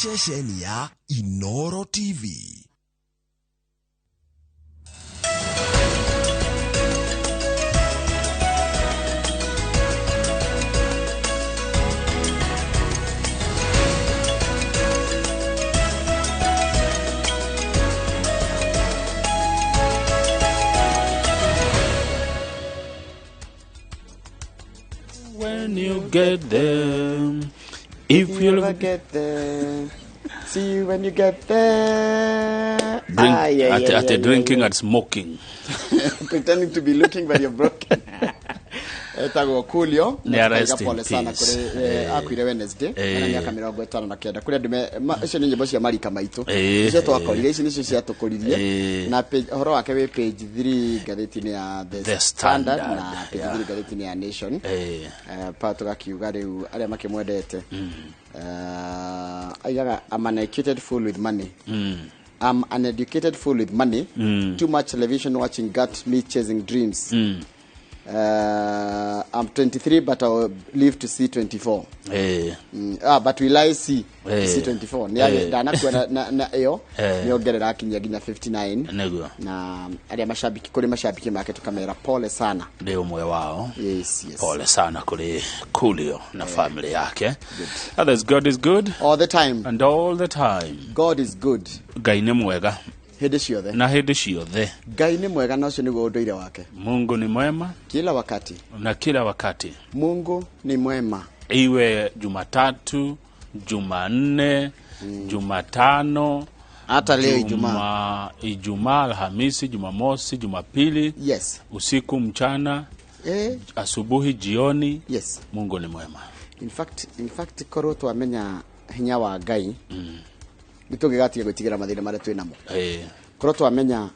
Ceceni ya Inoro TV. When you get there, if You you never get there. See you when you get there. drink Ah, yeah, at, yeah, at yeah, drinking yeah, and smoking. yeah. Pretending to be looking but you're broken. Etagwo Coolio. Nĩ Na rest tukaiga in pole sana peace. kũrĩ akuire Wednesday ena mĩaka 59 kũrĩ andũ icio nĩ nyĩmbo cia marika maitũ icio twakorire ici nĩcio ciatũkũririe na ũhoro wake wĩ page 3 ngathĩti-inĩ ya The The Standard Standard, na page 3 ngathĩti-inĩ ya Nation. Pa tũgakiuga rĩu arĩa makĩmwendete, aigaga, "I'm an educated fool with money. I'm an educated fool with money. Too much television watching got me chasing dreams. I'm 23 but I'll live to see 24." But will I see to see 24? Nĩ ndanakua na ĩyo nĩongerera akinyia nginya 59. Nĩguo. Na arĩa macambiki, kũrĩ macambiki make tũkamera pole sana. Ndĩ ũmwe wao. Yes. Pole sana kũrĩ Coolio na family yake. Others, God is good all the time and all the time. God is good. Ngai nĩ mwega hĩndĩ ciothe. Na hĩndĩ ciothe. Ngai nĩ mwega na ũcio nĩguo ũndũire wake. Mungu ni mwema kila wakati. Na kila wakati. Mungu ni mwema. Iwe Jumatatu, Jumanne, Jumatano, hata leo Ijumaa. Ijumaa, Alhamisi, Jumamosi, Jumapili, usiku, mchana, asubuhi, jioni. Mungu ni mwema. In fact korwo twamenya hinya wa Ngai nĩ tũngĩgatiga gwĩtigĩra mathĩna marĩa twĩ namo. Korwo twamenya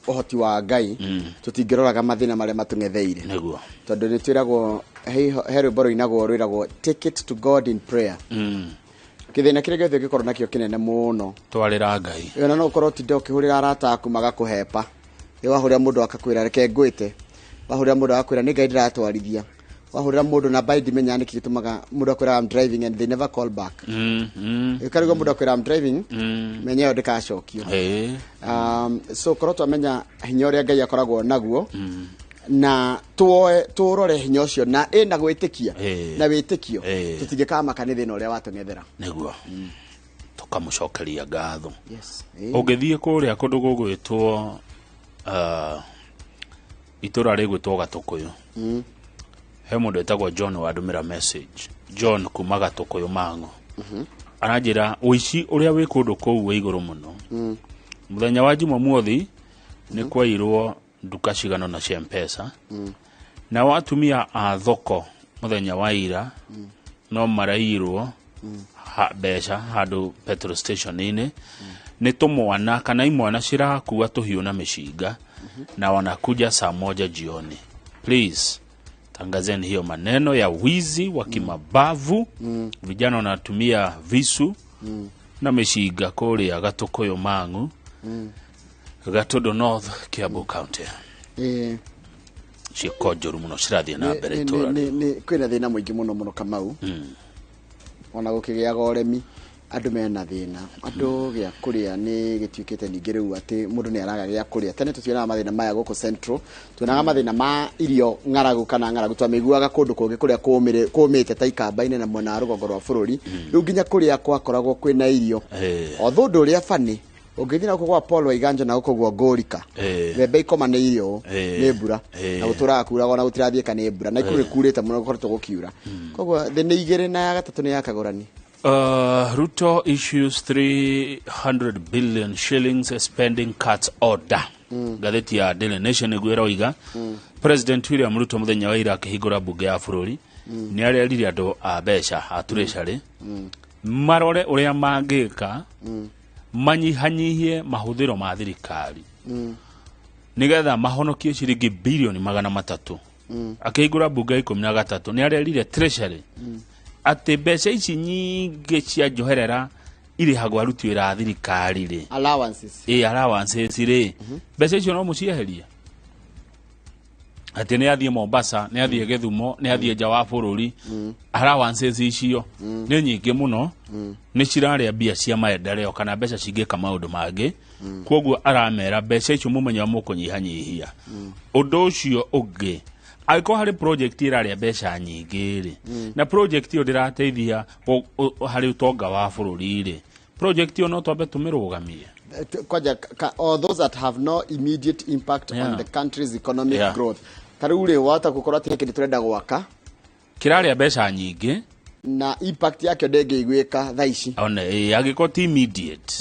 ũhoti wa Ngai tũtingĩroraga mathĩna marĩa matũng'etheire. Tondũ nĩ twĩragwo he rwĩmbo rũinagwo rwĩragwo "Take it to God in prayer". Kĩthĩna kĩrĩa gĩothe ũngĩkorwo nakĩo kĩnene mũno, twarĩra Ngai. Ona no ũkorwo ũtinde ũkĩhũrĩra arata aku magakũhepa. Ĩ wahũrĩra mũndũ akakwĩra reke ngwĩte, wahũrĩra mũndũ agakwĩra nĩ Ngai ndĩratwarithia, wahũrĩra mũndũ namba ndimenya nĩkĩ gĩtũmaga mũndũ akwĩra, "I'm driving," and they never call back. Ĩkarigwo mũndũ akwĩra, "I'm driving," menya ĩyo ndĩkacokio. So korwo twamenya hinya ũrĩa Ngai akoragwo naguo na tuoe tũrore hinya ũcio na ĩna gwĩtĩkia na wĩtĩkio, tũtingĩkamaka nĩ thĩna ũrĩa watũng'ethera. Nĩguo tũkamũcokeria ngatho. Yes. Ũngĩthiĩ kũrĩa kũndũ gũgwĩtwo itũra rĩgwĩtwo Gatũkũyũ, he mũndũ wĩtagwo John wandũmĩra message. John kuma Gatũkũyũ Mang'o aranjĩra ũici ũrĩa wĩ kũndũ kũu wĩ igũrũ mũno. Mũthenya wa Jumamothi nĩ kwairwo nduka cigana na cia Mpesa, nao atumia a thoko mũthenya wa ira no marairwo mbeca handũ petrol station-inĩ nĩ tũmwana kana imwana cirakua tũhiũ na mĩcinga na wanakuja saa 1 jioni. Please tangazeni hiyo maneno ya wizi wa kimabavu. Vijana wanatumia visu na mĩcinga kũrĩa Gatũkũyũ Mang'u, Gatũndũ North, Kiambu County. Ciĩko njũru mũno cirathiĩ na mbere itũra. Kwĩna thĩna mũingĩ mũno mũno, Kamau. Ona gũkĩgĩaga ũremi andũ mena thĩna, andũ gĩa kũrĩa nĩ gĩtuĩkĩte ningĩ rĩu atĩ mũndũ nĩ araga gĩa kũrĩa. Tene tũtionaga mathĩna maya gũkũ Central, tuonaga mathĩna ma irio ng'aragu kana ng'aragu twamĩiguaga kũndũ kũngĩ kũrĩa kũmĩte ta Ikamba-inĩ na mwena wa rũgongo rwa bũrũri. Rĩu nginya kũrĩa kwakoragwo kwĩna irio, although ũndũ ũrĩa bani ũngĩthiĩ na gũkũ gwa Paul Waiganjo na gũkũ guo Ngũrika, mbembe ikomanĩirio nĩ mbura na gũtũraga kuraga ona gũtirathiĩka nĩ mbura na ikuru ĩkurĩte mũno gũkoretwo gũkiura, koguo thĩ nĩ igĩrĩ na ya gatatũ nĩ ya kagũrani. Ruto issues 300 billion shillings spending cuts order. Ngathĩti ya Daily Nation nĩguo ĩroiga. President William Ruto mũthenya wa ira akĩhingũra mbunge ya bũrũri nĩ arerire andũ a mbeca a treasury marore ũrĩa mangĩka manyihanyihie mahũthĩro ma thirikari nĩgetha mahonokie ciringi bilioni 300. Akĩhingũra mbunge ya 13 nĩ arerire treasury atĩ mbeca ici nyingĩ cia njoherera irĩhagwo aruti wĩra a thirikari rĩ, allowances, ĩ allowances rĩ, mbeca icio no mũcieherie. Atĩ nĩ athiĩ Mombasa, nĩ athiĩ Gĩthumo, nĩ athiĩ nja wa bũrũri. Allowances icio nĩ nyingĩ mũno, nĩ cirarĩa mbia cia maendeleo kana mbeca cingĩka maũndũ mangĩ. Koguo aramera mbeca icio mũmenye mũkũnyihanyihia. Ũndũ ũcio ũngĩ, angĩkorwo harĩ project ĩrarĩa mbeca nyingĩ rĩ, na project ĩyo ndĩrateithia harĩ ũtonga wa bũrũri rĩ, project ĩyo no twambe tũmĩrũgamie. Kwanja all those that have no immediate impact on the country's economic growth. Ta rĩu rĩ, wahota gũkorwo atĩ kĩndũ tũrenda gwaka kĩrarĩa mbeca nyingĩ na impact yakĩo ndĩngĩiguĩka thaa ici. One angĩkorwo ti immediate,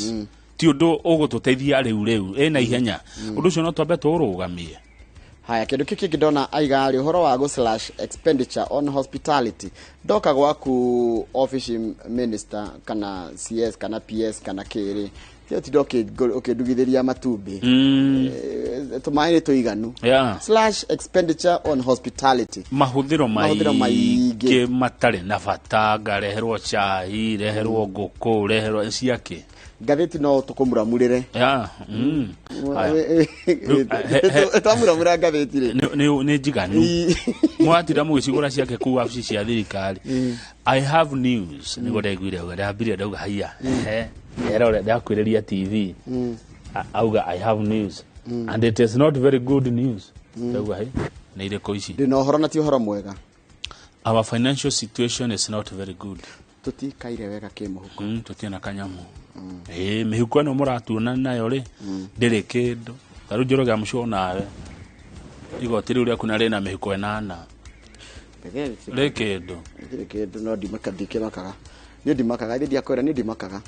ti ũndũ ũgũtũteithia rĩu rĩu ĩna ihenya, ũndũ ũcio no twambe tũũrũgamie. Haya, kĩndũ kĩu kĩngĩ ndona aiga rĩ, ũhoro wa gũ slash expenditure on hospitality. Ndoka gwaku office, minister kana CS kana PS kana kĩrĩ, tiyo tinda ũkĩndugithĩria matumbĩ. Tũmaĩ nĩ tũiganu. Slash expenditure on hospitality. Mahũthĩro Mahũthĩro maingĩ maingĩ. Matarĩ na bata, ngareherwo cai, reherwo ngũkũ, reherwo ciakĩ. Ngathĩti no tũkũmuramurĩre. Yeah. Haya. Twamuramura ngathĩti rĩ. Nĩ njiganu. Mwatinda mũgĩcigũra ciake kuu wabici cia thirikari. "I have news," nĩguo ndaiguire auga. Ndambirie ndauga haiya, ehe, era ũrĩa ndakwĩrĩria TV. Auga, "I have news and it is not very good news." Ndauga, "Hĩ, nĩ irĩkũ ici?" Ndĩna ũhoro na ti ũhoro mwega. Our financial situation is not very good. Tũtikaire wega kĩmũhuko. Tũtiena kanyamu. Ĩĩ, mĩhuko ĩno mũratuona nayo rĩ, ndĩrĩ kĩndũ. Ta rĩu Njoroge mũcio nawe igoti rĩu rĩaku na rĩna mĩhuko 8 rĩ kĩndũ? Gĩtirĩ kĩndũ, no ndimaka, ndikĩmakaga niĩ, ndimakaga ithe, ndiakwĩra niĩ ndimakaga,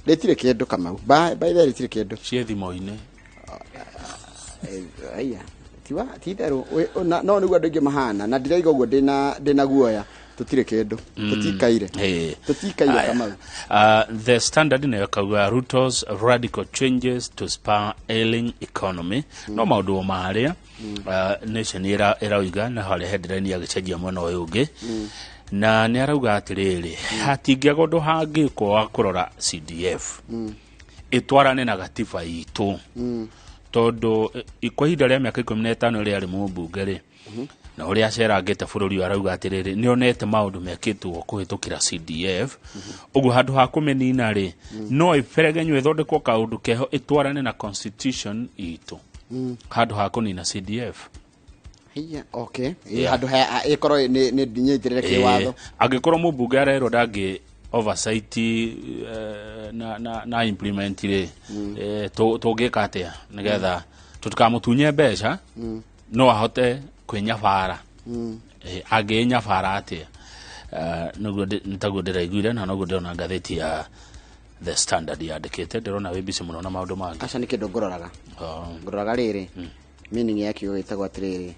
rĩtirĩ kĩndũ, Kamau. By the way, rĩtirĩ kĩndũ. Ciĩ thimũ-inĩ. Aya tiwa ti itherũ. No nĩguo andũ aingĩ mahana, na ndiraiga ũguo ndĩna guoya. Tũtirĩ kĩndũ, tũtikaire. Tũtikaire. Aya. Kamau. The Standard nayo kauga, "Ruto's radical changes to spur ailing economy." No maũndũ o marĩa Nation ĩrauga, na harĩa headline agĩcenjia mwena ũyũ ũngĩ, na nĩ arauga atĩrĩrĩ, hatingĩaga ũndũ hangĩkwo wa kũrora CDF ĩtwarane na gatiba itũ, tondũ kwa ihinda rĩa mĩaka 15 ĩrĩa arĩ mũmbunge rĩ, na ũrĩa acerangĩte bũrũri ũyũ, arauga atĩrĩrĩ, nĩ onete maũndũ mekĩtwo kũhĩtũkĩra CDF. Ũguo handũ ha kũmĩnina rĩ, no ĩberegenywo, ĩthondekwo kaũndũ keho ĩtwarane na constitution itũ handũ ha kũnina CDF. Hiya, okay. Handũ ha ĩkorwo nĩ nyitĩrĩre kĩwatho. Angĩkorwo mũmbunge arerwo ndangĩ oversight na implement rĩ, tũngĩka atĩa nĩgetha tũtikamũtunye mbeca, no ahote kwĩnyabara? Angĩnyabara atĩa? Nĩguo nĩ taguo ndĩraiguire, na noguo ndĩrona ngathĩti ya The Standard yandĩkĩte. Ndĩrona wĩ busy mũno na maũndũ mangĩ. Aca, nĩ kĩndũ ngũroraga. Oh. Ngũroraga rĩrĩ, meaning ya kiugo gĩtagwo atĩrĩrĩ,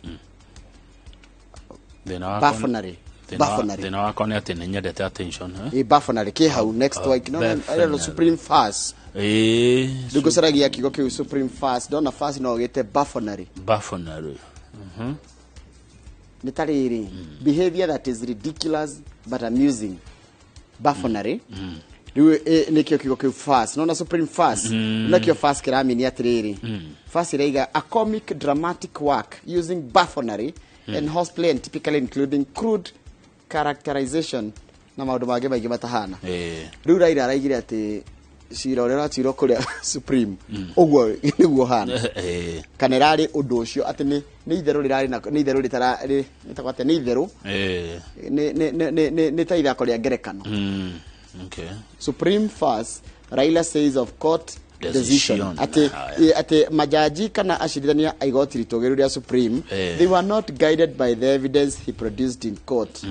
Thĩna wakwa buffoonery. Buffoonery. Thĩna wakwa nĩ atĩ nĩ nyendete attention, eh? Ĩ, buffoonery kĩ hau next week no Buffoonery. Supreme farce. Rĩu ngũcaragia kiugo kĩu supreme farce, ndona farce no gĩte buffoonery. Buffoonery. Nĩ ta rĩrĩ, behavior that is ridiculous but amusing, buffoonery. Rĩu nĩkĩo kiugo kĩu farce, nona supreme farce, nakĩo farce kĩramini atĩrĩrĩ, farce ĩraiga a comic dramatic work using buffoonery and horseplay and typically including crude characterization na maũndũ mangĩ maingĩ matahana. Rĩu Raila araigire atĩ cira ũrĩa ũratuirwo kũrĩa supreme ũguo nĩguo hana, kana ĩrarĩ ũndũ ũcio atĩ nĩ itherũ rĩrarĩ na nĩ itherũ rĩtara rĩtagwo atĩa, nĩ itherũ, nĩ ta ithako rĩa ngerekano. Supreme farce, Raila says of court decision. Decision. Atĩ Haya. Atĩ majaji kana acirithania a igoti ritũgĩru rĩa supreme, they were not guided by the evidence he produced in court.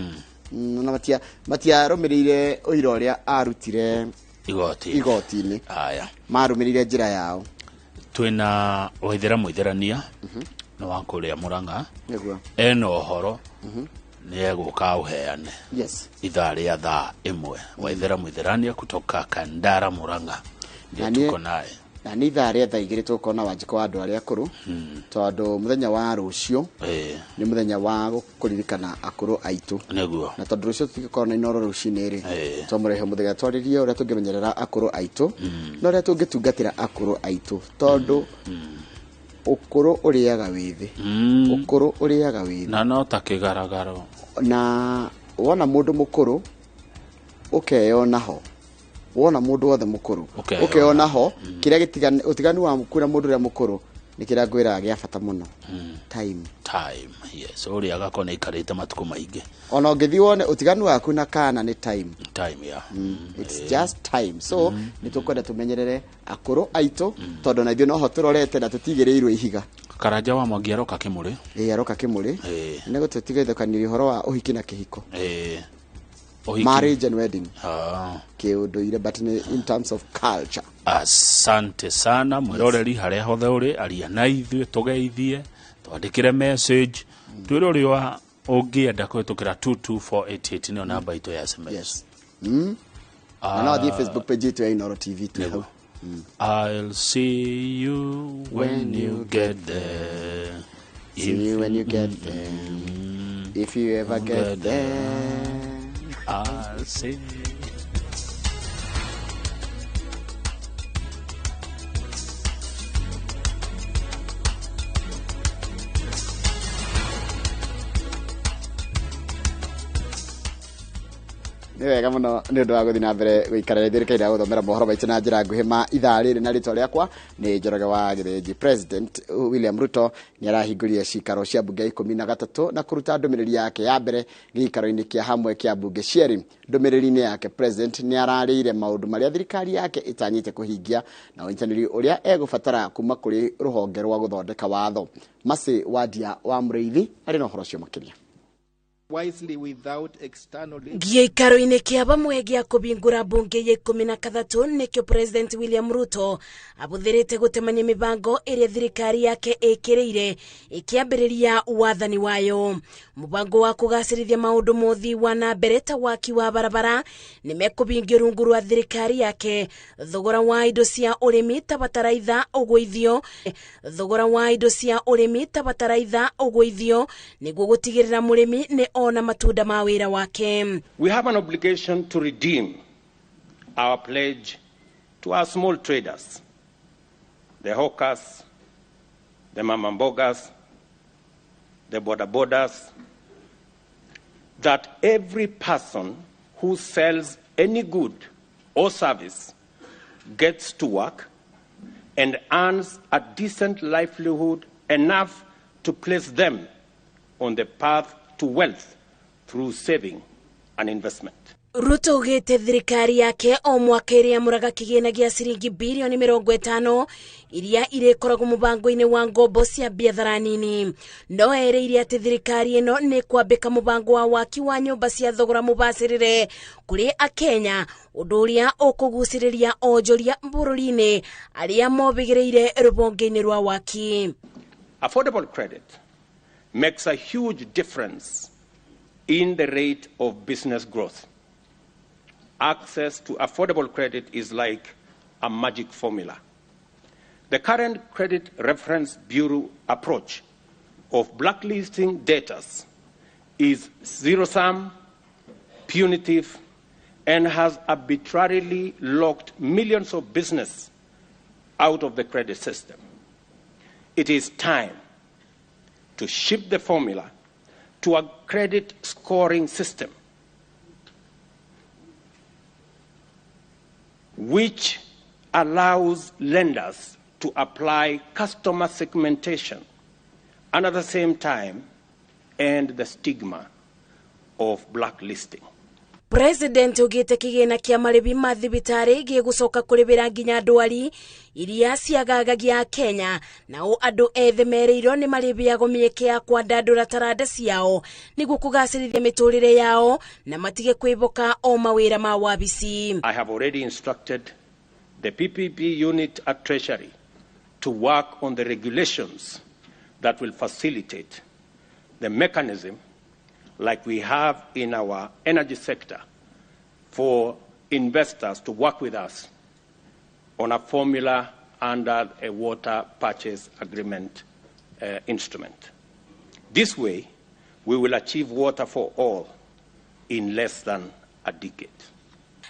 Na matiarũmĩrĩire ũira ũrĩa arutire igoti igoti-inĩ. Haya. Marũmĩrĩire njĩra yao. Twĩna Waithera mũitherania nĩ wa kũrĩa Mũrang'a. Nĩguo. Ena ũhoro, nĩ egũka ũheane ithaa rĩa thaa 1. Waithera mũitherania kutoka Kandara, Mũrang'a, ndio Na tuko naye. Na nĩ ithaa rĩa thaa 2 tũgũkorwo na Wanjikũ wa andũ arĩa akũrũ, tondũ mũthenya wa rũciũ nĩ mũthenya wa kũririkana akũrũ aitũ. Na tondũ rũciũ tũtigũkorwo na Inoro rũcinĩ rĩ, twamũrehe mũthenya twarĩrie ũrĩa tũngĩmenyerera akũrũ aitũ na ũrĩa tũngĩtungatĩra akũrũ aitũ, tondũ Ũkũrũ ũrĩaga wĩthĩ. Ũkũrũ ũrĩaga wĩthĩ. Na no ta kĩgaragaro. Na wona mũndũ mũkũrũ ũkeyona ho, wona mũndũ wothe mũkũrũ Ũkeyona. Ũkeyona ho, kĩrĩa ũtiganu waku na mũndũ ũrĩa mũkũrũ nĩ kĩrĩa ngwĩraga gĩa bata mũno, time. Time, yes, ũrĩa agakorwo nĩ aikarĩte matukũ maingĩ. Ona ũngĩthiĩ wone ũtiganu waku na kana nĩ time. Time, yeah. It's just time. So nĩ tũkwenda tũmenyerere akũrũ aitũ, tondũ na ithuĩ noho tũrorete na tũtigĩrĩirwo ihiga. Karanja wa Mwangi aroka Kĩmũrĩ. Ĩĩ, aroka Kĩmũrĩ. Nĩ gũtũtigithũkanĩria ũhoro wa ũhiki na kĩhiko. Ũhiki. Marriage and wedding. Ah. Kĩũndũire, but nĩ in terms of culture. Asante sana mwĩroreri harĩa hothe ũrĩ, aria na ithuĩ, tũgeithie, twandĩkĩre message, twĩre ũrĩa ũngĩenda kũhĩtũkĩra 22488, nĩyo namba itũ ya SMS. Yes. Na no athiĩ Facebook page itũ ya Inooro TV, twĩ hau. I'll see you when you get there. See you when you get there, if you ever get there. I'll see. Nĩ wega mũno nĩ ũndũ wa gũthiĩ na mbere gũikara thirikari ya gũthomera mohoro maitũ na njĩra nguhĩ ma ithaa rĩrĩ, na rĩtwa rĩakwa nĩ Njoroge wa Gĩthĩnji. President William Ruto nĩ arahingũrire cikaro cia mbunge ya 13 na kũruta ndũmĩrĩri yake ya mbere gĩikaro-inĩ kĩa hamwe kĩa mbunge cierĩ. Ndũmĩrĩri-inĩ yake, President nĩ ararĩire maũndũ marĩa thirikari yake ĩtanyĩte kũhingia na ũnyitanĩri ũrĩa egũbatara kuma kũrĩ rũhonge rwa gũthondeka watho. Mercy Wadia wa Mũrĩithi arĩ na ũhoro ũcio makĩria. Wisely without external Gĩikaro-inĩ kĩa bamwe gĩa kũbingũra mbunge ya 13 nĩkĩo President William Ruto abũthĩrĩte gũtemania mĩbango ĩrĩa thirikari yake ĩkĩrĩire ĩkĩambĩrĩria wathani wayo. Mũbango wa kũgacĩrithia maũndũ mothi wa na mbere ta waki wa barabara nĩ mekũbingio rungu rwa thirikari yake. Thogora wa indo cia ũrĩmi ta bataraitha ũgũithio, thogora wa indo cia ũrĩmi ta bataraitha ũgũithio nĩguo gũtigĩrĩra mũrĩmi nĩ ona matunda ma wĩra wake. We have an obligation to redeem our pledge to our small traders, the hawkers, the mamambogas, the border borders, that every person who sells any good or service gets to work and earns a decent livelihood enough to place them on the path to wealth through saving and investment. Ruto ugite thirikari yake o mwaka ĩrĩamũraga kĩgĩna gĩa ciringi birioni 50 iria irĩkoragwo mũbango-inĩ wa ngombo cia biathara nini. No erĩire atĩ thirikari ĩno nĩ kwambĩka mũbango wa waki wa nyũmba cia thogora mũbacĩrĩre kũrĩ Akenya, ũndũ ũrĩa ũkũgucĩrĩria onjoria bũrũri-inĩ arĩa mobĩgĩrĩire rũhonge-inĩ rwa waki. Affordable credit makes a huge difference in the rate of business growth. Access to affordable credit is like a magic formula. The current Credit Reference Bureau approach of blacklisting debtors is zero-sum, punitive, and has arbitrarily locked millions of business out of the credit system. It is time to shift the formula to a credit scoring system, which allows lenders to apply customer segmentation and at the same time end the stigma of blacklisting. President ugite kĩgĩna kĩa marĩhi ma thibitarĩ gĩgũcoka kũrĩhĩra nginya ndwari iria ciagagagia Kenya, nao andũ ethĩ merĩirwo nĩ marĩhĩagwo mĩeke ya kwandandũra taranda ciao nĩguo kũgacĩrithia mĩtũrĩre yao na matige kwĩhoka o mawĩra ma wabici. I have already instructed the PPP unit at Treasury to work on the regulations that will facilitate the mechanism like we have in our energy sector for investors to work with us on a formula under a water purchase agreement instrument. This way, we will achieve water for all in less than a decade.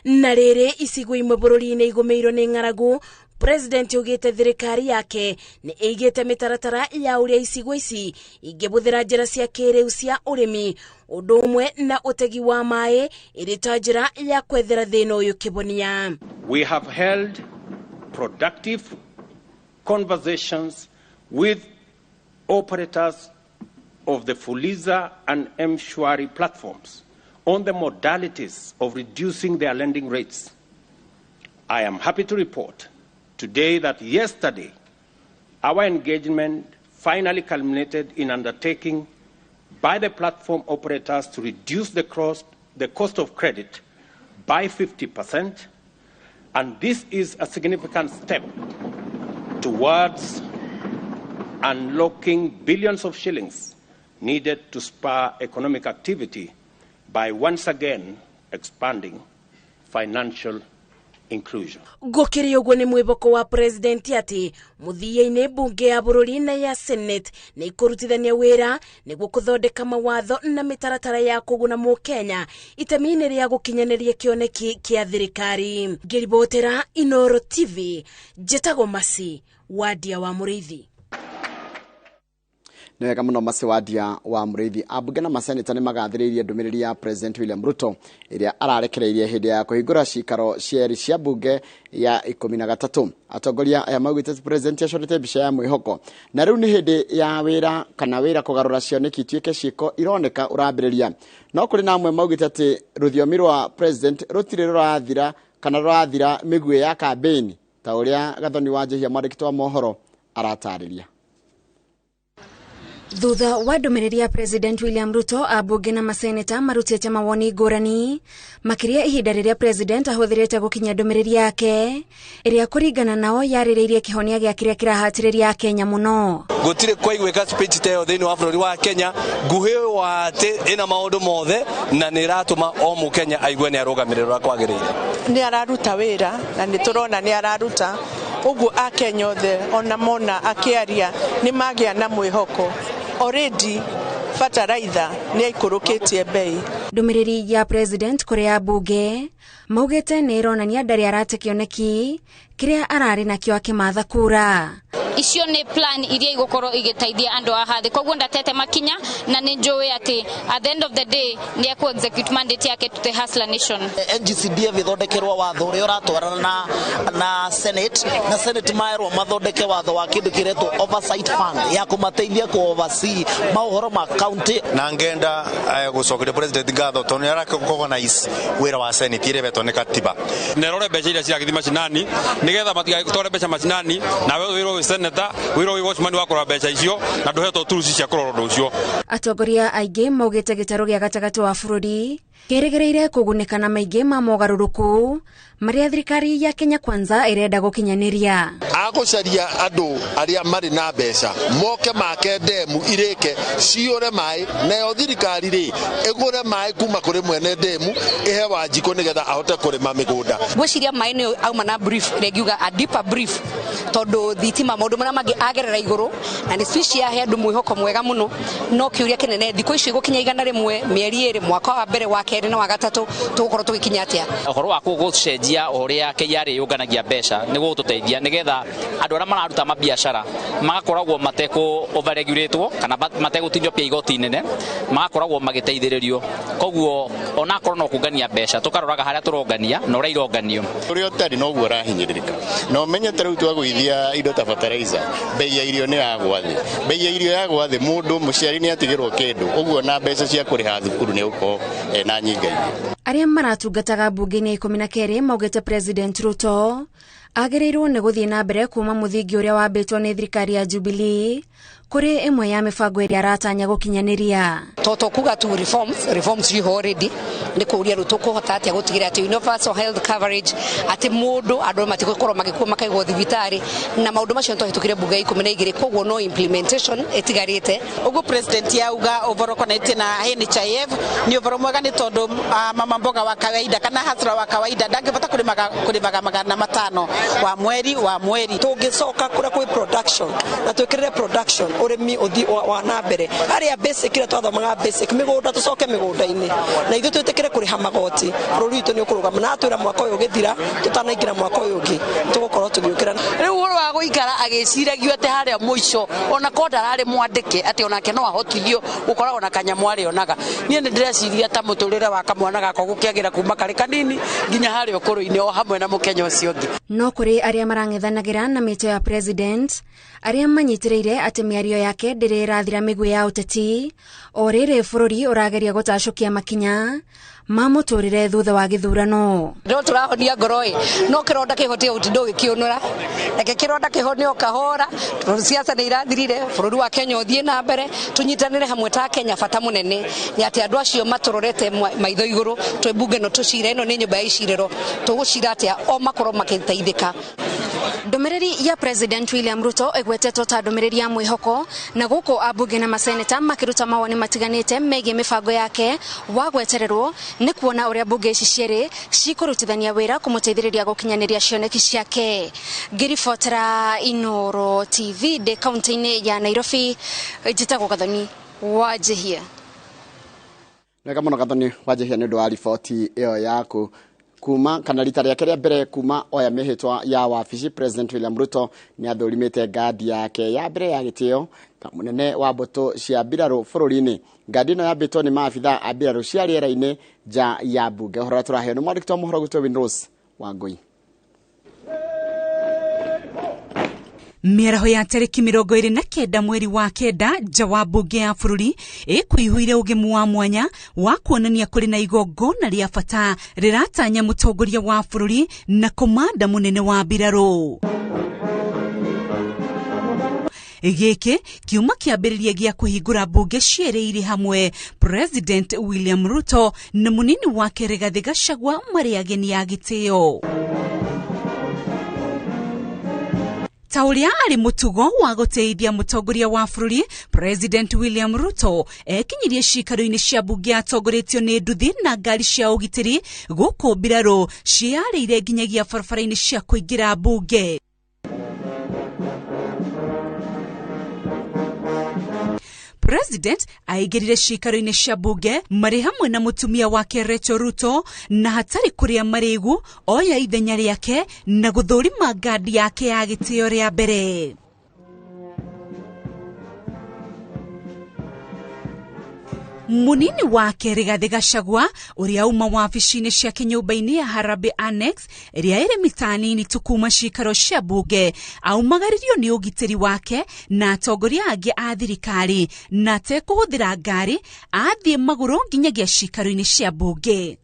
Na rĩrĩ icigo imwe bũrũri-inĩ igũmĩirwo nĩ ng'aragu. President augĩte thirikari yake nĩ ĩigĩte mĩtaratara ya ũrĩa icigo ici ingĩbũthĩra njĩra cia kĩrĩu cia ũrĩmi ũndũ ũmwe na ũtegi wa maĩ ĩrĩ ta njĩra ya kwethera thĩna ũyũ kĩbonia. We have held productive conversations with operators of the Fuliza and M-Shwari platforms on the modalities of reducing their lending rates. I am happy to report today that yesterday our engagement finally culminated in undertaking by the platform operators to reduce the cost of credit by 50%, and this is a significant step towards unlocking billions of shillings needed to spur economic activity by once again expanding financial inclusion. Gũkĩrĩ ũguo nĩ mwĩboko wa president atĩ mũthia-inĩ bunge ya bũrũri na ya Senate nĩ ikũrutithania wĩra nĩguo kũthondeka mawatho na mĩtaratara ya kũguna mũkenya itemi-inĩ rĩa gũkinyanĩria kĩoneki kĩa thirikari. Ngĩribotera Inoro TV, njĩtagwo Masi Wadia wa Mũrĩithi. Nĩ wega mũno Masi Wadia wa Mũrĩithi. Ambunge na maseneta nĩ magathĩrĩirie ndũmĩrĩri ya President William Ruto ĩrĩa ararekereirie hĩndĩ ya kũhingũra cikaro cierĩ cia bunge ya 13. Atongoria aya maugĩte President acorete mbica ya mwĩhoko na rĩu nĩ hĩndĩ ya wĩra kana wĩra kũgarũra cioneki ituĩke ciĩko ironeka ũrambĩrĩria. No kũrĩ na amwe maugĩte atĩ rũthiomi rwa President rũtirĩ rũrathira kana rũrathira mĩguĩ ya kambĩini ta ũrĩa Gathoni wa Njehia mwandĩki wa mohoro aratarĩria. Thutha wa ndũmĩrĩri ya President William Ruto, ambunge na maseneta marutĩte mawoni ngũrani makĩria ihinda rĩrĩa President ahũthĩrĩte gũkinyia ndũmĩrĩri yake ĩrĩa kũringana nao yarĩrĩirie kĩhonia gĩa kĩrĩa kĩrahatĩrĩria Kenya mũno. Gũtirĩ kwaiguĩka speech ta ĩyo thĩinĩ wa bũrũri wa Kenya nguhĩ wa atĩ ĩna maũndũ mothe na nĩ ĩratũma o mũkenya aigue nĩ arũgamĩrĩrwo ũrĩa kwagĩrĩire. Nĩ araruta wĩra na nĩ tũrona nĩ araruta ũguo akenya othe ona mona akĩaria nĩ magĩa na mwĩhoko. Already bataraitha nĩ aikũrũkĩtie bei. Ndũmĩrĩri ya President kũrĩ ambunge maugĩte nĩ ĩronania ndarĩ arate kĩoneki kĩrĩa ararĩ nakĩo akĩmatha kura. Icio nĩ plan iria igũkorwo igĩteithia andũ a hathĩ, koguo ndatete makinya na nĩ njũĩ atĩ at the end of the day nĩ ekũ execute mandate yake to the hustler nation. NGCDF ĩthondekerwo watho ũrĩa ũratwarana na Senate, na Senate maerwo mathondeke watho wa kĩndũ kĩretwo oversight fund ya kũmateithia kũ oversee maũhoro ma county. Na ngenda gũcokeria President ngatho tondũ nĩ araorganize wĩra wa Senate ĩrĩa ĩbetwo nĩ katiba. Nerore mbeca iria ciragĩthiĩ macinani nĩgetha matigagĩtware mbeca macinani nawe wĩrwo wĩ senator wĩrwo wĩ watchman wa kũrora mbeca icio na ndũhetwo tools cia kũrora ũndũ ũcio. Atongoria aingĩ maugĩte gĩtarũ gĩa gatagatĩ wa bũrũri kĩrĩgĩrĩire kũgunĩka na maingĩ ma mogarũrũku marĩa thirikari ya Kenya Kwanza ĩrenda gũkinyanĩria. Agũcaria andũ arĩa marĩ na mbeca moke make ndemu irĩke ciũre maĩ, nayo thirikari rĩ ĩgũre maĩ kuma kũrĩ mwene ndemu ĩhe Wanjikũ nĩgetha ahote kũrĩma mĩgũnda. Ngwĩciria maĩ nĩ auma na brief rĩngiuga a deeper brief tondũ thitima maũndũ marĩa mangĩ agerera igũrũ na nĩ speech yahe andũ mwĩhoko mwega mũno, no kĩũria kĩnene thikũ ici gũkinya 100 mĩeri 2 mwaka wa mbere wa kerĩ na wa gatatũ tũgũkorwo tũgĩkinya atĩa. Ũhoro wa gũcenjia ũrĩa KRA yũnganagia mbeca nĩ gũgũtũteithia nĩgetha andũ arĩa mararuta mabiacara magakoragwo matekũ overregulatwo kana mategũtinio pia igoti inene magakoragwo magĩteithĩrĩrio, koguo onakorwo no kũngania mbeca tũkaroraga harĩa tũrongania na ũrĩa ironganio. Ũrĩa ũtarĩ noguo ũrahinyĩrĩrĩka na ũmenye ta rĩu twagũithia indo ta fertilizer bei ya irio nĩ yagwa thĩ, bei ya irio yagwa thĩ mũndũ mũciari nĩ atigĩrwo kĩndũ ũguo na mbeca cia kũrĩha thukuru nĩ ũkorwo na nyingaingĩ. Arĩa maratungataga mbunge-inĩ 12 maugĩte President Ruto agĩrĩirwo nĩ gũthiĩ na mbere kuma mũthingi ũrĩa wambĩtwo nĩ thirikari ya Jubilee kũrĩ ĩmwe ya mĩbango ĩrĩa aratanya gũkinyanĩria. Toto kuga tu reforms ciho already nĩ kũũria rĩu tũkũhota atĩa gũtigĩrĩra atĩ universal health coverage atĩ mũndũ andũ matigũkorwo magĩkua makaigwo thibitarĩ na maũndũ macio nĩ twahĩtũkire bunge 12 koguo no implementation ĩtigarĩte. Ũguo President yauga ũhoro ũkonainie na NHIF nĩ ũhoro mwega nĩ tondũ mama mboga wa kawaida kana hasra wa kawaida ndangĩbota kũrĩmaga 500 wa mweri wa mweri. Tũngĩcoka kũrĩa kwĩ production na twĩkĩrĩre production ũrĩmi ũthi wa na mbere harĩa basic ĩrĩa twathomaga basic mĩgũnda tũcoke mĩgũnda-inĩ na ithuĩ twĩtĩkĩre Twĩtĩkĩre kũrĩha magoti, bũrũri witũ nĩ ũkũrũgama. Na atwĩra mwaka ũyũ ũgĩthira, tũtanaingĩra mwaka ũyũ ũngĩ, tũgũkorwo tũgĩũkĩra. Rĩu ũhoro wa gũikara agĩciragio atĩ harĩa mũico ona ko ndararĩ mwandĩke atĩ onake no ahotithio gũkoragwo na kanyamũ arĩonaga. Niĩ nĩ ndĩreciria ta mũtũrĩre wa kamwana gakwa gũkĩagĩra kuma karĩ kanini nginya harĩa ũkũrũ-inĩ o hamwe na mũkenya ũcio ũngĩ. No kũrĩ arĩa marang'ethanagĩra na mĩto ya president, arĩa manyitĩrĩire atĩ mĩario yake ndĩrĩ ĩrathira mĩguĩ ya ũteti, o rĩrĩ bũrũri ũrageria gũtacũkia makinya ma mũtũrĩre thutha wa gĩthurano. No tũrahonia ngoro ĩ, no kĩronda kĩhotie gũtinda ũgĩkĩũnũra. Reke kĩronda kĩhone o kahora, tondũ siasa nĩ irathirire, bũrũri wa Kenya ũthiĩ na mbere, tũnyitanĩre hamwe ta Kenya. Bata mũnene nĩ atĩ andũ acio matũrorete maitho igũrũ, twĩ mbunge no tũcire, ĩno nĩ nyũmba ya icirĩro, tũgũcira atĩa o makorwo magĩteithĩka. Ndũmĩrĩri ya President William Ruto ĩgwetetwo ta ndũmĩrĩri ya mwĩhoko, na gũkũ ambunge na maseneta makĩruta mawoni matiganĩte megiĩ mĩbango yake wa gwetererwo nĩ kuona ũrĩa mbunge ici cierĩ cikũrutithania wĩra kũmũteithĩrĩria gũkinyanĩria cioneki ciake. Ngĩribotera Inooro TV ndĩ kaunti-inĩ ya Nairobi, njĩtagwo Gathoni Wanjihia. Wega mũno Gathoni Wanjihia nĩ ũndũ wa riboti ĩyo yaku. Kuma kana rita rĩake rĩa mbere kuma oya mĩhĩtwa ya wabici, President William Ruto nĩ athũrimĩte ngandi yake ya mbere ya gĩtĩo ta mũnene wa mbũtũ cia mbirarũ bũrũri-inĩ. Ngandi ĩno yambĩtwo nĩ maabitha a mbirarũ cia rĩera-inĩ nja ya mbunge. Ũhoro ũrĩa tũraheo nĩ mwandĩki wa mohoro gwitũ Winrose Wangũi. Mĩaraho ya tarĩki 29 mweri wa 9 nja wa mbunge ya bũrũri ĩkũihũire ũgemu wa mwanya wa kuonania kũrĩ na igongona rĩa bata rĩratanya mũtongoria wa bũrũri na komanda mũnene wa mbirarũ. Gĩkĩ kiuma kĩambĩrĩria gĩa kũhingũra mbunge cierĩ irĩ hamwe, President William Ruto na mũnini wake Rigathĩ Gachagua marĩ ageni a gĩtĩo. Ta ũrĩa arĩ mũtugo wa gũteithia mũtongoria wa bũrũri, President William Ruto ekinyirie ciikaro-inĩ cia mbunge atongoretio nĩ nduthi na ngari cia ũgitĩri gũkũ mbirarũ ciarĩire nginyagia barabara-inĩ cia kũingĩra mbunge. President aingĩrire ciikaro-inĩ cia mbunge marĩ hamwe na mũtumia wake Rachel Ruto, na hatarĩ kũrĩa marĩgu oya ithenya rĩake na gũthũrima ngandi yake ya gĩtĩo rĩa mbere. Munini wake Rigathĩ Gachagua ũrĩa uma wabici-inĩ ciake nyũmba-inĩ ya Harambee Annex ĩrĩa ĩrĩ mita nini tu kuma ciikaro cia mbunge aumagaririo nĩ ũgitĩri wake na atongoria angĩ a thirikari, na atekũhũthĩra ngari athiĩ magũrũ nginyagia ciikaro-inĩ cia mbunge.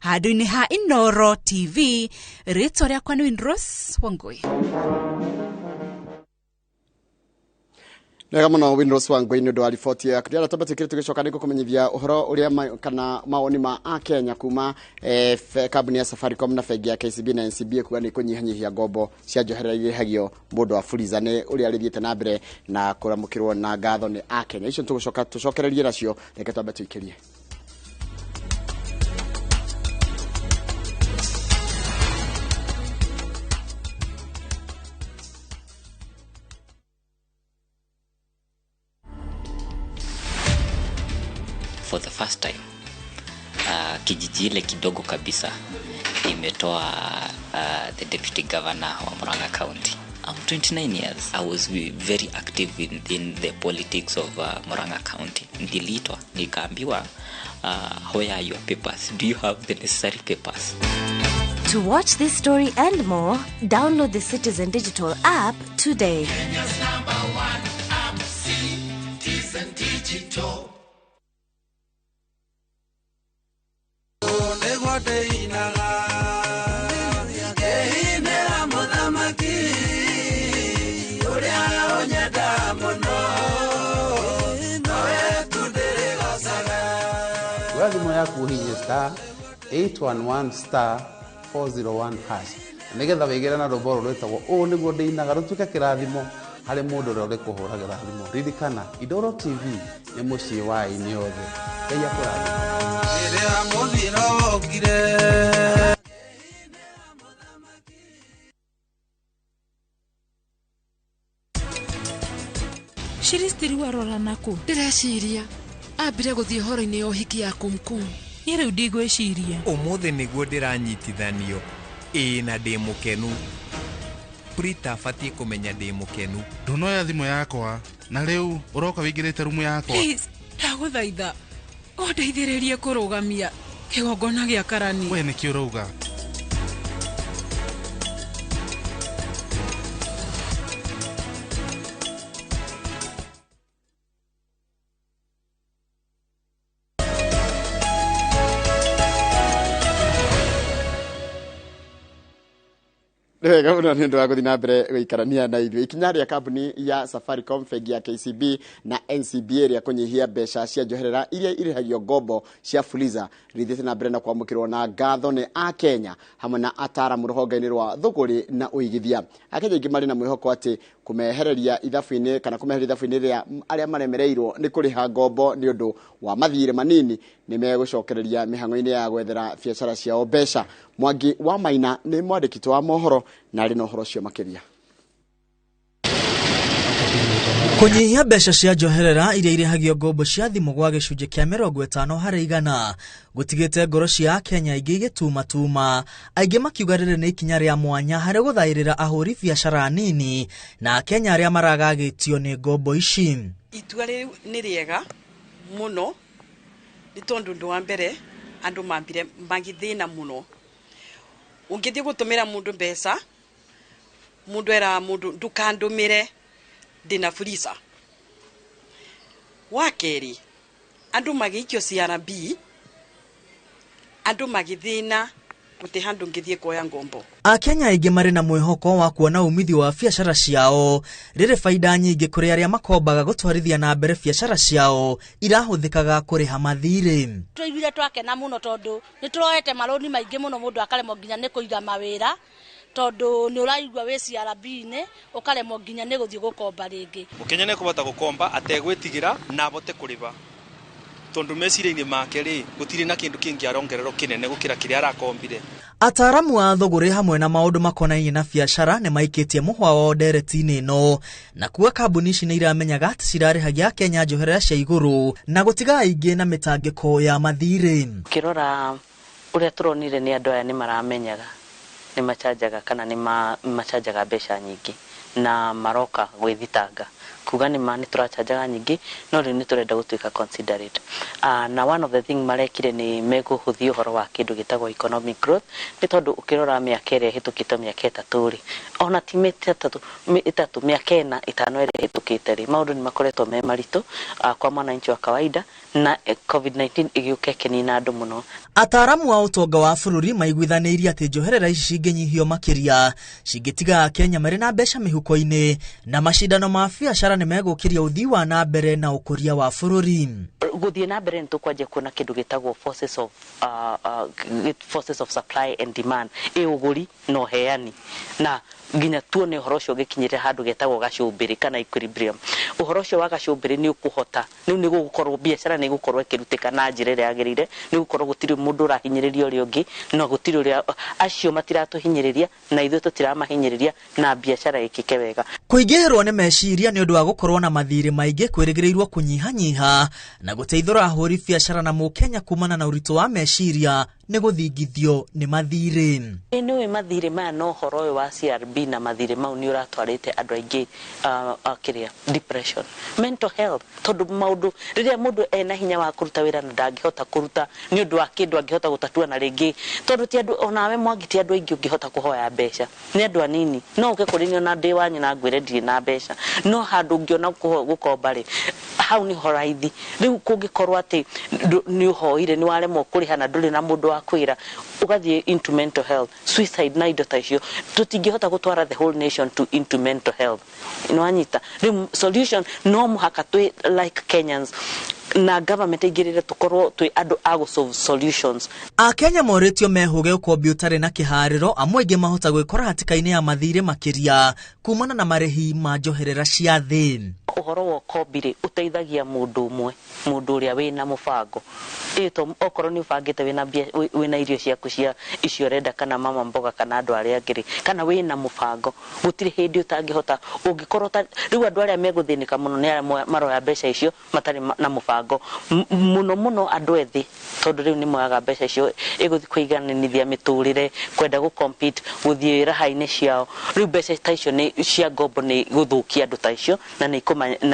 Handũ-inĩ ha Inooro TV, rĩtwa rĩakwa nĩ Winrose Wangũi. Wega mũno Winrose Wangũi nĩ ũndũ wa riboti yaku. Ndĩrenda twambe twĩkĩre tũgĩcoka nĩ ngũkũmenyithia ũhoro ũrĩa kana mawoni ma Akenya kuma kambuni ya Safaricom na bengi ya KCB na NCBA kuga nĩ kũnyihanyihia ngombo cia njoherera iria irĩhagio mũndũ wa Fuliza nĩ ũrĩa rĩthiĩte na mbere na kũramũkĩrwo na ngatho nĩ Akenya. Icio tũgũcoka tũcokererie nacio, reke twambe tũikĩrie. For the first time, kijiji ile kidogo kabisa imetoa the deputy governor wa Murang'a County. I'm 29 years. I was very active within the politics of Murang'a County. Niliitwa nikaambiwa, where are your papers? Do you have the necessary papers? To watch this story and more, download the Citizen Digital app today. Kenya's #1 app, Citizen Digital. Thimũ yaku ũhihinye star 811 star 401 hash nĩgetha wĩgĩre na rwĩmbo rũrũ rwĩtagwo ũũ nĩguo ndĩinaga rũtuĩke kĩrathimo harĩ mũndũ ũrĩa ũrĩkũhũragĩra thimũ. Ririkana Inooro TV nĩ mũciĩ wa aini othe. Ngai akũrathime. Rĩrĩa mũthiro wokire. Shiristiri warora naku. Ndĩreciria ambire gũthiĩ horo-inĩ ya ũhiki ya kumkum. Niĩ rĩu ndigwĩciria. Ũmũthĩ nĩguo ndĩranyitithanio. Ĩĩ na ndĩ mũkenu. Prita abatiĩ kũmenya ndĩ mũkenu. Ndunoya thimũ yakwa na rĩu ũroka wĩingĩrĩte rumu yakwa. Please, ndagũthaitha ũndeithĩrĩrie kũrũgamia kĩgongona gĩa karani. We nĩkĩ ũrauga? Nĩ wega mũno nĩ ũndũ wa gũthiĩ na mbere gũikarania na ithuĩ. Ikinya rĩa kambuni ya Safaricom, bengi ya KCB na NCBA rĩa kũnyihia mbeca cia njoherera iria irĩhagio ngombo cia Fuliza rĩthiĩte na mbere na kwamũkĩrwo na ngatho nĩ Akenya hamwe na ataaramu rũhonge-inĩ rwa thũgũrĩ na ũigithia. Akenya aingĩ marĩ na mwĩhoko atĩ kũmehereria ithabu-inĩ kana kũmehereria ithabu-inĩ rĩa arĩa maremereirwo nĩ kũrĩha ngombo nĩ ũndũ wa mathirĩ manini nĩ megũcokereria mĩhang'o-inĩ ya gwethera biacara ciao mbeca. Mwangi wa Maina nĩ mwandĩki wa mohoro na arĩ na ũhoro ũcio makĩria. Kũnyihia mbeca cia njoherera iria irĩhagio ngombo cia thimũ gwa gĩcunjĩ kĩa 50% gũtigĩte ngoro cia Akenya aingĩ igĩtumatuma, aingĩ makiuga rĩrĩ nĩ ikinya rĩa mwanya harĩ gũthaĩrĩra ahũri biacara nini na Akenya arĩa maragagĩtio nĩ ngombo ici. Itua rĩu nĩ rĩega mũno nĩ tondũ ũndũ wa mbere andũ mambire magĩthĩna mũno. Ũngĩthiĩ gũtũmĩra mũndũ mbeca, mũndũ eraga mũndũ ndũkandũmĩre ndĩna Fuliza. Wa kerĩ, andũ magĩikio CRB, andũ magĩthĩna gũtirĩ handũ ũngĩthiĩ kuoya ngombo. Akenya aingĩ marĩ na mwĩhoko wa kuona umithio wa biacara ciao rĩrĩ baida nyingĩ kũrĩ arĩa makombaga gũtwarithia na mbere biacara ciao irahũthĩkaga kũrĩha mathirĩ. Twaiguire twakena mũno tondũ nĩ tũroete marũni maingĩ mũno mũndũ akaremwo nginya nĩ kũiga mawĩra tondũ nĩ ũraigua wĩ CRB-inĩ ũkaremwo nginya nĩ gũthiĩ gũkomba rĩngĩ. Mũkenya nĩ ekũhota gũkomba ategwĩtigĩra na abote kũrĩha tondu meciria-inĩ make rĩ gũtirĩ na kĩndũ kĩngĩ arongererwo kĩnene gũkĩra kĩrĩa arakombire. Ataaramu a thũgũrĩ hamwe na maũndũ makonainie na biacara nĩ maikĩtie mũhwa wao ndereti-inĩ ĩno na kuga kambuni ici nĩ iramenyaga atĩ cirarĩhagia Akenya njoherera cia igũrũ na gũtiga aingĩ na mĩtangĩko ya mathirĩ. Ũkĩrora ũrĩa tũronire nĩ andũ aya nĩ maramenyaga nĩ machanjaga kana nĩ machanjaga mbeca nyingĩ na maroka gwĩthitanga kuga nĩ ma nĩ tũrachanjaga nyingĩ no rĩu nĩ tũrenda gũtuĩka considerate. Na one of the thing marekire nĩ megũhũthia ũhoro wa kĩndũ gĩtagwo economic growth nĩ tondũ ũkĩrora mĩaka ĩrĩa ĩhĩtũkĩte mĩaka 3 rĩ ona ti mĩtatũ mĩaka 4 5 ĩrĩa ĩhĩtũkĩte rĩ maũndũ nĩ makoretwo me maritũ kwa mwananchi wa kawaida na COVID-19 ĩgĩũka ĩkĩnina andũ mũno. Ataaramu a ũtonga wa bũrũri maiguithanĩirie atĩ njoherera ici cingĩnyihio makĩria cingĩtiga Akenya marĩ na mbeca mĩhuko-inĩ na macindano ma biacara nĩ megũkĩria ũthii wa na mbere na ũkũria wa bũrũri. Gũthiĩ na mbere nĩ tũkwanjia kuona kĩndũ gĩtagwo forces of supply and demand, ĩ ũgũri na ũheani, na nginya tuone ũhoro ũcio ũgĩkinyĩte handũ getagwo gacũmbĩrĩ kana equilibrium. Ũhoro ũcio wa gacũmbĩrĩ nĩ ũkũhota rĩu nĩ gũgũkorwo biacara nĩ ĩgũkorwo ĩkĩrutĩka na njĩra ĩrĩa yagĩrĩire, nĩ gũkorwo gũtirĩ mũndũ ũrahinyĩrĩria ũrĩa ũngĩ na gũtirĩ ũrĩa acio matiratũhinyĩrĩria na ithuĩ tũtiramahinyĩrĩria na biacara ĩkĩke wega. Kũingĩhĩrwo nĩ meciria nĩ ũndũ wa gũkorwo na mathirĩ maingĩ kwĩrĩgĩrĩirwo kũnyihanyiha na gũteithũra ahũri biacara na mũkenya kumana na ũritũ wa meciria nĩ gũthingithio nĩ mathirĩ. Nĩ ũĩ mathirĩ maya na ũhoro ũyũ wa CRB na mathirĩ mau nĩ ũratwarĩte andũ aingĩ kĩrĩa depression, mental health, tondũ maũndũ rĩrĩa mũndũ ena hinya wa kũruta wĩra na ndangĩhota kũruta nĩ ũndũ wa kĩndũ angĩhota gũtatua na rĩngĩ tondũ ti andũ onawe Mwangi ti andũ aingĩ ũngĩhota kũhoya mbeca nĩ andũ anini no ũke kũrĩ niĩ ona ndĩ wanyu na ngwĩre ndirĩ na mbeca no handũ ũngĩona gũkomba rĩ hau nĩ ho raithi. Rĩu kũngĩkorwo atĩ nĩ ũhoire nĩ waremwo kũrĩha na ndũrĩ na mũndũ wa kwĩra ũgathiĩ into mental health, suicide na indo ta icio tũtingĩhota gũtwara the whole nation to into mental health. Nĩwanyita rĩu solution no mũhaka twĩ like Kenyans na government ĩingĩrĩre tũkorwo twĩ andũ a gũ solve solutions. Akenya morĩtio mehũge ũkombi ũtarĩ na kĩharĩro amwe aingĩ mahota gwĩkora hatĩka-inĩ ya mathirĩ makĩria kumana na marĩhi ma njoherera cia thĩ. Ũhoro wa ũkombi rĩ ũteithagia mũndũ ũmwe mũndũ ũrĩa wĩna mũbango Ĩto okorwo nĩ ũbangĩte wĩna mbia, wĩna irio ciaku cia icio ũrenda, kana mama mboga, kana andũ arĩa angĩ rĩ, kana wĩna mũbango, gũtirĩ hĩndĩ ũtangĩhota. Ũngĩkorwo ta rĩu andũ arĩa megũthĩnĩka mũno nĩ arĩa maroya mbeca icio matarĩ na mũbango. Mũno mũno andũ ethĩ, tondũ rĩu nĩ moyaga mbeca icio ĩgũthiĩ kũigananithia mĩtũrĩre, kwenda gũ compete, gũthiĩ raha-inĩ ciao. Rĩu mbeca ta icio nĩ cia ngombo nĩ gũthũkia andũ ta icio na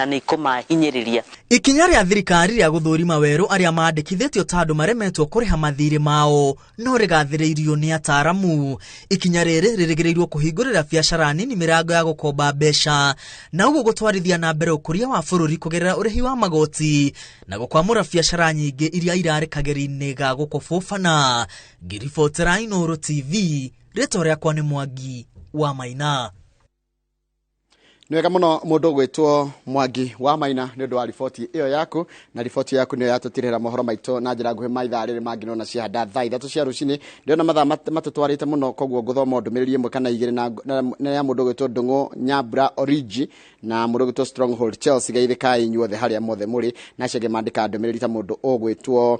nĩ ikũmahinyĩrĩria. Ikinya rĩa thirikari rĩa gũthũrima werũ arĩa mandĩkithĩtio ta andũ maremetwo kũrĩha mathirĩ mao no rĩgathĩrĩirio nĩ ataramu. Ikinya rĩrĩ rĩrĩgĩrĩirwo kũhingũrĩra biacara nini mĩrango ya gũkomba mbeca na ũguo gũtwarithia na mbere ũkũria wa bũrũri kũgerera ũrĩhi wa magoti na gũkwamũra biacara nyingĩ iria irarĩ kageri-inĩ ga gũkũbũbana. Ngĩribotera Inooro TV, rĩtwa rĩakwa nĩ Mwangi wa Maina. Nĩ wega mũno mũndũ ũgwĩtwo Mwangi wa Maina nĩ ũndũ wa riboti ĩyo yaku, na riboti yaku nĩyo yatũtirĩra mohoro maitũ na njĩra nguhĩ ma ithaa rĩrĩ mangĩ nona ciahanda thaa 3 cia rũcinĩ. Ndĩrona mathaa matũtwarĩte mũno, koguo ngũthoma ndũmĩrĩri ĩmwe kana igĩrĩ na ya mũndũ ũgwĩtwo Ndũng'ũ Nyambura Origi na mũndũ ũgwĩtwo Stronghold Chelsea. Geithĩkai inyuothe harĩa mothe mũrĩ, na acio angĩ mandĩka ndũmĩrĩri ta mũndũ ũgwĩtwo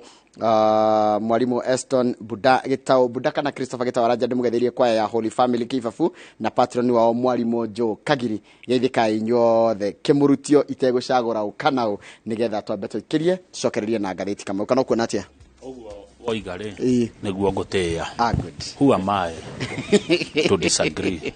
mwalimu Eston Buda Gitau Buda kana Christopher Gitau aranja ndĩmũgeithĩrie kwaya ya Holy Family Kibabu na patron wao mwalimu Joe Kagiri. Geithĩkai inyuothe kĩmũrutio itegũcagũra ũ kana ũ, nĩgetha twambe tũikĩrie tũcokererie na ngathĩti Kamau. Kana ũkuona atĩa? Ũguo woiga rĩ, Ĩĩ. nĩguo ngũtĩĩa. Ah, good. Who am I to disagree?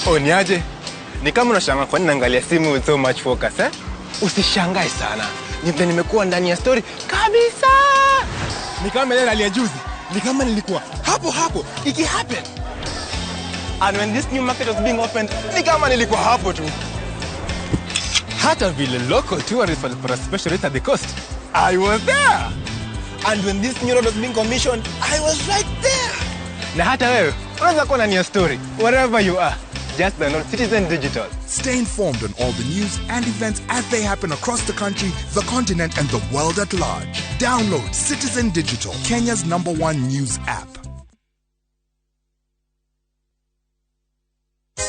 Oh, niaje? Ni kama unashangaa kwa nini naangalia simu with so much focus, eh? Usishangae sana. Ni vile nimekuwa ndani ya story kabisa. Ni kama ile rally ya juzi. Ni kama nilikuwa hapo hapo iki happen. And when this new market was being opened, ni kama nilikuwa hapo tu. Hata vile local tourists walipata special rate at the coast, I was there. And when this new road was being commissioned, I was right there. Na hata wewe unaweza kuwa ndani ya story wherever you are. Just download Citizen Digital. Stay informed on all the news and events as they happen across the country, the continent, and the world at large. Download Citizen Digital, Kenya's #1 news app.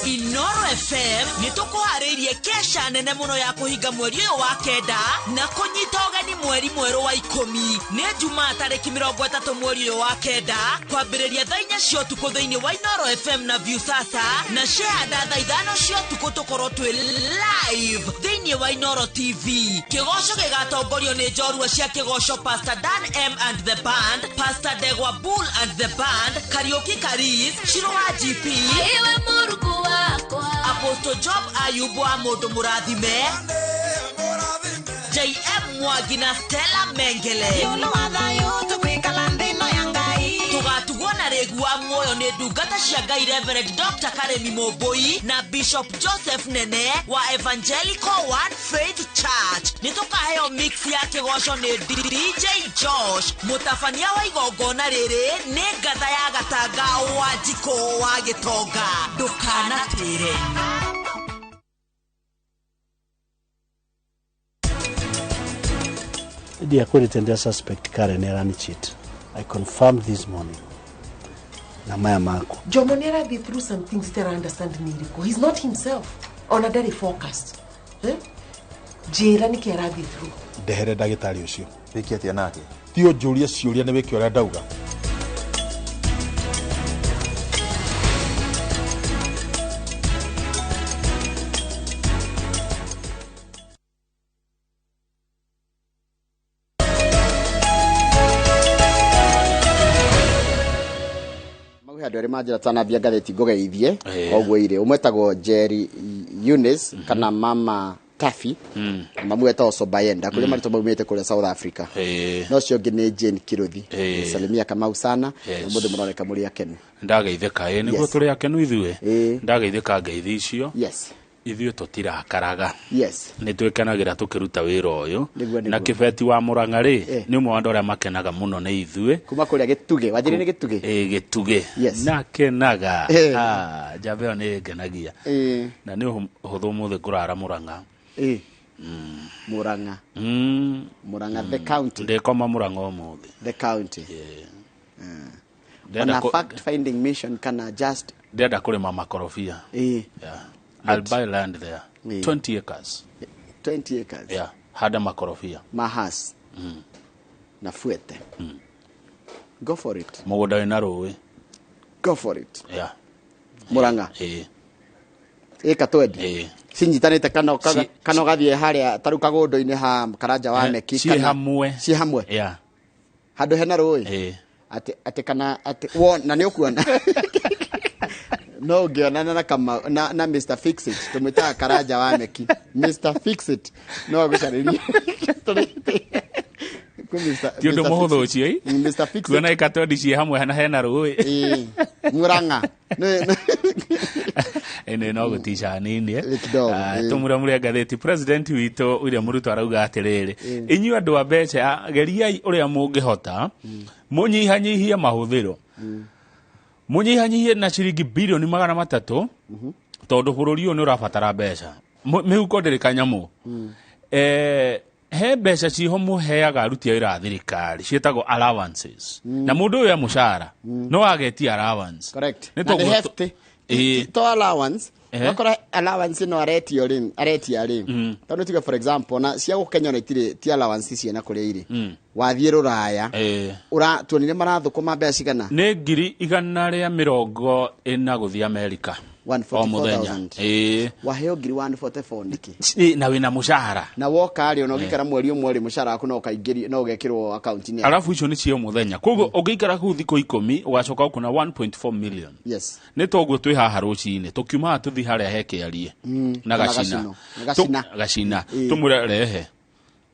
Inooro FM nĩ tũkũharĩirie kesha nene mũno ya kũhinga mweri ũyũ wa 9 na kũnyita ũgeni mweri mwerũ wa 10. Nĩ Jumaa tarĩki 30 mweri ũyũ wa 9 kwambĩrĩria thaa 4 cia ũtukũ thĩinĩ wa Inooro FM na Viusasa na Shehada thaa 5 cia ũtukũ tũkorwo twĩ live thĩinĩ wa Inooro TV. Kĩgoco gĩgatongorio nĩ njorua cia kĩgoco Pastor Dan M and the band, Pastor Degwa Bull and the band, Kariuki Karis, Shiro wa GP, Iwe Muruku wakwa, Apostle Job Ayubu wa mũndũ mũrathime, JM Mwangi na Stella Mengele. Yulu wa thayũ tũkwĩkala nthĩ ĩno ya Ngai. Tũgatugwo na rĩgu wa muoyo nĩ ndungata cia Ngai Reverend Dr. Karemi Mũmbũi na Bishop Joseph Nene wa Evangelical One Faith Church. Nĩ tũkaheo mix ya kĩgoco nĩ DJ Josh. Mũtabania wa igongona rĩrĩ nĩ ngatha ya Gatanga wa Njikũ wa Gĩtonga. Ndũkanatĩre. Ndiakwĩrĩte ndĩ suspect Karen arani cheat. I confirmed this morning. Na maya mako. Jomo nĩ arathiĩ through some things that I understand nĩ irĩkũ. He's not himself. Ona ndarĩ focused. Eh? Njĩra nĩkĩ arathiĩ through. Ndehere ndagĩtarĩ ũcio. Wĩke atĩa nake? Ti ũnjũrie ciũria nĩ wĩke ũrĩa ndauga. Andũ arĩa manjĩra tanambia ngathĩti ngũgeithie koguo irĩ ũmwe etagwo Jerry Eunice kana Mama Taffy, mamu etagwo Sobayenda kũrĩa marĩtwa maumĩte kũrĩa South Africa. No ũcio ũngĩ nĩ Jane Kiruthi. Salimia Kamau sana, ũmũthĩ mũroneka mũrĩ akenu. Ndageithĩka ĩ nĩguo tũrĩ akenu ithuĩ. Ndageithĩka ngeithi icio. Ithuĩ tũtirakaraga. Nĩ twĩkenagĩra tũkĩruta wĩra ũyũ. Na kĩbeti wa Mũrang'a rĩ, nĩ ũmwe wa andũ arĩa makenaga mũno nĩ ithuĩ. Kuma kũrĩa Gĩtugĩ, wanjĩrĩ nĩ Gĩtugĩ? Ĩ Gĩtugĩ. Nakenaga. Njamba ĩyo nĩ ĩngenagia. Na nĩ ũhũthũ ũmũthĩ kũrara Mũrang'a. Murang'a. Murang'a the county. Ndĩkoma Murang'a ũmũthĩ. The county. Ndĩrenda On a fact finding mission kana just Ndĩrenda kũrĩma makorobia. Yeah. I'll buy land there. 20 acres. 20 acres. Yeah. Handa makorobia. Mahas. Na fuete. Go for it. Mũgũnda wĩna rũĩ. Go for it. Yeah. Murang'a. Ĩĩ. Ĩka twendi. Ĩĩ. Cinyitanĩte kana kana ũgathiĩ harĩa ta rĩu kagũndũ-inĩ ha Karanja wa Meki Ciĩ hamwe. Ciĩ hamwe. Yeah. Handũ hena rũĩ. Ĩĩ. Atĩ atĩ kana atĩ wona nĩ ũkuona. No ũngĩonana na Kamau na Mr Fixit, tũmwĩtaga Karanja wa Meki. Mr Fixit no agũcarĩrie. Kwĩ Mr. Ti ũndũ Mr. mũhũthũ Fixit. ũcio ĩ. Mr Fixit. Kuona ĩka twendi ciĩ hamwe na hena rũĩ. Ĩĩ. Murang'a. Ĩnĩ no gũtica hanini eh. Kidogo, Ah, ĩĩ. tũmũramũre ngathĩti president witũ William Ruto arauga atĩrĩrĩ, inyuĩ andũ a mbeca geriai ũrĩa mũngĩhota mũnyihanyihie mahũthĩro, mũnyihanyihie na ciringi birioni 300, tondũ bũrũri ũyũ nĩ ũrabatara mbeca. Mĩhuko ndĩrĩ kanyamũ. He mbeca ciho mũheaga aruti a wĩra a thirikari ciĩtagwo allowances, na mũndũ ũyũ e mũcara no agetia allowance. Correct. Nĩ Na nĩ tondũ hefty. Ĩĩ. To allowance. Ehe. Wakora allowance no aretio rĩ, aretia rĩ. Tondũ tuge for example na cia gũkũ Kenya ona itirĩ ti allowance ciana kũrĩa irĩ. Wathiĩ rũraya. Ũra tuonire marathũkũma mbeca cigana? Nĩ 140,000 gũthiĩ Amerika. O mũthenya. 144,000. Ĩĩ. Waheo ngiri 144 nĩkĩ? Ĩ, na wĩna mũcara. Na woka rĩ, ona ũngĩikara mweri ũmwe rĩ, mũcara waku no ũkaingĩrio, no ũgekĩrwo akaunti-inĩ yaku. Arabu icio nĩ cia mũthenya. Koguo ũngĩikara kũu thikũ 10 ũgacoka ũkona 1.4 million. Yes. Nĩ toguo twĩ haha rũcinĩ tũkiuma haha tũthiĩ harĩa he kĩarie na Na gacina. Gacino. Na Gacina. Gacina. Ĩĩ. Tũmwĩre rehe.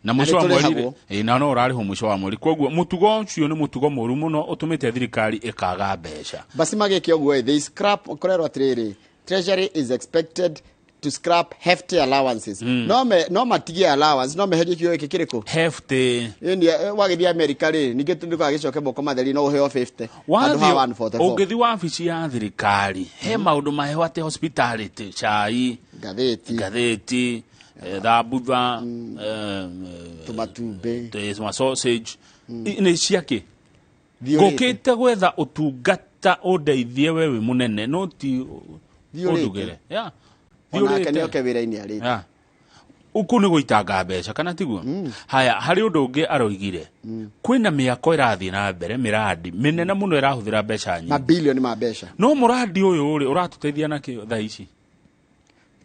Na Na mũico wa mweri nĩtũrĩhagwo. ĩ, na no ũrarĩhwo mũico wa mweri. Koguo mũtugo ũcio nĩ mũtugo mũru mũno ũtũmĩte thirikari ĩkaga mbeca. Basi magĩke ũguo ĩ, they scrap kũrerwo atĩrĩrĩ, treasury is expected to scrap hefty allowances. No me, no matigie allowance, no meherie kĩo gĩkĩ kĩrĩkũ? Hefty. Ĩni wagĩthiĩ Amerika rĩ, ningĩ ndũgagĩcoke moko matheri no ũheo 50. Handũ ha Wathiĩ 144. ũngĩthiĩ wabici ya thirikari he maũndũ maheo atĩ hospitality, cai, ngathĩti, ngathĩti, thambutha, tũmatumbĩ, ma sausage. Nĩ ciakĩ? Thiũrĩte. Ngũkĩte gwetha ũtungata ũndeithie we wĩ mũnene no ti Thiũrĩte. ũndugĩre. Yeah. Onake Thiũrĩte. nĩoke wĩra-inĩ arĩte. Yeah. Uku nĩ gũitanga mbeca kana tiguo? Haya, harĩ ũndũ ũngĩ aroigire, kwĩna mĩako ĩrathiĩ na mbere, mĩrandi mĩnene mũno ĩrahũthĩra mbeca nyingĩ, Mabilioni ma mbeca. No mũrandi ũyũ rĩ, ũratũteithia na kĩ thaa ici?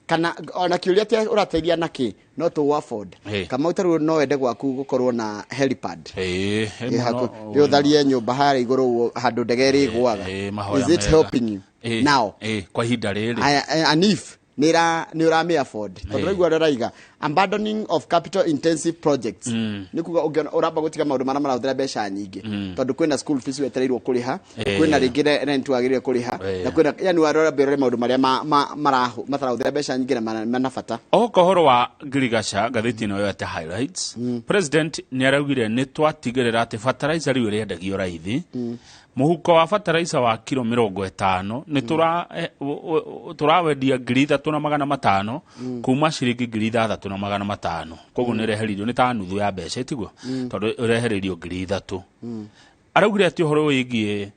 Kana ona kĩũria ti ũrateithia na kĩ, no tũ afford. Ĩ. Kamau tarĩu no wende gwaku gũkorwo na helipad. Ĩ, he Ĩ, mũno, haku- ĩ, ũtharie nyũmba harĩa igũrũ ũguo, handũ ndege ĩrĩgũaga. Ĩ, mahoya Is it mega. helping you Ĩ, now? ĩ, kwa ihinda rĩrĩ. Aya, and if nĩ ũramĩ afford, tondũ Ĩ. raigua ũrĩa ũraiga abandoning of capital intensive projects, nĩ kuga ũngĩona ũramba gũtiga maũndũ marĩa marahũthĩra mbeca nyingĩ, tondũ kwĩna school fees wetereirwo kũrĩha, kwĩna rĩngĩ rent wagĩrĩire kũrĩha, na kwĩna yani warora ũrore maũndũ marĩa matarahũthĩra mbeca nyingĩ na mana bata. Oka ũhoro wa ngirigaca, ngathĩti ĩno yoete highlights. President nĩ araugire nĩ twatigĩrĩra atĩ fertilizer rĩu ĩrĩendagio raithi. Mũhuko wa fertilizer wa kiro 50 nĩ tũrawendia 3,500 kuma ciringi 6,500. Koguo nĩ ĩreheririo nĩ ta nuthu ya mbeca, ĩtiguo? Tondũ ĩrehereirio 3,000. Araugire atĩ ũhoro wĩgiĩ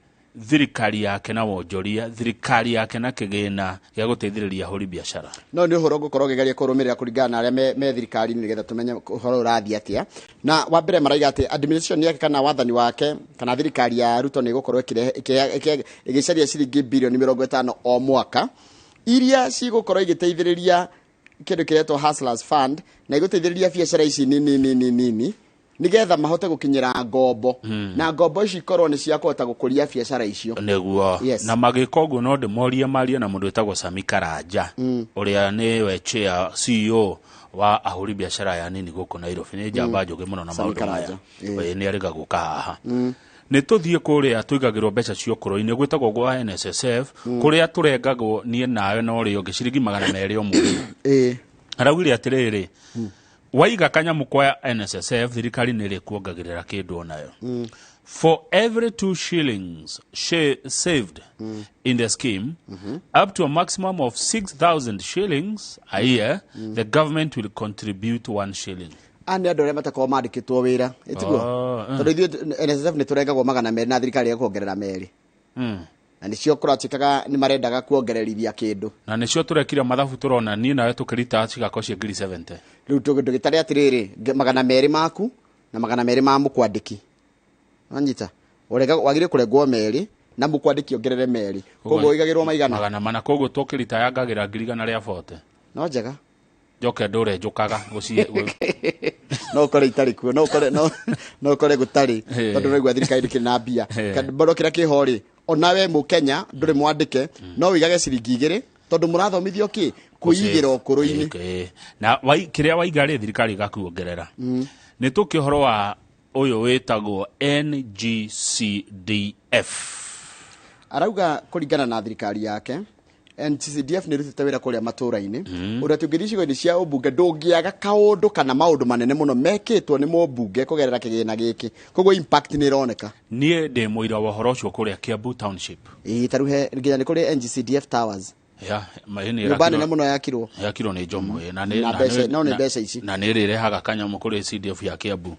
thirikari yake na wonjoria, thirikari yake na kĩgĩna gĩa gũteithĩrĩria ahũri biacara. No nĩ ũhoro ngũkorwo ngĩgeria kũrũmĩrĩra kũringana na arĩa me thirikari-inĩ nĩgetha tũmenye ũhoro ũrathiĩ atĩa. Na wa mbere maraiga atĩ administration yake kana wathani wake kana thirikari ya Ruto nĩ ĩgũkorwo ĩgĩcaria ciringi birioni 50 o mwaka iria cigũkorwo igĩteithĩrĩria kĩndũ kĩretwo Hustlers Fund, na igũteithĩrĩria biacara ici nini nini nini nĩgetha mahote gũkinyĩra ngombo, na ngombo ici ikorwo nĩ cia kũhota gũkũria biacara icio. Nĩguo. Yes. Na magĩka ũguo no ndĩmorie marie na mũndũ wĩtagwo Sami Karanja, ũrĩa nĩwe chair CEO wa ahũri biacara ya nini gũkũ Nairobi. Nĩ njamba njũgĩ mũno na Sami maũndũ maya. Karanja. Ĩĩ, nĩ arĩga gũka haha. Nĩ tũthiĩ kũrĩa tũigagĩrwo mbeca cia ũkũrũ-inĩ gwĩtagwo gwa NSSF, kũrĩa tũrengagwo niĩ nawe na ũrĩa ũngĩ ciringi 200 o mweri. Araugire atĩrĩrĩ, Waiga kanyamũ kwa NSSF, thirikari nĩ ĩrĩkuongagĩrĩra kĩndũ onayo. For every 2 shillings saved in the scheme, up to a maximum of 6,000 shillings a year, the government will contribute 1 shilling. A nĩ andũ arĩa matakoragwo mandĩkĩtwo wĩra, ĩtiguo? Oh, Tondũ ithuĩ NSSF nĩ tũrengagwo 200 na thirikari ĩgakuongerera 2. Na nĩcio kũratuĩkaga nĩ marendaga kuongererithia kĩndũ. Na nĩcio tũrekire mathabu tũrona niĩ nawe tũkĩrita cigakorwo ciĩ ngiri 70. Rĩu tũgĩtare atĩrĩrĩ, 200 maku na 200 ma mũkwandĩki. Wanyita? Wagĩrĩire kũrengwo 2 na mũkwandĩki ongerere 2. Koguo ũigagĩrwo maigana? 400. Koguo tũkĩrita yangagĩra ngiri igana rĩa 40. No njega. Njoke ndũre njũkaga gũciĩ No ũkore itarĩ kuo, no ũkore, no, no ũkore gũtarĩ, tondũ ũraigua thirikari ndĩkĩrĩ na mbia. Bado kĩrĩa kĩho rĩ, ona we Mũkenya ndũrĩ mwandĩke, no ũigage ciringi 2 tondũ mũrathomithio kĩ? Kwĩigĩra ũkũrũ-inĩ. Na kĩrĩa waiga rĩ, thirikari ĩgakuongerera. Nĩ tũkĩ ũhoro wa ũyũ wĩtagwo NGCDF. Arauga kũringana na thirikari yake, NGCDF nĩ ĩrutĩte wĩra kũrĩa matũũra-inĩ. Ũrĩa tũngĩthiĩ icigo-inĩ cia ũmbunge ndũngĩaga kaũndũ kana maũndũ manene mũno mekĩtwo nĩ mũmbunge kũgerera kĩgĩna gĩkĩ. Koguo impact nĩ ĩroneka. Niĩ ndĩ mũira wa ũhoro ũcio kũrĩa Kiambu Township. Ĩĩ, ta rĩu he, nginya nĩ kũrĩ NGCDF Towers. Ya, ma, ĩ, nĩ Nyũmba ĩrakirwo nene mũno yakirwo. Yakirwo nĩ Jomo, ĩ, na nĩ, Na na mbeca, nĩ, no nĩ na, mbeca ici. Na nĩ ĩrĩrehaga kanyamũ kũrĩ CDF ya Kiambu.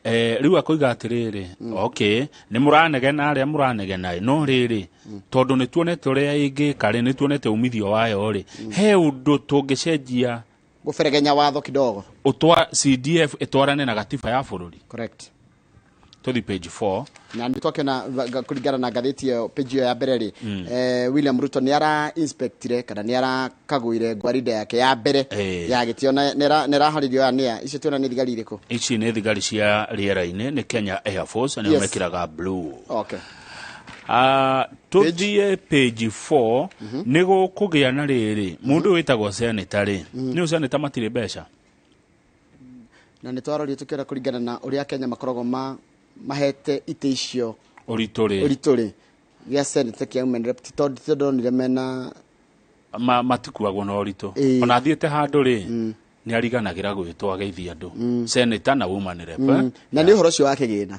Rĩu akoiga atĩrĩrĩ, okay, nĩ mũranegena arĩa mũranegena, no rĩrĩ, tondũ nĩ tuonete ũrĩa ĩngĩka rĩ, nĩ tuonete umithio wayo rĩ, he ũndũ tũngĩcenjia gũberegenya watho kidogo. Ũtwa CDF ĩtwarane na gatiba ya bũrũri. Correct. Tũthi page 4. Na nĩ twakĩona kũringana na ngathĩti ĩyo, page ĩyo ya mbere rĩ, William Ruto nĩ ara inspectire kana nĩ arakagũire gwaride yake ya mbere ya gĩtĩo na nĩ ĩraharĩrio ya nĩa. Icio tuona nĩ thigari irĩkũ? Ici nĩ thigari cia rĩera-inĩ, nĩ Kenya Air Force, nĩo mekĩraga blue. Tũthiĩ page 4, nĩ gũkũgĩa na rĩrĩ, mũndũ wĩtagwo senator rĩ, nĩ senator matirĩ mbeca? Na nĩ twarorie tũkĩona kũringana na ũrĩa Kenya makoragwo mahete itĩ icio ũritũ rĩ. Ũritũ rĩ. Gĩa senator kĩa women rep, ti tondũ ti ndonire mena matikuagwo na ũritũ. Ona athiĩte handũ rĩ, nĩ ariganagĩra gwĩtwo ageithia andũ. Senator na woman rep, eh? Na nĩ ũhoro ũcio wa kĩgĩna.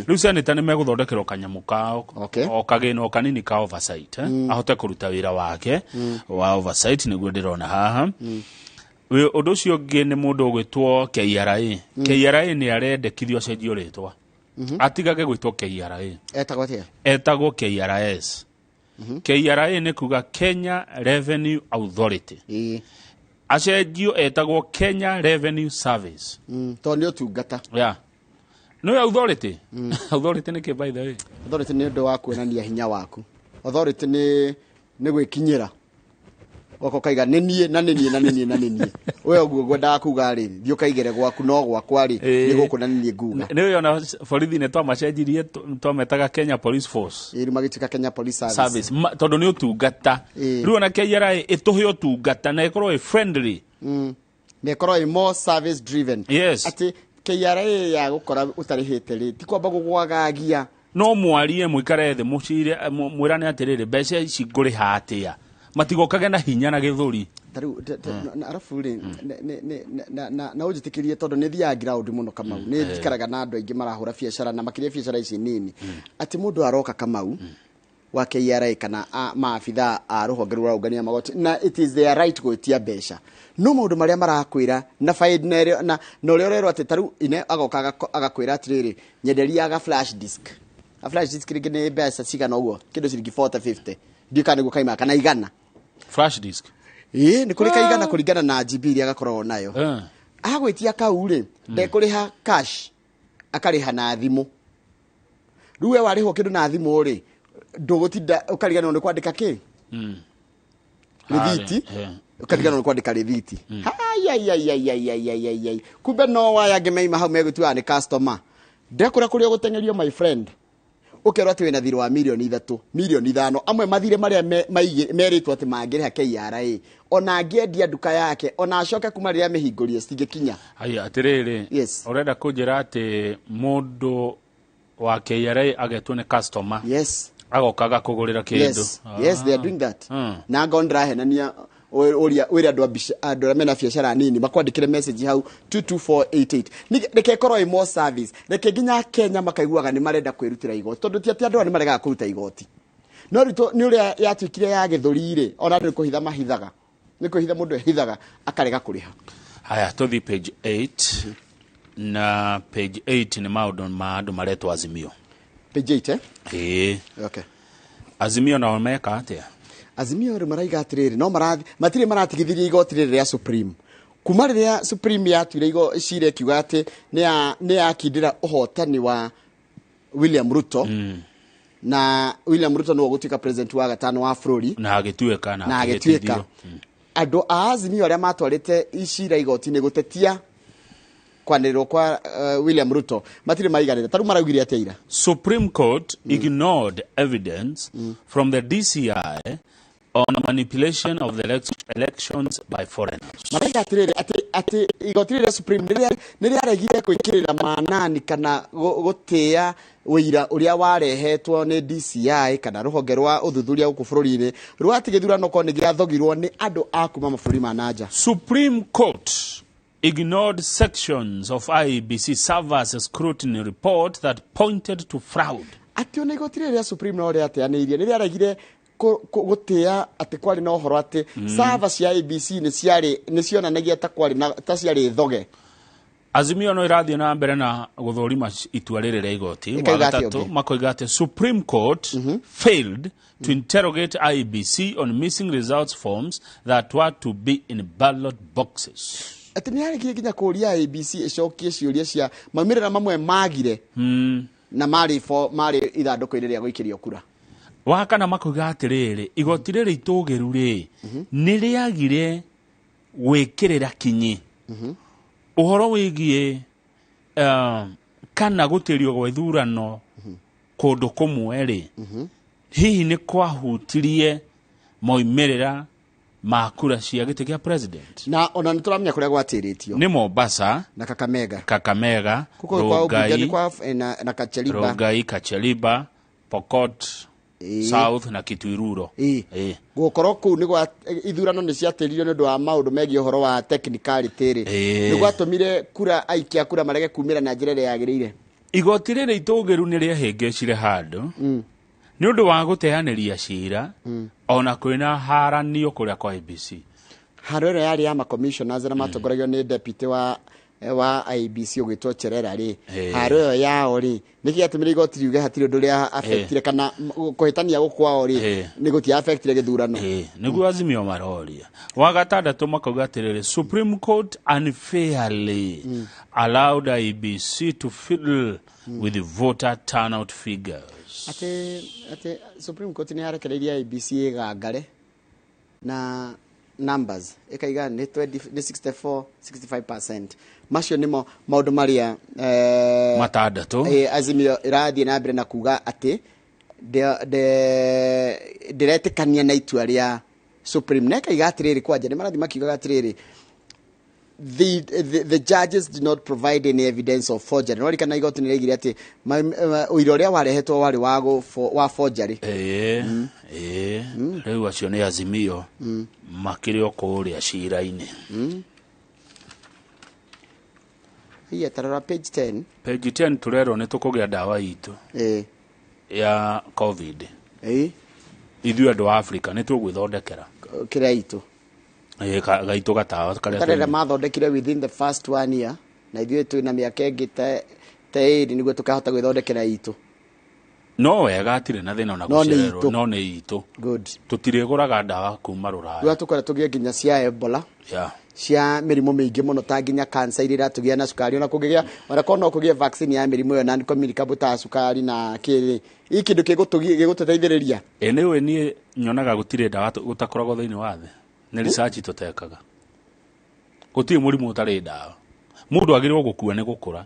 Rĩu senator nĩ megũthondekerwo kanyamũ kao, o kagĩna o kanini ka oversight, eh? Ahote kũruta wĩra wake wa oversight, nĩguo ndĩrona haha. Ũndũ ũcio ũngĩ nĩ mũndũ ũgwĩtwo KRA. KRA nĩ arendekithio acenjio rĩtwa. Atigage gwĩtwo KRA. Etagwo atĩa? Etagwo KRS. KRA nĩ kuga Kenya Revenue Authority. Acenjio etagwo Kenya Revenue Service. Tondũ nĩ ũtungata. Yeah. No authority. Authority nĩ kĩ, by the way? Authority nĩ ũndũ wa kuonania hinya waku. Authority nĩ gwĩkinyĩra. Goko kaiga nĩ niĩ na nĩ niĩ na nĩ niĩ na nĩ niĩ. We ũguo ngwendaga kuga rĩ, thiĩ ũkaigĩre gwaku no gwakwa rĩ, nĩ gũkũ na nĩ niĩ nguga. Nĩ ũyũ ona borithi nĩ twamacenjirie, twametaga Kenya Police Force. Ĩĩ, rĩu magĩtuĩka Kenya Police Service. Service. Tondũ nĩ ũtungata. Rĩu ona KRA ĩtũhe ũtungata na ĩkorwo ĩ friendly. Na ĩkorwo ĩ more service driven. Atĩ KRA ya gũkora ũtarĩhĩte rĩ, ti kwamba gũgwagagia. No mwarie mũikare thĩ mũcire, mwĩrane atĩrĩrĩ, mbeca ici ngũrĩha atĩa? Matigokage na hinya na gĩthũri. Ta rĩu, na arabu rĩ, na ũnjĩtĩkĩrie tondũ nĩ thiaga ground mũno Kamau. Nĩ njikaraga na andũ aingĩ marahũra biacara na makĩria biacara ici nini. Atĩ mũndũ aroka Kamau wa KRA kana maabithaa a rũhonge rũu rũraũngania magoti, na it is their right gwĩtia mbeca. No maũndũ marĩa marakwĩra na fine na ĩrĩa, na ũrĩa ũrerwo atĩ ta rĩu ine agoka agakwĩra atĩrĩrĩ, nyenderia ga flash disk. A flash disk rĩngĩ nĩ mbeca cigana ũguo, kĩndũ ciringi 40, 50. Ndiũĩ kana nĩguo kaima kana igana. Flash disk. Ĩĩ, nĩ kũrĩ kaigana kũringana na GB iria gakoragwo nayo. Agwĩtia kau rĩ, ndekũrĩha cash, akarĩha na thimũ. Rĩu we warĩhwo kĩndũ na thimũ rĩ, ndũgũtinda ũkariganĩrwo nĩ kwandĩka kĩ? Rĩthiti. Ũkariganĩrwo nĩ kwandĩka rĩthiti. Hai. Kumbe no waya angĩ meima hau megũtuaga nĩ customer. Ndekũra kũrĩa ũgũteng'erio my friend. Ũkerwo atĩ wĩna thirĩ wa mirioni 3, mirioni 5. Amwe mathirĩ marĩa merĩtwo atĩ mangĩrĩha KRA. Ona angĩendia nduka yake, ona acoke kuma rĩrĩa amĩhingũrie citingĩkinya. Haya, atĩrĩrĩ. Ũrenda kũnjĩra atĩ mũndũ wa KRA agetwo nĩ customer. Agoka agakũgũrĩra kĩndũ. Yes. Yes, they are doing that. Na ngona ndĩrahenania Ũria wĩre andũ a andũ arĩa mena biacara nini makwandĩkĩre message hau 22488. Reke ĩkorwo ĩ more service, reke nginya Kenya makaiguaga nĩ marenda kwĩrutĩra igoti, tondũ ti atĩ andũ aya nĩ maregaga kũruta igoti, no rĩu nĩ ũrĩa yatuĩkire ya gĩthũri rĩ, ona andũ nĩ kũhitha mahithaga, nĩ kwĩhitha mũndũ ehithaga akarega kũrĩha. Haya, tũthi page 8, na page 8 nĩ maũndũ ma andũ maretwo Azimio. Page 8, eh? Ĩĩ. Okay. Azimio nao meka atĩa? Azimio rĩu maraiga atĩrĩrĩ, no marathi matirĩ maratigithirie igoti rĩrĩ rĩa Supreme kuma rĩrĩa Supreme yatuire igo cira ĩkiuga atĩ nĩ yakindĩra ũhotani wa William Ruto, na William Ruto nĩwe ũgũtuĩka president wa gatano wa bũrũri. Na agĩtuĩka. Na agĩtuĩka. Andũ a Azimio arĩa matwarĩte icira igoti-inĩ gũtetia kwanĩrĩrwo kwa William Ruto matirĩ maiganĩra. Ta rĩu maraugire atĩa ira? Supreme Court ignored evidence from the DCI on manipulation of the elections by foreigners. Maraiga atĩrĩrĩ, atĩ igoti rĩrĩa Supreme nĩ rĩaregire gwĩkĩrĩra manani kana gũtĩĩa ũira ũrĩa warehetwo nĩ DCI kana rũhonge rwa ũthuthuria gũkũ bũrũri-inĩ rwa atĩ gĩthurano korwo nĩ gĩathogirwo nĩ andũ a kuma mabũrũri ma nanja. Supreme Court ignored sections of IEBC servers scrutiny report that pointed to fraud. Atĩ ona igoti rĩrĩa Supreme no rĩateanĩirie nĩ rĩaregire gũtĩĩa atĩ kwarĩ na ũhoro atĩ server cia IEBC nĩ cionanagia ta kwarĩ na ta ciarĩ thoge. Azimio no ĩrathiĩ na mbere na gũthũrima itua rĩrĩ rĩa igoti. Ĩkauga Wa atĩa gatatũ, ũngĩ? makoiga atĩ Supreme Court failed to interrogate IEBC on missing results forms that were to be in ballot boxes. Atĩ nĩ yarĩkirie nginya kũũria IEBC ĩcokie ciũria cia maumĩrĩra mamwe magire na marĩ ithandũkũ-inĩ rĩa gũikĩrio kura. Wa kana makoiga atĩrĩrĩ, igoti rĩrĩ itũgĩru rĩ, nĩ rĩagire gwĩkĩrĩra kinyi ũhoro wĩgiĩ kana gũtĩrio gwa ithurano kũndũ kũmwe rĩ, hihi nĩ kwahutirie moimĩrĩra ma kura cia gĩtĩ kĩa president. Na ona nĩ tũramenya kũrĩa gwatĩrĩtio. Nĩ Mombasa na Kakamega. Kakamega, Kuko kwa ũmbunge nĩ Rongai, kwa, na Kacheliba. Rongai, Kacheliba, Pokot South na Kituiruro. Gũkorwo kũu nĩ gwa ithurano nĩ ciatĩririo nĩ ũndũ wa maũndũ megiĩ ũhoro wa technicality rĩ. Nĩ gwatũmire kura aikia kura marege kumĩra na njĩra ĩrĩa yagĩrĩire. Igoti rĩrĩ itũgĩru nĩ rĩahĩngĩcire handũ nĩ ũndũ wa gũteanĩria cira ona kwĩna haranio kũrĩa kwa IEBC. Haro ĩrĩa yarĩ ya ma-commissioners arĩa matongoragio nĩ deputy wa IEBC ũgwĩtwo Cherera rĩ, haro ĩyo yao rĩ, nĩkĩ gĩatũmire igoti riuge hatirĩ ũndũ ũrĩa affectire kana kũhĩtania gũkũ kwao rĩ, nĩ gũtia affectire gĩthurano. Nĩguo Azimio maroria. Wa gatandatũ makauga atĩrĩrĩ, Supreme Court unfairly allowed IEBC to fiddle with voter turnout figures. Atĩ Supreme Court nĩ yarekereirie IEBC ĩgangare na numbers ĩkaiga nĩ 20, nĩ 64, 65%. Macio nĩmo maũndũ marĩa, matandatũ. Azimio ĩrathiĩ na mbere na kuga atĩ ndĩretĩkania na itua rĩa Supreme, na ĩkaiga atĩrĩrĩ, kwanja nĩ marathiĩ makiugaga atĩrĩrĩ, the judges did not provide any evidence of forgery. No rikana igoti nĩ rĩaigire atĩ ũira ũrĩa warehetwo warĩ wa forgery. Rĩu acio nĩ Azimio makĩrĩ o kũrĩa cira-inĩ. Hiya, tarora page 10. Page 10 tũrerwo nĩ tũkũgĩa ndawa itũ ya COVID. Ithuĩ andũ a Africa nĩ tũgwĩthondekera. Kĩrĩa itũ. Gaitũ gatawa karĩa Karĩa tũnyuaga. mathondekire within the first 1 year, na ithuĩ twĩna mĩaka ĩngĩ ta ĩrĩ nĩguo tũkahota gwĩthondekera itũ. No wega atirĩ na thĩna ona No nĩ gũcererwo, itũ. no nĩ itũ. Good. Tũtirĩgũraga ndawa kuma Rũraya. Rĩu tũkora tũgĩe nginya cia Ebola. Cia mĩrimũ mĩingĩ mũno ta nginya cancer iria iratũgĩa na cukari, ona kũngĩgĩa, ona korwo no kũgĩe vaccine ya mĩrimũ ĩyo non communicable ta cukari na kĩrĩ, hii kĩndũ gĩgũtũteithĩrĩria. Nĩ ũĩ niĩ nyonaga gũtirĩ ndawa gũtakoragwo thĩinĩ wa thĩ. Nĩ research tũtekaga. Gũtirĩ mũrimũ ũtarĩ ndawa. Mũndũ agĩrĩirwo gũkua nĩ gũkũra.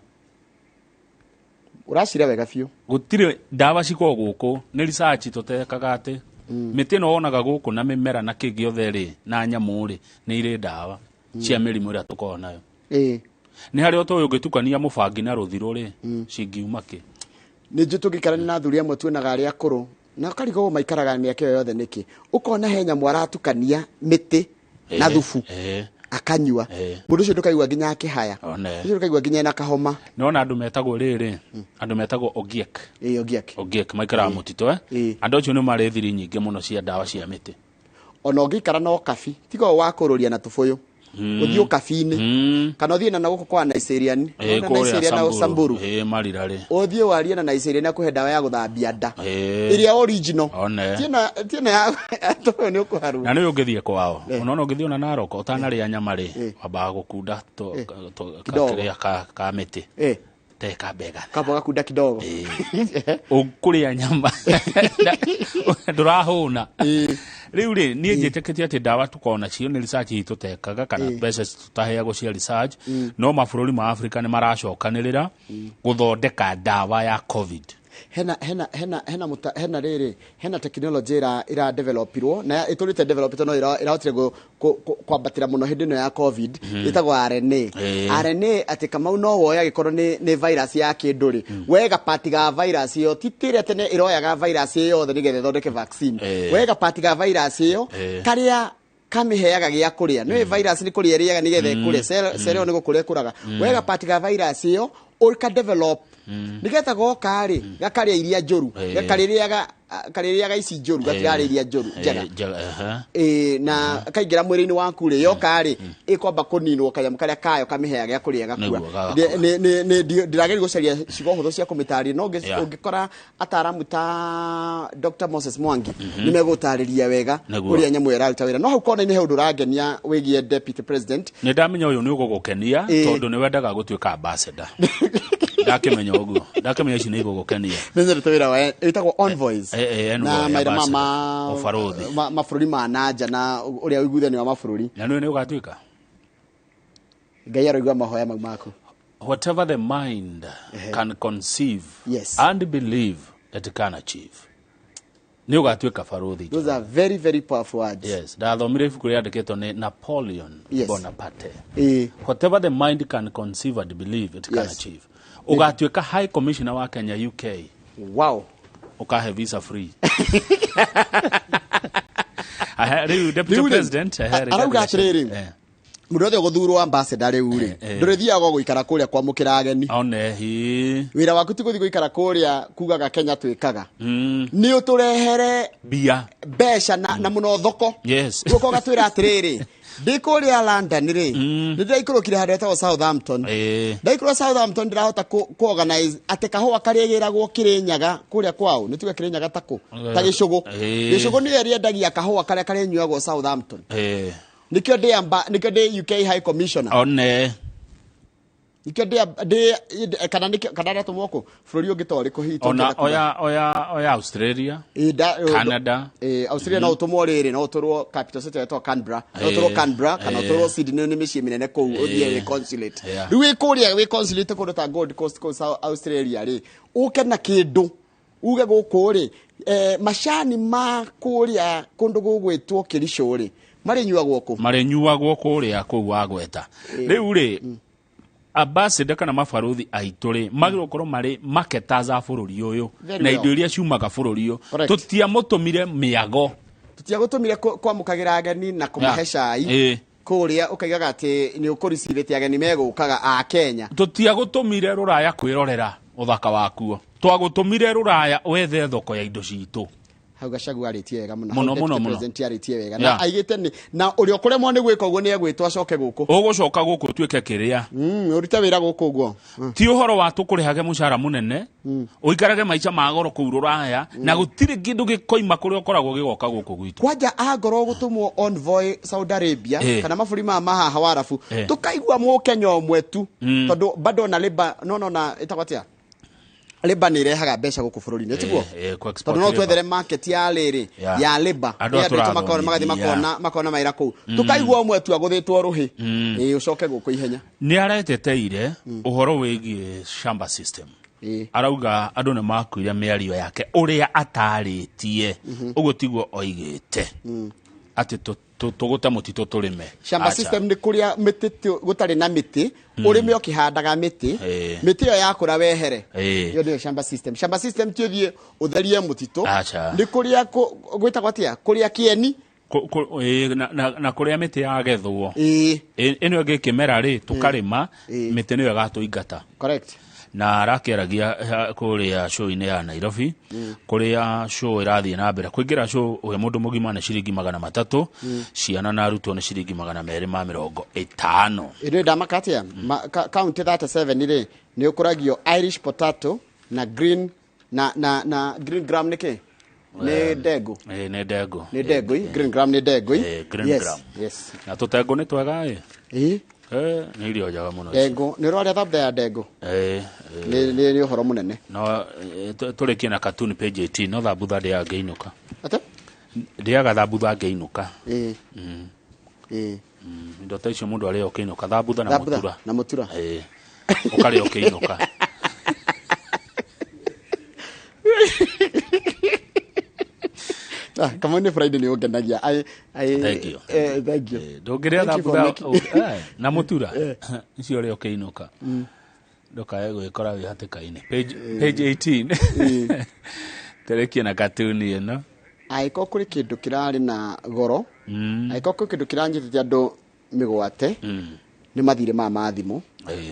Ũracira wega biũ. Gũtirĩ ndawa cikoragwo gũkũ, nĩ research tũtekaga atĩ mĩtĩ ĩno wonaga gũkũ na mĩmera na kĩ gĩothe rĩ, na nyamũ rĩ, nĩ irĩ ndawa cia mĩrimũ ĩrĩa tũkoragwo nayo. Nĩ harĩ ũtoĩ ũngĩtukania mũbangi na rũthirũ rĩ, cingiuma kĩ? Nĩ njũĩ tũngĩikarania na athuri amwe tuonaga arĩa akũrũ, na ũkarigwo maikaraga mĩaka ĩyo yothe nĩkĩ. Ũkona he nyamũ aratukania mĩtĩ Na thubu akanyua. Mũndũ ũcio ndũkaigua nginya akĩhaya. One. Ũcio ndũkaigua nginya ena kahoma. Nona andũ metagwo rĩrĩ, andũ metagwo Ogiek. Ĩĩ, Ogiek. Ogiek maikaraga mũtitũ, eh? Andũ acio nĩ marĩ thiri nyingĩ mũno cia ndawa cia mĩtĩ. Ona ũngĩikara na ũkabi, tiga ũyũ wa kũrũria na tũbũyũ. Ũthiĩ ũkabi-inĩ kana ũthiĩ na gũkũ kwa Nigerian. Ĩĩ, Ona kũrĩa Nigeria na Samburu. Ĩĩ, marira rĩ. Ũthiĩ warie na Nigerian akũhe ndawa ya gũthambia nda. Ĩĩ. Ĩrĩa original. One. Ti ĩno ya tũbũyũ nĩ ũkũharwo. Na nĩ ũngĩthiĩ kwao, unaona ũngĩthiĩ ona Narok ũtanarĩa nyama rĩ, wambaga gũkunda Kidogo. kakĩrĩa ka mĩtĩ. Te kambega. Kamba gakunda kidogo. Ũkũrĩa nyama ndũrahũna. Rĩu rĩ, niĩ njĩtĩkĩtie atĩ ndawa tũkoragwo nacio nĩ research hihi tũtekaga kana mbeca tũtaheagwo cia research, no mabũrũri ma Afrika nĩ maracokanĩrĩra gũthondeka ndawa ya COVID. Hena hena hena hena muta, hena rĩrĩ, hena technology ira developirwo na ĩtũrĩte developed, no ĩrahotire kwambatĩra mũno hĩndĩ ĩno ya COVID. Ĩtagwo RNA. RNA, atĩ Kamau no woya gĩkorwo nĩ virus ya kĩndũ rĩ, wega part ga virus ĩyo, ti tĩrĩa tene ĩroyaga virus ĩyo yothe nĩgetha ĩthondeke vaccine. Wega part ga virus ĩyo karĩa kamĩheaga gĩa kũrĩa. Nĩ virus nĩ kũrĩa ĩrĩaga nĩgetha ĩkũre. Cell ĩyo nĩ gũkũra ĩkũraga. Wega part ga virus ĩyo ũka develop nĩgetha goka rĩ, gakarĩa iria njũru. Gakarĩrĩaga ici njũru, gatirarĩa iria njũru njega. Njega, aha. Ĩĩ, na kaingĩra mwĩrĩ-inĩ waku rĩ, yoka rĩ, ĩkwamba kũninwo kanyamũ karĩa kayo kamĩheaga gĩa kũrĩa gakua. Nĩguo, gagakua. Ndĩrageria gũcaria ciugo hũthũ cia kũmĩtarĩria, no ũngĩkora ataramu ta Dr. Moses Mwangi nĩ megũtarĩria wega ũrĩa nyamũ ĩyo ĩraruta wĩra. No hau kona-inĩ he ũndũ ũrangenia wĩgiĩ deputy president. Nĩ ndamenya ũyũ nĩ ũgũgũkenia, tondũ nĩ wendaga gũtuĩka ambassador. Ndakĩmenya ũguo, ndakĩmenya ici nĩ igũgũkenia. Nĩ nyendete wĩra wa ĩtagwo envoys. Envoy, Na mawĩra ambassador. Ũbarũthi. Mabũrũri ma nanja na ũrĩa ũiguithanio wa mabũrũri. Na nĩwe nĩ ũgatuĩka. Ngai aroigua mahoya mau maku. Whatever the mind can conceive and believe, it can achieve. Nĩ ũgatuĩka barũthi. Those are very very powerful words. Yes, ndathomire ibuku rĩandĩkĩtwo nĩ Napoleon Bonaparte. Whatever the mind can conceive and believe, it can achieve. Ũgatuĩka High Commissioner wa Kenya UK. Wow. Ũkahe visa free. Aha, rĩu Deputy Rĩu rĩ, President, arauga Rigathi atĩrĩrĩ, Gachagua. Mũndũ wothe ũgũthurwo ambassador rĩu rĩ, ndũrĩthiaga gũikara kũrĩa kwamũkĩra ageni. One hi. Wĩra waku ti gũthiĩ gũikara kũrĩa kugaga Kenya twĩkaga. Nĩ ũtũrehere mbia, mbeca na mũno thoko. Gũka ũgatwĩra atĩrĩrĩ, ndĩ kũrĩa London rĩ, nĩ ndĩraikũrũkire handũ hetagwo Southampton. Ndaikũrũka Southampton ndĩrahota ku organize atĩ kahũa karĩa gĩragwo Kĩrĩnyaga kũrĩa kwao, nĩ tuge Kĩrĩnyaga ta kũ? Ta Gĩcũgũ. Gĩcũgũ nĩyo ĩrĩendagia kahũa karĩa karĩnyuagwo Southampton. Nĩkĩo ndĩ nĩkĩo ndĩ UK High Commissioner. One. Nĩkĩo ndĩ kana nĩkĩo kana ndatũmwo kũ bũrũri ũngĩ ta ũrĩkũ hihi Ona tũngĩenda kuga? oya Australia. Ĩĩ, Canada. Ĩĩ, Australia no ũtũmwo rĩrĩ, no ũtũrwo capital city ĩtagwo Canberra. No ũtũrwo Canberra kana ũtũrwo Sydney, nĩ mĩciĩ mĩnene kũu, ũthiĩ wĩ consulate. Rĩu wĩ kũrĩa wĩ consulate kũndũ ta Gold Coast kũu South Australia rĩ, ũke na kĩndũ uge gũkũ rĩ, macani ma kũrĩa kũndũ gũgwĩtwo Kericho rĩ, marĩnyuagwo kũ? Marĩnyuagwo kũrĩa kũu wagweta. Rĩu rĩ, ambassador kana mabarũthi aitũ rĩ, magĩrĩirwo gũkorwo marĩ marketers a bũrũri ũyũ Very na well. indo iria ciumaga bũrũri ũyũ. Correct. Tũtiamũtũmire mĩago. Tũtiagũtũmire kwamũkagĩra ageni na kũmahe cai. Kũrĩa ũkaigaga atĩ nĩ ũkũricivĩte ageni megũkaga a Kenya. Tũtiagũtũmire rũraya kwĩrorera ũthaka wakuo. Twagũtũmire rũraya wethe thoko ya indo citũ. Hau Gachagua arĩtie wega mũno. Mũno, Hau mũno, Deputy mũno. President arĩtie wega. Na aigĩte nĩ, na ũrĩa ũkũremwo nĩ gwĩka ũguo nĩ egwĩtwo acoke gũkũ. Ũgũcoka gũkũ ũtuĩke kĩrĩa. Ũrute wĩra gũkũ ũguo. Ti ũhoro wa tũkũrĩhage mũcara mũnene, ũikarage maica ma goro kũu rũraya, na gũtirĩ kĩndũ gĩkoima kũrĩa ũkoragwo gĩgoka gũkũ gwitũ. Kwanja angorwo gũtũmwo envoy Saudi Arabia kana mabũrũri maya ma haha Warabu, tũkaigua mũkenya ũmwe tu, tondũ bado na labor, no, no, na ĩtagwo atĩa? Labor nĩ irehaga mbeca gũkũ bũrũri-inĩ, tiguo? Ku export Tondũ no labor. twethere market ya rĩrĩ, ya labor. Andũ Nĩ andũ aitũ atũrathomithia. magathiĩ makona mawĩra kũu. Tũkaigua ũmwe tu agũthĩtwo rũhĩ. Ĩĩ, ũcoke gũkũ ihenya. Nĩ areteteire ũhoro wĩgiĩ shamba system. Arauga andũ nĩ makuire mĩario yake ũrĩa atarĩtie. Ũguo tiguo oigĩte. Atĩ tũgũte mũtitũ tũrĩme. Shamba Acha. system nĩ kũrĩa mĩtĩ gũtarĩ na mĩtĩ, ũrĩme ũkĩhandaga mĩtĩ, mĩtĩ ĩyo yakũra wehere. Ĩyo nĩyo shamba system. Shamba system ti ũthiĩ ũtherie mũtitũ. Acha. Nĩ kũrĩa gwĩtagwo atĩa? Kũrĩa kĩeni Na kũrĩa mĩtĩ yagethwo ĩno ĩngĩ ĩkĩmera rĩ, tũkarĩma mĩtĩ nĩyo ĩgatũingata. Correct. Na arakĩaragia kũrĩa show-inĩ ya Nairobi, kũrĩa show ĩrathiĩ na mbere. Kũingĩra show wĩ mũndũ mũgima nĩ ciringi 300, ciana na arutwo nĩ ciringi 250. Ĩno ndamaka atĩa? County 37 rĩ, nĩ ũkũragio Irish potato na green na green gram nĩkĩ? Nĩ ndengũ. Nĩ ndengũ. Nĩ ndengũ, green gram nĩ ndengũ. Green gram. Yes. Na tũtengũ nĩ twega ĩ. Nĩ irio njega mũno. Ndengũ, nĩ ũrarĩa thambutha ya ndengũ? Nĩ ũhoro mũnene. No tũrĩkie na cartoon page 18, no thambutha ndĩaga ngĩinũka. Atĩa? Ndĩaga thambutha ngĩinũka. Indo ta icio mũndũ arĩaga ũkĩinũka, thambutha na mũtura. Na mũtura. Ũkarĩa ũkĩinũka. Kamau nĩ Friday nĩ ũngenagia. Thank you. Thank you. Ndũngĩrĩa Thank you for thambutha na mũtura. Icio ũrĩa ũkĩinũka. Ndũkae gwĩkora wĩ hatĩka-inĩ. Page 18. Tũrĩkie na katuni ĩno. Angĩkorwo kũrĩ kĩndũ kĩrarĩ na goro, angĩkorwo kũrĩ kĩndũ kĩranyitĩte andũ mĩgwate, nĩ mathirĩ maya ma thimũ.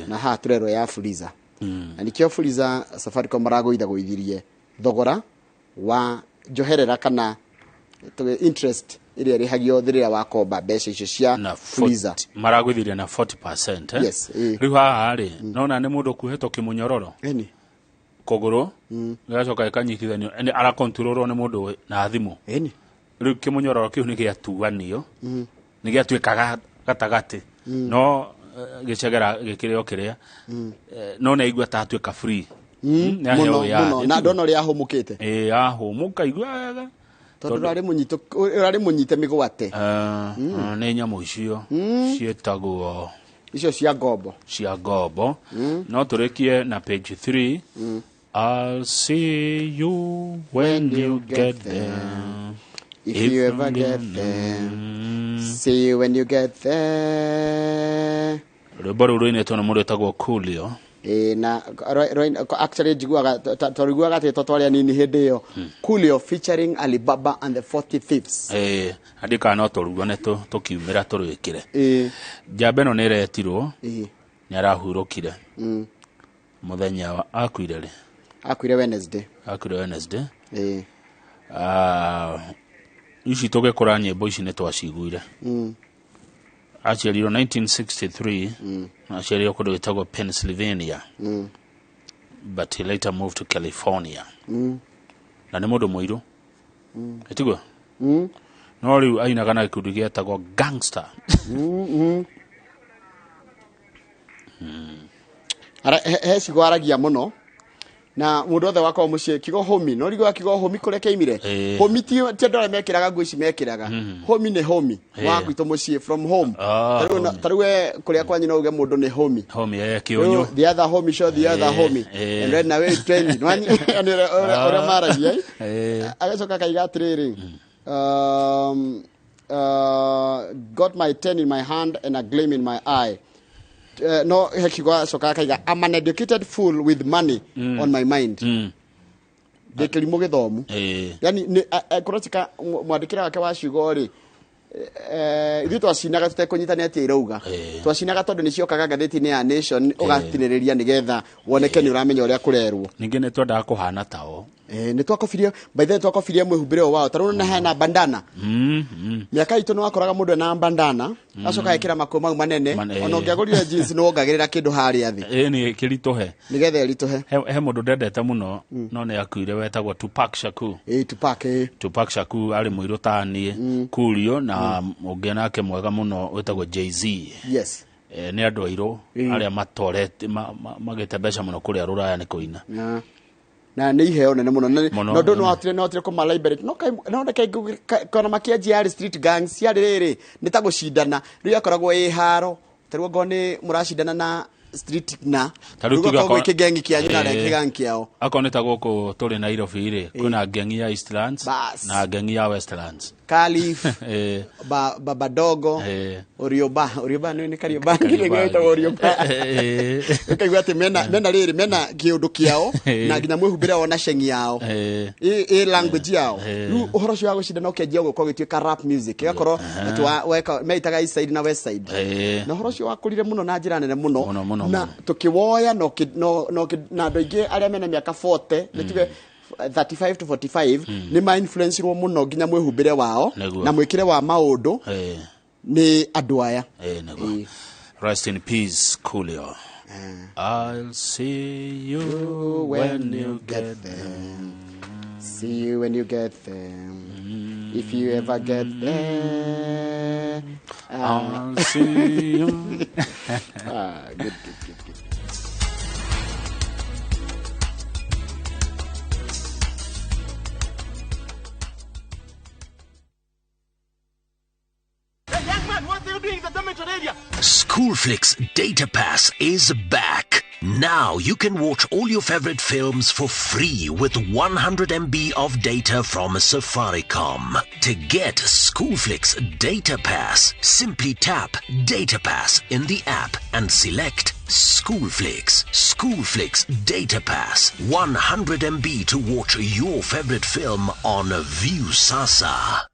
Na haha tũrerwo ya Fuliza. Na nĩkĩo Fuliza Safaricom maragũithagũithirie thogora wa njoherera kana interest ĩrĩa ĩrĩhagio rĩrĩa wakomba mbeca icio cia Fuliza. Maragũithirie na 40%, eh? Yes, Rĩu haha rĩ, nona nĩ mũndũ ũkuohetwo kĩmũnyororo. Kũgũrũ, gĩgacoka gĩkanyitithanio, nĩ arakontrolwo nĩ mũndũ na thimũ. Rĩu kĩmũnyororo kĩu nĩ gĩatuanio, nĩ gĩatuĩka gatagatĩ. No gĩcegera gĩkĩrĩ o kĩrĩa. No nĩ aigua ta atuĩka free. Nĩ aheo Mũno, wĩyathi. mũno. Na ndona ũrĩa ahũmũkĩte. Ahũmũka igua wega. Tondũ ũrarĩ mũnyite mĩgwate. Nĩ nyamũ icio ciĩtagwo icio cia ngombo. Cia ngombo. No tũrĩkie na page 3. I'll see you when you get there. If you ever get there. See you when you get there. Rwĩmbo rũu rũinĩtwo nĩ mũndũ wĩtagwo Coolio. Na actually njiguaga twariguaga atĩ twarĩ anini hĩndĩ ĩyo. Coolio featuring Alibaba and the 40 Thieves. Andĩkaga no tũruo nĩ tũkiumĩra tũrwĩkĩre. Njamba ĩno nĩ ĩretirwo. Nĩ arahurũkire. Mũthenya wa akuire rĩ? Akuire Wednesday. Akuire Wednesday. Ici tũgĩkũra nyĩmbo ici nĩ twaciguire. Aciarirwo 1963. Aciarirwo kũndũ gwĩtagwo Pennsylvania. But he later moved to California. Na nĩ mũndũ mũirũ. Ĩtiguo? No rĩu ainaga na gĩkundi gĩetagwo Gangster. He ciugo aragia mũno. Na mũndũ wothe wakorwo mũciĩ kiugo homie, no rĩu kiugo homie kũrĩa kĩaimire. Homie ti andũ arĩa mekĩraga nguo ici mekĩraga. Homie nĩ homie. Wa gwitũ mũciĩ from home. Ta rĩu we kũrĩa kwanyu no uge mũndũ nĩ homie. Homie, kĩũnyũ. The other homie show the other homie. And then now it's trending. Nĩ ũrĩa maragia, eh? Agacoka akaiga atĩrĩrĩ, got my 10 in my hand and a gleam in my eye. No he kiugo acoka akaiga, I'm an educated fool with money on my mind. Ndĩ kĩrimũ gĩthomu. Yani nĩ kũracika mwandĩkĩre wake wa ciugo rĩ, ithuĩ twacinaga tũtekũnyitania atĩ irauga. Twacinaga tondũ nĩ ciokaga ngathĩti-inĩ ya Nation, ũgatinĩrĩria nĩgetha woneke nĩ ũramenya ũrĩa kũrerwo. Ningĩ nĩ twendaga kũhana tao. Nĩ twakobirie, by the way, twakobirie mwĩhumbĩre ũyũ wao. Ta rĩu nĩ hena bandana. Mĩaka itũ nĩ wakoraga mũndũ ena bandana, acoka ekĩra makuo mau manene. Ona ũngĩagũrire jeans nĩ wongagĩrĩra kĩndũ harĩa thĩ. Nĩ kĩritũhe. Nĩgetha ĩritũhe. He mũndũ ndendete mũno, no nĩ akuire, wetagwo Tupac Shakur. Tupac, Tupac Shakur arĩ mũirũ ta niĩ, Coolio, na ũngĩ nake mwega mũno wĩtagwo Jay-Z. Nĩ andũ airũ arĩa matorete, magĩte mbeca mũno kũrĩa rũraya nĩ kũina. Na nĩ iheo nene mũno. Na Mũno, no ndũ mũno. no watire kũma library. No no reke kana makĩanjia yarĩ street gangs, yarĩ rĩrĩ, nĩ ta gũcindana. Rĩu yakoragwo ĩ haro. Ta rĩu ongorwo nĩ mũracindana na street na Ta rĩu tuge rĩu akorwo- gwĩ kĩgengi kĩanyu na arĩa Ĩĩ. kĩgangi kĩao. Akorwo nĩ ta gũkũ tũrĩ Nairobi rĩ, kwĩna ngengi ya Eastlands Bas. na ngengi ya Westlands. Calif. Ĩĩ. Baba Dogo. Ĩĩ. Orioba, Orioba nĩ Kariobangi nĩ gwĩtagwo Orioba. Ũkaigua atĩ mena rĩrĩ mena kĩũndũ kĩao na nginya mwĩhumbĩre wao na cengi yao. Ĩ language yao. Rĩu ũhoro ũcio wa gũcindana ũkĩanjia gũka ũgĩtuĩka rap music, ĩgakorwo atĩ weka meitaga east side na west side. Na ũhoro ũcio wakũrire mũno na njĩra nene mũno Mũno, na mũno. tũkĩwoya na na andũ aingĩ arĩa mena mĩaka 40 nĩ tuge 35 to 45 nĩ ma-influencirwo mũno nginya mwĩhumbĩre wao Nĩguo. na mwĩkĩre wa maũndũ nĩ andũ aya. Ĩĩ, nĩguo. Rest in peace, Coolio. I'll see you when you get there. See you when you get there. If you ever get there. I'll see you. Good, good, good, good. Hey, young man, what are you doing in the dormitory area? Schoolflix Data Pass is back. Now you can watch all your favorite films for free with 100 MB of data from Safaricom. To get Schoolflix Data Pass, simply tap Data Pass in the app and select Schoolflix. Schoolflix Data Pass. 100 MB to watch your favorite film on Viusasa.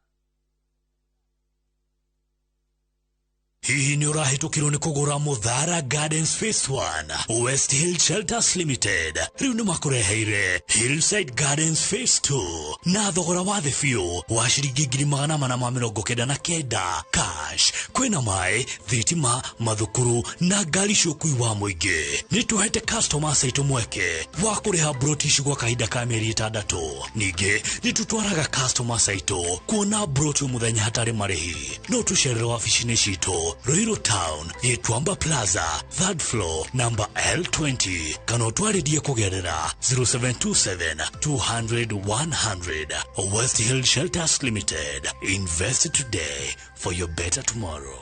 Hihi nĩ ũrahĩtũkirwo nĩ kũgũra Muthara Gardens Phase 1? West Hill Shelters Limited rĩu nĩ makũreheire Hillside Gardens Phase 2 na thogora wa thĩ biũ wa ciringi 499,000 cash. Kwĩna maĩ, thitima, mathukuru na ngari cia ũkui wa mũingĩ. Nĩ tũhete customers aitũ mweke wa kũrĩha broti ici gwa kahinda ka mĩeri 6. Ningĩ nĩ tũtwaraga customers aitũ kuona broti o mũthenya hatarĩ marĩhi. No tũcerere wabici-inĩ citũ Ruiru Town, Gĩtuamba Plaza, 3rd floor, number L20, kana ũtwarĩrie kũgerera 0727 200 100. West Hill Shelters Limited. Invest today for your better tomorrow.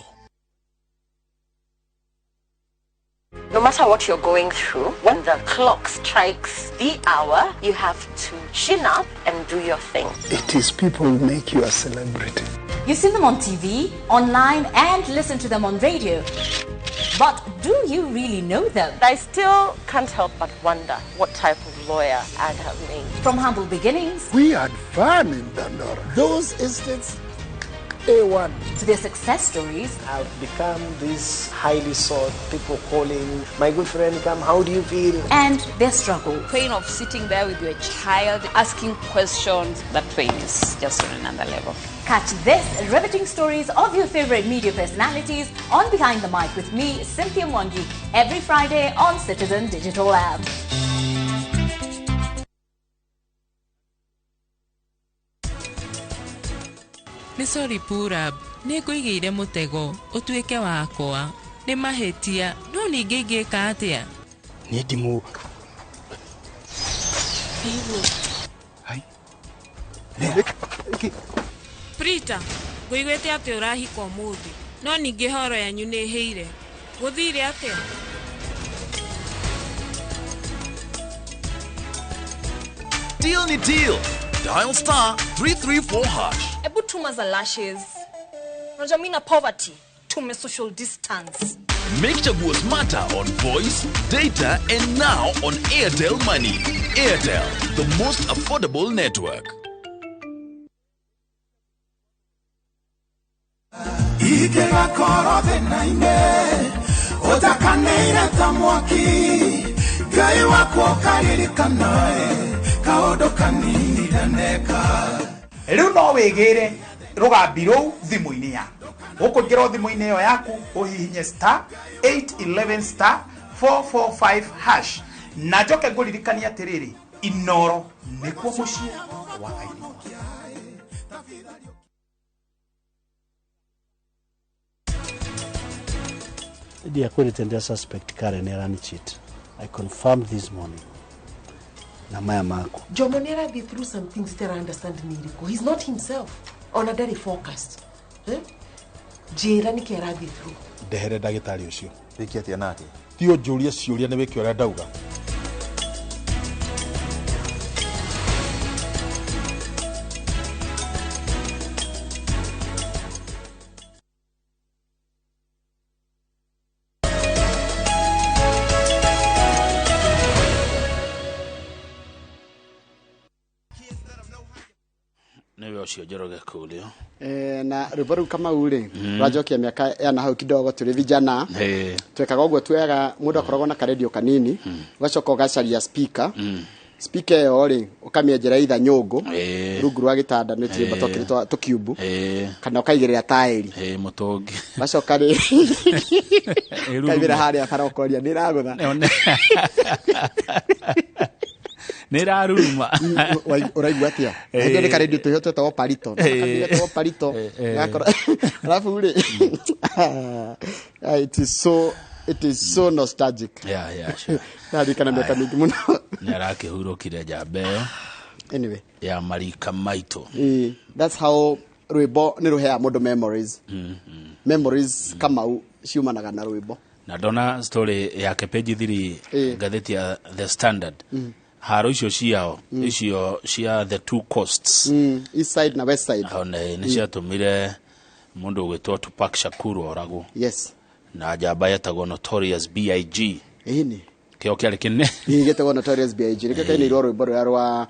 No matter what you're going through, when the clock strikes the hour, you have to chin up and do your thing. It is people who make you a celebrity. You see them on TV, online, and listen to them on radio. But do you really know them? I still can't help but wonder what type of lawyer I'd have made. From humble beginnings. We had fun in Dandora. Those estates, A1. To their success stories. I've become this highly sought, people calling, my good friend, come, how do you feel? And their struggle. Pain of sitting there with your child, asking questions, that pain is just on another level. Catch this riveting stories of your favorite media personalities on Behind the Mic with me, Cynthia Mwangi, every Friday on Citizen Digital App. Nĩ sorry Purab, nĩ ngũigĩire mũtego ũtuĩke wakwa. Nĩ mahĩtia, no ningĩ ingĩka atĩa? Niĩ ndimũ. Prita, ngũiguĩte atĩ ũrahika ũmũthĩ, no ningĩ horo yanyu nĩ ĩhĩire. Gũthire atĩa? Deal ni deal. Dial star 334 hash. Ebu tuma za lashes. Unajua mimi na poverty, tume social distance. Make Chaguo smarter on voice, data, and now on Airtel Money. Airtel, the most affordable network. Ikegakoro thĩna-inĩ ũtakanĩire ta mwaki Ngai wakwa ũkaririkanae kaũndũ kanini ndaneka. Rĩu no wĩgĩre rũgambi rũu thimũ-inĩ yaku. Ũkũingĩra thimũ-inĩ ĩyo yaku ũhihinye star 811 star 445 hash. Na njoke ngũririkanie atĩrĩrĩ, Inoro nĩkuo mũciĩ wa aini. Ndiakwĩrĩte ndĩ suspect Karen arani cheat. I confirmed this morning. Na maya maku. Jomo nĩ arathiĩ through some things that I understand nĩ irĩkũ. He's not himself. Ona ndarĩ focused. Eh? Njĩra nĩkĩ arathiĩ through. Ndehere ndagĩtarĩ ũcio. Wĩke atĩa nake? Ti ũnjũrie ciũria nĩ wĩke ũrĩa ndauga. Nĩwe ũcio Njoroge Kurio. Na rwĩmbo rũu Kamau rĩ, rwanjokia mĩaka ya na hau kidogo tũrĩ vijana. Twekaga ũguo, tuoyaga mũndũ akoragwo na karedio kanini, ũgacoka ũgacaria speaker. Speaker ĩyo rĩ, ũkamĩenjera itha nyũngũ rungu rwa gĩtanda, nĩ tũrĩmba twakĩrĩ tũkiumbu, kana ũkaigĩrĩra taĩri. Mũtũngi. Gacoka rĩ, kaigĩrĩra harĩa bara ũkoria nĩ ĩragũtha. Nĩ ĩraruruma. Ũraigua atĩa? Hĩndĩ nĩ karedio tũhio twetagwo parito. Twetagwo parito. Alafu rĩ, it is so nostalgic. Yeah, sure. Ndarikana mĩaka mĩingĩ mũno. Nĩ arakĩhurũkire njamba ĩyo Anyway. ya marika maitũ. That's how rwĩmbo nĩ rũheaga mũndũ memories. Memories Kamau ciumanaga na rwĩmbo. Na ndona story yake page 3 ngathĩti ya The Standard. Haro icio ciao, icio cia the two coasts. East side na west side. Ona nĩ ciatũmire mũndũ ũgwĩtwo Tupac Shakur oragwo. Na njamba yetagwo Notorious B.I.G. Ĩni. Kĩo kĩarĩ kĩnene. Ĩĩ, gĩtagwo Notorious B.I.G. Nĩkĩo kainĩirwo rwĩmbo rũrĩa rwa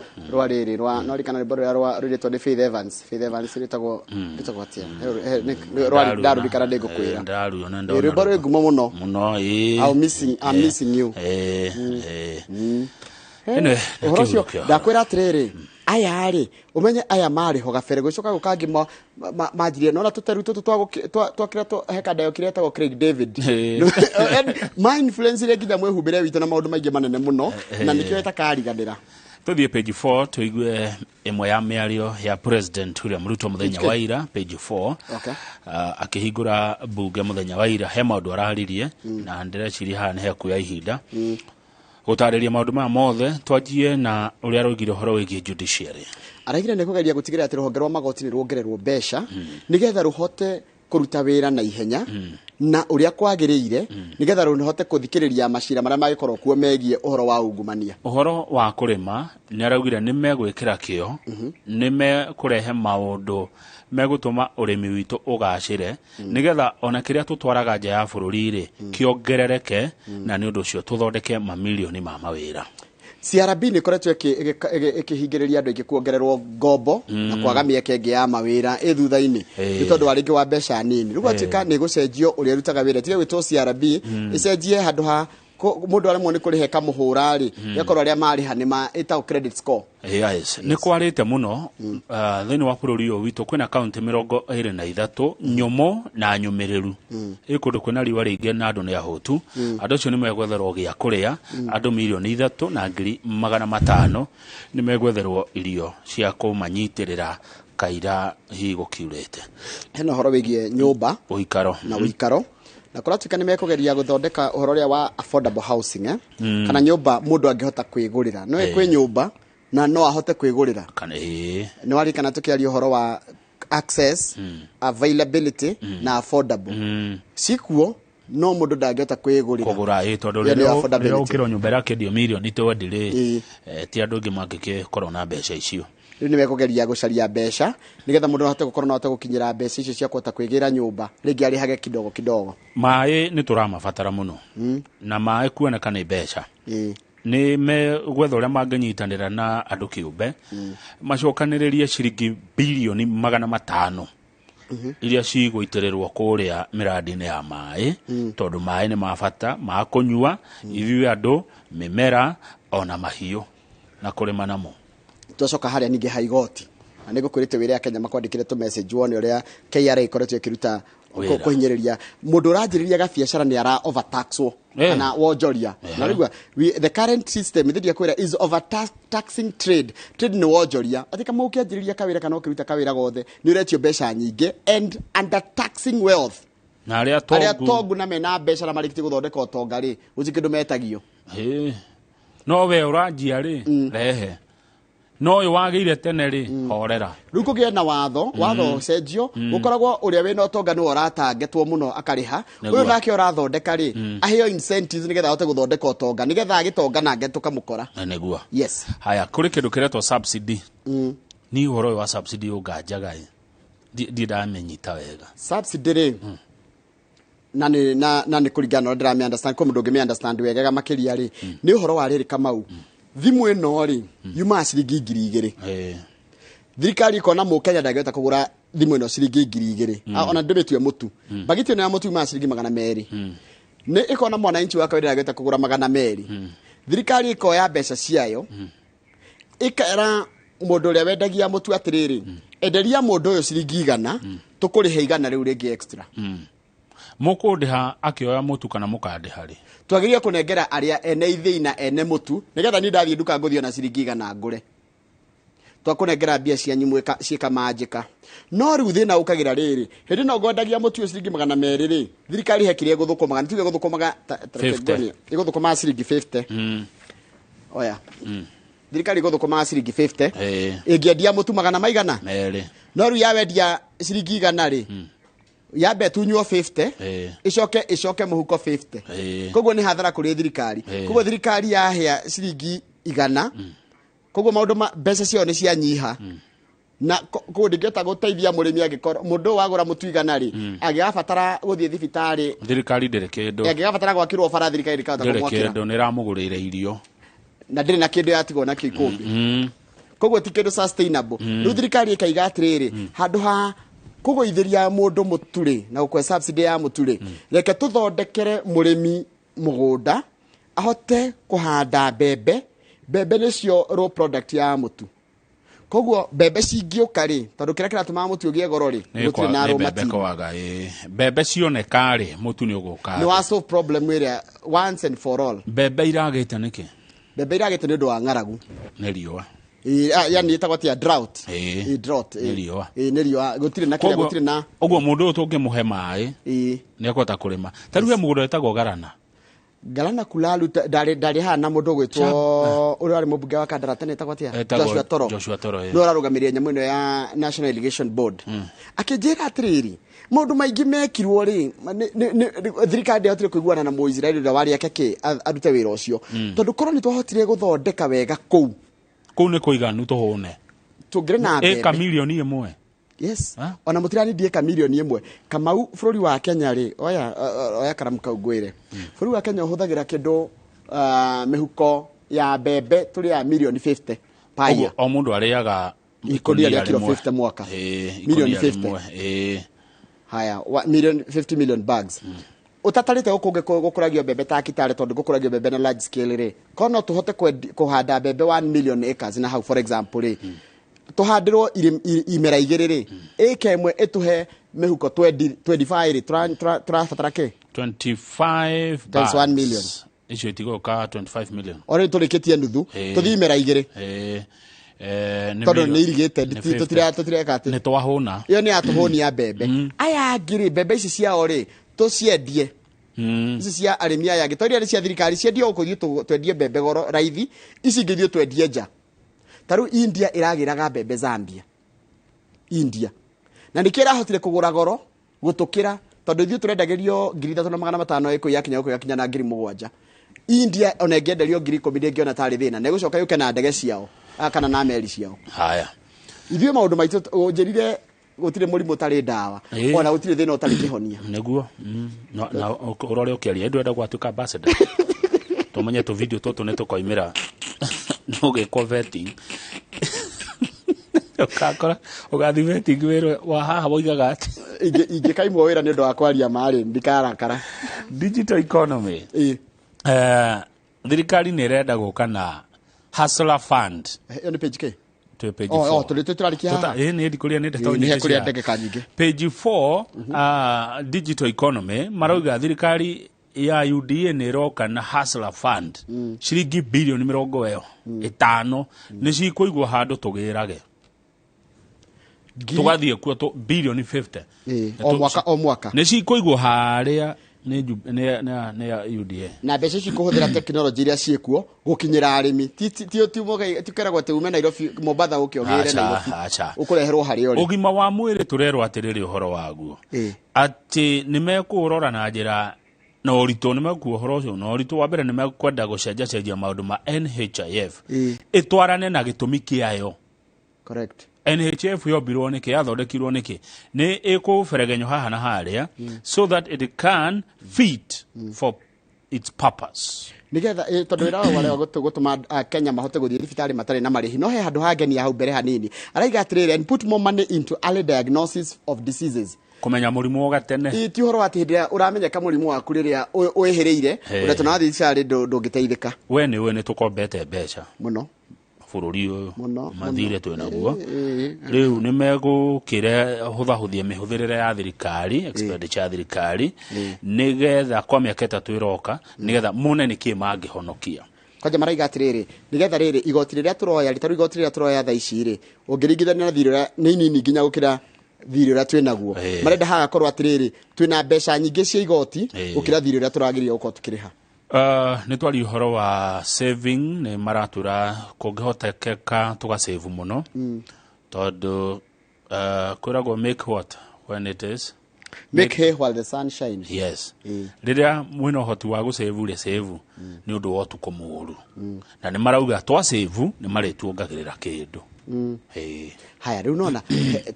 rĩrĩ rwa no rikana rwĩmbo rũrĩa rwa rwĩrĩtwo nĩ Faith Evans. Faith Evans rwĩtagwo atĩa? Ndarurikana ndĩngũkwĩra. Ndaruona. Ĩĩ, rwĩmbo rwĩ ngumo mũno. Mũno, ĩĩ. I'm missing you. Ĩĩ. Anyway, Ũhoro ũcio kĩo. ndakwĩra atĩrĩrĩ, aya rĩ, ũmenye aya marĩ ho gabere gũcoka gũkangĩ manjirie nona tũteru tũtũ twakĩra he kanda yokire etagwo Craig David. Ma influence iria nginya mwĩhumbĩre witũ na maũndũ maingĩ manene mũno, na nĩkĩo ĩtakariganĩra. Tũthiĩ page 4 tũigue ĩmwe ya mĩario ya President William Ruto mũthenya Page wa ira, page 4. Akĩhingũra mbunge mũthenya wa ira, he maũndũ araririe, na ndĩreciria haha nĩ hekuoya ihinda gũtarĩria maũndũ maya mothe. Twanjie na ũrĩa aroigire ũhoro wĩgiĩ judiciary. Araigire nĩ kũgeria gũtigĩrĩra atĩ rũhonge rwa magoti nĩ ruongererwo mbeca nĩgetha rũhote kũruta wĩra na ihenya na ũrĩa kwagĩrĩire, nĩgetha rũhote kũthikĩrĩria macira marĩa mangĩkorwo kuo megiĩ ũhoro wa ungumania. Ũhoro wa kũrĩma, nĩ araugire nĩ megwĩkĩra kĩo, nĩ mekũrehe maũndũ megũtũma ũrĩmi witũ ũgacĩre, nĩgetha ona kĩrĩa tũtwaraga nja ya bũrũri rĩ kĩongerereke, na nĩ ũndũ ũcio tũthondeke mamilioni ma mawĩra. CRB nĩ ĩkoretwo ĩkĩhingĩrĩria andũ aingĩ kuongererwo ngombo na kwaga mĩeke ĩngĩ ya mawĩra ĩ thutha-inĩ, nĩ tondũ wa rĩngĩ wa mbeca nini. Rĩu gwatuĩka nĩ gũcenjio ũrĩa ĩrutaga wĩra, ĩtige gwĩtwo CRB, ĩcenjie handũ ha mũndũ aremwo nĩ kũrĩha ĩkamũhũra rĩ, ĩgakorwo arĩa marĩha nĩ ma ĩtagwo credit score. Yes. Nĩ kwarĩte mũno thĩinĩ wa bũrũri ũyũ witũ. Kwĩna kaunti 23 nyũmũ na nyũmĩrĩru, ĩ kũndũ kwĩna riũa rĩingĩ na andũ nĩ ahũtu. Andũ acio nĩ megwetherwo gĩa kũrĩa. Andũ 3,500,000 nĩ megwetherwo irio cia kũmanyitĩrĩra kaira hihi gũkiurĩte. Hena ũhoro wĩgiĩ nyũmba ũikaro na ũikaro, na kũratuĩka nĩ mekũgeria gũthondeka ũhoro ũrĩa wa affordable housing, eh? Kana nyũmba mũndũ angĩhota kwĩgũrĩra. No kwĩ nyũmba na no ahote kwĩgũrĩra. Kana ĩĩ. Nĩ warikana tũkĩaria ũhoro wa access, availability na affordable. Cikuo no mũndũ ndangĩhota kwĩgũrĩra. Kũgũra, ĩ, tondũ Ĩyo nĩyo rĩrĩa affordability. ũkĩrwo nyũmba ĩrakĩendio mirioni 20 rĩ, ti andũ aingĩ mangĩgĩkorwo na mbeca icio. Rĩu nĩ mekũgeria gũcaria mbeca nĩgetha mũndũ ahote gũkorwo no ahote gũkinyĩra mbeca icio cia kũhota kwĩgĩra nyũmba, rĩngĩ arĩhage kidogo kidogo. Maĩ nĩ tũramabatara mũno, na maĩ kuoneka nĩ mbeca. Nĩ megwetha ũrĩa mangĩnyitanĩra na andũ kĩũmbe macokanĩrĩrie ciringi 500 bilioni iria cigũitĩrĩrwo kũrĩa mĩrandi-inĩ ya maĩ, tondũ maĩ nĩ ma bata ma kũnyua ithuĩ andũ, mĩmera ona mahiũ na kũrĩma namo. Twacoka harĩa ningĩ ha igoti, na nĩ ngũkwĩrĩte wĩra Kenya makwandĩkĩre tũ message wone ũrĩa KRA ĩkoretwo ĩkĩruta Wĩra. Kũhinyĩrĩria mũndũ ũranjĩrĩria gabiacara nĩ ara overtaxwo kana wonjoria. Na rĩu the current system ithĩndia kwĩra is overtaxing trade. Trade nĩ wonjoria, atĩ kama ũkĩanjĩrĩria kawĩra kana ũkĩruta kawĩra gothe nĩ ũretio mbeca nyingĩ, and undertaxing wealth. Na arĩa arĩa tongu. Tongu na mena mbeca na marĩkĩtie gũthondeka ũtonga rĩ, gũtirĩ kĩndũ metagio. Ĩ. No we ũranjia rĩ, rehe No ũyũ wagĩire tene rĩ, horera. Rĩu kũgĩe na watho, watho ũcenjio, gũkoragwo ũrĩa wĩna ũtonga nĩwe ũratangetwo mũno akarĩha. Nĩguo. Ũyũ nake ũrathondeka rĩ, aheo incentives nĩgetha ahote gũthondeka ũtonga, nĩgetha agĩtonga nake tũkamũkora. Na nĩguo. Yes. Haya, kũrĩ kĩndũ kĩretwo subsidy. Niĩ ũhoro ũyũ wa subsidy ũnganjaga ĩ, ndirĩ ndamĩnyita wega. Subsidy rĩ, na nĩ na nĩ kũringana na ũrĩa ndĩramĩ understand, kwĩ mũndũ ũngĩmĩ understand wegega makĩria rĩ, nĩ ũhoro wa rĩrĩ, Kamau, thimũ ĩno rĩ yumaga ciringi 2000. Thirikari ĩkona mũkenya ndangĩhota kũgũra thimũ ĩno ciringi 2000. Ona ndĩmĩtue mũtu, bagiti ĩno ya mũtu yumaga ciringi 200. Nĩ ĩkona mwananchi wa kawaida ndangĩhota kũgũra 200. Thirikari ĩkoya mbeca ciayo, ĩkera mũndũ ũrĩa wendagia mũtu atĩrĩrĩ, enderia mũndũ ũyũ ciringi 100, tũkũrĩhe 100 rĩu rĩngĩ extra. Mũkũndĩha akĩoya mũtu kana mũkandĩha rĩ? Twagĩrĩire kũnengera arĩa ene ithĩi na ene mũtu, nĩgetha niĩ ndathiĩ nduka ngũthiĩ ona ciringi 100 ngũre. Twakũnengera mbia cianyu mwĩka ciĩka manjĩka. No rĩu thĩna ũkagĩra rĩrĩ, hĩndĩ ĩno ngwendagia mũtu ũyũ ciringi 200 rĩ, thirikari he kĩrĩa ĩgũthũkũmaga, nĩ tuge ĩgũthũkũmaga ta reke 50. nguonie. Ĩgũthũkũmaga ciringi 50. Oya. Thirikari ĩgũthũkũmaga ciringi 50. Ĩngĩendia mũtu magana maigana? Merĩ. No rĩu yawendia ciringi 100 rĩ, yambe ĩtunywo 50, ĩcoke mũhuko 50. Koguo nĩ hathara kũrĩ thirikari. Koguo thirikari yahĩa ciringi 100, koguo maũndũ ma mbeca ciao nĩ cianyiha. Na koguo ndingĩhota gũteithia mũrĩmi angĩkorwo mũndũ ũyũ wagũra mũtu 100 rĩ, angĩgabatara gũthiĩ thibitarĩ, Thirikari ndĩrĩ kĩndũ. Angĩgabatara gwakĩrwo bara, thirikari ndĩkahota Ndĩrĩ kũmwakĩra. kĩndũ, nĩ ĩramũgũrĩire irio. Na ndĩrĩ na kĩndũ yatigwo nakĩo ikũmbĩ. Koguo ti kĩndũ sustainable. Rĩu thirikari ĩkaiga atĩrĩrĩ, handũ ha kũgũithĩria mũndũ mũtu rĩ na gũkũhe subsidy ya mũtu rĩ, reke tũthondekere mũrĩmi mũgũnda ahote kũhanda mbembe. Mbembe nĩcio raw product ya mũtu. Koguo mbembe cingĩũka rĩ, tondũ kĩrĩa kĩratũmaga mũtu ũgĩe goro rĩ, Nĩ gũtirĩ na nĩ raw mbembe material. kwaga, ĩĩ. Mbembe cioneka rĩ, mũtu nĩ ũgũka. Nĩ wa solve problem ĩrĩa once and for all. Mbembe iragĩte nĩkĩ? Mbembe iragĩte nĩ ũndũ wa ng'aragu. Nĩ riũa. Ĩĩ, yani ĩtagwo atĩa, drought? Ĩĩ. Ĩĩ, drought, ĩĩ. Nĩ riũa. Ĩĩ, nĩ riũa, gũtirĩ na kĩrĩa, gũtirĩ na Ũguo mũndũ ũyũ tũngĩmũhe maĩ, nĩ ekũhota kũrĩma. Ta rĩu he mũgũnda wĩtagwo Garana. Galana Kulalu, ndarĩ haha na mũndũ ũgwĩtwo ũrĩa warĩ mũmbunge wa Kandara tene, etagwo atĩa? Etagwo Joshua Toro. Joshua Toro, ĩĩ. Nĩwe ũrarũgamĩrĩra nyamũ ĩno ya National Irrigation Board. Akĩnjĩra atĩrĩrĩ, maũndũ maingĩ mekirwo rĩ, thirikari ndĩahotire kũiguana na Mũisiraeli ũrĩa warĩ ake kĩ arute wĩra ũcio. Tondũ korwo nĩ twahotire gũthondeka wega kũu. Kũu nĩ kũiganu tũhũne. Tũngĩrĩ na Ĩka mbembe. 1 million. Yes. Ona mũtiranindie ĩka 1 million. Kamau, bũrũri wa Kenya rĩ, oya oya karamu kau ngwĩre. Bũrũri wa Kenya ũhũthagĩra kĩndũ mĩhuko ya mbembe tũrĩaga 50 million per Ũguo year. o mũndũ arĩaga Ikũnia rĩa kilo rĩmwe. 50 mwaka. Ĩĩ, Milioni ikũnia 50. rĩmwe, ĩĩ. Haya, 50 million bags. Ũtatarĩte gũkũ ũngĩ gũkũragio mbembe ta Kitale, tondũ gũkũragio mbembe na large scale rĩ, korwo no tũhote kũhanda mbembe 1 million acres na hau, for example rĩ, tũhandĩrwo imera igĩrĩ rĩ, ĩka ĩmwe ĩtũhe mĩhuko 20 25 rĩ, tũrabatara kĩ? 25 Times bags. 1 million. Icio itigũka 25 million. Already tũrĩkĩtie nuthu. Tũthiĩ imera igĩrĩ. Ĩĩ. Nĩ Tondũ nĩ irigĩte, nĩ 50. tũtireka atĩ Nĩ twahũna. Ĩyo nĩ yatũhũnia mbembe. Aya angĩ rĩ, mbembe ici ciao rĩ, tũciendie, ici cia arĩmi aya angĩ, tondũ iria nĩ cia thirikari ciendio gũkũ, ithuĩ twendie mbembe goro raithi, ici ingĩ ithuĩ twendie nja. Ta rĩu India ĩragĩraga mbembe Zambia, India, na nĩkĩo ĩrahotire kũgũra goro gũtũkĩra, tondũ ithuĩ tũrendagĩrio 3500 ĩkũ, yakinya gũkũ yakinya na 7000. India ona ĩngĩenderio 10,000 ndĩngĩona tarĩ thĩna, na ĩgũcoka yũke na ndege ciao, kana na meri ciao. Haya. Ithuĩ maũndũ maitũ ũnjĩrire gũtirĩ mũrimũ ũtarĩ ndawa, ona gũtirĩ thĩna ũtarĩ kĩhonia. Nĩguo. Na ũrore ũkĩaria ndwenda gwatuĩka ambassador, tũmenye tũ video tũtũ nĩ tũkoimĩra nũgĩkwo vetting, ũgakora ũgathiĩ vetting wĩrwe wa haha woigaga atĩ Ingĩkaimwo wĩra nĩ ũndũ wa kwaria marĩ, ndikarakara. Digital economy. Thirikari nĩ ĩrenda gũka na Hustler Fund. Ĩyo nĩ page K? Twĩ page Oh, 4. oh, tũrĩ tũrarĩkia haha? Ĩĩ, nĩ ndikũria nĩ ndeto Ĩĩ, nĩ nyingĩ hekũrĩa cia ndagĩka nyingĩ. Page 4, digital economy, marauga thirikari ya UDA nĩ ĩroka na Hustler Fund, ciringi 50 billion nĩ cikũigwo handũ tũgĩrage, tũgathiĩ kuo 50 billion. O mwaka, o mwaka. Nĩ cikũigwo harĩa. Nĩ nĩ ya UDA. Na mbeca ici kũhũthĩra tekinoronjĩ iria ciĩkuo gũkinyĩra arĩmi, ti keragwo atĩ ume Nairobi, Mombatha, ũke ũgĩre Nairobi, ũkũreherwo harĩa ũrĩ. Ũgima wa mwĩrĩ tũrerwo atĩrĩrĩ ũhoro waguo atĩ nĩ mekũũrora na njĩra na ũritũ, nĩ mekuo ũhoro ũcio na ũritũ. Wa mbere, nĩ mekwenda gũcenjacenjia maũndũ ma NHIF ĩtwarane na gĩtũmi kĩayo. NHIF yombirwo nĩkĩ, yathondekirwo nĩkĩ? Nĩ ĩkũberegenywo haha na harĩa so that it can fit for its purpose. Nigetha tondũ wĩra wao warĩa gũtũma Kenya mahote gũthiĩ thibitarĩ matarĩ na marĩhi. No he handũ hangenia hau mbere hanini, araiga atĩrĩrĩ, "And put more money into early diagnosis of diseases." Kũmenya mũrimũ gatene. Ti ũhoro wa atĩ hĩndĩ ĩrĩa ũramenyeka mũrimũ waku rĩrĩa wĩhĩrĩire, ũrĩa tondũ wathiĩ thibitarĩ ndũngĩteithĩka. We nĩ ũĩ nĩ tũkombete mbeca mũno. Bũrũri ũyũ Mũno. Mathirĩ twĩ naguo. Rĩu nĩ megũkĩre hũthahũthia mĩhũthĩrĩre ya thirikari, expenditure ya thirikari, nĩgetha kwa mĩaka 3 ĩroka, nĩgetha mone nĩ kĩ mangĩhonokia. Kwanja maraiga atĩrĩrĩ, nĩgetha rĩrĩ igoti rĩrĩa tũroya rĩ, tarĩu igoti rĩrĩa tũroya thaa ici rĩ, ũngĩringithania na thirĩ ũrĩa, nĩ inini nginya gũkĩra thirĩ ũrĩa twĩ naguo. Marenda hagakorwo atĩrĩrĩ, twĩna mbeca nyingĩ cia igoti gũkĩra thirĩ ũrĩa tũragĩrĩire gũkorwo tũkĩrĩha. Nĩ twaria ũhoro wa saving, nĩ maratwĩra kũngĩhotekeka tũgasave mũno, tondũ kwĩragwo make what when it is Make hay while the sun shines. Yes, rĩrĩa mwĩna ũhoti wa gũsave rĩ, save, nĩ ũndũ wa ũtukũ mũũru. Na nĩ marauga twasave nĩ marĩtuongagĩrĩra kĩndũ. Ĩĩ. Haya, rĩu nona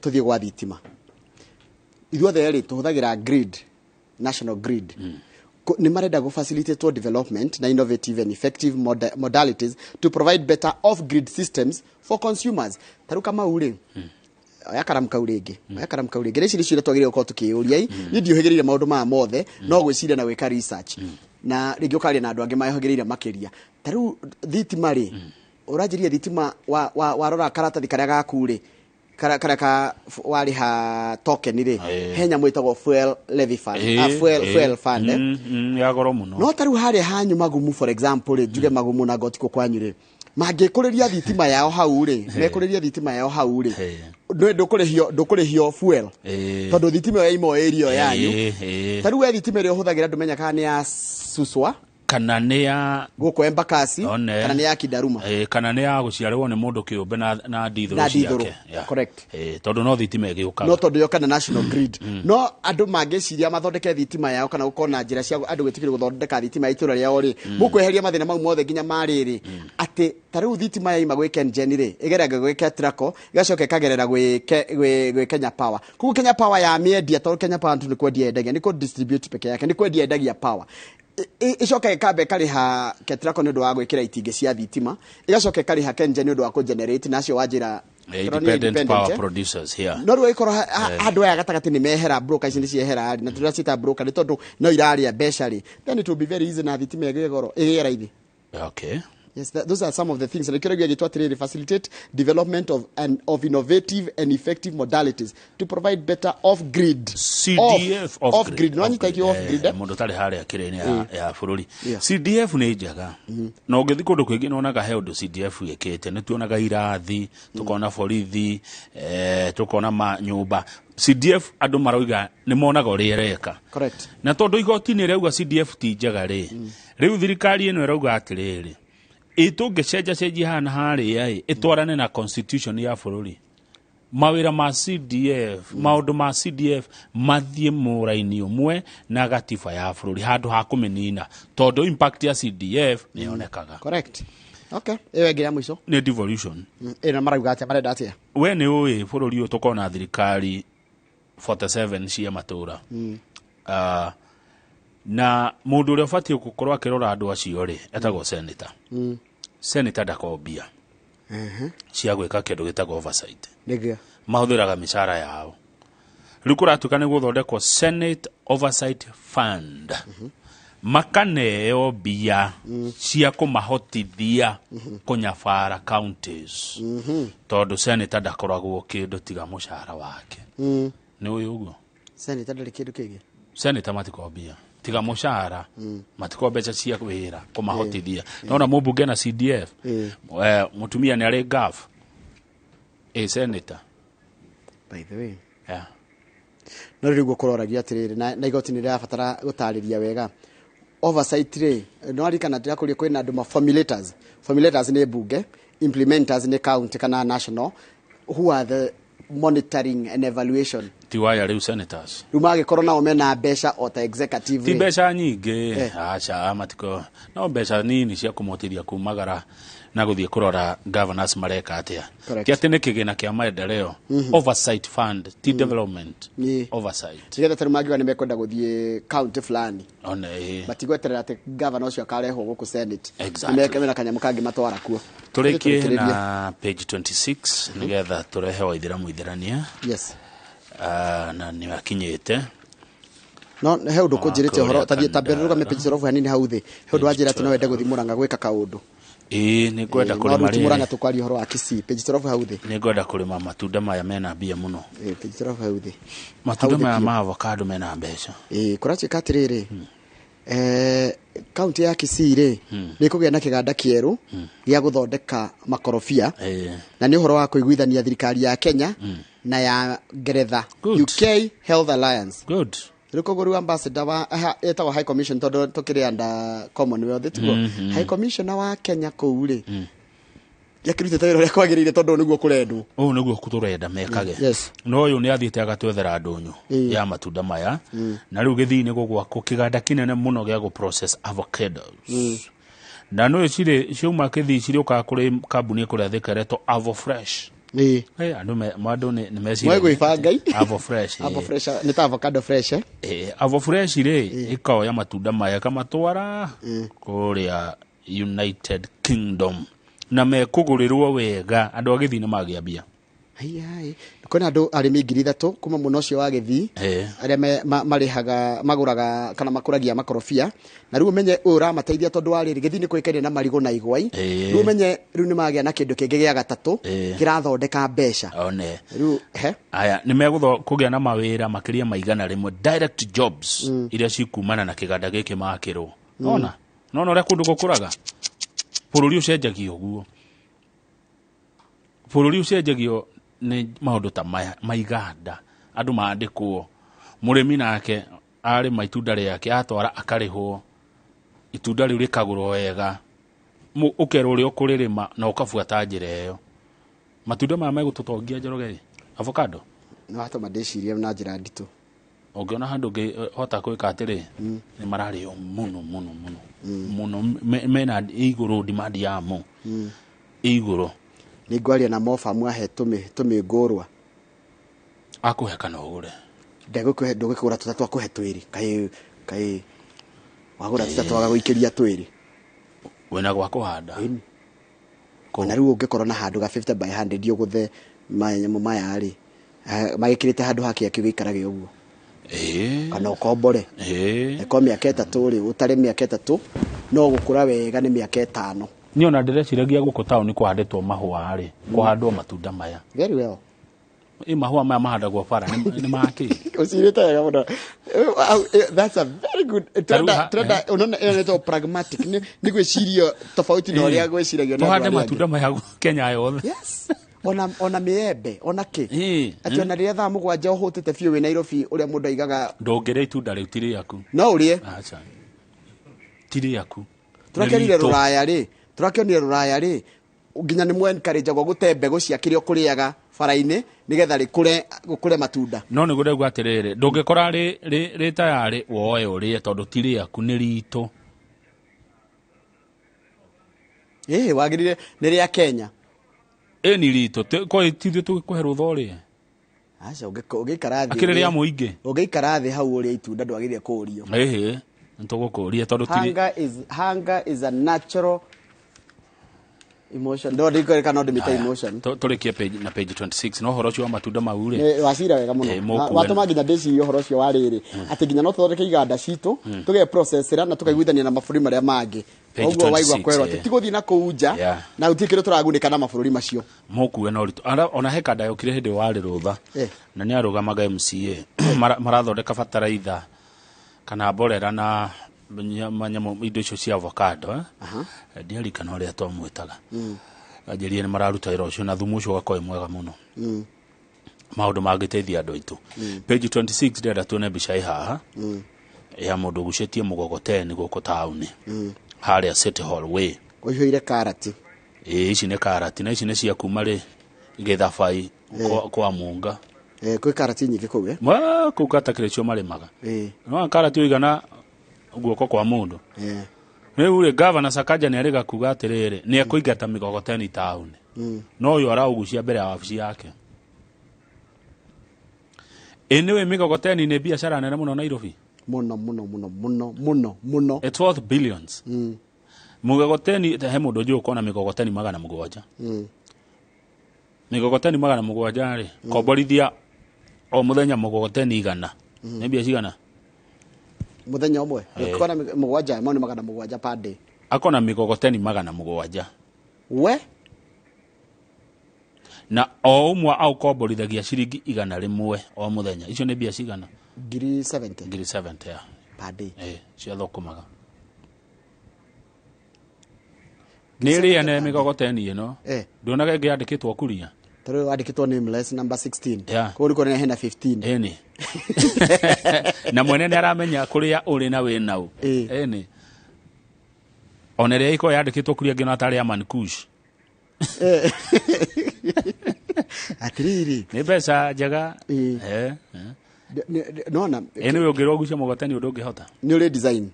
tũthiĩ gwa thitima. Ithuothe rĩ tũhũthagĩra grid, national grid. Nĩ marenda gũ facilitate development na innovative and effective modalities to provide better off grid systems for consumers. Tarĩu Kamau rĩ, oya karamu kau rĩngĩ, oya karamu kau rĩngĩ. Ici nĩcio iria twagĩrĩirwo gũkorwo tũkĩyũria. I niĩ ndiũhĩgĩrĩire maũndũ maya mothe, no gwĩciria na gwĩka research, na rĩngĩ ũkaria na andũ angĩ mahĩgĩrĩire makĩria. Ta rĩu thitima rĩ, ũranjĩria thitima warora karatathi karĩa gaku rĩ, karĩa ka warĩha token rĩ, he nyamũ ĩtagwo fuel levy fund, fuel fund, eh? Ya goro mũno. No ta rĩu harĩa hanyu Magumu, for example rĩ, njuge Magumu na Gotiko kwanyu rĩ, mangĩkũrĩria thitima yao hau rĩ, mekũrĩria thitima yao hau rĩ, ndũkũrĩhio fuel, tondũ thitima ĩyo yaima o area yanyu. Ta rĩu we thitima ĩrĩa ũhũthagĩra, ndũmenya kana nĩ ya Suswa kana nĩ ya gũkũ Embakasi, One. kana nĩ ya Kindaruma. Kana nĩ ya gũciarĩrwo nĩ mũndũ kĩũmbe na ndithũrũ Na ndithũrũ, ciake. Yeah. Correct. Tondũ no thitima ĩgĩũkaga. No tondũ yoka na national grid. No andũ mangĩciria mathondeke thitima yao, kana gũkorwo na njĩra cia andũ gwĩtĩkĩrio gũthondeka thitima ya itũra rĩao rĩ, mũkweheria mathĩna mau mothe nginya ma rĩrĩ, atĩ ta rĩu thitima yaima gwĩ KenGen rĩ, ĩgereraga gwĩ Ketraco, ĩgacoka ĩkagerera gwĩ Kenya Power. Koguo Kenya Power yamĩendia, tondũ Kenya Power tu nĩ kwendia yendagia, nĩ kũ distribute peke yake, nĩ kwendia yendagia power. Ĩcoka ĩkamba ĩkarĩha Ketraco nĩ ũndũ wa gwĩkĩra itingĩ cia thitima, ĩgacoka ĩkarĩha KenGen nĩ ũndũ wa kũ generate, na acio wanjĩra tondũ nĩ independent power eh? producers here. No rĩu ĩkorwo andũ aya gatagatĩ nĩ mehera, broker ici nĩ ciehera rĩ, na tũracita broker nĩ tondũ no irarĩa mbeca rĩ, then it will be very easy na thitima ĩgĩe goro, ĩgĩe raithi. Yes, those are some of the things. Nĩkĩo rĩu gĩtwo atĩrĩrĩ, facilitate development of innovative and effective modalities to provide better off grid. CDF. Off grid. No anyita ikio off grid, eh? Mũndũ ũtarĩ harĩa kĩrĩa-inĩ ya bũrũri. CDF nĩ njega, na ũngĩthiĩ kũndũ kũingĩ nĩwonaga he ũndũ CDF ĩkĩte. Nĩ tuonaga irathi, tũkona borithi, tũkona manyũmba. CDF andũ marauga nĩ monaga ũrĩa ĩreka. Na tondũ igoti nĩ rĩauga CDF ti njega rĩ, rĩu thirikari ĩno ĩrauga atĩrĩrĩ, ĩ tũngĩcenjacenjia haha na harĩa ĩ ĩtwarane na constitution ya bũrũri, mawĩra ma CDF, maũndũ ma CDF mathiĩ mũraini ũmwe na gatiba ya bũrũri, handũ ha kũmĩnina, tondũ impact ya CDF nĩ yonekaga. Correct. Okay. Ĩyo ĩngĩ ya mũico. Nĩ devolution. Ĩno marauga atĩa, marenda atĩa? We nĩ ũĩ bũrũri ũyũ tũkorwo na thirikari 47 cia matũra. Na mũndũ ũrĩa ũbatiĩ gũkorwo akĩrora andũ acio rĩ, etagwo senator. Senator ndakombia cia gwĩka kĩndũ gĩtagwo oversight. Nĩguo. Mahũthĩraga mĩcara yao. Rĩu kũratuĩka nĩ gũthondekwo Senate Oversight Fund, makaneo mbia cia kũmahotithia kũnyabara counties, tondũ senator ndakoragwo kĩndũ tiga mũcara wake. Nĩ ũyũ ũguo. Senator ndarĩ kĩndũ kĩngĩ. Senator matikombia tiga mũcara, matiko mbeca cia wĩra kũmahotithia. Nona mũmbunge na CDF, mũtumia nĩ arĩ gaf ĩ senator. By the way. Yeah. No rĩu gũkũroragia atĩrĩrĩ, na igoti nĩ rĩrabatara gũtarĩria wega oversight rĩ. No aririkana ndĩrakũria kwĩna andũ ma formulators. Formulators nĩ mbunge, implementers nĩ county kana national. Who are the monitoring and evaluation? Ti waya rĩu senators. Rĩu magĩkorwo nao mena mbeca o ta executive ti rĩ. Mbeca nyingĩ, aca, matiko no mbeca nini cia kũmotithia kumagara na gũthiĩ kũrora governors mareka atĩa. Correct. Ti atĩ nĩ kĩgĩna kĩa maendeleo. Oversight fund ti development. Oversight. Nĩgetha tarĩu mangiuga nĩ mekwenda gũthiĩ county fulani, one ĩĩ. Matigweterera atĩ governor ũcio akarehwo gũkũ Senate. Exactly. Nĩmeke mena kanyamũ kangĩ matwara kuo. Tũrĩkie Tũrĩkĩrĩrie. na page 26 nĩgetha tũrehe waithĩramu ithĩrania. Na nĩ akinyĩte. No he ũndũ kũnjĩrĩte ũhoro kũrĩa tathiĩ tambere rũgame page 12 hanini hau thĩ. He ũndũ wanjĩra atĩ no wende gũthiĩ Mũrang'a gwĩka kaũndũ. Ĩĩ, nĩ ngwenda No kũrĩma rĩu ti Mũrang'a, rĩrĩ. tũkwaria ũhoro wa Kisii. Page 12 hau thĩ. Nĩ ngwenda kũrĩma matunda maya mena mbia mũno. Ĩĩ, page 12 hau thĩ. Matunda Hau thĩ maya biũ. ma avocado mena mbeca. Ĩĩ, kũratuĩka atĩrĩrĩ, kaunti ya Kisii rĩ, nĩ ĩkũgĩa na kĩganda kĩerũ gĩa gũthondeka makorobia, na nĩ ũhoro wa kũiguithania thirikari ya Kenya na ya Ngeretha, UK Health Alliance. Good. Rĩu koguo rĩu ambassador wa etagwo High Commission, tondũ tũkĩrĩ under Commonwealth, tiguo? High Commissioner wa Kenya kũu rĩ, yakĩrutĩte wĩra ũrĩa kwagĩrĩire, tondũ nĩguo kũrendwo. Ũũ nĩguo tũrenda mekage. No ũyũ nĩ athiĩte agatwethera ndũnyũ ya matunda maya, na rĩu gĩthii nĩ gũgwakwo kĩganda kĩnene mũno gĩa gũ process avocados. Na nĩ cirĩ ciauma Kĩthii cirĩũkaga kũrĩ kambuni ĩkũrĩa Thika ĩretwo Avo Fresh. Andũ andũ nĩ meciragia Mwegwĩbanga. Avo Fresh, Avo Fresh nĩ ta avocado fresh, eh? Avo Fresh rĩ, ĩkoya matunda maya ĩkamatwara kũrĩa United Kingdom na mekũgũrĩrwo wega. Andũ a Gĩthii nĩ magĩa mbia. Aiai, kwĩna andũ arĩmi 3,000 kuma mwena ũcio wa Gĩthii arĩa marĩhaga, magũraga kana makũragia makorobia. Na rĩu ũmenye ũyũ ũramateithia, tondũ wa rĩrĩ, Gĩthii nĩ kũĩkaine na marigũ na igwai. Rĩu ũmenye rĩu nĩ magĩa na kĩndũ kĩngĩ gĩa gatatũ kĩrathondeka mbeca. One. Rĩu he Aya nĩ megũtho kũgĩa na mawĩra makĩria ma 100 direct jobs iria cikumana na kĩganda gĩkĩ makĩrwo. Ona nona ũrĩa kũndũ gũkũraga, bũrũri ũcenjagio ũguo, bũrũri ũcenjagio nĩ maũndũ ta maya maiganda, andũ mandĩkwo, mũrĩmi nake arĩma itunda rĩake atwara akarĩhwo, itunda rĩu rĩkagũrwo wega. Ũkerwo ũrĩa ũkũrĩrĩma na ũkabuata njĩra ĩyo. Matunda maya megũtũtongia, Njoroge, avocado. Nĩ watũma ndĩcirie na njĩra nditũ. Ũngĩona handũ ũngĩhota gwĩka atĩrĩ, nĩ mararĩo mũno mũno mũno mũno. Mena igũrũ demand yamo igũrũ. Nĩ ngwaria na mobamu ahe tũmĩngũrwa. Akũhe kana ũgũre? Ndegũkũhe, ndũgĩkũgũra tũtatũ, akũhe twĩrĩ. Kaĩ wagũra tũtatũ agagũikĩria twĩrĩ. Wĩna gwa kũhanda? Ona rĩu ũngĩkorwo na handũ ga 50 by 100 ũgũthe manyamũ maya rĩ, magĩkĩrĩte handũ hake akĩgĩikarage ũguo, kana ũkombore. Eko mĩaka 3 rĩ, ũtarĩ mĩaka 3 no gũkũra wega nĩ mĩaka 5. Niĩ ona ndĩreciragia gũkũ taũni kũhandĩtwo mahũa rĩ, kũhandwo matunda maya. Very well. Ĩ mahũa maya mahandagwo bara nĩ makĩ? Ũcirĩte wega mũno. That's a very good Tarĩu trenda. Unaona ĩyo nĩtwo pragmatic, nĩ gwĩcirio tofauti na ũrĩa gwĩciragio nĩ andũ Tũhande arĩa angĩ. matunda maya Kenya yothe. Yes, ona mĩembe, ona kĩ, atĩ ona rĩrĩa thaa 7 ũhũtĩte biũ wĩ Nairobi, ũrĩa mũndũ aigaga. Ndũngĩrĩa itunda rĩu, ti rĩaku. No ũrĩe. Aca, ti rĩaku. Tũrakĩonire Nĩ ritũ. Rũraya rĩ, tũrakĩonire rũraya rĩ, nginya nĩ mwenkarĩnjagwo gũte mbegũ cia kĩrĩa ũkũrĩaga bara-inĩ nĩgetha rĩkũre, gũkũre matunda. No nĩ ndauga atĩrĩrĩ, ndũngĩkora rĩ tayarĩ woe ũrĩe, tondũ ti rĩaku, nĩ ritũ. Ĩĩ, wagĩrĩire nĩ rĩa Kenya. Ĩ nĩ ritũ. Kwa tithuĩ tũgĩkũhe rũtha ũrĩe? Aca, ũngĩikara thĩ Akĩrĩ rĩa mũingĩ. Ũngĩikara thĩ hau ũrĩe itunda, ndwagĩrĩire kũũrio. Ĩhĩ, nĩtũgũkũria tondũ ti Hunger is a natural emotion. No ndikwereka, no ndĩmĩte emotion. Tũrĩkie page na page 26 no ũhoro ũcio wa matunda mau rĩ. Nĩ wacira wega mũno. Mũkuwe. Watũma nginya ndĩcirie ũhoro ũcio wa rĩrĩ, atĩ nginya no tũthondeke iganda citũ, tũge processera na tũkaiguithania na mabũrũri marĩa mangĩ. Page Ũguo waigua 26, kwerwo atĩ ti gũthiĩ na kũu nja na gũtirĩ kĩndũ tũragunĩka na mabũrũri macio. Mũkuwe na ũritũ. Ona he kanda yokire hĩndĩ warĩ rũtha na nĩ arũgamaga MCA. Marathondeka bataraitha kana mborera na manyamũ indo icio cia avocado, eh? Ndiarikana ũrĩa twamwĩtaga. Anjĩrire nĩ mararuta wĩra ũcio na thumu ũcio ũgakorwo wĩ mwega mũno. Maũndũ mangĩteithia andũ aitũ. Page 26 ndĩrenda tuone mbica ĩ haha ya mũndũ ũgucĩtie mũgogoteni gũkũ taũni harĩa City Hall Way. Ũihũire karati. Ĩĩ, ici nĩ karati na ici nĩ cia kuma rĩ Gĩthabai kwa Munga. Kwĩ karati nyingĩ kũu eh? Kũu katakĩrĩ cio marĩmaga. No karati ũigana guoko kwa mũndũ. Rĩu rĩ Governor Sakaja nĩ arĩga kuga atĩrĩrĩ nĩ ekũingata mĩgogoteni taũni. No ũyũ araũgucia mbere ya wabici yake. Ĩ nĩũĩ mĩgogoteni nĩ biacara nene mũno Nairobi? Mũno mũno mũno mũno mũno mũno. It's worth billions. Mũgogoteni he mũndũ njũĩ ũkona mĩgogoteni 700. Mĩgogoteni 700 rĩ, komborithia o mũthenya mũgogoteni 100. Nĩ mbia cigana? Mũthenya ũmwe. Ũkona 7 mau nĩ 700 per day. Akona mĩgogoteni 700. We? Na o ũmwe aũkomborithagia ciringi 100 o mũthenya. Icio nĩ mbia cigana? Ngiri 70. Ngiri 70 ya. Per day. Cia thũkũmaga. Nĩ ĩrĩa ne mĩgogoteni ĩno. Nduonaga ĩngĩ yandĩkĩtwo kuria? Tarĩu yandĩkĩtwo nameless number 16. Kũu nĩ hena 15. Ĩni. Na mwene nĩ aramenya kũrĩa ũrĩ na wĩ nau. Ĩni. Ona ĩrĩa ĩkoragwo yandĩkĩtwo kuria ngĩona tarĩ ya Mankush. Atiriri. Nĩ mbeca njega. Nona. Ĩ nĩwe ũngĩrwo ũgucie mũgogoteni ũndũ ũngĩhota? Nĩ ũrĩ design.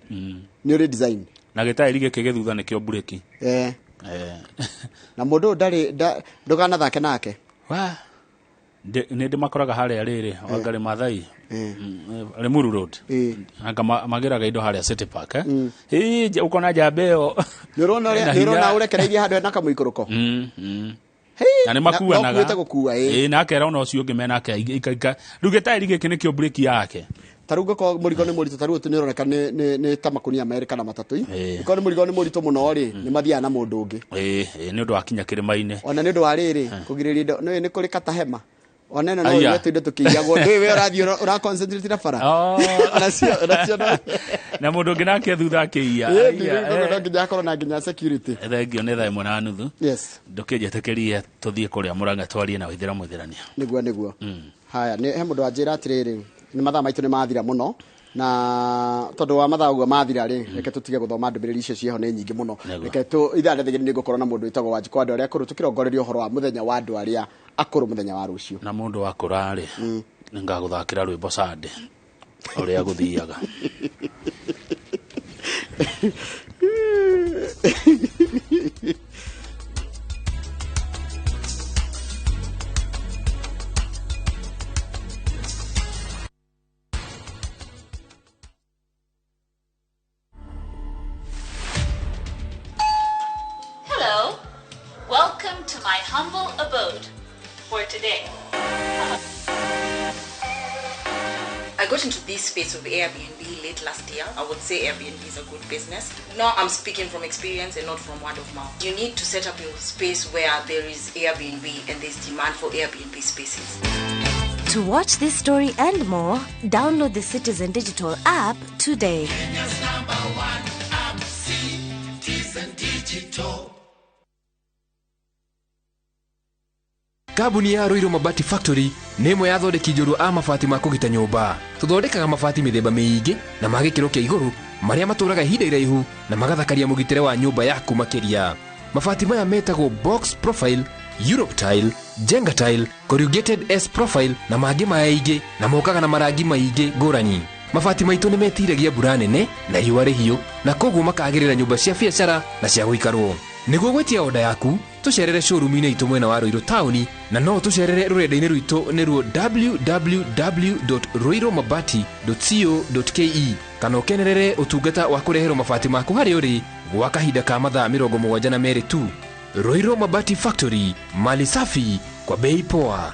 Nĩ ũrĩ design. Na gĩtaĩri gĩkĩ gĩthutha nĩkĩo mburĩki. Na mũndũ ũyũ ndarĩ ndũkanathake nake. Nĩ ndĩmakoraga harĩa rĩrĩ Wangari Maathai Limuru Road. Anga magĩraga indo harĩa City Park. Ĩ ũkona njamba ĩyo. Nĩ ũrona ũrekereirie handũ hena kamũikũrũko. Na nĩ makuanaga. No kuĩte gũkua ĩ. Na akera ona ũcio ũngĩ menake ikaika. Rĩu gĩtaĩri gĩkĩ nĩkĩo mburĩki yake. Tarĩu ngũkorwo mũrigo nĩ mũritũ tarĩu nĩ ũroneka nĩ ta makunia 2 kana 3. Ngũkorwo nĩ mũrigo nĩ mũritũ mũno rĩ nĩ mathiaga na mũndũ ũngĩ. Nĩ ũndũ wa kinya kĩrĩma-inĩ. Ona nĩ ũndũ wa rĩrĩ kũgirĩrĩria indo nĩ kũrĩ katahema. Ona ĩno no ĩrĩa tũindo tũkĩiyagwo ndũĩ we ũrathiĩ ũra concentrate na bara. Onacio no. Na mũndũ ũngĩ nake thutha akĩiya. No nginya akorwo na nginya security. Thengio nĩ thaa 1:30. Yes. Ndũkĩnjĩtĩkĩrie tũthiĩ kũrĩa Mũrang'a twarie na Waithĩra Mũithĩrania. Nĩguo. Haya, nĩ he mũndũ wanjĩra atĩrĩrĩ nĩ mathaa maitũ nĩ mathira mũno na tondũ wa mathaa ũguo mathira rĩ reke tũtige gũthoma ndũmĩrĩri icio ciĩho nĩ nyingĩ mũno. Reke tũ ithaa rĩthĩ nĩ ngũkorwo na mũndũ wĩtagwo Wanjikũ wa andũ arĩa akũrũ tũkĩrongoreria ũhoro wa mũthenya wa andũ arĩa akũrũ mũthenya wa rũciũ. Na mũndũ akũra rĩ nĩngagũthakĩra rwĩmbo Sunday ũrĩa gũthiaga. Hello, welcome to my humble abode for today. I got into this space of Airbnb late last year. I would say Airbnb is a good business. Now I'm speaking from experience and not from word of mouth. You need to set up your space where there is Airbnb and there's demand for Airbnb spaces. To watch this story and more, download the Citizen Digital app today. Kenya's #1 app, Citizen Digital. Kambuni ya Ruiru Mabati Factory nĩ ĩmwe ya athondeki njorua a mabati ma kũgita nyũmba. Tũthondekaga mabati mĩthemba mĩingĩ na ma gĩkĩro kĩa igũrũ marĩa matũraga ihinda iraihu na magathakaria mũgitĩre wa nyũmba yaku makĩria. Mabati maya metagwo box profile, Europe tile, Jenga tile, corrugated S profile na mangĩ maingĩ na mokaga na marangi maingĩ ngũrani. Mabati maitũ nĩ metiragia mbura nene na riũa rĩhiũ na koguo makagĩrĩra nyũmba cia biacara na cia gũikarwo. Nĩguo gwĩtia oda yaku tũcerere showroom-inĩ itũ mwena wa Ruiru taũni na no tũcerere rũrenda-inĩ rwitũ nĩruo www.ruirumabati.co.ke kana ũkenerere ũtungata wa kũreherwo mabati maku harĩa ũrĩ gwa kahinda ka mathaa 72 tu. Ruiru Mabati Factory, mali safi kwa bei poa.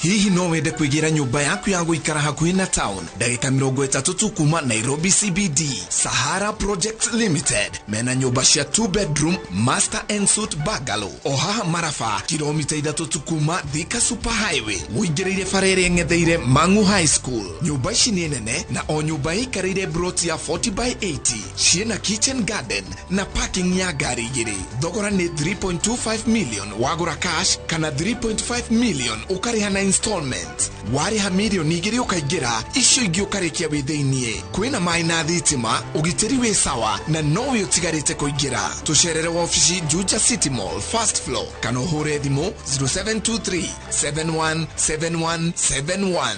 Hihi no wende kwĩgĩra nyũmba yaku ya gũikara hakuhĩ na town ndagĩka 30 tu kuma Nairobi CBD. Sahara Projects Limited mena nyũmba cia 2 bedroom master and suite bungalow o haha Maraba, kilomita 3 tu kuma Thika Super Highway, ũingĩrĩire bara ĩrĩa ĩng'etheire Mangu High School. Nyũmba ici nĩ nene na o nyũmba ĩikarĩire broti ya 40 by 80, ciĩna kitchen garden na parking ya ngari igĩrĩ. Thogora nĩ 3.25 million wagũra cash kana 3.5 million ũkarĩha na installment. Warĩha mirioni 2 ũkaingĩra, icio ingĩ ũkarĩkia wĩ thĩiniĩ. Kwĩna maĩ na thitima, ũgitĩri wĩ sawa na nowe ũtigarĩte kũingĩra. Tũcerere wabici Juja City Mall first floor kana ũhũre thimũ 0723 717171.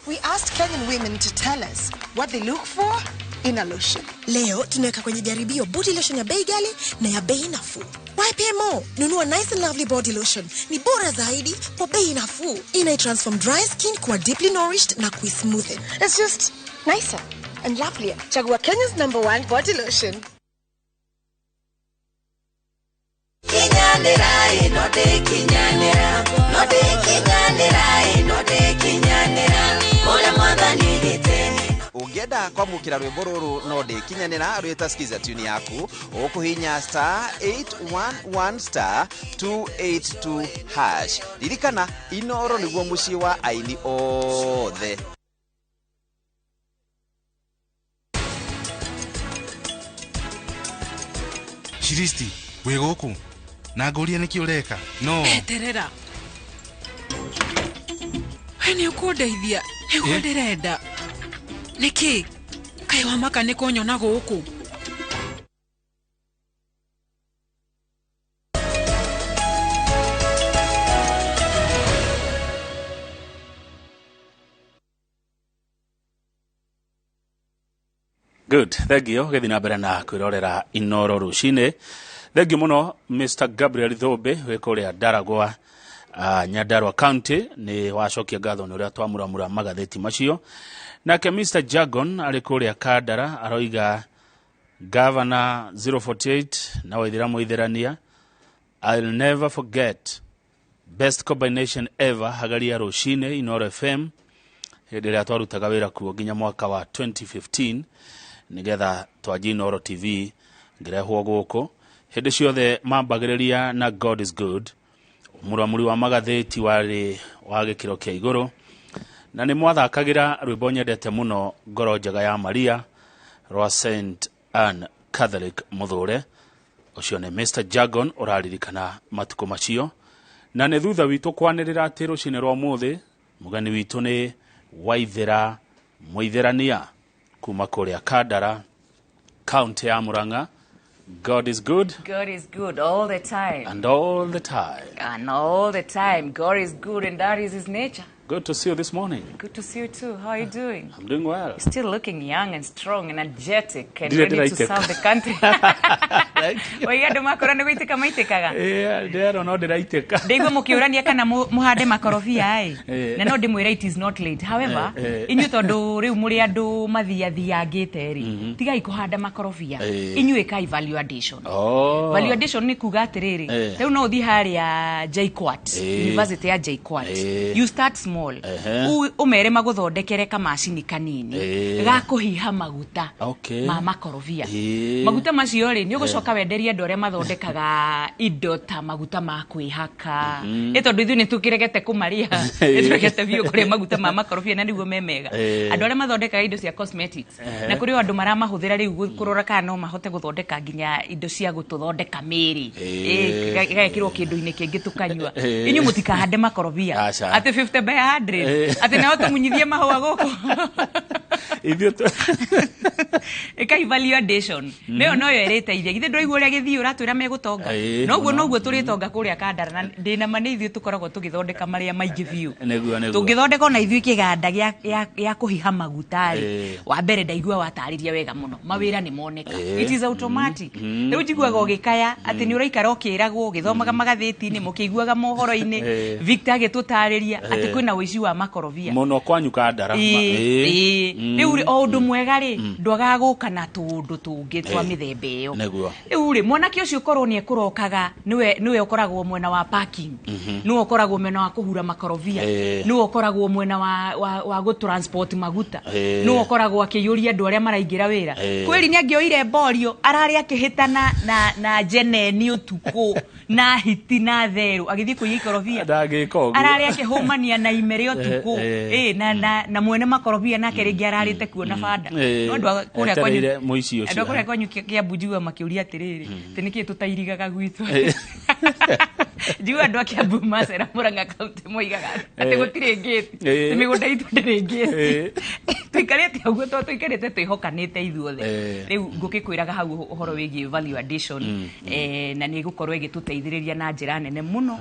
We asked Kenyan women to tell us what they look for in a lotion. Leo tunaweka kwenye jaribio body lotion ya bei ghali na ya bei nafuu. Why pay more? Nunua Nice and Lovely body lotion. Ni bora zaidi kwa bei nafuu. Ina transform dry skin kuwa deeply nourished na kuismoothen. It's just nicer and lovelier. Chagua Kenya's #1 body lotion. Kinyanira, inode kinyanira, node kinyanira, inode kinyanira, ule mwathani gite. Ũngĩenda kwamũkĩra rwĩmbo rũrũ no ndĩkinyanĩra rwĩta skiza tune yaku, ũkũhinya star 811 star 282 hash. Ririkana Inoro nĩguo mũciĩ wa aini othe. Shiristi, wĩ gũkũ na ngũrie nĩkĩ ũreka? No eterera, we nĩ ũkũndeithia nĩguo ndĩrenda. Nĩkĩ kaĩ wamaka nĩ kũnyona gũkũ? Good, thank you. Gĩthiĩ na mbere na kwĩrorera Inoro rũcinĩ. Thank you mũno Mr. Gabriel Thũmbĩ wĩ kũrĩa Ndaragwa, Nyandarua County, nĩ wacokia ngatho nĩ ũrĩa twamũramũra magathĩti macio. Nake Mr. Jagon arĩ kũrĩa Kandara aroiga Governor 048 na Waithĩra Mũithĩrania, I'll never forget best combination ever hagaria rũcinĩ Inoro FM hĩndĩ ĩrĩa twarutaga wĩra kuo nginya mwaka wa 2015 nĩgetha twanjie Inoro TV ngĩrehwo gũkũ. Hĩndĩ ciothe mambagĩrĩria na God is good. Mũramuri wa magathĩti warĩ wa gĩkĩro kĩa igũrũ na nĩ mwathakagĩra rwĩmbo nyendete mũno ngoro njega ya Maria rwa St Anne Catholic Mũthũre. Ũcio nĩ Mr. Jagon ũraririkana matukũ macio. Na nĩ thutha witũ kwanĩrĩra atĩ rũcinĩ rwa ũmũthĩ mũgeni witũ nĩ Waithĩra Mũithĩrania kuma kũrĩa Kandara, county ya Murang'a. God is good. God is good all the time. And all the time. And all the time. God is good and that is his nature. Good to see you this morning. Good to see you too. How are you doing? I'm doing well. You're still looking young and strong and energetic and ready to serve the country. Oiga andũ makora nĩ gũitĩka maitĩkaga. Ndĩrona no ndĩraitĩka. Ndaigua mũkĩũrania kana mũhande makorobia ĩ. Na no ndĩmwĩre it is not late. However, inyuĩ tondũ rĩu mũrĩ andũ mathiathiangĩte rĩ, tigai kũhanda makorobia. Inyuĩ ĩkai value addition. Value addition nĩ kuga atĩrĩrĩ, rĩu no ũthiĩ harĩa JKUAT, University ya JKUAT. You start small. Umere maguthondekere kamacini kanini ga kuhiha maguta ma makorobia. Maguta macio ri ni ugucoka wenderie andu aria mathondekaga indo ta maguta ma kwihaka. Ĩ tondu ithuĩ nĩtũkĩregete kũmaria, nĩtũregete biũ kũrĩa maguta ma makorobia na nĩguo me mega. Andũ arĩa mathondekaga indo cia cosmetics na kũrĩ o andũ maramahũthĩra rĩu kũrora kana no mahote gũthondeka nginya indo cia gũtũthondeka mĩĩrĩ, ĩgekĩrwo kĩndũ-inĩ kĩngĩ tũkanyua. Inyuĩ mũtikahande makorobia atĩ 50 by 100 atĩ nao tũmunyithie mahũa gũkũ. Ĩkai value addition nayo noyo ĩrĩteithia. Githĩ ndũraigua ũrĩa gĩthiĩ ũratwĩra megũtonga? Noguo noguo tũrĩtonga kũrĩa Kandara, na ndĩna ma nĩ ithuĩ tũkoragwo tũgĩthondeka marĩa maingĩ biũ. Tũngĩthondeka ona ithuĩ kĩganda gĩa kũhiha maguta rĩ, wa mbere ndaigua watarĩria wega mũno, mawĩra nĩ moneka. It is automatic. Rĩu njiguaga ũgĩkaya atĩ nĩ ũraikara ũkĩragwo ũgĩthomaga magathĩti-inĩ, mũkĩiguaga mohoro-inĩ, Victor agĩtũtarĩria atĩ kwĩna ũici wa makorobia mũno kwanyu Kandara. Rĩu rĩ o ũndũ mwega rĩ ndwagaga gũka na tũũndũ tũngĩ twa mĩthemba ĩyo. Rĩu rĩ mwanake ũcio korwo nĩ ekũrokaga nĩwe ũkoragwo mwena wa parking, nĩwe ũkoragwo mwena wa kũhura makorobia, nĩwe ũkoragwo mwena wa gũtransport maguta, nĩwe ũkoragwo akĩiyũria andũ arĩa maraingĩra wĩra. Kwĩri nĩ angĩoire mborio ararĩ akĩhĩtana na jeneni ũtukũ na hiti na therũ agĩthiĩ kũiya ikorobia. Ararĩ akĩhũmania na ime rĩa ũtukũ na mwene makorobia nake rĩngĩ ararĩte kuona banda. No andũ a kũrĩa kwanyu andũ a kũrĩa kwanyu Kĩambu njigua makĩũria atĩrĩrĩ atĩ nĩkĩĩ tũtairigaga gwitũ. Njigua andũ a Kĩambu macera Murang'a County moigaga atĩ gũtirĩ ngĩti, mĩgũnda itũ ndĩrĩ ngĩti. Tũikarĩte ũguo tondũ tũikarĩte twĩhokanĩte ithuothe. Rĩu ngũkĩkwĩraga hau ũhoro wĩgiĩ value addition na nĩ ĩgũkorwo ĩgĩtũteithĩrĩria na njĩra nene mũno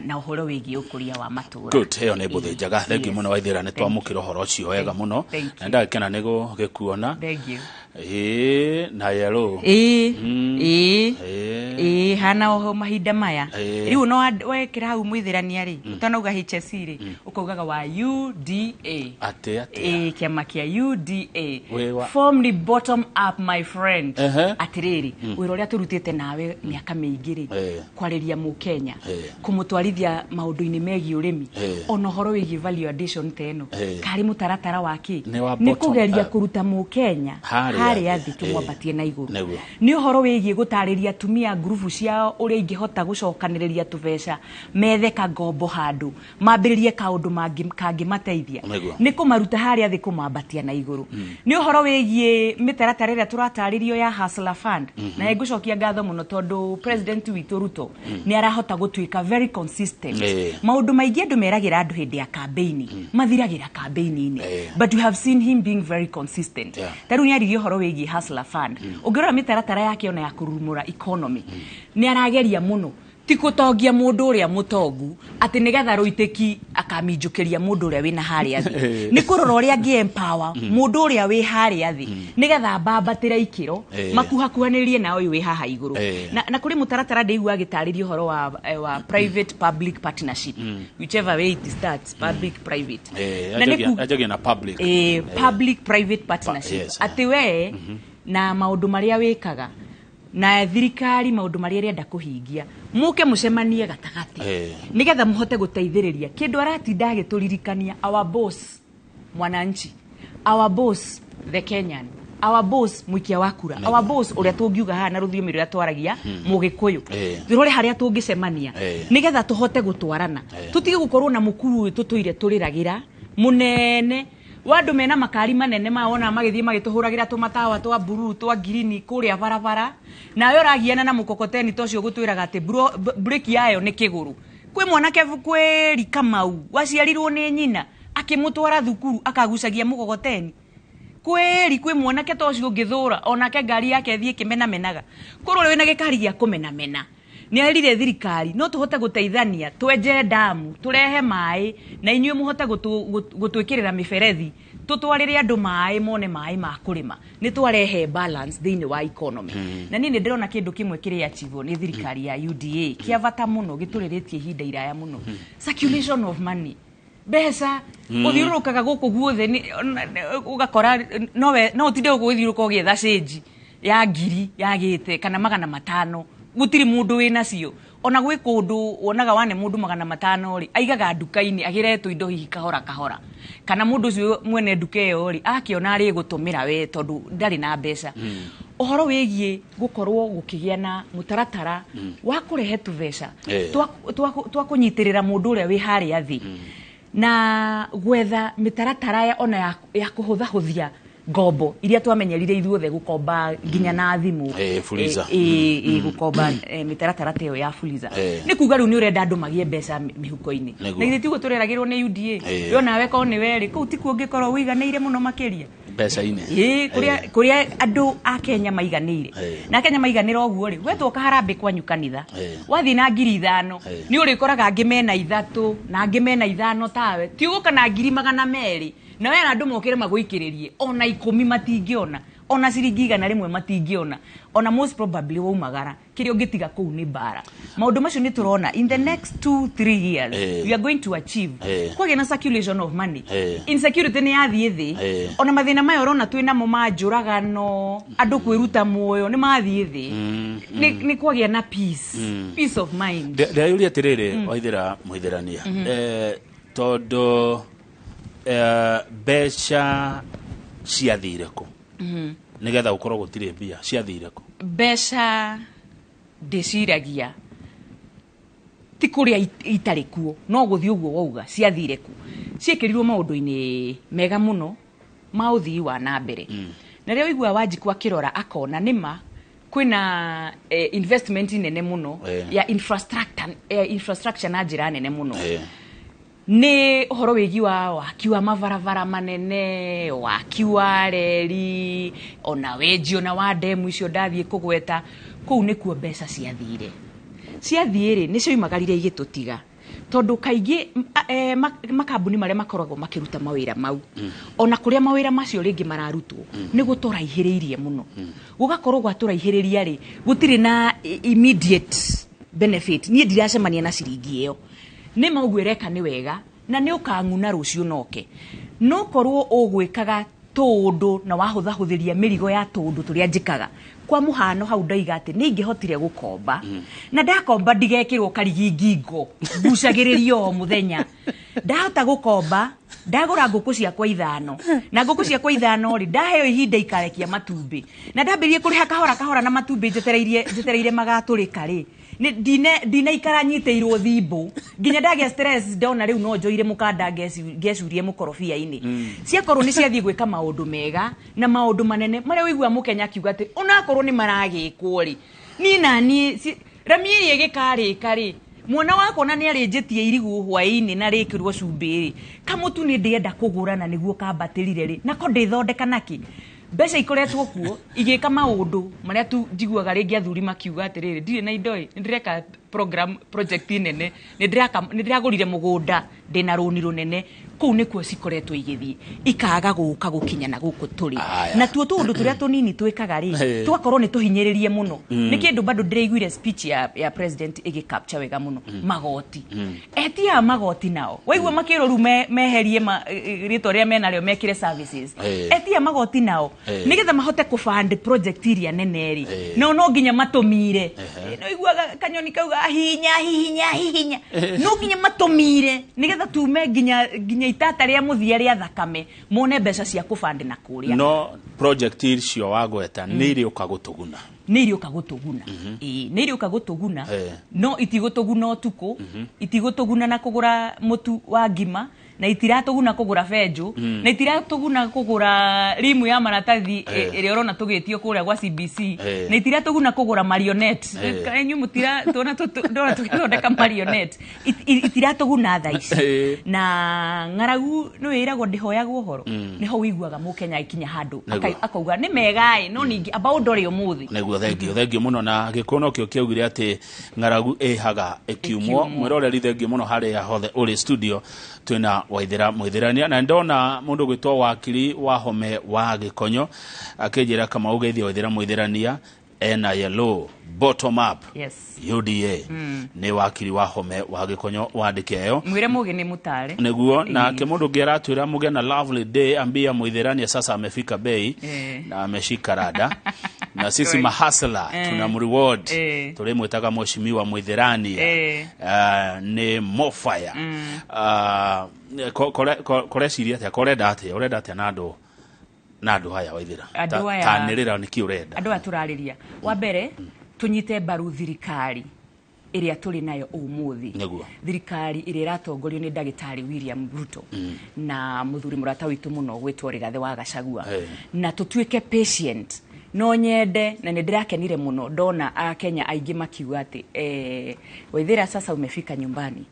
na ũhoro wĩgiĩ ũkũria wa matũũra. Good, ĩyo nĩ mbũthĩ njega. Thank you mũno Waithĩra, nĩ twamũkĩra ũhoro ũcio wega mũno na ndagĩkena nĩ gũgĩkuona. Thank you. Na yellow. Hana oho mahinda maya. Rĩu no wekĩra hau mwithĩrania rĩ ũtanauga HSC rĩ ũkaugaga wa UDA. Atĩ kĩama kĩa UDA. Form the bottom up my friend. Atĩrĩrĩ wĩra ũrĩa tũrutĩte nawe mĩaka mĩingĩ rĩ kwarĩria mũkenya kũmũtwarithia maũndũ-inĩ megiĩ ũrĩmi ona ũhoro wĩgiĩ value addition ta ĩno karĩ mũtaratara wa kĩ nĩ kũgeria kũruta mũkenya harĩa thĩ tũmwambatie na igũrũ. Nĩ ũhoro wĩgiĩ gũtarĩria atumia ngurubu ciao ũrĩa ingĩhota gũcokanĩrĩria tũbeca methe kangombo handũ mambĩrĩrie kaũndũ kangĩmateithia. Nĩ kũmaruta harĩa thĩ kũmambatia na igũrũ. Nĩ ũhoro wĩgiĩ mĩtaratara ĩrĩa tũratarĩrio ya Hustler Fund na ngũcokia ngatho mũno tondũ president witũ Ruto nĩ arahota gũtuĩka very consistent. Maũndũ maingĩ andũ meragĩra andũ hĩndĩ ya campaign mathiragĩra campaign-inĩ, but you have seen him being very consistent. Ta rĩu nĩ aririe ũhoro wĩgiĩ Hustler Fund. Ũngĩrora mĩtaratara yake ona ya kũrurumũra economy nĩ arageria mũno ti gũtongia mũndũ ũrĩa mũtongu atĩ nĩgetha rũitĩki akaminjũkĩria mũndũ ũrĩa wĩna harĩa thĩ. Nĩ kũrora ũrĩa angĩ empower mũndũ ũrĩa wĩ harĩa thĩ nĩgetha mbambatĩre ikĩro makuhakuhanĩrĩrie na ũyũ wĩ haha igũrũ. Na kũrĩ mũtaratara ndĩigua agĩtarĩria ũhoro wa private public partnership, whichever way it starts, public private. Anjagia na public. Public private partnership atĩ we na maũndũ marĩa wĩkaga na thirikari maũndũ marĩa ĩrenda kũhingia mũke mũcemanie gatagatĩ nĩgetha mũhote gũteithĩrĩria kĩndũ aratinda agĩtũririkania. Our boss mwananchi, our boss the Kenyan, our boss mũikia wa kura, our boss ũrĩa tũngiuga haha na rũthiomi rũrĩa twaragia mũgĩkũyũ, tũrore harĩa tũngĩcemania nĩgetha tũhote gũtwarana tũtige gũkorwo na mũkuru ũyũ tũtũire tũrĩragĩra mũnene wa andũ mena makari manene mawona magĩthiĩ magĩtũhũragĩra tũmatawa twa mburu twa ngirini kũrĩa barabara nawe ũragiana na mũkokoteni ta ũcio ũgũtwĩraga atĩ breki yayo nĩ kĩgũrũ. Kwĩ mwanake kwĩ Kamau waciarirwo nĩ nyina akĩmũtwara thukuru akagucagia mũkokoteni. Kwĩri kwĩ mwanake ta ũcio ũngĩthũra onake ngari yake ĩthiĩ ĩkĩmenamenaga. Kũrĩ ũrĩa wĩna gĩkari gĩa kũmenamena nĩ erire thirikari no tũhote gũteithania twenje damu tũrehe maĩ na inyuĩ mũhote gũtwĩkĩrĩra mĩberethi tũtwarĩre andũ maĩ mone maĩ ma kũrĩma nĩ twarehe balance thĩinĩ wa economy. Na niĩ nĩ ndĩrona kĩndũ kĩmwe kĩrĩa achievwo nĩ thirikari ya UDA kĩa bata mũno gĩtũrĩrĩtie ihinda iraya mũno, circulation of money. Mbeca ũthiũrũrũkaga gũkũ guothe ũgakora no ũtinde gũkũ ũgĩthiũrũrũka ũgĩetha cĩnji ya ngiri yagĩte kana 500 gũtirĩ mũndũ wĩnacio. Ona gwĩ kũndũ wonaga wane mũndũ 500 rĩ aigaga nduka-inĩ agĩretwo indo hihi kahora kahora kana mũndũ ũcio mwene nduka ĩyo rĩ akĩona arĩ gũtũmĩra we tondũ ndarĩ na mbeca. Ũhoro wĩgiĩ gũkorwo gũkĩgĩa na mũtaratara wa kũrehe tũbeca twa kũnyitĩrĩra mũndũ ũrĩa wĩ harĩa thĩ na gwetha mĩtaratara ona ya kũhũthahũthia ngombo iria twamenyerire ithuothe gũkomba nginya na thimũ gũkomba mĩtaratara ta ĩyo ya Fuliza. Nĩ kuga rĩu nĩ ũrenda andũ magĩe mbeca mĩhuko-inĩ na ithuĩ tiguo tũreragĩrwo nĩ UDA. We onawe korwo nĩ werĩ kũu tikuo ũngĩkorwo ũiganĩire mũno makĩria mbeca-inĩ kũrĩa andũ a Kenya maiganĩire na Kenya maiganĩra ũguo rĩ wetwo kaharambĩ kwanyu kanitha wathiĩ na 5,000 nĩ ũrĩkoraga angĩ mena 3 na angĩ mena 5 tawe ti ũgũka na 200,000 na wera andũ mokĩre magũikĩrĩrie ona 10 matingĩona. Ona ciringi 100 matingĩona. Ona most probably waumagara kĩrĩa ũngĩtiga kũu nĩ mbara. Maũndũ macio nĩ tũrona in the next 2-3 years we are going to achieve kwagĩa na circulation of money. Insecurity nĩ yathiĩ thĩ. Ona mathĩna maya ũrona twĩ namo ma njũragano, andũ kwĩruta muoyo nĩ mathiĩ thĩ. Nĩ kwagĩa na peace, peace of mind. Ndĩrayũria atĩrĩrĩ, Waithera Mũithĩrania, tondũ mbeca ciathire kũ? Nĩgetha gũkorwo gũtirĩ mbia, ciathire kũ? Mbeca ndĩciragia ti kũrĩa itarĩ kuo, no gũthiĩ ũguo wauga ciathire kũ. Ciĩkĩrirwo maũndũ-inĩ mega mũno ma ũthii wa na mbere. Na rĩrĩa ũiguaga Wanjikũ akĩrora akona nĩma kwĩna investment nene mũno ya infrastructure na njĩra nene mũno. Nĩ ũhoro wĩgiĩ wa waki wa mabarabara manene, waki wa reri, ona wenji ona wa ndemu icio ndathiĩ kũgweta, kũu nĩkuo mbeca ciathire. Ciathiĩ rĩ, nĩcio imagarire igĩtũtiga. Tondũ kaingĩ makambuni marĩa makoragwo makĩruta mawĩra mau, ona kũrĩa mawĩra macio rĩngĩ mararutwo, nĩ gũtũraihĩrĩirie mũno. Gũgakorwo gwatũraihĩrĩria rĩ, gũtirĩ na immediate benefit. Niĩ ndiracemania na ciringi ĩyo. Nĩ maũguo ĩreka nĩ wega, na nĩ ũkang'una rũciũ noke. No korwo ũgwĩkaga tũũndũ na wahũthahũthĩria mĩrigo ya tũũndũ tũrĩa njĩkaga. Kwa mũhano hau ndoiga atĩ nĩ ingĩhotire gũkomba, na ndakomba ndigekĩrwo karigi ngingo, ngucagĩrĩrio o mũthenya. Ndahota gũkomba, ndagũra ngũkũ ciakwa 5, na ngũkũ ciakwa 5 rĩ, ndaheo ihinda ikarekia matumbĩ, na ndambĩrĩrie kũrĩha kahora kahora na matumbĩ njetereire magatũrĩka rĩ, ndinaikara nyitĩirwo thimbũ nginya ndagĩa stress ndona rĩu no njoire mũkanda ngecurie mũkorobia-inĩ. Ciakorwo nĩ ciathiĩ gwĩka maũndũ mega na maũndũ manene marĩa ũiguaga mũkenya akiuga atĩ onakorwo nĩ maragĩkwo rĩ, niĩ na niĩ rami ĩrĩa ĩgĩkarĩka rĩ, mwana wakwa na nĩ arĩnjĩtie irigũ hwaĩ-inĩ na rĩkĩrwo cumbĩ rĩ, kamũtu nĩ ndĩenda kũgũra na nĩguo kambatĩrire rĩ, nako ndĩthondeka nakĩ? Mbeca ikoretwo kuo igĩka maũndũ marĩa tu njiguaga rĩngĩ athuri makiuga atĩrĩrĩ, ndirĩ na indo ĩ, nĩndĩreka program project nene, nĩndĩragũrire mũgũnda ndĩna rũni rũnene. Kũu nĩkuo cikoretwo igĩthiĩ ikaga gũka gũkinya na gũkũ tũrĩ. Na tuo tũũndũ tũrĩa tũnini twĩkaga rĩ, tũgakorwo nĩ tũhinyĩrĩrie mũno. Nĩ kĩndũ bado ndĩraiguire speech ya president ĩgĩcapture wega mũno, magoti. Etia a magoti nao waigua makĩrwo rĩu meherie rĩtwa rĩrĩa menarĩo mekĩre services. Etia magoti nao nĩgetha mahote kũfund project iria nene rĩ, no no nginya matũmire. No iguaga kanyoni kauga hihinya hihinya hihinya, no nginya matũmire nĩgetha tume nginya itata rĩa mũthia rĩa thakame mone mbeca cia kũband na kũrĩa. No project icio wagweta nĩ irĩũka gũtũguna, nĩ irĩũka gũtũguna. Ĩĩ, nĩ irĩũka gũtũguna, no itigũtũguna ũtukũ, itigũtũguna na kũgũra mũtu wa ngima, na itiratũguna kũgũra benjũ, na itiratũguna kũgũra rimu ya maratathi ĩrĩa ũrona tũgĩtio kũrĩa gwa CBC, na itiratũguna kũgũra marionette. Inyuĩ mũtira tuona ndona tũgĩthondeka marionette. Itiratũguna thaa ici. Na ng'aragu nĩ wĩragwo ndĩhoyagwo ũhoro, nĩho ũiguaga mũkenya akinya handũ akauga nĩ mega ĩ, no ningĩ amba ũndore ũmũthĩ. Nĩguo, thengio thengio mũno. Na gĩkũyũ nokĩo kĩaugire atĩ ng'aragu ĩhaga ĩkiumwo. Mwĩroreri thengio mũno harĩa hothe ũrĩ studio, twĩna Waithera Mũithĩrania, na ndona mũndũ gwĩtwo wakiri wa Home wa Gĩkonyo akĩnjĩra Kamau geithia Waithera Mũithĩrania ena yellow bottom up. Yes. UDA nĩ wakiri wa Home wa Gĩkonyo wandĩke ĩyo. Mwĩre mũgĩ nĩ mũtare. Nĩguo, nake mũndũ ũngĩ aratwĩra mũgĩe na lovely day, ambia Mũithĩrania sasa amefika bei na ameshika rada na sisi mahasla tunamreward, tulimwitaga mheshimiwa Mũithĩrania nĩ Mofaya. Koreciria atĩa, korenda atĩa, ũrenda atĩa na andũ na andũ aya Waithera? Tanĩrĩra nĩkĩ ũrenda. Andũ aya tũrarĩria, wa mbere tũnyite mbaru thirikari ĩrĩa tũrĩ nayo ũmũthĩ, thirikari ĩrĩa ĩratongorio nĩ ndagĩtarĩ William Ruto na mũthuri mũrata witũ mũno gwĩtwo Rigathĩ wa Gachagua, na tũtuĩke patient. No nyende na nĩ ndĩrakenire mũno ndona akenya aingĩ makiuga atĩ Waithera sasa umefika nyumbani,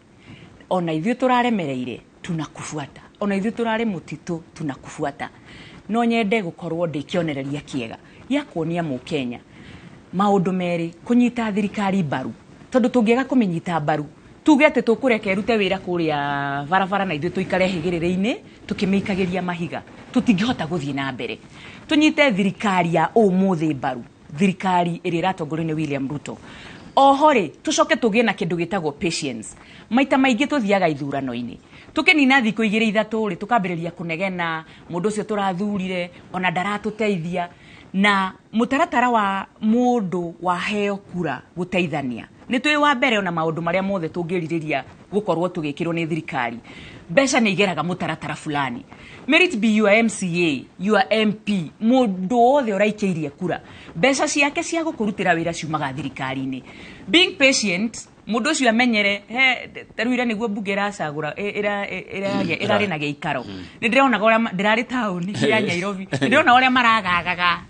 ona ithuĩ tũraremereire tunakufuata, ona ithuĩ tũrarĩ mũtitũ tunakufuata. No nyende gũkorwo ndĩ kĩonereria kĩega gĩa kuonia mũkenya maũndũ merĩ, kũnyita thirikari mbaru, tondũ tũngĩaga kũmĩnyita mbaru tuge atĩ tũkũreka ĩrute wĩra kũrĩa barabara na ithuĩ tũikare hĩgĩrĩrĩ-inĩ tũkĩmĩikagĩria mahiga, Tũtingĩhota gũthiĩ na mbere. Tũnyite thirikari ya ũmũthĩ mbaru, thirikari ĩrĩa ĩratongorio nĩ William Ruto. Oho rĩ, tũcoke tũgĩe na kĩndũ gĩtagwo patience. Maita maingĩ tũthiaga ithurano-inĩ, tũkĩnina thikũ 2 3 rĩ, tũkambĩrĩria kũnegena mũndũ ũcio tũrathurire ona ndaratũteithia. Na mũtaratara wa mũndũ waheo kura gũteithania nĩ twĩ wa mbere, ona maũndũ marĩa mothe tũngĩrirĩria gũkorwo tũgĩkĩrwo nĩ thirikari, mbeca nĩ igeraga mũtaratara fulani. May it be your MCA, your MP, mũndũ wothe ũraikĩirie kura, mbeca ciake cia gũkũrutĩra wĩra ciumaga thirikari-inĩ. Being patient, mũndũ ũcio amenyere he ta rĩu ira nĩguo mbunge ĩracagũra ĩrarĩ na gĩikaro, nĩ ndĩronaga ũrĩa ndĩrarĩ taũni ya Nairobi, nĩ ndĩrona ũrĩa maragagaga.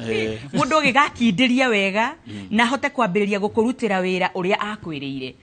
Mũndũ ũgĩgakindĩria wega na ahote kwambĩrĩria gũkũrutĩra wĩra ũrĩa akwĩrĩire,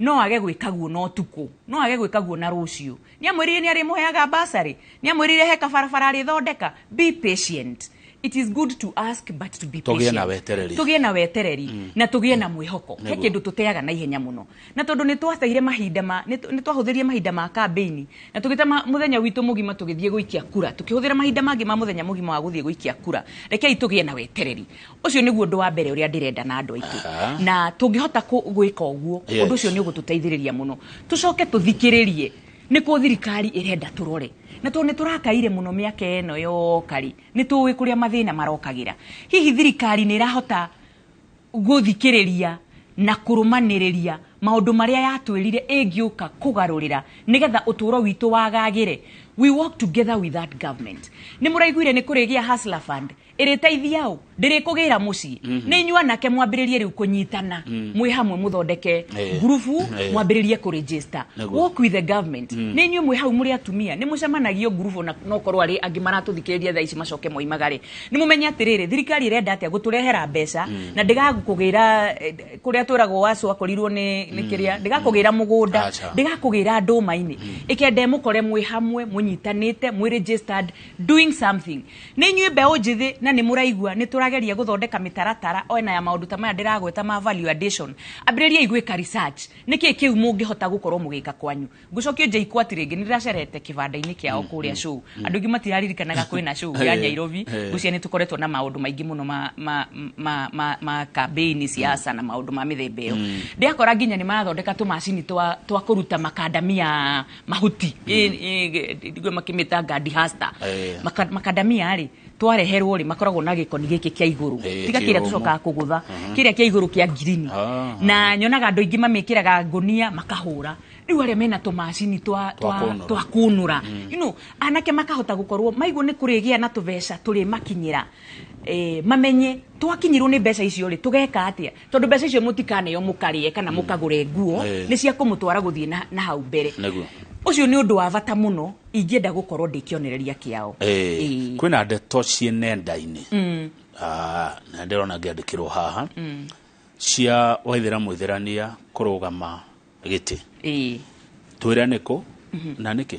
no age gwĩka guo na ũtukũ, no age gwĩka guo na rũciũ. Nĩ amwĩrire nĩ arĩmũheaga basarĩ, nĩ amwĩrire he kabarabara arĩthondeka. Be patient. It is good to ask, but to be Tũgĩe na patient. wetereri. Tũgĩe na wetereri na tũgĩe na mwĩhoko. He kĩndũ tũteaga na ihenya mũno, na tondũ nĩ twateire mahinda ma nĩ twahũthĩrie mahinda ma campaign na tũgĩte mũthenya witũ mũgima tũgĩthiĩ gũikia kura, tũkĩhũthĩra mahinda mangĩ ma mũthenya mũgima wa gũthiĩ gũikia kura. Rekei tũgĩe na wetereri. Ũcio nĩguo ũndũ wa mbere ũrĩa ndĩrenda na andũ aitũ. Na tũngĩhota gwĩka ũguo, ũndũ ũcio nĩ ũgũtũteithĩrĩria mũno. Tũcoke tũthikĩrĩrie nĩ kũ thirikari ĩrenda tũrore, na tondũ nĩ tũrakaire mũno mĩaka ĩno yoka rĩ, nĩ tũĩ kũrĩa mathĩna marokagĩra. Hihi thirikari nĩ ĩrahota gũthikĩrĩria na kũrũmanĩrĩria maũndũ marĩa yatwĩrire ĩngĩũka kũgarũrĩra nĩgetha ũtũũro witũ wagagĩre? We work together with that government. Nĩ mũraiguire nĩ kũrĩgĩa Hustler Fund ĩrĩteithia ũ? Ndĩrĩkũgĩra mũciĩ. Nĩ inyuĩ anake mwambĩrĩrie rĩu kũnyitana mwĩ hamwe, mũthondeke ngurubu, mwambĩrĩrie kũregister. Work with the government. Nĩ inyuĩ mwĩ hau mũrĩ atumia, nĩ mũcemanagio ngurubu, na no korwo arĩ angĩ maratũthikĩrĩria thaa ici macoke moimagare, nĩ mũmenye atĩrĩrĩ, thirikari ĩrenda atĩa gũtũrehera mbeca, na ndĩgakũgĩra kũrĩa twĩragwo wacu akorirwo nĩ kĩrĩa, ndĩgakũgĩra mũgũnda, ndĩgakũgĩra ndũma-inĩ, ĩkende mũkore mwĩ hamwe mũnyitanĩte, mwĩ registered, doing something. Nĩ inyuĩ mbeũ njĩthĩ, na nĩ mũraigua nĩ tũrageria gũthondeka mĩtaratara ona ya maũndũ ta maya ndĩragweta ma value addition. Ambĩrĩriai gwĩka research, nĩkĩ kĩu mũngĩhota gũkorwo mũgĩka kwanyu. Ngũcokio JKUAT rĩngĩ, nĩ ndĩracerete kĩbanda-inĩ kĩao kũrĩa show. Andũ aingĩ matiraririkanaga kwĩna show ya Nairobi. Ngwĩciria nĩ tũkoretwo na maũndũ maingĩ mũno ma campaign, siasa na maũndũ ma mĩthemba ĩyo. Ndĩrakora nginya nĩ marathondeka tũmacini twa kũruta makandamia mahuti. Ndigwe makĩmĩta gadi hasta. Makandamia rĩ, twareherwo rĩ, makoragwo na gĩkoni gĩkĩ kĩa igũrũ, tiga kĩrĩa kĩũmũ. Tũcokaga kũgũtha kĩrĩa kĩa igũrũ kĩa ngirini. Na nyonaga andũ aingĩ mamĩkĩraga ngũnia makahũra. Rĩu arĩa mena tũmacini Twa kũnũra. Twa kũnũra, anake makahota gũkorwo maigua nĩ kũrĩgĩa na tũbeca tũrĩmakinyĩra, mamenye twakinyirwo nĩ mbeca icio rĩ, tũgeka atĩa, tondũ mbeca icio mũtikaneo mũkarĩe kana mũkagũre nguo, nĩ cia kũmũtwara gũthiĩ na hau mbere. Ũcio nĩ ũndũ wa bata mũno ingĩenda gũkorwo ndĩ kĩonereria kĩao. Kwĩna ndeto ciĩ nenda-inĩ. Ah, na ndĩrona ngĩandĩkĩrwo haha cia Waithĩra Mwĩthĩrania kũrũgama gĩtĩ. Twĩre nĩkũ na nĩkĩ?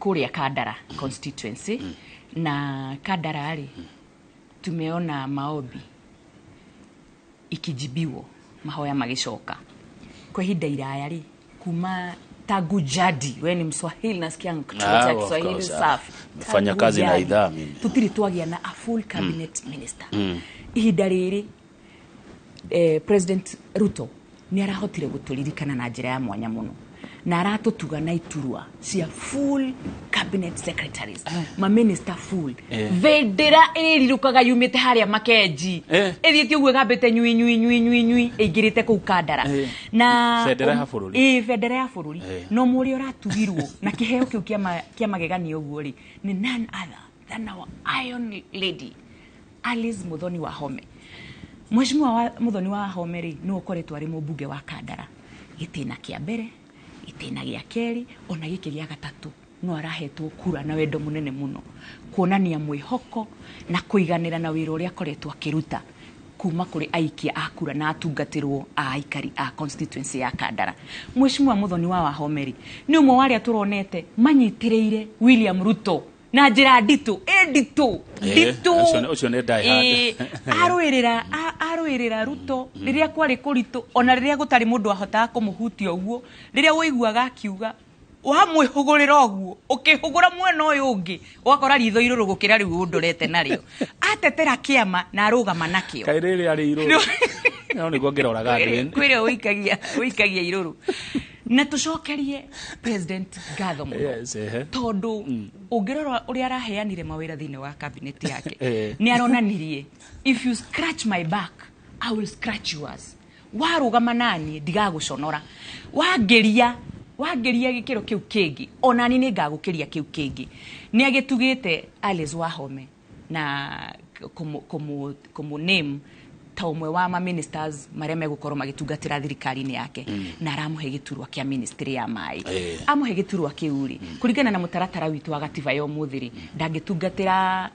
Kũrĩa Kandara constituency. Na Kandara rĩ, tumeona maombi ikijibiwo, mahoya magĩcoka kwa ihinda iraya rĩ, kuma tangu jadi. We ni Mswahili, nasikia nikutuletea Ah, of Kiswahili course, ah. safi. Nimefanya Tangu kazi na jadi, idhaa mimi. Tutiri twagĩa na a full cabinet minister. Ihinda rĩrĩ President Ruto nĩ arahotire gũtũririkana na njĩra ya mwanya mũno, na aratũtuga na iturwa cia full cabinet secretaries, maminista full. Bendera ĩrĩrirũkaga yumĩte harĩa Makenji, ĩthiĩte ũguo ĩgambĩte nyui nyui nyui nyui nyui, ĩingĩrĩte kũu Kandara. Na Bendera ya bũrũri. Ĩĩ, bendera ya bũrũri. No mũrĩa ũratugirwo na kĩheo kĩu kĩa mageganio ũguo rĩ, nĩ none other than our iron lady Alice Muthoni Wahome. Mheshimiwa wa Muthoni Wahome rĩ, nĩwe ũkoretwo arĩ mũmbunge wa Kandara gĩtĩna kĩa mbere, gĩtĩna gĩa kerĩ, ona gĩkĩ gĩa gatatũ no arahetwo kura na wendo mũnene mũno, kuonania mwĩhoko na kũiganĩra na wĩra ũrĩa akoretwo akĩruta kuma kũrĩ aikia a kura na atungatĩrwo a aikari a constituency ya Kandara. Mheshimiwa Muthoni wa Wahome rĩ, nĩ ũmwe wa arĩa tũronete manyitĩrĩire William Ruto na njĩra nditũ, ĩ nditũ, nditũ. Ũcio nĩ die hard. Ĩĩ, arũĩrĩra Ruto rĩrĩa kwarĩ kũritũ, ona rĩrĩa gũtarĩ mũndũ ahotaga kũmũhutia ũguo, rĩrĩa ũiguaga akiuga Wamwĩhũgũrĩra ũguo, ũkĩhũgũra mwena ũyũ ũngĩ, ũgakora ritho irũrũ gũkĩra rĩu ũndorete narĩo. Atetera kĩama na arũgama nakĩo. Kaĩ rĩrĩ arĩ irũrũ. No nĩguo ngĩroraga andũ. Kwĩrĩ ũikagia irũrũ. Na tũcokerie President ngatho mũno. Yes, ehe. Tondũ ũngĩrora ũrĩa araheanire mawĩra thĩinĩ wa cabinet yake, Eh. nĩ aronanirie, if you scratch my back, I will scratch yours. Warũgama naniĩ ndigagũconora. Wangĩria gĩkĩro kĩu kĩngĩ, onani nĩ ngagũkĩria kĩu kĩngĩ. Nĩ agĩtugĩte Alice Wahome na kũmũ name ta ũmwe wa ma ministers marĩa megũkorwo magĩtungatĩra thirikari-inĩ yake, na aramũhe gĩturwa kĩa ministry ya maĩ. Amũhe gĩturwa kĩu rĩ, kũringana na mũtaratara witũ wa gatiba ya ũmũthĩ rĩ, ndangĩtungatĩra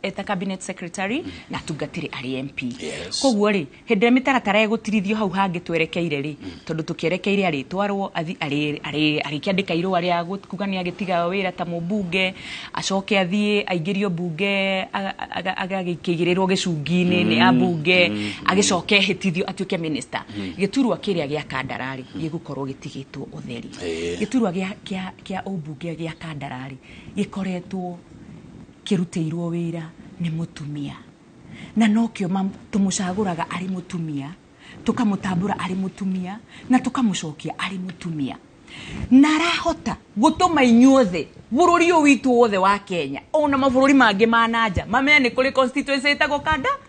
eta cabinet secretary na atungatĩre arĩ MP. Yes. Koguo rĩ, hĩndĩ ĩrĩa mĩtaratara ĩgũtirithio hau hangĩ twerekeire rĩ, tondũ tũkĩerekeire arĩtwarwo arĩkĩandĩka irũa rĩa kuga nĩ agĩtiga wĩra ta mũmbunge, acoke athiĩ aingĩrio mbunge, agagĩkĩigĩrĩrwo gĩcungi-inĩ nĩ ambunge, agĩcoke ehĩtithio atuĩke minister. Gĩturwa kĩrĩa gĩa Kandara rĩ, gĩgũkorwo gĩtigĩtwo ũtheri. Gĩturwa kĩa ũmbunge gĩa Kandara rĩ, gĩkoretwo kĩrutĩirwo wĩra nĩ mũtumia, na nokĩo tũmũcagũraga arĩ mũtumia, tũkamũtambũra arĩ mũtumia, na tũkamũcokia arĩ mũtumia. Na arahota gũtũma inyuothe bũrũri ũyũ witũ wothe wa Kenya ona mabũrũri mangĩ ma nanja mamenye nĩ kũrĩ constituency ĩtagwo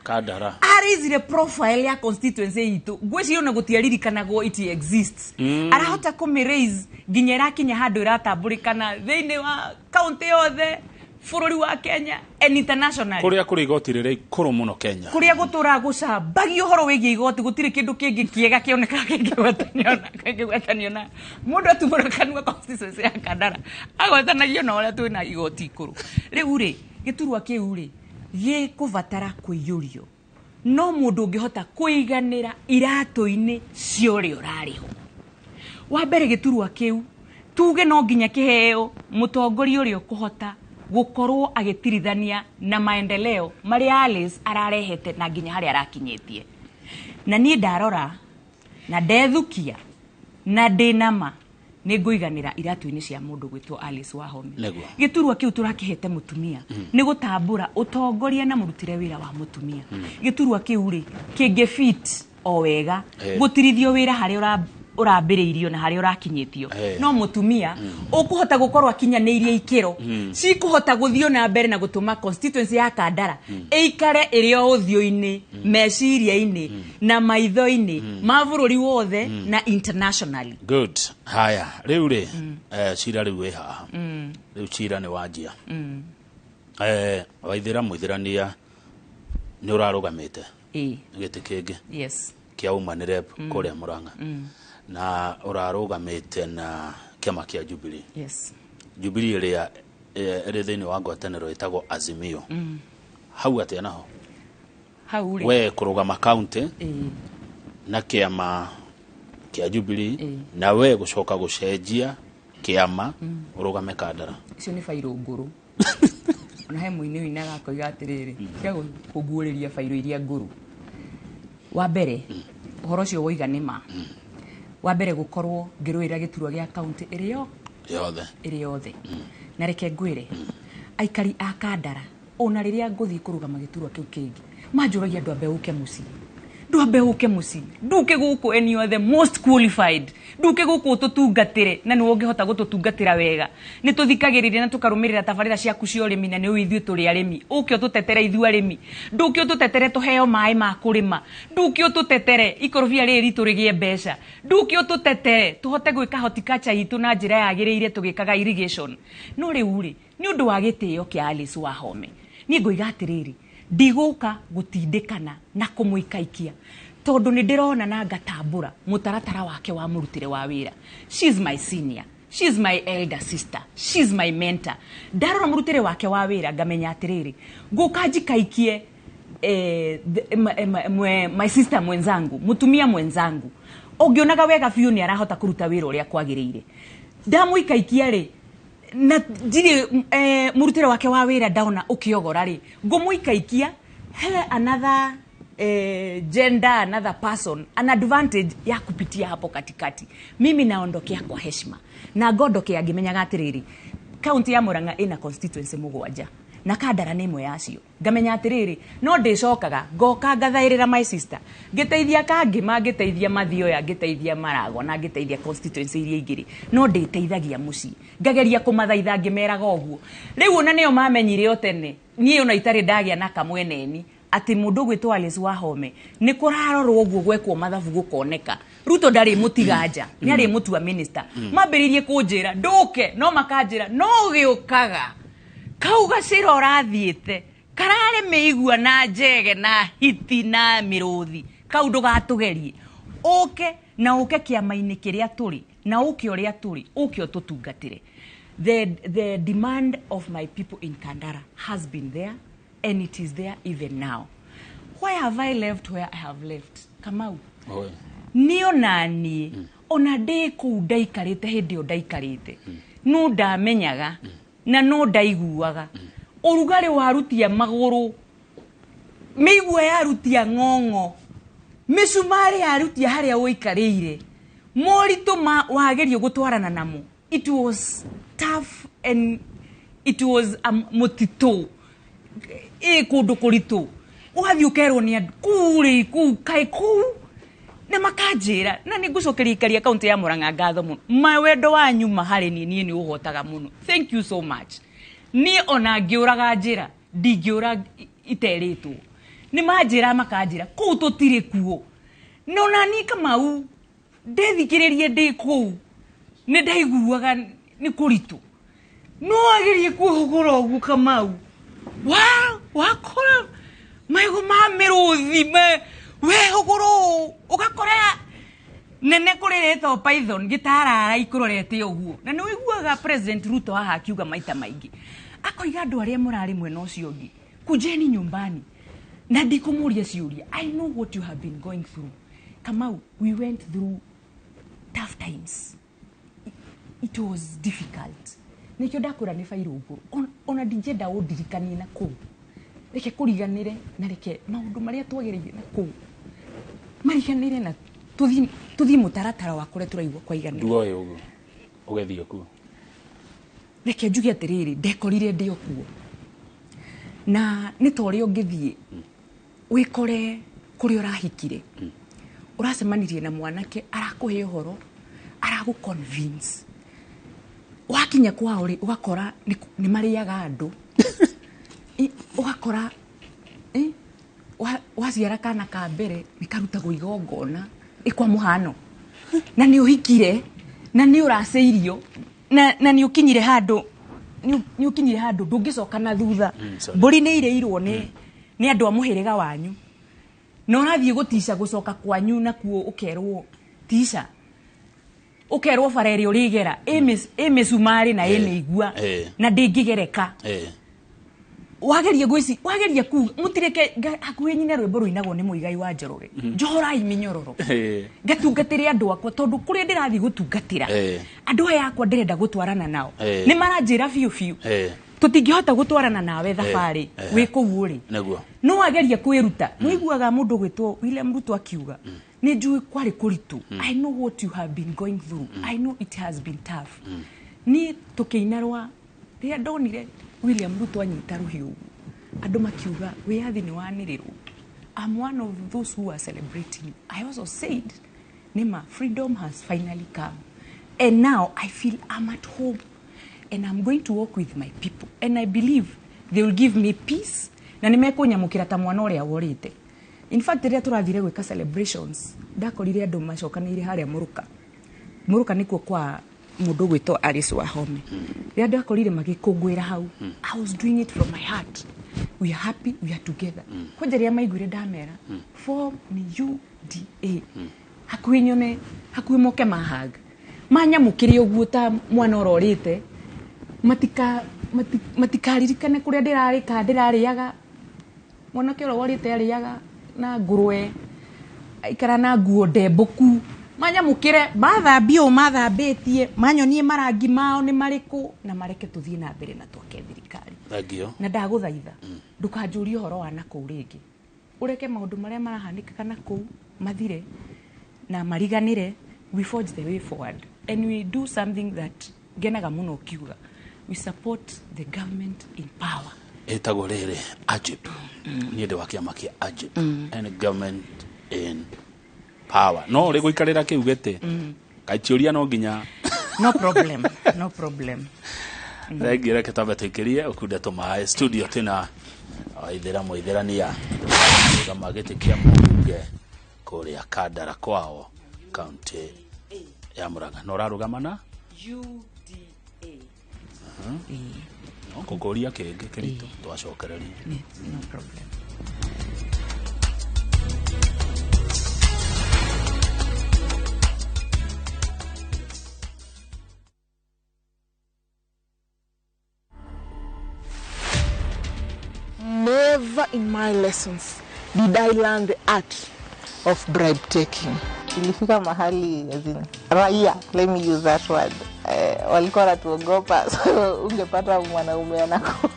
Kandara. Araisire profile ya constituency itũ, ngwĩciria ona gũtiaririkanagwo it exists. Arahota kũmĩ raise nginya ĩrakinya handũ ĩratambũrĩkana thĩinĩ wa kaunti yothe bũrũri wa Kenya and internationally. Kũrĩa kũrĩ igoti rĩrĩa ikũrũ mũno Kenya. Kũrĩa gũtũraga gũcambagio ũhoro wĩgiĩ igoti, gũtirĩ kĩndũ kĩngĩ kĩega kĩonekaga kĩngĩgwatanio na mũndũ atumũra kanua constituency ya Kandara agwatanagio na ũrĩa twĩna igoti ikũrũ. Rĩu rĩ, gĩturwa kĩu rĩ, gĩkũbatara kũiyũrio no mũndũ ũngĩhota kũiganĩra iratũ-inĩ cia ũrĩa ũrarĩho. Wa mbere gĩturwa kĩu tuge no nginya kĩheo mũtongoria ũrĩa ũkũhota gũkorwo agĩtirithania na maendeleo marĩa Alice ararehete na nginya harĩa arakinyĩtie. Na niĩ ndarora na ndethukia na ndĩnama nĩ ngũiganĩra iratũ-inĩ cia mũndũ gwĩtwo Alice Wahome. Gĩturwa kĩu tũrakĩhete mũtumia nĩ gũtambũra ũtongoria na mũrutĩre wĩra wa mũtumia. Gĩturwa kĩu rĩ, kĩngĩ fit o wega gũtirithio wĩra harĩa ũrambĩrĩirio na harĩa ũrakinyĩtio. No mũtumia ũkũhota gũkorwo akinyanĩirie ikĩro cikũhota gũthiĩ na mbere na gũtũma constituency ya Kandara ĩikare ĩrĩ o ũthiũ-inĩ, meciria-inĩ na maitho-inĩ ma bũrũri wothe na internationally. Good. Haya, rĩu rĩ, cira rĩu wĩ haha. Rĩu cira nĩ wanjia. Waithĩra mũithĩrania nĩ ũrarũgamĩte gĩtĩ kĩngĩ. Yes. Kĩa woman rep kũrĩa Murang'a. Na ũrarũgamĩte na kĩama kĩa Jubilee. Yes. Jubilee ĩrĩa ĩrĩ thĩinĩ wa ngwatanĩro ĩtagwo Azimio. Hau atĩa naho? Hau rĩ. We kũrũgama county na kĩama kĩa Jubilee, na we gũcoka gũcenjia kĩama ũrũgame Kandara. Icio nĩ bairũ ngũrũ. Ona he mũini ũinaga akoiga atĩrĩrĩ, tiga kũguũrĩria bairũ iria ngũrũ. Wa mbere, ũhoro ũcio woiga nĩ ma. Wa mbere gũkorwo ngĩrũĩra gĩturwa gĩa kaunti ĩrĩ yothe. Na reke ngwĩre, aikari a Kandara ona rĩrĩa ngũthiĩ kũrũgama gĩturwa kĩu kĩngĩ, manjũragia ndwambe ũke mũciĩ. Ndwambe ũke mũciĩ. Nduke gũkũ and you are the most qualified. Nduke gũkũ ũtũtungatĩre na nĩwe ũngĩhota gũtũtungatĩra wega. Nĩ tũthikagĩrĩria na tũkarũmĩrĩra tabarĩra ciaku cia ũrĩmi na nĩ ithuĩ tũrĩ arĩmi. Ũke ũtũtetere ithuĩ arĩmi. Ndũke ũtũtetere tũheo maĩ ma kũrĩma. Ndũke ũtũtetere ikorobia rĩrĩ ritũ rĩgĩe mbeca. Ndũke ũtũtetere tũhote gwĩka horticulture itũ na njĩra yagĩrĩire tũgĩkaga irrigation. No rĩu rĩ, nĩ ũndũ wa gĩtĩo kĩa Alice Wahome, niĩ ngoiga atĩrĩrĩ, ndigũka gũtindĩkana na kũmũikaikia tondũ nĩ ndĩrona na ngatambũra mũtaratara wake wa mũrutĩre wa wĩra. She's my senior, she's my elder sister, she's my mentor. Ndarora mũrutĩre wake wa wĩra ngamenya atĩrĩrĩ, ngũka njikaikie my sister mwenzangu, mũtumia mwenzangu ũngĩonaga wega biũ nĩ arahota kũruta wĩra ũrĩa kwagĩrĩire. Ndamũikaikia rĩ, na ndirĩ mũrutĩre wake wa wĩra ndaona ũkĩogora rĩ, ngũmũikaikia he another gender another person an advantage ya kupitia hapo katikati. Mimi naondokea kwa heshima na ngondokea ngimenyaga atiriri, kaunti ya Murang'a ina constituency 7 na Kandara nĩ ĩmwe yacio. Ngamenya atiriri, no ndĩcokaga ngoka ngathaĩrĩra my sister, ngĩteithia Kangĩma, ngĩteithia Mathioya, ngĩteithia Maragwa na ngĩteithia constituency iria ingĩ, no ndĩteithagia mũciĩ, ngageria kũmathaitha ngĩmeraga ũguo. Rĩu ona nĩo mamenyire o tene niĩ ona itarĩ ndagĩa na kamweneni atĩ mũndũ ũgwĩtwo Alice Wahome nĩ kũrarorwo ũguo gwekwo mathabu gũkoneka Ruto ndarĩ mũtiganja, nĩ arĩ mũtua minister. Mambĩrĩirie kũnjĩra ndũke, no makanjĩra no gĩũkaga kau gacĩra ũrathiĩte kararĩ mĩigua na njege na hiti na mĩrũthi, kau ndũgatũgerie, ũke na ũke kĩama-inĩ kĩrĩa tũrĩ na ũke ũrĩa tũrĩ, ũke ũtũtungatĩre. The demand of my people in Kandara has been there and it is there even now. Why have I left where I have left? Kamau, niĩ ona niĩ ona ndĩ kũu ndaikarĩte hĩndĩ ĩyo ndaikarĩte, no ndamenyaga na no ndaiguaga ũrugarĩ warutia magũrũ, mĩigua yarutia ng'ong'o, mĩcumarĩ yarutia harĩa ũikarĩire, moritũ ma wagerio gũtwarana namo. It was tough and it was mũtitũ, ĩ kũndũ kũritũ, ũgathiĩ ũkerwo nĩ andũ kũu rĩ, kũu kaĩ kũu, na makanjĩra, na nĩ ngũcokeria ikaria kaunti ya Murang'a ngatho mũno. Mawendo wanyu ma harĩ niĩ, niĩ nĩ ũhotaga mũno, thank you so much. Niĩ ona ngĩũraga njĩra ndingĩũra iterĩtwo, nĩ manjĩra makanjĩra kũu tũtirĩ kuo, no na niĩ Kamau ndethikĩrĩrie ndĩ kũu nĩ ndaiguaga nĩ kũritũ, no agerie kwĩhũgũra ũguo Kamau, wakora maego ma mĩrũthi wehũgũra ũũ ũgakora nene kũrĩrĩtwo python gĩtarara ikũrorete ũguo. Na nĩ ũiguaga President Ruto haha akiuga maita maingĩ, akoiga andũ arĩa mũrarĩ mwena ũcio ũngĩ, kujeni nyumbani na ndikũmũria ciũria. I know what you have been going through. Kamau, we went through tough times. It was difficult. Nĩkĩo ndakũra nĩ bairũ ona ndingĩenda ũndirikanie na kũu, reke kũriganĩre na reke maũndũ marĩa twagereire na kũu mariganĩre na tũthiĩ mũtaratara wa kũrĩa tũraigua kwaiganĩra. Nduoĩ ũguo ũgĩthiĩ kuo. Reke njuge atĩrĩrĩ, ndekorire ndĩ o kuo, na nĩ ta ũrĩa ũngĩthiĩ wĩkore kũrĩa ũrahikire, ũracemanirie na mwanake arakũhe ũhoro, aragũ convince, wakinya kwao rĩ ũgakora nĩ marĩaga andũ, ũgakora waciara kana ka mbere nĩ karutagwo igongona kwa mũhano, na nĩ ũhikire na nĩ ũracĩirio na nĩ ũkinyire handũ, nĩ ũkinyire handũ ndũngĩcoka na thutha. Mbũri nĩ irĩirwo nĩ andũ a mũhĩrĩga wanyu, na ũrathiĩ gũtica gũcoka kwanyu nakuo ũkerwo tica, ũkerwo bara ĩrĩa ũrĩgera ĩ mĩcumarĩ na ĩ mĩigua na ndĩngĩgereka. Wageria gwĩci, wageria ku mutireke hakuhĩ nyine rwĩmbo rũinagwo nĩ Mũigai wa Njoroge, njohorai mĩnyororo ngatungatĩre andũ akwa, tondũ kũrĩa ndĩrathiĩ gũtungatĩra andũ aya akwa ndĩrenda gũtwarana nao nĩ maranjĩra biũ biũ tũtingĩhota gũtwarana nawe thabarĩ wĩ kũu ũrĩ. No wageria kwĩruta, nĩũiguaga mũndũ ũgwĩtwo William Ruto akiuga nĩ njũĩ kwarĩ kũritũ, I know what you have been going through, I know it has been tough. Niĩ tũkĩina rwa rĩrĩa ndonire William Ruto anyita rũhiũ ũguo, andũ makiuga wĩyathi nĩ wanĩrĩrwo. I'm one of those who are celebrating. I also said, Nima, freedom has finally come. And now I feel I'm at home. And I'm going to work with my people. And I believe they will give me peace. Na nĩmekũnyamũkĩra ta mwana ũrĩa worĩte. In fact, rĩrĩa tũrathire gwĩka celebrations, ndakorire andũ macokanĩire harĩa Mũrũka. Mũrũka nĩkuo kwa mũndũ ũgwĩtwo Alice Wahome. Rĩrĩa ndakorire magĩkũngũĩra hau, I was doing it from my heart. We are happy, we are together. Kwanja rĩrĩa maiguire ndamera, form nĩ UDA. Hakuhĩ nyone, hakuhĩ moke mahag. Manyamũkĩre ũguo ta mwana ũrorĩte, matikaririkane kũrĩa ndĩrarĩ kana ndĩrarĩaga. Mwanake ũrĩa worĩte arĩaga na ngũrwe, aikara na nguo ndembũku. Manyamũkĩre, mathambie ũũ mathambĩtie, manyonie marangi mao nĩ marĩkũ, na mareke tũthiĩ na mbere na twake thirikari. Thank you. Na ndagũthaitha, ndũkanjũrie ũhoro wa nakũu rĩngĩ. Ũreke maũndũ marĩa marahanĩkaga na kũu mathire na mariganĩre. We forge the way forward and we do something that ngenaga mũno ũkiuga, we support the government in power. Ĩtagwo rĩrĩ AGIP. Niĩ ndĩ wa kĩama kĩa AGIP, and government in power no ũrĩ gũikarĩra kĩu gĩtĩ kaichiũria no nginya. No problem, no problem. Thengiũ. Reke twambe tũikĩrie ũkunde tũmaĩ studio. Twĩna waithĩra mũithĩrania rũgama gĩtĩ kĩa mũmbunge kũrĩa Kandara kwao, kaunti ya Murang'a, na ũrarũgama na UDA. No kũkũria kĩngĩ kĩritũ twacokereria. No problem. Never in my lessons did I learn the art of bribe taking. Ilifika mahali, as in, raia, let me use that word, walikuwa wanatuogopa, so ungepata mwanaume anakuwa.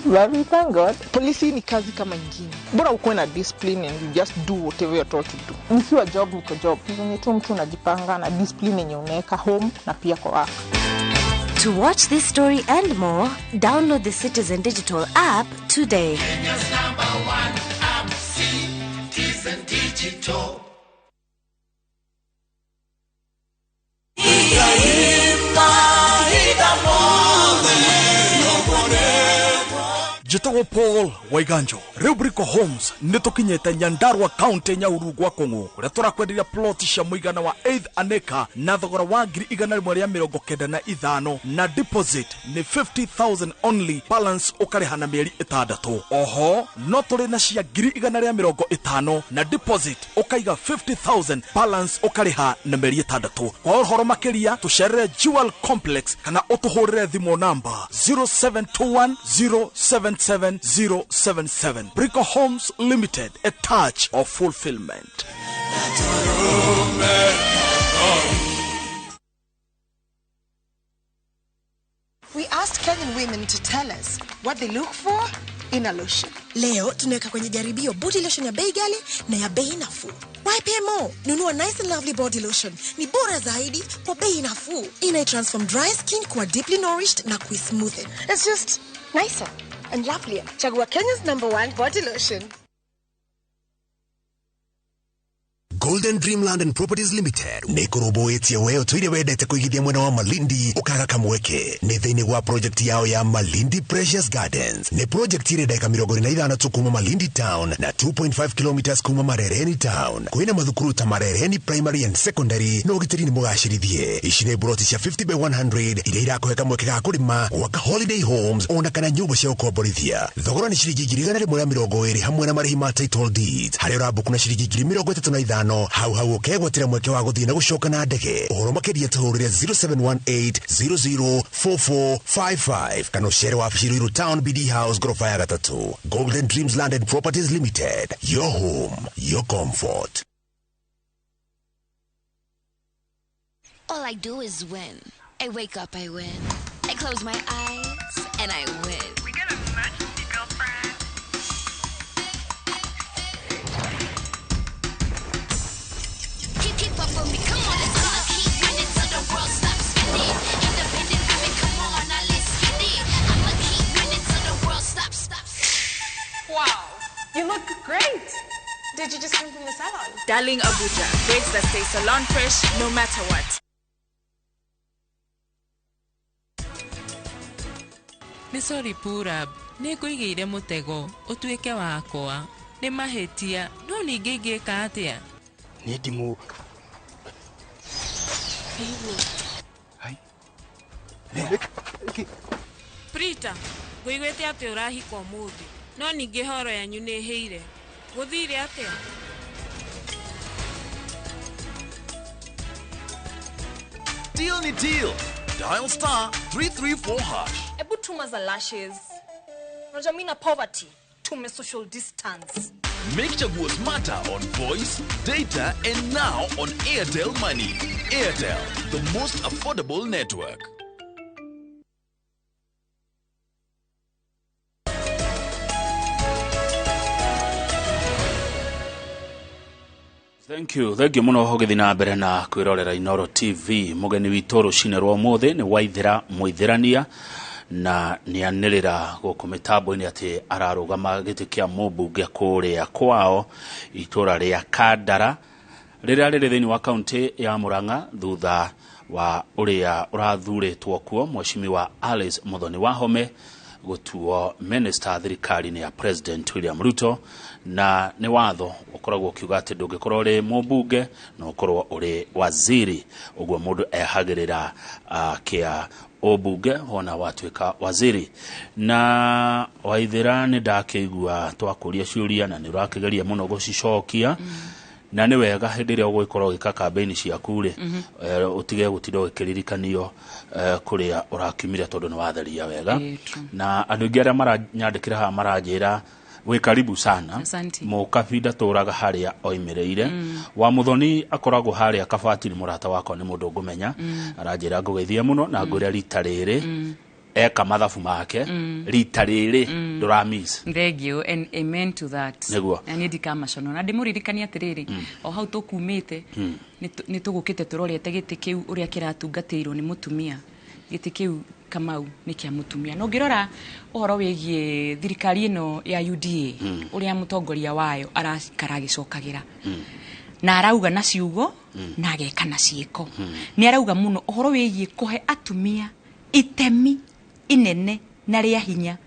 But we thank God. Polisi ni kazi kama ingine, bora ukuwe na discipline and you just do whatever you're told to do. Nikiwa job, niko job. Venye tu mtu unajipanga na discipline yenye unaweka home na pia kwa work. To watch this story and more, download the Citizen Digital app today. Kenya's number one app, Citizen Digital. Njĩtagwo Paul Waiganjo. Rĩu Brico Homes nĩ tũkinyĩte Nyandarua, County Nyahururu, gwa Kũng'ũ, kũrĩa tũrakwenderia plot cia mũigana wa 8 an acre na thogora wa 195,000, na deposit nĩ 50,000 only, balance ũkarĩha na mĩeri 6. Oho no tũrĩ na cia 150,000, na deposit ũkaiga 50,000, balance ũkarĩha na mĩeri 6. Kwa ũhoro makĩria tũcerere Jewel Complex kana ũtũhũrĩre thimũ namba 0721 077 077. Brico Homes Limited, a touch of fulfillment. We asked Kenyan women to tell us what they look for in a lotion. Leo tunaweka kwenye jaribio body lotion ya bei ghali na ya bei nafuu. YPMO, nunua Nice and Lovely body lotion. Ni bora zaidi kwa bei nafuu. Ina transform dry skin kuwa deeply nourished na kuismoothen. It's just nicer and lovelier. Chagua Kenya's number one body lotion. Golden Dreamland and Properties Limited nä kå rå we ũtũire wendete kũigithia mwena wa Malindi ũkaga kamweke nĩ thĩinĩ wa project yao ya Malindi Precious Gardens. Nĩ project ĩrĩ ndagĩka 45 tu kuma Malindi Town na 2.5 kilometers kuma Marereni Town. Kwĩna mathukuru ta Marereni Primary and Secondary na ũgitĩri nĩ mũgacĩrithie. Ici nĩ broti cia 50 by 100 iria irakũhe kamweke ga kũrĩma, gwaka holiday homes ona kana nyũmba cia gũkomborithia. Thogora nĩ ciringi 120,000 hamwe na marĩhi ma title deeds, harĩa ũrambuku na ciringi 35,000 hau hau ũkegwatĩra mweke wa gũthiĩ na gũcoka na ndege. Ũhoro makĩria tũhũrĩre 0718 004455 kana ũcere wabici Ruiru Town, BD House, gorofa ya gatatũ. Golden Dreams Land and Properties Limited, your home, your comfort. All I do is win. I wake up, I win. I close my eyes, and I win. We got an emergency, girlfriend. Keep up with me, come on, let's go. Keep winning till the world stops spinning. Independent women, come on, now let's get it. I'ma keep winning till the world stops, stops. Wow, you look great. Did you just come from the salon? Darling Abuja, braids that stay salon fresh no matter what. Nĩ sorry Purab, nĩ ngũigĩire mũtego ũtuĩke wakwa. Nĩ mahĩtia, no ningĩ ingĩka atĩa? Niĩ ndimũ. Hai. Prita, ngũiguĩte atĩ ũrahika ũmũthĩ, no ningĩ horo yanyu nĩ ĩhĩire. Gũthire atĩa? Deal ni deal. Dial *334#. Ebu tuma za lashes. Unajua mimi na poverty, tume social distance. Make Chaguo smarter on voice, data, and now on Airtel Money. Airtel, the most affordable network. Thank you, thank you muno ũgĩthiĩ na mbere na kwĩrorera Inoro TV. Mũgeni witũ rũcinĩ rwa ũmũthĩ nĩ Waithĩra Mũithĩrania, na nĩ anĩrĩra gũkũ mĩtambo-inĩ atĩ ararũgama gĩtĩ kĩa mũmbunge kũrĩa kwao itũra rĩa Kandara rĩrĩa rĩrĩ thĩinĩ wa kaunti ya Murang'a, thutha wa ũrĩa ũrathurĩtwo kuo Mheshimiwa Alice Muthoni Wahome gũtuo minister thirikari-inĩ ya President William Ruto. Na nĩ watho ũkoragwo ũkiuga atĩ ndũngĩkorwo ũrĩ mũmbunge na ũkorwo ũrĩ waziri, ũguo mũndũ ehagĩrĩra kĩa ũmbunge wona watuĩka waziri. Na Waithĩra, nĩ ndakĩigua twakũria ciũria na nĩ ũrakĩgeria mũno gũcicokia, na nĩ wega hĩndĩ ĩrĩa ũgũgĩkorwo ũgĩka kambĩini ciaku rĩ, ũtige gũtinda ũgĩkĩririkanio kũrĩa ũrakiumire, tondũ nĩ watheria wega. True. Na andũ aingĩ arĩa maranyandĩkĩra haha maranjĩra wĩ karibu sana. Asante. Mũkabinda tũraga harĩa oimĩrĩire. Wa Mũthoni akoragwo harĩa Kabati, nĩ mũrata wakwa, nĩ mũndũ ngũmenya. Aranjĩra ngũgeithie mũno na ngwĩre rita rĩrĩ eka mathabu make, rita rĩrĩ ndũramiss. Thank you and amen to that. Nĩguo. Na niĩ ndikamacono na ndĩmũririkanie atĩrĩrĩ, o hau tũkumĩte, nĩ tũgũkĩte tũrorete gĩtĩ kĩu ũrĩa kĩratungatĩirwo nĩ mũtumia. Gĩtĩ kĩu, Kamau, nĩ kĩa mũtumia. Na ũngĩrora ũhoro wĩgiĩ thirikari ĩno ya UDA, ũrĩa mũtongoria wayo araikara agĩcokagĩra na arauga na ciugo na ageka na ciĩko, nĩ arauga mũno ũhoro wĩgiĩ kũhe atumia itemi inene na rĩa hinya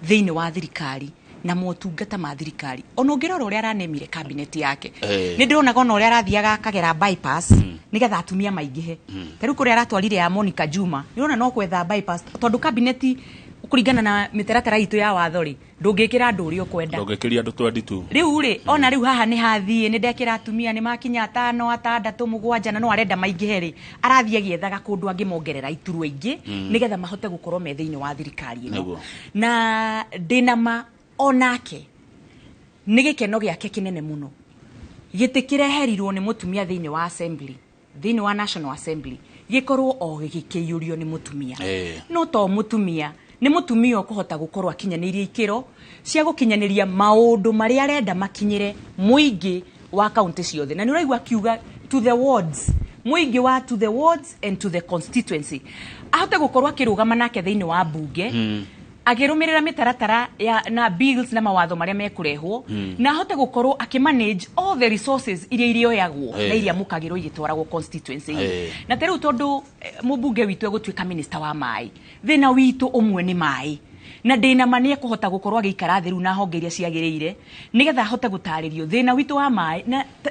thĩinĩ wa thirikari na motungata ma thirikari. Ona ũngĩrora ũrĩa aranemire cabinet yake, nĩ ndĩronaga ona ũrĩa arathiaga akagera bypass nĩgetha atumia maingĩhe. Ta rĩu kũrĩa aratwarire ya Monica Juma, nĩũrona no gwetha bypass, tondũ cabinet kũringana na mĩtaratara itũ ya watho rĩ, ndũngĩkĩra andũ ũrĩa ũkwenda. Ndũngĩkĩria andũ 22. Rĩu rĩ, ona rĩu haha nĩ hathiĩ nĩ ndekĩra atumia nĩ makinya atano, atandatũ, mũgwanja, na no arenda maingĩhe rĩ, arathiĩ agĩethaga kũndũ angĩmongerera iturwa ingĩ nĩgetha mahote gũkorwo me thĩinĩ wa thirikari ĩno. Na ndĩna ma onake nĩ gĩkeno gĩake kĩnene mũno gĩtĩ kĩreherirwo nĩ mũtumia thĩinĩ wa assembly, thĩinĩ wa National Assembly, gĩkorwo o gĩkĩiyũrio nĩ mũtumia. No to mũtumia, nĩ mũtumia ũkũhota gũkorwo akinyanĩirie ikĩro cia gũkinyanĩria maũndũ marĩa arenda makinyĩre mũingĩ wa kaunti ciothe. Na nĩ ũraigua akiuga to the wards, mũingĩ wa to the wards and to the constituency, ahote gũkorwo akĩrũgama nake thĩinĩ wa bunge, akĩrũmĩrĩra mĩtaratara ya na bills na mawatho marĩa mekũrehwo, na ahote gũkorwo akĩmanage all the resources iria irĩoyagwo na iria mũkagĩrwo igĩtwaragwo constituency. Na ta rĩu tondũ mũmbunge witũ egũtuĩka minister wa maĩ, thĩna witũ ũmwe nĩ maĩ, na ndĩna ma nĩ ekũhota gũkorwo agĩikara thĩ rĩu na honge iria ciagĩrĩire nĩgetha ahote gũtarĩrio thĩna witũ wa maĩ.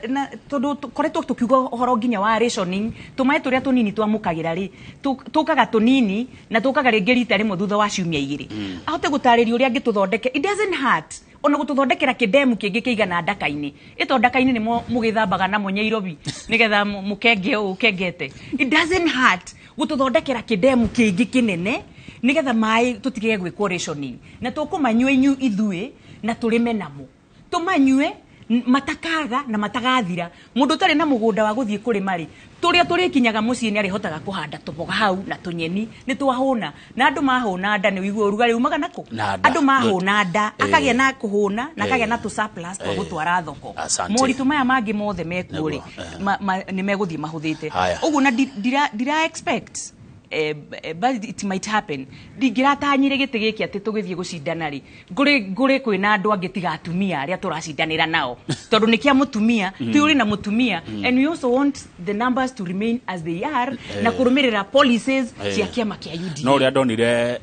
Na tondũ tũkoretwo tũkiuga ũhoro nginya wa rationing, tũmaĩ tũrĩa tũnini twamũkagĩra rĩ, tũkaga tũnini na tũkaga rĩngĩ rita rĩmwe thutha wa ciumia 2. Ahote gũtarĩrio ũrĩa angĩtũthondeke. It doesn't hurt ona gũtũthondekera kĩndemu kĩngĩ kĩigana ndaka-inĩ ĩto ndaka-inĩ nĩmo mũgĩthambaga namo Nyairobi nĩgetha mũkenge ũũ ũkengete. It doesn't hurt gũtũthondekera kĩndemu kĩngĩ kĩnene nĩgetha maĩ tũtige gwĩkwo rationing, na tũkũmanyua ithuĩ na tũrĩme namo, tũmanyue matakaga na matagathira. Mũndũ ũtarĩ na mũgũnda wa gũthiĩ kũrĩma rĩ, tũrĩa tũrĩkinyaga mũciĩ nĩ arĩhotaga kũhanda tũboga hau na tũnyeni nĩ twahũna, na andũ mahũna nda nĩ ũigua ũrugarĩ umaga nakũ. Na nda. Andũ mahũna nda, akagĩa na kũhũna na akagĩa na tũ surplus twa gũtwara thoko. Asante. Moritũ maya mangĩ mothe mekuo rĩ, nĩ megũthiĩ mahũthĩte. Haya. Ũguo na ndira expect, but it might happen, ndingĩratanyire gĩtĩ gĩkĩ atĩ tũgĩthiĩ gũcindana rĩ, ngũrĩ kwĩna andũ angĩ tiga atumia arĩa tũracindanĩra nao, tondũ nĩ kĩa mũtumia, twĩ ũrĩ na mũtumia, and we also want the numbers to remain as they are na kũrũmĩrĩra policies cia kĩama kĩa UDA. No ũrĩa ndonire,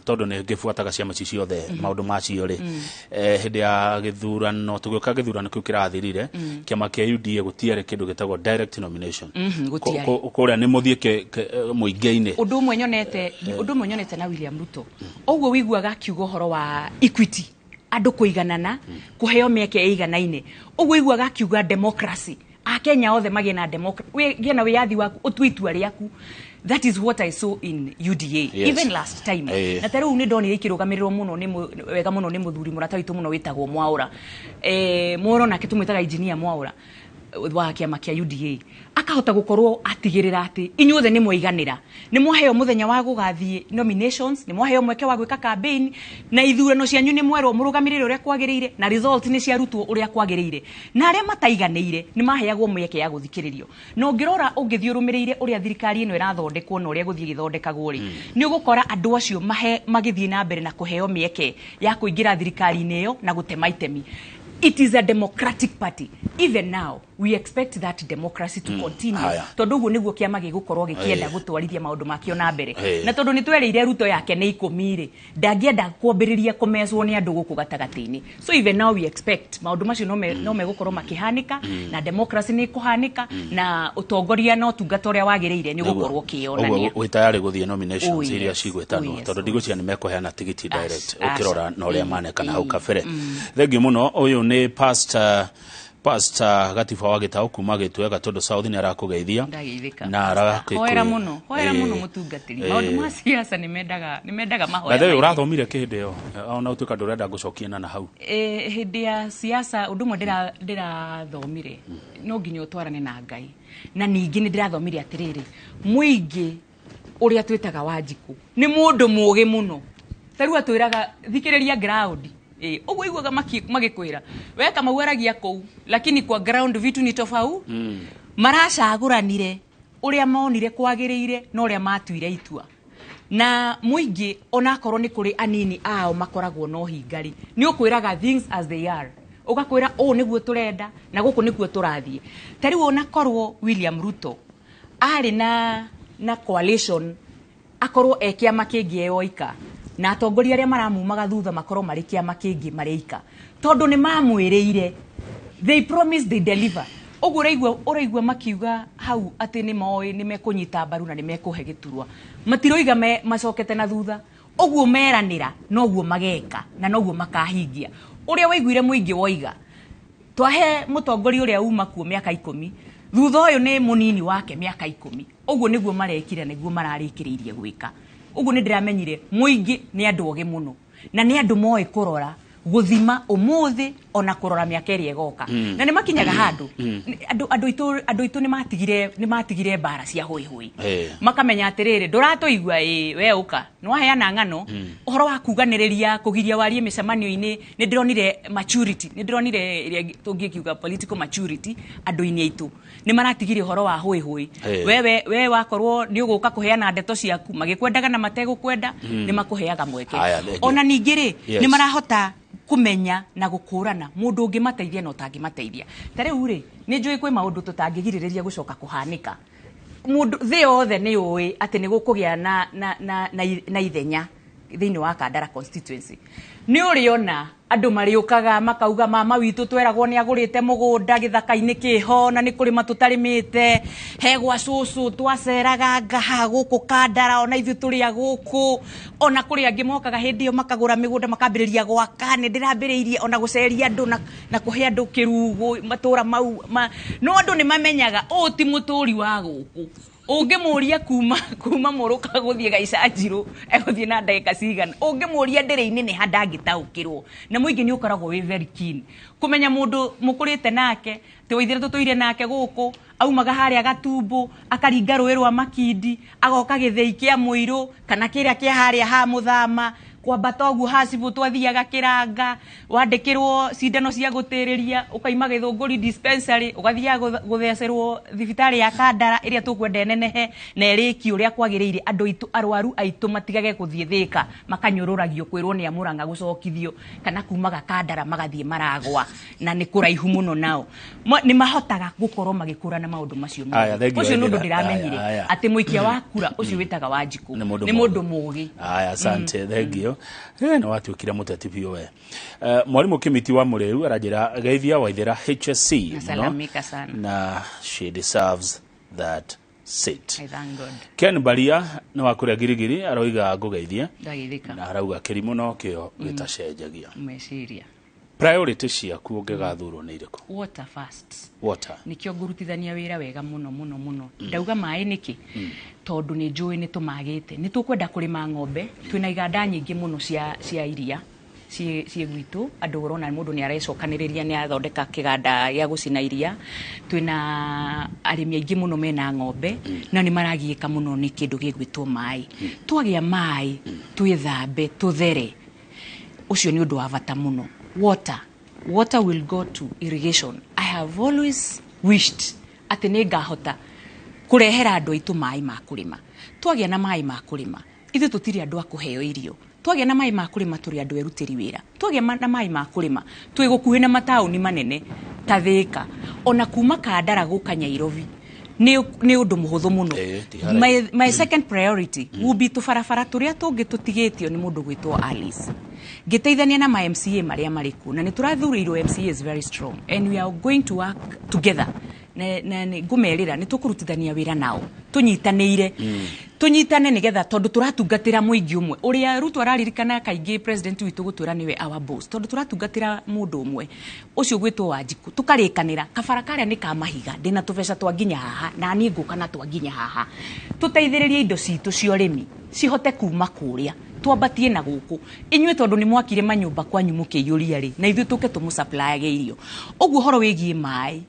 tondũ nĩ ngĩbuataga ciama ici ciothe, maũndũ macio rĩ, hĩndĩ ya gĩthurano, tũgĩũka gĩthurano kĩu kĩrathirire, kĩama kĩa UDA gũtiarĩ kĩndũ gĩtagwo direct nomination. Gũtiarĩ. Kũrĩa nĩ mũthiĩ mũingĩ-inĩ. Ũndũ ũmwe nyonete na William Ruto, ũguo wĩiguaga akiuga ũhoro wa equity, andũ kũiganana, kũheo mĩeke ĩiganaine, ũguo iguaga akiuga democracy, akenya othe magĩe na democracy, gĩe na wĩyathi waku, ũtue itua rĩaku. That is what I saw in UDA even last time. Na ta rĩu nĩ ndonire ikĩrũgamĩrĩrwo mũno nĩ wega mũno nĩ mũthuri mũrata witũ mũno wĩtagwo Mwaũra, Mwaũra nake tũmwĩtaga engineer Mwaũra. Wa kĩama kĩa UDA akahota gũkorwo atigĩrĩra atĩ inyuothe nĩ mwaiganĩra, nĩ mwaheo mũthenya wa gũgathiĩ nominations, nĩ mwaheo mweke wa gwĩka campaign, na ithurano cianyu nĩ mwerwo mũrũgamĩrĩre ũrĩa kwagĩrĩire, na result nĩ ciarutwo ũrĩa kwagĩrĩire, na arĩa mataiganĩire nĩ maheagwo mĩeke ya gũthikĩrĩrio. Na ũngĩrora, ũngĩthiĩ ũrũmĩrĩire ũrĩa thirikari ĩno ĩrathondekwo na ũrĩa gũthiĩ ĩgĩthondekagwo rĩ, nĩ ũgũkora andũ acio magĩthiĩ na mbere na kũheo mĩeke ya kũingĩra thirikari-inĩ ĩyo na gũtema itemi. It is a democratic party. Even now we expect that democracy to continue. Haya. Tondũ ũguo nĩguo kĩama gĩgũkorwo gĩkĩenda gũtwarithia maũndũ makĩo na mbere. Na tondũ nĩ twerĩire Ruto yake nĩ 10 rĩ, ndangĩenda kwambĩrĩria kũmecwo nĩ andũ gũkũ gatagatĩ-inĩ. So even now we expect maũndũ macio no megũkorwo makĩhanĩka, na democracy nĩ ĩkũhanĩka, na ũtongoria na ũtungata ũrĩa wagĩrĩire nĩ ũgũkorwo ũkĩyonania. Ũguo wĩ tayarĩ gũthiĩ nominations Oh, iria yes. cigwĩtanwo? Oh, yes. Tondũ ndigwĩciria nĩ mekũheana tigiti direct, Aca. ũkĩrora na ũrĩa manekana hau kabere. Mm. Thengiũ mũno. Ũyũ nĩ pastor Gatiba wa Gĩtaũ kuma Gĩtwe, Gatũndũ South, nĩ arakũgeithia. Ndageithĩka. Na arakĩkwĩra- Hoera mũno, hoera mũno, mũtungatĩri. Maũndũ ma siasa nĩ mendaga mahoya By the way, maingĩ. ũrathomire kĩ hĩndĩ ĩyo, ona ũtuĩka ndũrenda gũcokia na hau? Hĩndĩ ya siasa, ũndũ ũmwe ndĩrathomire, no nginya ũtwarane na Ngai, na ningĩ nĩ ndĩrathomire atĩrĩrĩ, mũingĩ ũrĩa twĩtaga Wanjikũ nĩ mũndũ mũũgĩ mũno. Ta rĩu atwĩraga thikĩrĩria ground. Ũguo iguaga magĩkwĩra we Kamau aragia kũu, lakini kwa ground vitu ni tofauti. Maracagũranire ũrĩa monire kwagĩrĩire na ũrĩa matuire itua, na mũingĩ, onakorwo nĩ kũrĩ anini ao makoragwo na ũhinga-rĩ, nĩ ũkwĩraga things as they are, ũgakwĩra ũũ nĩguo tũrenda na gũkũ nĩkuo tũrathiĩ. Ta rĩu onakorwo William Ruto arĩ na coalition, akorwo e kĩama kĩngĩ eyoika, na atongoria arĩa maramumaga thutha makorwo marĩ kĩama kĩngĩ marĩ ika, tondũ nĩ mamwĩrĩire, they promise, they deliver. Ũguo ũraigua makiuga hau atĩ nĩ moĩ nĩ mekũnyita mbaru na nĩ mekũhe gĩturwa, matiroiga macokete na thutha. Ũguo meranĩra noguo mageka na noguo makahingia. Ũrĩa waiguire mũingĩ woiga twahe mũtongoria ũrĩa uma kuo mĩaka 10, thutha ũyũ nĩ mũnini wake mĩaka 10, ũguo nĩguo marekire, nĩguo mararĩkĩrĩirie gwĩka. Ũguo nĩ ndĩramenyire mũingĩ nĩ andũ ogĩ mũno, na nĩ andũ moĩ kũrora, gũthima ũmũthĩ ona kũrora mĩaka ĩrĩa ĩgoka. Na nĩ makinyaga handũ andũ aitũ nĩ matigire mbara cia hũi hũi. Makamenya atĩrĩrĩ, ndũratũigua, ĩ we ũka nĩwaheana ng'ano. Ũhoro wa kuganĩrĩria, kũgiria warie mĩcemanio-inĩ, nĩ ndĩronire maturity, nĩ ndĩronire ĩrĩa tũngĩkiuga political maturity andũ-inĩ aitũ. Nĩ maratigire ũhoro wa hũi hũi. Wewe we wakorwo nĩ ũgũka kũheana ndeto ciaku, magĩkwendaga na mategũkwenda, nĩ makũheaga mweke. Haya, thank you. Ona ningĩ rĩ, nĩ marahota kũmenya na gũkũrana mũndũ ũngĩmateithia na ũtangĩmateithia. Ta rĩu rĩ, nĩ njũĩ kwĩ maũndũ tũtangĩgirĩrĩria gũcoka kũhanĩka. Mũndũ thĩ yothe nĩ yũĩ atĩ nĩ gũkũgĩa na ithenya thĩinĩ wa Kandara constituency. Nĩ ũrĩona andũ marĩũkaga makauga, mama witũ tweragwo nĩ agũrĩte mũgũnda gĩthaka-inĩ kĩho, na nĩ kũrĩma tũtarĩmĩte, he gwa cũcũ twaceraga ngaha gũkũ Kandara, ona ithuĩ tũrĩ a gũkũ. Ona kũrĩ angĩ mokaga hĩndĩ ĩyo makagũra mĩgũnda, makambĩrĩria gwaka. Nĩ ndĩrambĩrĩirie ona gũceria andũ na kũhe andũ kĩrugu matũra mau no andũ nĩ mamenyaga ũũ ti mũtũri wa gũkũ. Ũngĩmũria kuma Mũrũka gũthiĩ Gaicanjirũ egũthiĩ na ndagĩka cigana, ũngĩmũria ndĩrĩ-inĩ nĩ ha, ndangĩtaũkĩrwo. Na mũingĩ nĩ ũkoragwo wĩ very keen kũmenya mũndũ mũkũrĩte nake, tĩ Waithĩra tũtũire nake gũkũ, aumaga harĩa Gatumbu, akaringa rũĩ rwa Makindi, agoka gĩthĩi kĩa Mũirũ kana kĩrĩa kĩa harĩa ha Mũthama, kwambata ũguo hacibũ twathiaga kĩranga, wandĩkĩrwo cindano cia gũtĩrĩria, ũkaima Gĩthũngũri dispensary, ũgathiaga gũthecerwo thibitarĩ ya Kandara ĩrĩa tũkwenda ĩnenehe na ĩrĩkie ũrĩa kwagĩrĩire. Andũ aitũ, arwaru aitũ matigage gũthiĩ Thĩka makanyũrũragio kwĩrwo nĩ amũrang'a gũcokithio, kana kumaga Kandara magathiĩ Maragwa na nĩ kũraihu mũno. Nao nĩ mahotaga gũkorwo magĩkũrana maũndũ macio mothe. Aya, thank you, Ũcio nĩ ũndũ Waithera. ndĩramenyire Aya, aya. atĩ mũikia wa kura ũcio wĩtaga Wanjikũ Nĩ mũndũ nĩ mũndũ mũgĩ. Aya, asante, thank you. Nĩ watuĩkire mũteti biũ we. Mwarimũ Kĩmiti wa Mũrĩu aranjĩra geithia Waithera HSC mũno, Nasalamika sana. Na she deserves that seat. I thank God. Ken Baria nĩ wa kũrĩa Girigiri, aroiga ngũgeithie. Ndageithĩka. Na arauga kĩrimũ no kĩo gĩtacenjagia. Meciria. Priority ciaku ũngĩgathurwo nĩ irĩkũ? Water first. Water. Nikĩo ngũrutithania wĩra wega mũno mũno mũno. Ndauga maĩ nĩkĩ? Tondũ nĩ njũĩ nĩ tũmagĩte, nĩ tũkwenda kũrĩma ng'ombe, twĩna iganda nyingĩ mũno cia iria. Ciĩ gwitũ andũ ũrona mũndũ nĩ arecokanĩrĩria, nĩ athondeka kĩganda gĩa gũcina iria. Twĩna arĩmi aingĩ mũno mena ng'ombe na nĩ maragiĩka mũno nĩ kĩndũ gĩgwĩtwo maĩ. Twagĩa maĩ twĩthambe tũthere, ũcio nĩ ũndũ wa bata mũno. Water will go to irrigation. I have always wished atĩ nĩ ngahota kũrehera andũ aitũ maĩ ma kũrĩma. Twagĩa na maĩ ma kũrĩma, ithuĩ tũtirĩ andũ a kũheo irio. Twagĩa na maĩ ma kũrĩma, tũrĩ andũ erutĩri wĩra. Twagĩa na maĩ ma kũrĩma, twĩ gũkuhĩ na mataũni manene ta Thĩka, ona kuma Kandara gũka Nyairobi nĩ ũndũ mũhũthũ mũno. Ti haraihu. My second priority will be tũbarabara tũrĩa tũngĩ tũtigĩtio nĩ mũndũ gwĩtwo Alice, ngĩteithania na ma MCA marĩa marĩ kuo, na nĩ tũrathurĩirwo MCA is very strong and we are going to work together. Na nĩ ngũmerĩra nĩ tũkũrutithania wĩra nao tũnyitanĩire, tũnyitane nĩgetha, tondũ tũratungatĩra mũingĩ ũmwe ũrĩa Ruto araririkana kaingĩ president witũ gũtwĩra nĩwe our boss, tondũ tũratungatĩra mũndũ ũmwe ũcio gwĩtwo Wanjikũ. Tũkarĩkanĩra kabara karĩa nĩ ka mahiga, ndĩna tũbeca twa nginya haha na niĩ ngũka na twa nginya haha, tũteithĩrĩrie indo citũ cia ũrĩmi cihote kuma kũrĩa twambatie na gũkũ. Inyuĩ tondũ nĩ mwakire manyũmba kwanyu mũkĩiyũria rĩ, na ithuĩ tũke tũmũsupplyage irio. Ũguo ũhoro wĩgiĩ maĩ,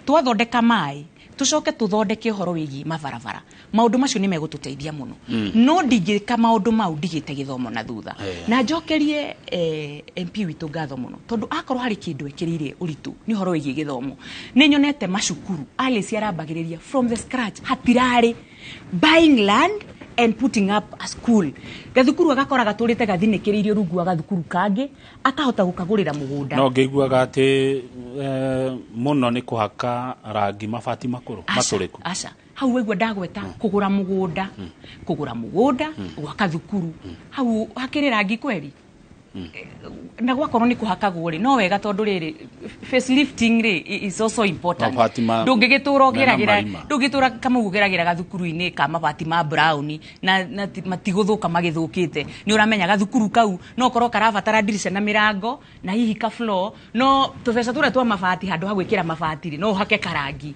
twathondeka maĩ, tũcoke tũthondeke ũhoro wĩgiĩ mabarabara, maũndũ macio nĩ megũtũteithia mũno. No ndingĩka maũndũ mau ndigĩte gĩthomo na thutha. Na njokerie MP witũ ngatho mũno, tondũ akorwo harĩ kĩndũ ekĩrĩire ũritũ nĩ ũhoro wĩgiĩ gĩthomo. Nĩ nyonete macukuru Alice arambagĩrĩria from the scratch, hatirarĩ buying land and putting up a school. Gathukuru agakora gatũrĩte gathinĩkĩrĩirio rungu wa gathukuru kangĩ, akahota gũkagũrĩra mũgũnda. No ngĩiguaga atĩ mũno nĩ kũhaka rangi mabati makũrũ matũrĩku. Aca, hau waigua ndagweta kũgũra mũgũnda, kũgũra mũgũnda, gwaka thukuru, hau hakĩrĩ rangi kweri na gwakorwo nĩ kũhakagwo rĩ, no wega, tondũ rĩrĩ facelifting rĩ is also important. Mabati Ndũngĩgĩtũra mena ũgeragĩra marima. Ndũngĩtũra kamau ũgeragĩra gathukuru-inĩ ka mabati ma brown na matigũthũka magĩthũkĩte. Nĩ ũramenya gathukuru kau no korwo karabatara ndirica na mĩrango na hihi ka floor, no tũbeca tũrĩa twa mabati, handũ ha gwĩkĩra mabati rĩ, no ũhake karangi.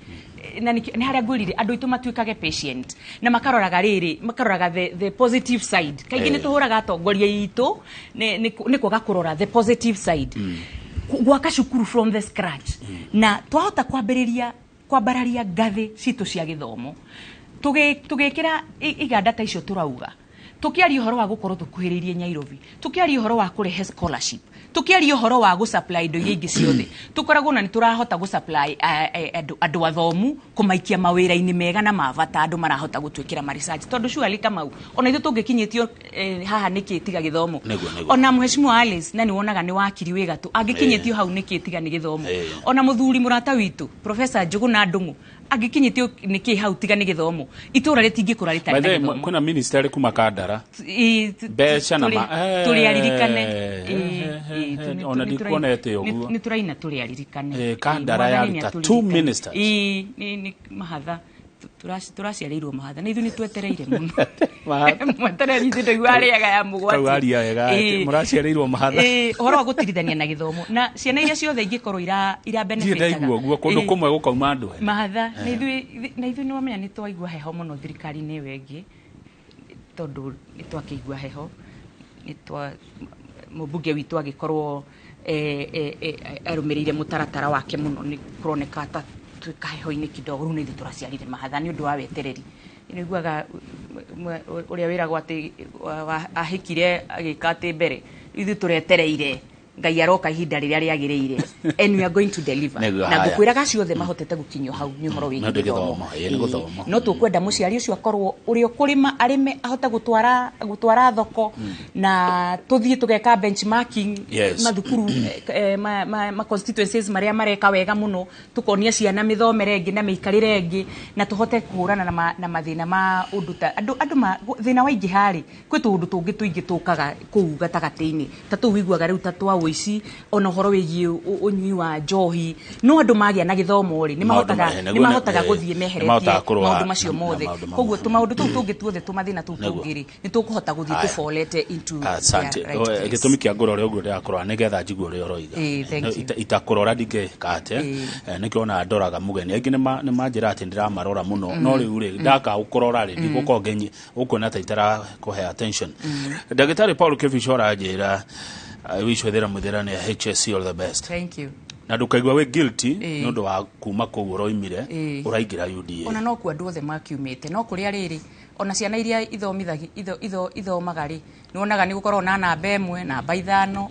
Na nĩ harĩa ngwĩrire andũ aitũ matuĩkage patient na makaroraga rĩrĩ, makaroraga the positive side. Kaingĩ nĩ tũhũraga atongoria itũ nĩ kwaga kũrora the positive side. Gwaka cukuru from the scratch, na twahota kwambĩrĩria kwambararia ngathĩ citũ cia gĩthomo, tũgĩkĩra iganda ta icio tũrauga, tukiaria ũhoro wa gũkorwo tũkuhĩrĩirie Nairobi, tukiaria ũhoro wa kũrehe scholarship, tukiaria ũhoro wa gũsupply indo iria ingĩ ciothe, tũkoragwo na nĩ tũrahota gũsupply andũ athomu, kũmaikia mawĩra-inĩ mega na ma bata, andũ marahota gũtwĩkĩra ma research, tondũ surely Kamau, ona ithuĩ tũngĩkinyĩtio haha nĩkĩ tiga gĩthomo? Nĩguo. Ona mheshimiwa Alice, na nĩ wonaga nĩ wakiri wĩ gatũ, angĩkinyĩtio hau nĩkĩ tiga nĩ gĩthomo? Ona mũthuri mũrata witũ Professor Njũgũna Ndung'u angĩkinyĩtio nĩkĩ hau tiga nĩ gĩthomo? Itũra rĩtingĩkũra rĩtarĩ By na the way, gĩthomo. Kwĩna minister kuma Kandara mbeca na Tũrĩ aririkane. Ona ndikuonete ũguo. Nĩ tũraina tũrĩ aririkane. Kandara Mwathani yaruta nĩ two atũririkane. ministers. Nĩ mahatha. Tũraciarĩirwo mahatha na ithuĩ nĩ twetereire mũno. Mwetereri ithuĩ ndaigua arĩaga ya mũgwati. Kau aria wega atĩ mũraciarĩirwo mahatha. Ũhoro wa gũtirithania na gĩthomo na ciana iria ciothe ingĩkorwo ira Ndirĩ benefitaga. ndaigua ũguo kũndũ kũmwe gũkauma andũ ene. Mahatha na ithuĩ nĩ wamenya nĩ twaigua heho mũno thirikari-inĩ ĩyo ĩngĩ, tondũ nĩ twakĩigua heho, nĩ twa mũmbunge witũ agĩkorwo arũmĩrĩire mũtaratara wake mũno, nĩ kũroneka ta twĩ kaheho-inĩ kidogo. Rĩu nĩ ithuĩ tũraciarire mahatha nĩ ũndũ wa wetereri. Nĩ iguaga ũrĩa wĩragwo atĩ ahĩkire agĩka atĩ mbere, ithuĩ tũretereire Ngai aroka ihinda rĩrĩa rĩagĩrĩire and we are going to deliver. Nĩguo, Na haya. ngũkwĩraga acio othe mahotete gũkinyio hau nĩ ũhoro wĩgiĩ Nĩ ũndũ gĩthomo. gĩthomo, nĩ gũthoma. No tũkwenda mũciari ũcio akorwo ũrĩa ũkũrĩma arĩme, ahote gũtwara thoko, na tũthiĩ tũgeka benchmarking mathukuru ma constituencies marĩa mareka wega mũno, tũkonia ciana mĩthomere ĩngĩ na mĩikarĩre ĩngĩ, na tũhote kũhũrana na mathĩna ma ũndũ ta andũ thĩna waingĩha rĩ, kwĩ tũũndũ tũngĩ tũingĩ tũkaga kũu gatagatĩ-inĩ ta tũu wiguaga rĩu ta twa ũici, ona ũhoro wĩgiĩ ũnyui wa njohi. No andũ magĩa na gĩthomo rĩ, nĩ Maũndũ mahotaga nĩguo nĩ mahotaga gũthiĩ nĩ mahotaga meheretie kũrũa maũndũ macio na mothe. maũndũ mamwe. Koguo tũmaũndũ tũu tũngĩ tuothe, tũmathĩna tũu tũngĩ rĩ, nĩ tũkũhota gũthiĩ tũfolete into Asante. their right place. Gĩtũmi kĩa ngũrore ũguo ndĩrakũrora nĩgetha njigue ũrĩa ũroiga. Thank you. Itakũrora ndingĩka atĩa. Nĩkĩo ona ndoraga mũgeni aingĩ nĩ manjĩra atĩ ndĩramarora mũno, no rĩu rĩ, ndaka gũkũrora rĩ, ndigũkorwo ũkuona ta itarakũhe attention. Ndagĩtarĩ Paul Kĩbico aranjĩra I wish Waithera Muthera ya HSC all the best. Thank you. Na ndukaigua wĩ guilty nĩ ũndũ wa kuma kũu ũroimire ũraingĩra UDA. Ona no kuo andũ othe makiumĩte, no kũrĩa rĩrĩ ona ciana iria ithomithagi ithomaga rĩ, nĩwonaga nĩ gũkorwo na namba 1, namba 5,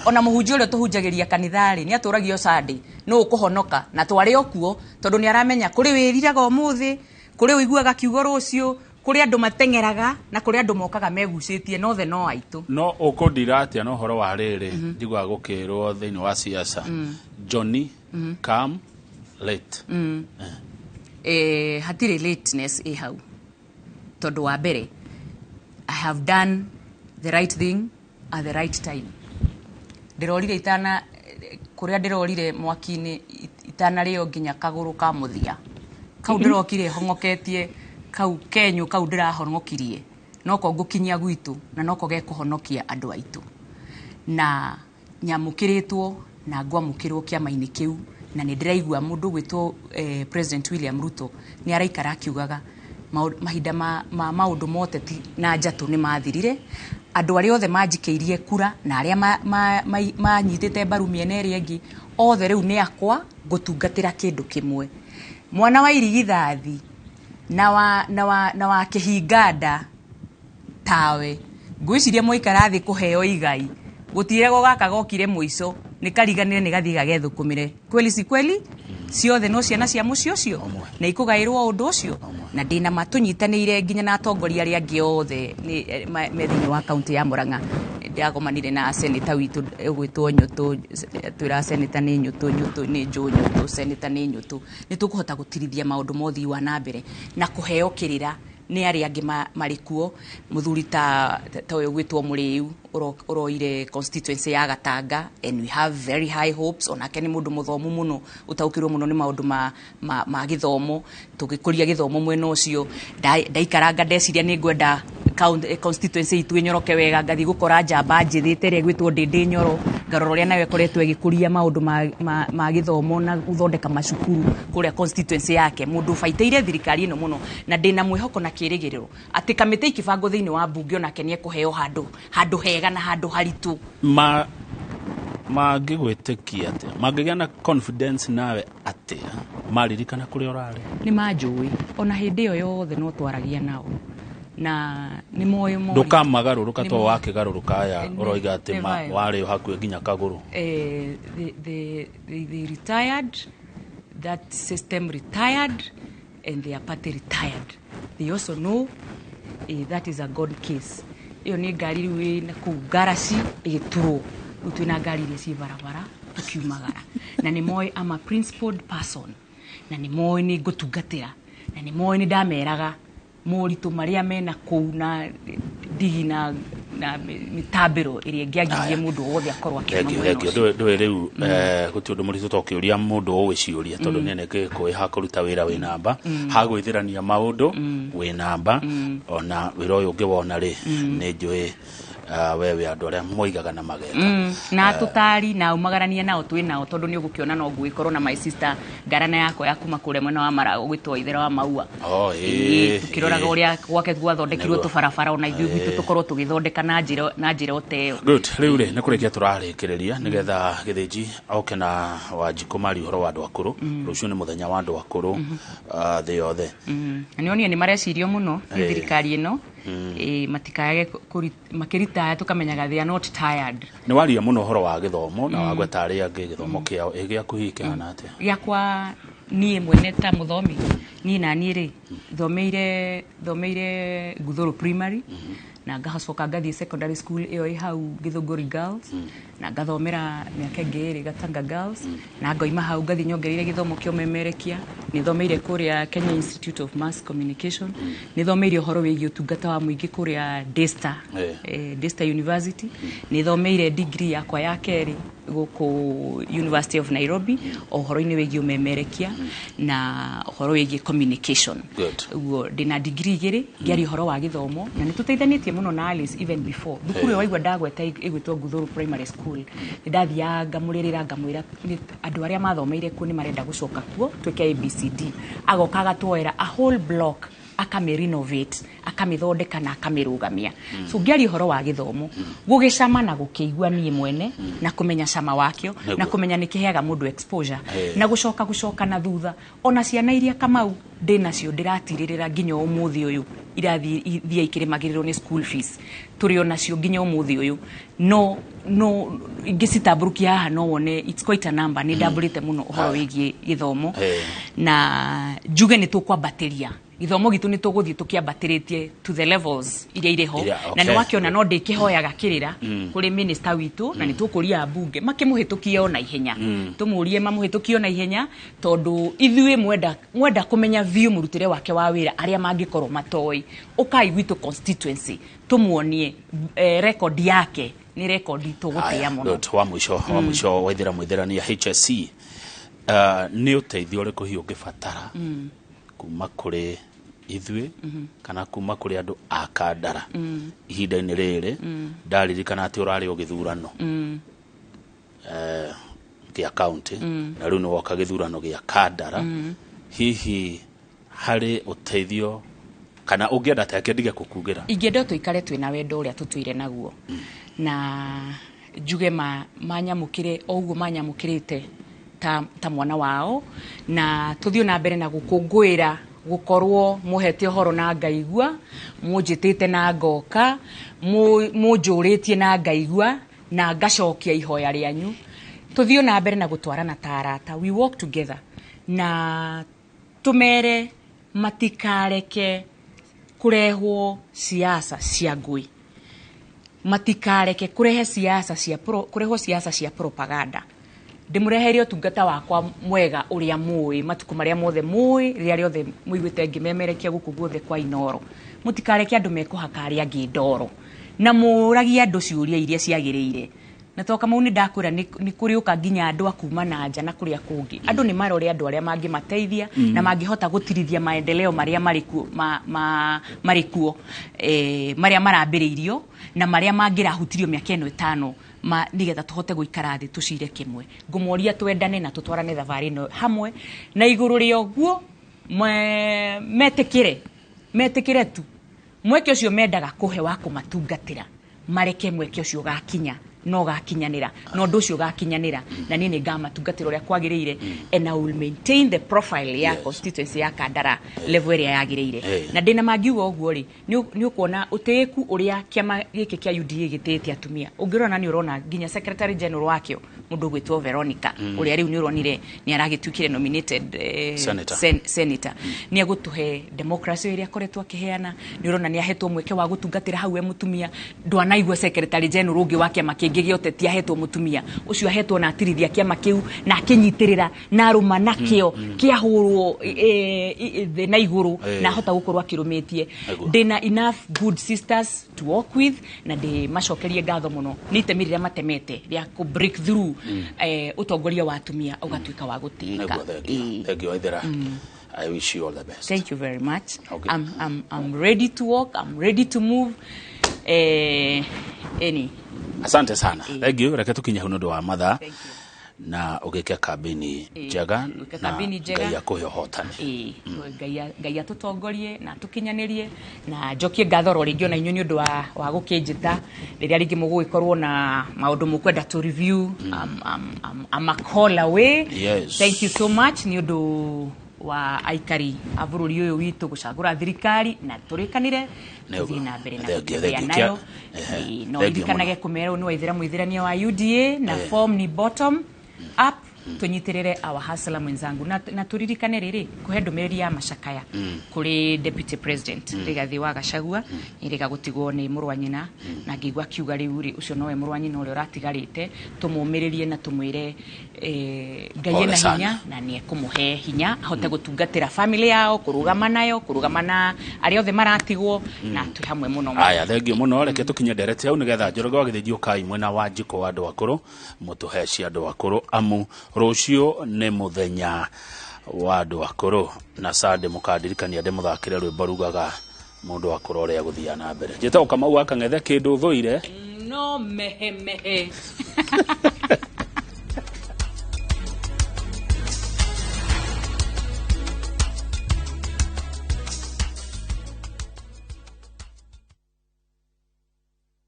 ona mũhunjia ũrĩa tũhunjagĩria kanitha rĩ, nĩ atũragio Sunday nũ ũkũhonoka, na twarĩ o kuo tondũ nĩ aramenya kũrĩ wĩriraga ũmũthĩ, kũrĩ ũiguaga kiugo rũciũ, kũrĩ andũ mateng'eraga na kũrĩ andũ mokaga megucĩtie, no the no aitũ. No ũkũndira atĩa na ũhoro wa rĩrĩ, njiguaga gũkĩrwo thĩinĩ wa siasa, Johnny come late. Hatirĩ lateness ĩ hau, tondũ wa mbere I have done the right thing at the right time. Ndĩrorire itana kũrĩa ndĩrorire mwaki-inĩ itanarĩo nginya kagũrũ ka mũthia, kau ndĩrokire hong'oketie, kau kenyũ kau ndĩrahongokirie noko ngũkinyia gwitũ na noko gekũhonokia andũ aitũ, na nyamũkĩrĩtwo na ngwamũkĩrwo kĩama-inĩ kĩu, na nĩ ndĩraigua mũndũ gwĩtwo President William Ruto nĩ araikara akiugaga mahinda ma maũndũ ma ũteti na njatũ nĩ mathirire, andũ arĩa othe manjikĩirie kura na arĩa manyitĩte mbaru mĩena ĩrĩa ĩngĩ othe rĩu nĩ akwa ngũtungatĩra kĩndũ kĩmwe. Mwana wa irigithathi na wa kĩhinganda tawe ngwĩciria mwaikara thĩ kũheo igai gũtirego gaka gokire mũico nĩ kariganĩre nĩ gathiĩ gagethũkũmĩre kweli si kweli, ciothe no ciana cia mũciĩ ũcio na ikũgaĩrwo ũndũ ũcio, na ndĩna ma tũnyitanĩire nginya na atongoria arĩa angĩ othe me thĩinĩ wa kaunti ya Murang'a. Ndagomanire na seneta witũ ũgwĩtwo Nyũtũ, twĩra seneta nĩ Nyũtũ, Nyũtũ nĩ Njũ, Nyũtũ seneta nĩ Nyũtũ, nĩ tũkũhota gũtirithia maũndũ ma ũthii wa na mbere na kũheo kĩrĩra nĩ arĩa angĩ marĩ kuo. Mũthuri ta ũyũ gwĩtwo Mũrĩu ũroire constituency ya Gatanga, and we have very high hopes, onake nĩ mũndũ mũthomu mũno ũtaũkĩrwo mũno nĩ maũndũ ma gĩthomo, tũgĩkũria gĩthomo mwena ũcio. Ndaikaranga ndeciria nĩ ngwenda constituency itũ ĩnyoroke wega, ngathiĩ gũkora njamba njĩthĩte ĩrĩa ĩgwĩtwo Ndĩndĩ Nyoro, ngarora ũrĩa nayo ĩkoretwo ĩgĩkũria maũndũ ma gĩthomo na gũthondeka macukuru kũrĩa constituency yake, mũndũ ũbaitĩire thirikari ĩno mũno, na ndĩna mwĩhoko na kĩrĩgĩrĩro atĩ kamĩtĩ ikĩbangwo thĩinĩ wa mbunge onake nĩ ekũheo handũ hega na handũ haritũ. Mangĩgwĩtĩkia atĩa, mangĩgĩa na confidence nawe atĩa maririkana kũrĩa ũrarĩ? Nĩ manjũĩ, ona hĩndĩ ĩyo yothe no twaragia nao na nĩ moĩ moĩ ndũkamagarũrũka to wakĩgarũrũka aya ũroiga atĩ warĩ hakuhĩ nginya kagũrũ. They retired, that system retired, and their party retired. They also know that is a God case. Ĩyo nĩ ngari rĩu ĩ na kũu ngaraci ĩgĩturwo, rĩu twĩna ngari iria ciĩ barabara tũkiumagara, na nĩ moĩ I'm a principled person, na nĩ moĩ nĩ ngũtungatĩra, na nĩ moĩ nĩ ndameraga moritũ marĩa mena kũu na ndigi na mĩtambĩro ĩrĩa ĩngĩagirie mũndũ wothe akorwo akiuma mwena ũcio. Ndũĩ rĩu gũtirĩ ũndũ mũritũ ta ũkĩũria mũndũ ũĩ ciũria, tondũ nĩ nĩkĩkũĩ hakũruta wĩra wĩ namba, hagwĩthĩrania maũndũ wĩ namba, ona wĩra ũyũ ũngĩ wona rĩ nĩ njũĩ wewe andũ arĩa moigaga na mageka na tũtari na umagarania nao twĩ nao, tondũ nĩ ũgũkĩona no ngũgĩkorwo na my sister ngarana yakwa ya kuma kũrĩa mwena wa Marago gwĩtwo Ithera wa Maua, tũkĩroraga ũrĩa gwake gwathondekirwo tũbarabara, ona ithuĩ gwitũ tũkorwo tũgĩthondeka na njĩra o ta ĩyo. Good. Rĩu rĩ nĩ kũrĩkia tũrarĩkĩrĩria nĩgetha Gĩthĩnji oke na Wanjikũ mari ũhoro wa andũ akũrũ. Rũciũ nĩ mũthenya wa andũ akũrũ thĩ yothe. Na nĩonire nĩ marecirio mũno nĩ thirikari ĩno, matikage makĩritaya tũkamenyaga they are not tired. Nĩ waria mũno ũhoro wa gĩthomo na wagweta arĩa angĩ gĩthomo kĩao, ĩ gĩaku hihi kĩhana atĩa? Gĩakwa niĩ mwene ta mũthomi, niĩ na niĩ rĩ thomeire Nguthũrũ primary, na ngacoka ngathiĩ secondary school ĩyo ĩ hau Gĩthũngũri Girls, na ngathomera mĩaka ĩngĩ ĩrĩ Gatanga Girls, na ngoima hau ngathiĩ nyongereire gĩthomo kĩa ũmemerekia, nĩ thomeire kũrĩa Kenya Institute of Mass Communication, nĩ thomeire ũhoro wĩgiĩ ũtungata wa mũingĩ kũrĩa Daystar, Daystar University, nĩ thomeire degree yakwa ya kerĩ gũkũ University of Nairobi ũhoro-inĩ wĩgiĩ ũmemerekia na ũhoro wĩgiĩ communication. Ũguo ndĩna degree igĩrĩ ngĩaria ũhoro wa gĩthomo, na nĩ tũteithanĩtie mũno na Alice even before thukuru ĩyo waigua ndagweta ĩgwĩtwo Nguthũrũ Primary School, nĩ ndathiaga ngamũrĩrĩra ngamwĩra andũ arĩa mathomeire kuo nĩ marenda gũcoka kuo twĩke ABCD, agoka agatwoera a whole block Akamĩ renovate, akamĩthondeka na akamĩrũgamia. So ngĩaria ũhoro wa gĩthomo, gũgĩcama na gũkĩigua niĩ mwene, na kũmenya cama wakĩo, na kũmenya nĩ kĩheaga mũndũ exposure, na gũcoka gũcoka na thutha. Ona ciana iria Kamau ndĩ nacio ndĩratirĩrĩra nginya ũmũthĩ ũyũ, irathiĩ thiĩ ikĩrĩmagĩrĩrwo nĩ school fees, tũrĩ onacio nginya ũmũthĩ ũyũ. No ingĩcitambũrũkia haha no wone it's quite a number. Nĩ ndambũrĩte mũno ũhoro wĩgiĩ gĩthomo, na njuge nĩ tũkwambatĩria gĩthomo gitũ, nĩ tũgũthiĩ tũkĩambatĩrĩtie to the levels iria irĩ ho. Na nĩ wakĩona no ndĩkĩhoyaga kĩrĩra kũrĩ minister witũ, na nĩ tũkũria ambunge makĩmũhĩtũkie o na ihenya. Tũmũrie mamũhĩtũkie o na ihenya, tondũ ithuĩ mwenda kũmenya biũ mũrutĩre wake wa wĩra, arĩa mangĩkorwo matoĩ, ũkai gwitũ constituency tũmuonie record yake nĩ record tũgũtĩĩa mũno. Good. Wa mũico waithĩra mwĩthĩrania HSC, nĩ ũteithio ũrĩkũ hihi ũngĩbatara kuma kũrĩ ithuĩ kana kuma kũrĩ andũ a Kandara ihinda-inĩ rĩrĩ? Ndaririkana atĩ ũrarĩ o gĩthurano gĩa county, na rĩu nĩ woka gĩthurano gĩa Kandara. Hihi harĩ ũteithio kana ũngĩenda take ndige kũkugĩra? Ingĩenda tũikare twĩna wendo ũrĩa tũtũire naguo, na njuge ma manyamũkĩre o ũguo manyamũkĩrĩte ta mwana wao, na tũthiĩ na mbere na gũkũngũĩra gũkorwo mũhete ũhoro na ngaigua, mũnjĩtĩte na ngoka, mũnjũrĩtie na ngaigua na ngacokia ihoya rĩanyu. Tũthiĩ na mbere na gũtwarana ta arata, we walk together, na tũmere matikareke kũrehwo siasa cia ngũĩ, matikareke kũrehe siasa cia kũrehwo siasa cia propaganda. Ndĩmũreheire ũtungata wakwa mwega ũrĩa mũĩ matukũ marĩa mothe mũĩ, rĩrĩa rĩothe mũiguĩte ngĩmemerekia gũkũ guothe kwa Inoro. Mũtikareke andũ mekũhaka arĩa angĩ ndoro, na mũragie andũ ciũria iria ciagĩrĩire. Na to Kamau, nĩ ndakwĩra nĩ kũrĩũka nginya andũ a kuma na nja na kũrĩa kũngĩ. Andũ nĩ marore andũ arĩa mangĩmateithia na mangĩhota gũtirithia maendeleo marĩa marĩ kuo, marĩ kuo, marĩa marambĩrĩirio na marĩa mangĩrahutirio mĩaka ĩno 5 ma, nĩgetha tũhote gũikara thĩ tũcire kĩmwe. Ngũmoria twendane na tũtwarane thabarĩ ĩno hamwe, na igũrũ rĩa ũguo metĩkĩre tu mweke ũcio mendaga kũhe wa kũmatungatĩra, mareke mweke ũcio ũgakinya no ũgakinyanĩra, na ũndũ ũcio ũgakinyanĩra, na niĩ nĩ ngamatungatĩra ũrĩa kwagĩrĩire, and I will maintain the profile ya constituency ya Kandara level ĩrĩa yagĩrĩire. Na ndĩna mangiuga ũguo rĩ, nĩ ũkuona ũtĩĩku ũrĩa kĩama gĩkĩ kĩa UDA gĩtĩĩte atumia. Ũngĩrora nĩ ũrona nginya secretary general wakĩo, mũndũ ũgwĩtwo Veronica, ũrĩa rĩu nĩ ũronire nĩ aragĩtuĩkire nominated Senator. Senator. Nĩ egũtũhe democracy ĩrĩa akoretwo akĩheana. Nĩ ũrona nĩ ahetwo mweke wa gũtungatĩra hau e mũtumia. Ndwanaigua secretary general ũngĩ wa kĩama kĩngĩ gĩa ũteti ahetwo mũtumia. Ũcio ahetwo na atirithia kĩama kĩu na akĩnyitĩrĩra na arũma nakĩo, kĩahũrwo thĩ na igũrũ, na ahota gũkorwo akĩrũmĩtie. Ndĩna enough good sisters to work with, na ndĩ macokerie ngatho mũno nĩ itemi rĩrĩa matemete rĩa kũ break through ũtongoria wa atumia ũgatuĩka wa gũtĩĩka. Nĩguo, thank you. Thank you, Waithera. I wish you all the best. Thank you very much. Okay. I'm ready to work. I'm ready to move. Any. Asante sana, thank you. Reke tukinye hau nĩ ũndũ wa mathaa, na ũgĩke kambĩni njega, Gwĩka na kambĩni njega. Ngai akũhe ũhotani. Ĩĩ, Ngai atũtongorie na atũkinyanĩrie, na njokie ngatho ro rĩngĩ ona inyuĩ nĩ ũndũ wa gũkĩnjĩta rĩrĩa rĩngĩ mũgũgĩkorwo na maũndũ mũkwenda to review. I'm a call away. Thank you so much nĩ ũndũ wa aikari a bũrũri ũyũ witũ gũcagũra thirikari na tũrĩkanĩre tũthiĩ na mbere na Thank you, gũtembea thank you. nayo. Ehe, Ĩĩ, no thank you irikanage mũno. kũmera ũyũ nĩ Waithĩra mũithĩrania wa UDA, na form ni bottom up, tũnyitĩrĩre our hustler mwenzangu, na tũririkane rĩrĩ kũhe ndũmĩrĩri ya macakaya kũrĩ deputy president Rigathĩ wa Gachagua, nĩrĩga gũtigwo nĩ mũrũ wa nyina, na ngĩigua akiuga rĩu rĩ ũcio nowe mũrũ wa nyina ũrĩa ũratigarĩte. Tũmũmĩrĩrie na tũmwĩre Ngai Pole ena sana. hinya na nĩ ekũmũhe hinya ahote gũtungatĩra family yao, kũrũgama nayo, kũrũgama na arĩa othe maratigwo, na twĩ hamwe mũno. Aya, thengiũ mũno. Reke tũkinye ndereti hau nĩgetha Njoroge wa Gĩthĩnji ũkai mwena wa njiko wa andũ akũrũ, mũtũhe cia andũ akũrũ, amu rũciũ nĩ mũthenya wa andũ akũrũ, na Sunday mũkandirikania ndĩmũthakĩre rwĩmbo rugaga mũndũ akũrũ ũrĩa gũthiaga na mbere. Njĩtagwo Kamau wa Kang'ethe, kĩndũ thũire no mehe mehe.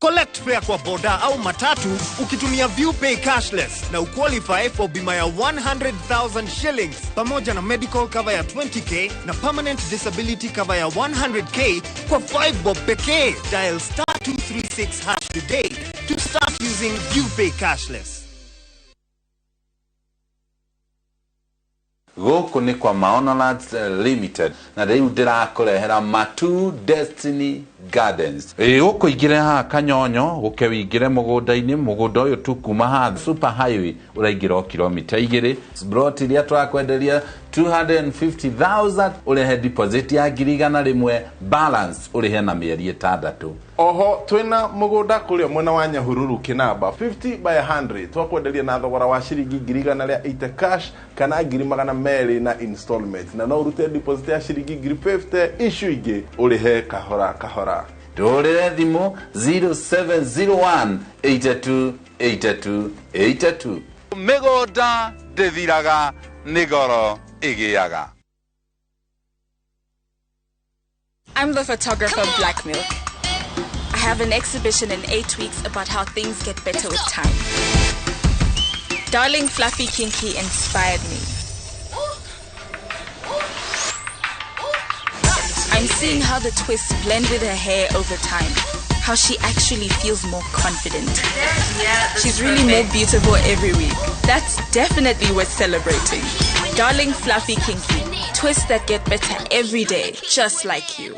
Collect fare kwa boda au matatu ukitumia ViewPay cashless na uqualify for bima ya 100,000 shillings pamoja na medical cover ya 20k na permanent disability cover ya 100k kwa 5 bob pekee. Dial star 236 hash today to start using ViewPay cashless. Gũkũ nĩ kwa Maono Lands Limited na rĩu ndĩrakũrehera Matu Destiny Gardens. Ĩ gũkũ ingĩre haha Kanyonyo gũke wĩingĩre mũgũnda-inĩ, mũgũnda ũyũ tu kuma haha super highway ũraingĩra o kilomita 2. Plot iria tũrakwenderia 250,000 ũrehe deposit ya 100,000, balance ũrĩhe na mĩeri 6. Oho twina mugunda kuria mwena wa Nyahururu Kinamba 50 by 100 twakwenderia na thogora wa ciringi 180,000 cash kana 200,000 na installment, na no urute deposit ya ciringi 50,000 icio ingĩ ũrĩhe kahora kahora. Tũhũrĩre thimũ 0701 82 82 82. Mĩgũnda ndĩthiraga, nĩ goro ĩgĩaga. I'm the photographer of Black Milk. I have an exhibition in 8 weeks about how things get better with time. Darling Fluffy Kinky inspired me. I'm seeing how the twists blend with her hair over time, how she actually feels more confident. She's really more beautiful every week. That's definitely worth celebrating. Darling Fluffy Kinky, twists that get better every day, just like you.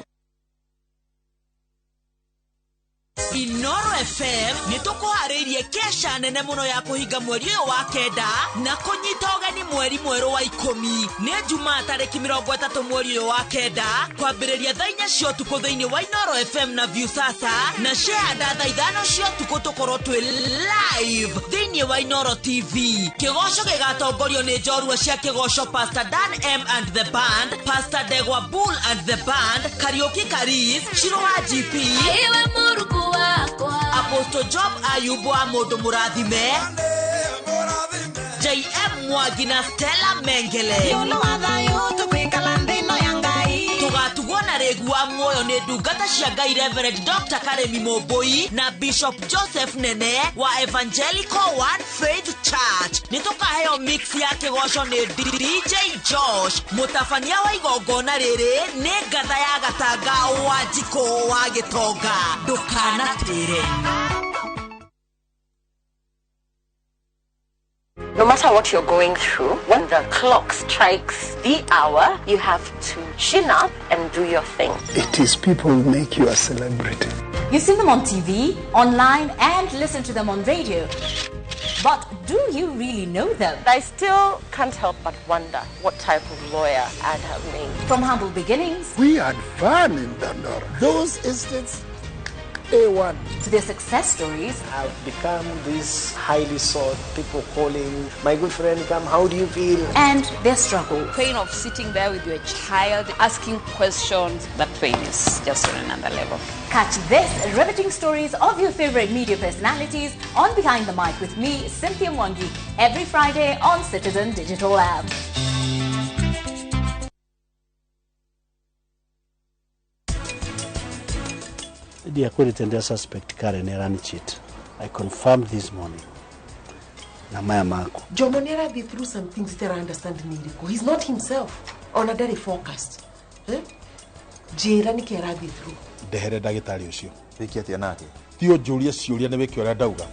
Inoro FM nĩ tũkũharĩirie kesha nene mũno ya kũhinga mweri ũyũ wa 9 na kũnyita ũgeni mweri mwerũ wa 10. Nĩ Jumaa tarĩki 30 mweri ũyũ wa 9 kwambĩrĩria thaa 4 cia ũtukũ thĩinĩ wa Inoro FM na Viusasa na Share thaa 5 cia ũtukũ tũkorwo twĩ live thĩinĩ wa Inoro TV. Kĩgoco gĩgatongorio nĩ njorua cia kĩgoco Pastor Dan M and the band, Pastor Degwa Bull and the band, Kariuki Karis, Shiro wa GP, Iwe Muruku Apostle Job Ayubu wa Mũndũ Mũrathime, JM Mwangi na Stella Mengele. Tũgatugwo na rĩgu wa muoyo nĩ ndungata cia Ngai Reverend Dr. Karemi Mũmbũi na Bishop Joseph Nene wa Evangelical One Faith Church. Nĩ tũkaheo mix ya kĩgoco nĩ DJ Josh. Mũtabania wa igongona rĩrĩ nĩ ngatha ya Gatanga wa Njikũ wa Gĩtonga. Ndũkanatĩre. No matter what you're going through, when the clock strikes the hour, you have to chin up and do your thing. It is people who make you a celebrity. You see them on TV, online, and listen to them on radio. But do you really know them? I still can't help but wonder what type of lawyer I'd have made. From humble beginnings. We had fun in Dandora. Those estates, A1. To their success stories. I've become this highly sought, people calling, my good friend, come, how do you feel? And their struggle. Pain of sitting there with your child, asking questions, that pain is just on another level. Catch this riveting stories of your favorite media personalities on Behind the Mic with me, Cynthia Mwangi, every Friday on Citizen Digital Lab. The accredited suspect Karen Erani cheat. I confirmed this morning. Na maya mako. Jomo nĩarathiĩ through some things that I understand nĩirĩkũ. He's not himself. Ona ndarĩ focused. Eh? Njĩra nĩkĩ arathiĩ through. Ndehere ndagĩtarĩ ũcio. Wĩke atĩa nake? Ti ũnjũrie ciũria nĩ wĩke ũrĩa ndauga.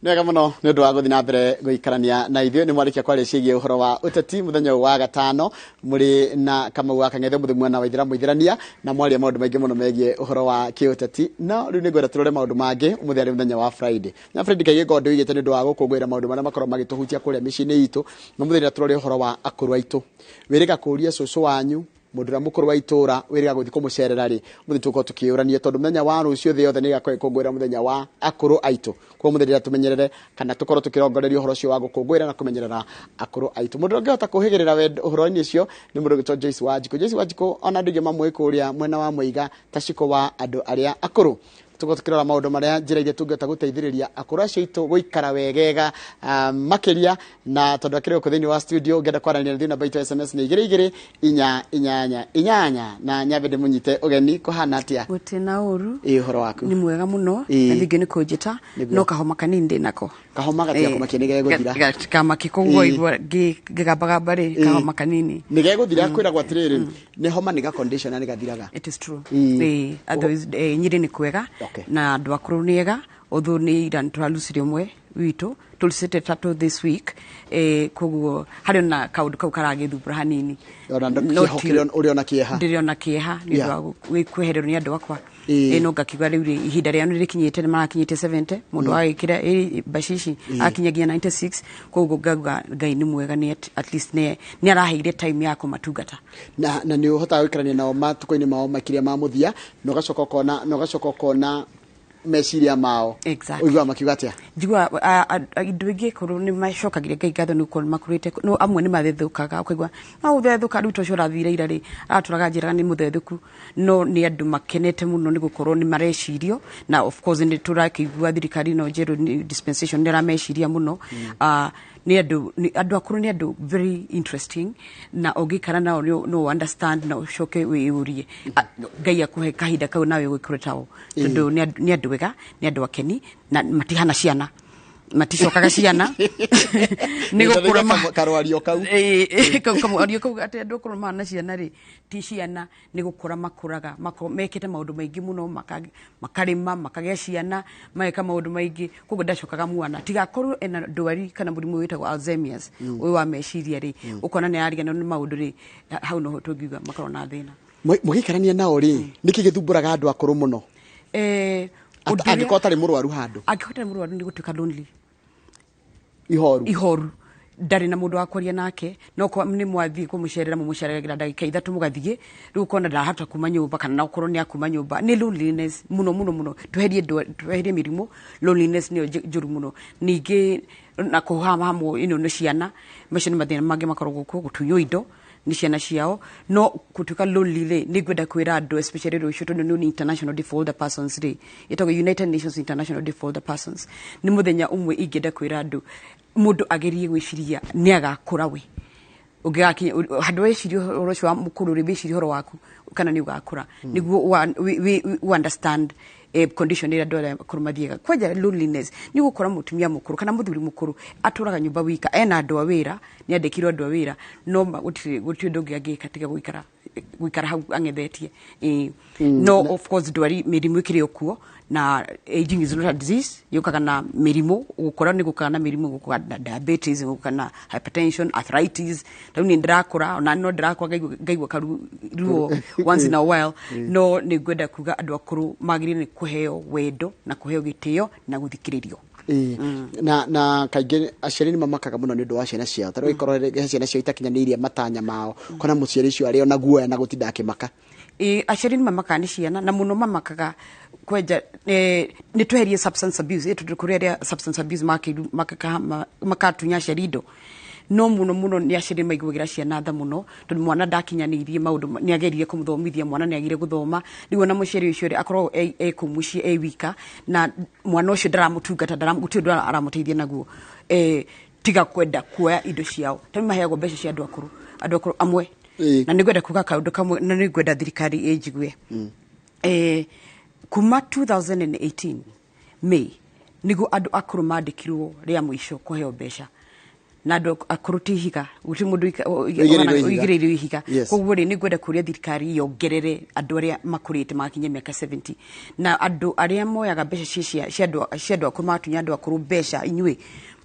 Nĩ wega mũno nĩ ũndũ wa gũthiĩ na mbere gũikarania na ithuĩ. Nĩ mwarĩkia kwaria ciĩgiĩ ũhoro wa ũteti mũthenya ũyũ wa gatano, mũrĩ na Kamau wa Kang'ethe mũthĩ mwena wa Ithĩramu Ithĩrania, na mwaria maũndũ maingĩ mũno megiĩ ũhoro wa kĩũteti. No rĩu nĩ ngwenda tũrore maũndũ mangĩ. Ũmũthĩ arĩ mũthenya wa Friday, na Friday kaingĩ ngoragwo ndĩũigĩte nĩ ũndũ wa gũkũngũĩra maũndũ marĩa makoragwo magĩtũhutia kũrĩa mĩciĩ-inĩ itũ. Na mũthenya tũrore ũhoro wa akũrũ aitũ. Wĩrĩga kũũria cũcũ wanyu Mũndũ ũrĩa mũkũrũ wa itũra wĩrĩga gũthiĩ kũmũcerera rĩ, mũthĩ tũkorwo tũkĩũrania tondũ mũthenya wa rũciũ thĩ yothe nĩ ĩgakorwo ĩkũngũĩra mũthenya wa akũrũ aitũ. Koguo mũthĩ ndĩrenda tũmenyerere kana tũkorwo tũkĩrongoreria ũhoro ũcio wa gũkũngũĩra na kũmenyerera akũrũ aitũ. Mũndũ ũrĩa ũngĩhota kũhĩgĩrĩra wendo ũhoro-inĩ ũcio nĩ mũndũ ũgwĩtwo Joyce Wanjikũ. Joyce Wanjikũ ona andũ aingĩ mamũĩ kũrĩa mwena wa Mũiga ta ciko wa andũ arĩa akũrũ. Tũkorwo tũkĩrora maũndũ marĩa njĩra iria tũngĩhota gũteithĩrĩria akũrũ acio aitũ gũikara wegega makĩria, na tondũ akĩrĩ gũkũ thĩinĩ wa studio ũngĩenda kwaranĩria na ithuĩ namba itũ ya SMS nĩ 2 2 8 8 na nyambe ndĩmũnyite ũgeni. Kũhana atĩa? Gũtirĩ ũru. Ĩ ũhoro waku? Nĩ mwega mũno na thengiũ nĩ kũnjĩta, no kahoma kanini ndĩ nako. Kahoma gatiakũmakia nĩ gegũthira. Kamaki koguo igua ngĩgambagamba rĩ, kahoma kanini nĩ gegũthira. Kwĩragwo atĩrĩrĩ, nĩ homa nĩ ga condition na nĩ gathiraga. It is true. Ĩ otherwise Nyĩrĩ nĩ kwega na andũ akũrũ nĩ ega, although nĩ ira nĩ tũralucire ũmwe witũ, tũrucĩte tatũ this week, koguo harĩ ona kaũndũ kau karagĩthumbũra hanini. Ũrĩ ona kĩeha? Ndĩrĩ ona kĩeha nĩ ũndũ wa kwehererwo nĩ andũ akwa. No ngakiuga rĩu rĩ, ihinda rĩao nĩ rĩkinyĩte, nĩ marakinyĩte 70, mũndũ agĩkĩra bacici akinya nginya 96, koguo ngauga Ngai nĩ mwega, nĩ at least nĩ araheire time ya kũmatungata. Na nĩ ũhotaga gũikarania nao matukũ-inĩ mao makĩria ma mũthia, na ũgacoka ũkona meciria mao. Ũiguaga makiuga atĩa? Njiguaga indo ingĩ kũrũ nĩ macokagiria Ngai ngatho nĩ gũkorwo nĩ makũrĩte, no amwe nĩ mathethũkaga, ũkaigua no ũthethũka rĩu tocio ũrathire ira rĩ, aratũraga njĩraga nĩ mũthethũku, no nĩ andũ makenete mũno nĩ gũkorwo nĩ marecirio, na of course nĩ tũrakĩigua thirikari ĩno njerũ dispensation nĩ ĩrameciria mũno. Nĩ andũ akũrũ nĩ andũ very interesting, na ũngĩikara nao no understand na ũcoke wĩyũrie Ngai akũhe kahinda kau nawe ũgĩkũre tao, tondũ nĩ andũ ega, nĩ andũ akeni na matihana ciana, maticokaga ciana nĩ gũkũra karwario kau karwario kau atĩ andũ akũrũ mahana ciana rĩ, ti ciana, nĩ gũkũra makũraga, mekĩte maũndũ maingĩ mũno, makarĩma, makagĩa ciana, mageka maũndũ maingĩ, koguo ndacokaga mwana tigakorwo ena ndwari kana mũrimũ wĩtagwo Alzheimer's ũyũ wa meciria rĩ, ũkona nĩ arariganĩrwo nĩ maũndũ rĩ, hau noho tũngiuga makorwo na thĩna. Mũgĩikarania nao rĩ, nĩkĩ gĩthumbũraga andũ akũrũ mũno? Angĩkorwo atarĩ mũrwaru handũ, angĩkorwo atarĩ mũrwaru nĩ gũtuĩka lonely, ihoru, ndarĩ na mũndũ wa kwaria nake, no nĩ mwathiĩ kũmũcerera mũmũcereragira ndagĩka 3 mũgathiĩ, rĩu ũkona ndarahota kuma nyũmba kana no ũkorwo nĩ akuma nyũmba, nĩ loneliness mũno mũno mũno. Tweherie mĩrimũ, loneliness nĩyo njũru mũno. Ningĩ na kũhamwo ĩno nĩ ciana, macio nĩ mathĩna mangĩ makoragwo kuo, gũtunywo indo nĩ ciana ciao, no gũtuĩka lonely rĩ, nĩ ngwenda kwĩra andũ especially rũciũ tondũ nĩ International Day for Older Persons rĩ, ĩtagwo United Nations International Day for Older Persons, nĩ mũthenya ũmwe ingĩenda kwĩra andũ mũndũ agerie gwĩciria nĩ agakũra we, ũngĩgakinya handũ weciria ũhoro ũcio wa mũkũrũ rĩ, wĩcirie ũhoro waku kana nĩ ũgakũra, nĩguo understand condition ĩrĩa andũ arĩa akũrũ mathiaga. Kwanja loneliness nĩ gũkora mũtumia mũkũrũ kana mũthuri mũkũrũ atũraga nyũmba wika, ena andũ a wĩra, nĩ andĩkirwo andũ a wĩra, no gũtirĩ ũndũ ũngĩ angĩka tiga gũikara hau ang'ethetie. No of course ndwari mĩrimũ ĩkĩrĩ o kuo, na aging is not a disease, yũkaga na mĩrimũ, gũkũra nĩ gũkaga na mĩrimũ, gũkaga na diabetes, gũkaga na hypertension, arthritis. Rĩu nĩ ndĩrakũra ona no ndĩrakũra ngaigua karuo once in a while, no nĩ ngwenda kuga andũ akũrũ magĩrĩire nĩ kũheo wendo na kũheo gĩtĩo na gũthikĩrĩrio. Na kaingĩ aciari nĩ mamakaga mũno nĩ ũndũ wa ciana ciao, tarĩu ikorwo ciana ciao itakinyanĩirie matanya mao, kona mũciari ũcio arĩ ona guoya na gũtinda akĩmaka. Aciari nĩ mamakaga nĩ ciana, na mũno mamakaga kwenja nĩ tweherie substance abuse, tondũ kũrĩ arĩa substance abuse makatunya aciari indo, no mũno mũno nĩ aciari maiguagĩra ciana tha mũno, tondũ mwana ndakinyanĩirie maũndũ, nĩ ageririe kũmũthomithia, mwana nĩ agire gũthoma, rĩu ona mũciari ũcio rĩ akoragwo e kũu mũciĩ e wika, na mwana ũcio ndaramũtungata, gũtirĩ ũndũ aramũteithia naguo, tiga kwenda kuoya indo ciao, tondũ maheagwo mbeca cia andũ akũrũ amwe, na nĩ ngwenda kuga kaũndũ kamwe, na nĩ ngwenda thirikari ĩnjigue. Kuma 2018 May nĩguo andũ akũrũ mandĩkirwo rĩa mũico kũheo mbeca, na andũ akũrũ ti ihiga, gũtirĩ mũndũ ũigĩrĩirwo ihiga. Koguo rĩ, nĩ ngwenda kũria thirikari yongerere andũ arĩa makũrĩte magakinyia mĩaka 70, na andũ arĩa moyaga mbeca cia andũ akũrũ magatunya andũ akũrũ mbeca, inyuĩ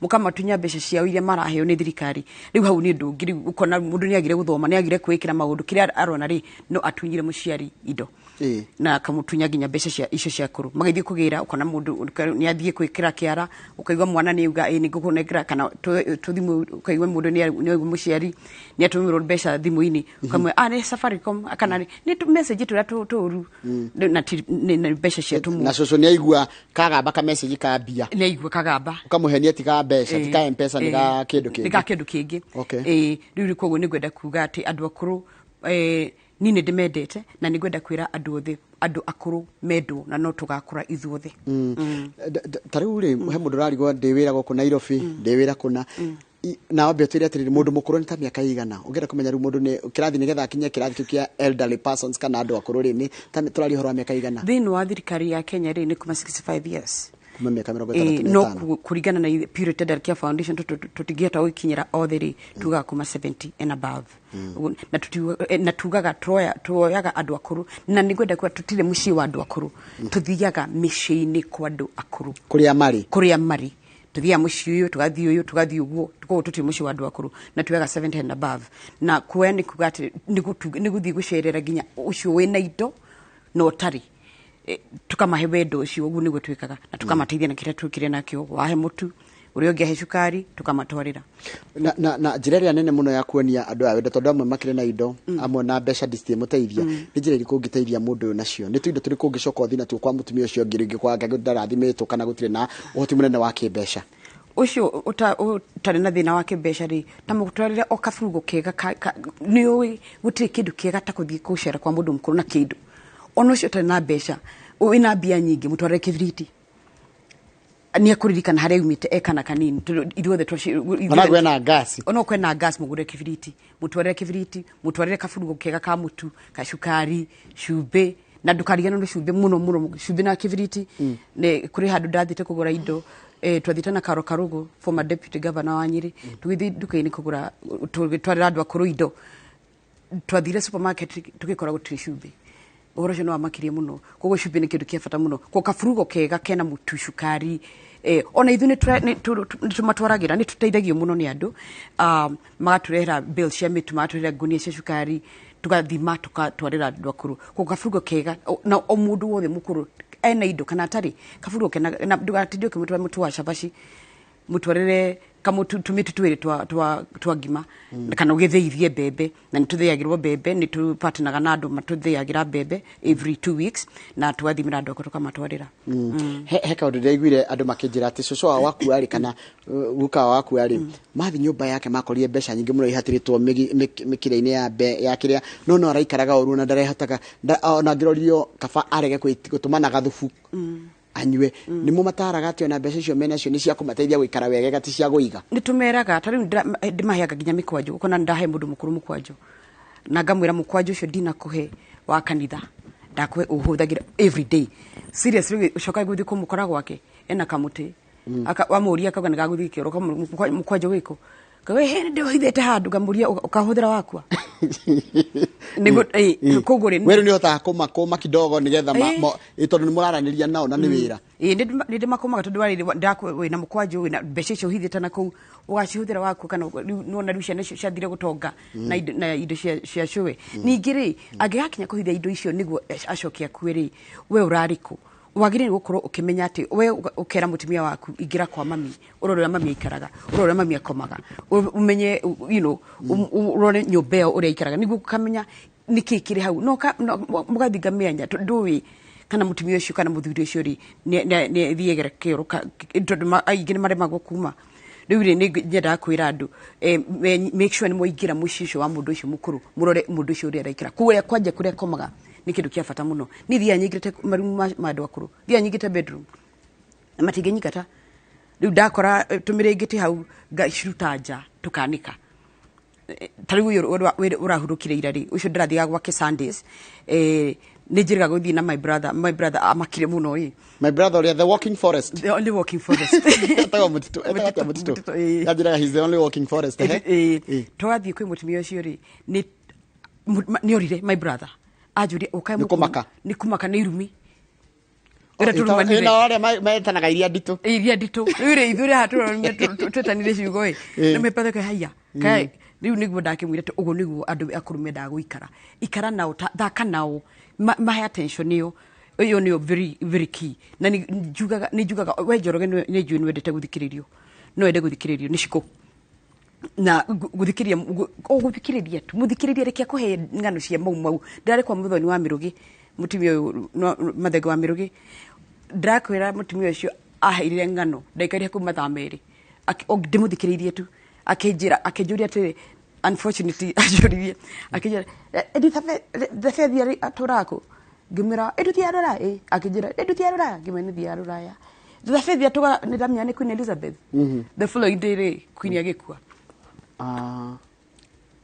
Mũkamatunya mbeca ciao iria maraheo nĩ thirikari. Rĩu hau nĩ ũndũ ũngĩ, rĩu ũkona mũndũ nĩ agire gũthoma, nĩ agire kwĩkĩra maũndũ, kĩrĩa arona rĩ, no atunyire mũciari indo na akamũtunya nginya mbeca cia icio cia kũrũ. Magĩthiĩ kũgĩra, ũkona mũndũ nĩ athiĩ kwĩkĩra kĩara, ũkaigua mwana nĩ auga ĩ nĩ ngũkũnengera, kana tũthimũ, ũkaigua mũndũ nĩ aigua mũciari nĩ atũmĩrwo mbeca thimũ-inĩ, ũkamwĩra nĩ Safaricom kana nĩ message tũrĩa tũru, na nĩ mbeca cia tũmũ. Na cũcũ nĩ aigua kagamba ka message ka mbia, nĩ aigua kagamba, ũkamũhenia ti ka mbeca, ti ka M-Pesa, nĩ ga kĩndũ kĩngĩ, nĩ ga kĩndũ kĩngĩ. Rĩu koguo nĩ ngwenda kuga atĩ andũ akũrũ niĩ nĩ ndĩmendete, na nĩ ngwenda kwĩra andũ othe, andũ akũrũ mendwo, na no tũgakũra ithuothe. Ta rĩu rĩ, he mũndũ ũrarigwo ndĩ wĩra gũkũ Nairobi, ndĩ wĩra kũna, na wambe ũtwĩre atĩrĩrĩ, mũndũ mũkũrũ nĩ ta mĩaka ĩigana? Ũngĩenda kũmenya rĩu mũndũ nĩ kĩrathi, nĩgetha akinye kĩrathi kĩu kĩa elderly persons kana andũ akũrũ rĩ, nĩ ta tũraria ũhoro wa mĩaka ĩigana? Thĩinĩ wa thirikari ya Kenya rĩ, nĩ kuma 65 years. Kuma mĩaka 65. No kũringana na Purity Elderly Care Foundation, tũtingĩhota gũkinyĩra othe rĩ, tugaga kuma 70 and above. Na tugaga tuoyaga andũ akũrũ, na nĩ ngwenda kuga tũtirĩ mũciĩ wa andũ akũrũ, tũthiaga mĩciĩ-inĩ kwa andũ akũrũ kũrĩa marĩ, kũrĩa marĩ, tũthiaga mũciĩ ũyũ, tũgathiĩ ũyũ, tũgathiĩ ũguo, koguo tũtirĩ mũciĩ wa andũ akũrũ, na tuoyaga 70 and above. Na kuoya nĩ kuga atĩ nĩ gũthiĩ gũcerera nginya ũcio wĩna indo na ũtarĩ, tukamahe wendo ũcio, ũguo nĩguo twĩkaga, na tukamateithia na kĩrĩa twĩkire nakĩo, wahe mũtu, ũrĩa ũngĩ ahe cukari, tukamatwarĩra. Na njĩra ĩrĩa nene mũno ya kuonia andũ aya wendo, tondũ amwe makĩrĩ na indo, amwe na mbeca ndicingĩmũteithia, nĩ njĩra ĩrĩkũ ũngĩteithia mũndũ ũyũ nacio? Nĩ tũindo tũrĩkũ ũngĩcoka ũthiĩ natuo kwa mũtumia ũcio ũngĩ, rĩngĩ kwa Ngai ndarathimĩtwo kana gũtirĩ na ũhoti mũnene wa kĩmbeca? Ũcio ũtarĩ na thĩna wa kĩmbeca rĩ, ta mũtwarĩre o kaburugo kega, nĩ ũĩ gũtirĩ kĩndũ kĩega ta gũthiĩ gũcera kwa mũndũ mũkũrũ na kĩndũ. Ona ũcio ũtarĩ na mbeca, wĩna mbia nyingĩ, mũtwarĩre kĩbiriti, nĩ ekũririkana harĩa aumĩte e kana kanini, tondũ ithuothe Ona kwĩna ngasi. Ona kwĩna ngasi, mũgũre kĩbiriti, mũtwarĩre kĩbiriti, mũtwarĩre kaburugo kega ka mũtu, kacukari, cumbĩ, na ndũkariganĩrwo nĩ cumbĩ mũno mũno, cumbĩ na kĩbiriti. Nĩ kũrĩ handũ ndathiĩte kũgũra indo, twathiĩte na Karo Karugu, former deputy governor wa Nyĩrĩ, tũgĩthiĩ nduka-inĩ kũgũra, tũgĩtwarĩra andũ akũrũ indo, twathire supermarket tũgĩkora gũtirĩ cumbĩ. Ũhoro ũcio nĩ wamakirie mũno. Koguo cumbĩ nĩ kĩndũ kĩa bata mũno. Koguo kaburugo kega kena mũtu, cukari, ona ithuĩ nĩ tũmatwaragĩra, nĩ tũteithagio mũno nĩ andũ, magatũrehera bill cia mĩtu, magatũrehera ngũnia cia cukari, tũgathima tũgatwarĩra andũ akũrũ. Koguo kaburugo kega, na o mũndũ wothe mũkũrũ ena indo kana atarĩ, kaburugo kena, na ndũgatinde ũkĩmũtwara mũtu wa cabaci, mũtwarĩre kamũtu tũmĩtu twĩrĩ twa ngima, kana ũgĩthĩithie mbembe, na nĩ tũthĩagĩrwo mbembe, nĩ tũpatanaga na andũ matũthĩagĩra mbembe every 2 weeks, na tũgathimĩra andũ akwa tũkamatwarĩra. He kaũndũ ndĩraiguire andũ makĩnjĩra atĩ cũcũ wao wakua rĩ, kana guka wao wakua rĩ, mathiĩ nyũmba yake makorire mbeca nyingĩ mũno ihatĩrĩtwo mĩkĩra-inĩ ya ya kĩrĩa, no araikaraga ũru na ndarehotaga, ona angĩrorio kaba arege gũtũmana gathubu anyue. Nĩ mũmataraga atĩ ona mbeca icio menacio nĩ cia kũmateithia gũikara wega, ti cia gũiga? Nĩ tũmeraga, ta rĩu ndĩmaheaga nginya mĩkwanjũ, ũkona ndahe mũndũ mũkũrũ mũkwanjũ, na ngamwĩra mũkwanjũ ũcio ndinakũhe wa kanitha, ndakũhe ũhũthagĩra every day. Seriously, ũcoka gũthiĩ kũmũkora gwake ena kamũtĩ, wamũria akauga nĩ gagũthiĩ kĩoro, mũkwanjũ wĩkũ? Kauga, he, nĩ ndĩũhithĩte handũ, ngamũria, ũkahũthĩra wakua? Nĩguo, koguo rĩ, Weru nĩ ũhotaga kũmakũma kidogo nĩgetha tondũ nĩ mũraranĩria nao na nĩ wĩra. Nĩ ndĩmakũmaga tondũ warĩ wĩna mũkwanjũ, wĩna mbeca icio ũhithĩte na kũu, ũgacihũthĩra waku, kana rĩu nĩwona rĩu ciana icio ciathire gũtonga na indo, na indo cia cũwe. Ningĩ rĩ, angĩgakinya kũhitha indo icio nĩguo acoke akue rĩ, we ũrarĩ kũ? Wagĩrĩirwo gũkorwo ũkĩmenya atĩ we ũkera mũtumia waku, ingĩra kwa mami, ũrore ũrĩa mami aikaraga, ũrore ũrĩa mami akomaga, ũmenye, you know, ũrore nyũmba ĩyo ũrĩa aikaraga, nĩguo ũkamenya nĩkĩĩ kĩrĩ hau. No mũgathinga mĩanya, tondũ ndũĩ kana mũtumia ũcio kana mũthuri ũcio rĩ, nĩ athiagĩra kĩoro tondũ aingĩ nĩ maremagwo kuma. Rĩu rĩ, nĩ nyendaga kwĩra andũ, make sure nĩ mwaingĩra mũciĩ ũcio wa mũndũ ũcio mũkũrũ, mũrore mũndũ ũcio ũrĩa araikara. Kũrĩa kwanja kũrĩa akomaga nĩ kĩndũ kĩa bata mũno. Niĩ thiaga nyingĩrĩte marumu ma andũ akũrũ, thiaga nyingĩrĩte bedroom, na matingĩnyingata. Rĩu ndakora tũmĩrĩngĩti hau, ngaciruta nja, tũkanĩka. Ta rĩu ũyũ ũrahurũkire ira rĩ, ũcio ndĩrathiaga gwake Sundays, nĩ njĩrĩga gũthiĩ na my brother, my brother amakire mũno ĩ. My brother ũrĩa the walking forest. The only walking forest. Etagwo Mũtitũ, etagwo atĩa Mũtitũ? Mũtitũ, ĩ. Anjĩraga he's the only walking forest, ehe. Twathiĩ kwĩ mũtumia ũcio rĩ, nĩ orire my brother. Anjũria, ũkae Nĩ mũkũrũ. kũmaka. Nĩ kũmaka, nĩ irumi. Ĩrĩa tũrumanire. No arĩa metanaga iria nditũ. Iria nditũ. Rĩu rĩ ithuĩ haha tũrorire twetanire ciugo ĩ. Nĩ mepathe haiya. Kai rĩu nĩguo ndakĩmwĩra atĩ ũguo nĩguo andũ akũrũ mendaga gũikara. Ikara nao, thaka nao, mahe attention ĩyo. Ĩyo nĩyo very very key. Na nĩ njugaga we Njoroge nĩ njũĩ nĩ wendete gũthikĩrĩrio. No wende gũthikĩrĩrio nĩ cikũ. Na gũthikĩrĩria o gũthikĩrĩria tu, mũthikĩrĩria reke akũhe ng'ano cia mau mau. Ndĩrarĩ kwa mũthoni wa Mĩrũgĩ, mũtumia ũyũ Mathenge wa Mĩrũgĩ. Ndĩrakwĩra mũtumia ũcio aheire ng'ano ndaikarire hakuhĩ mathaa merĩ. Ndĩmũthikĩrĩirie tu. Akĩnjĩra, akĩnjũria atĩrĩ, unfortunately anjũririe, akĩnjĩra, Elizabeth atũraga kũ? Ngĩmwĩra, ĩ ndũthiaga Rũraya? Ĩ, akĩnjĩra, ĩ ndũthiaga Rũraya? Ngĩmwĩra nĩ thiaga Rũraya. Elizabeth atũraga, nĩ ndamenya nĩ Queen Elizabeth. The following day rĩ, Queen agĩkua.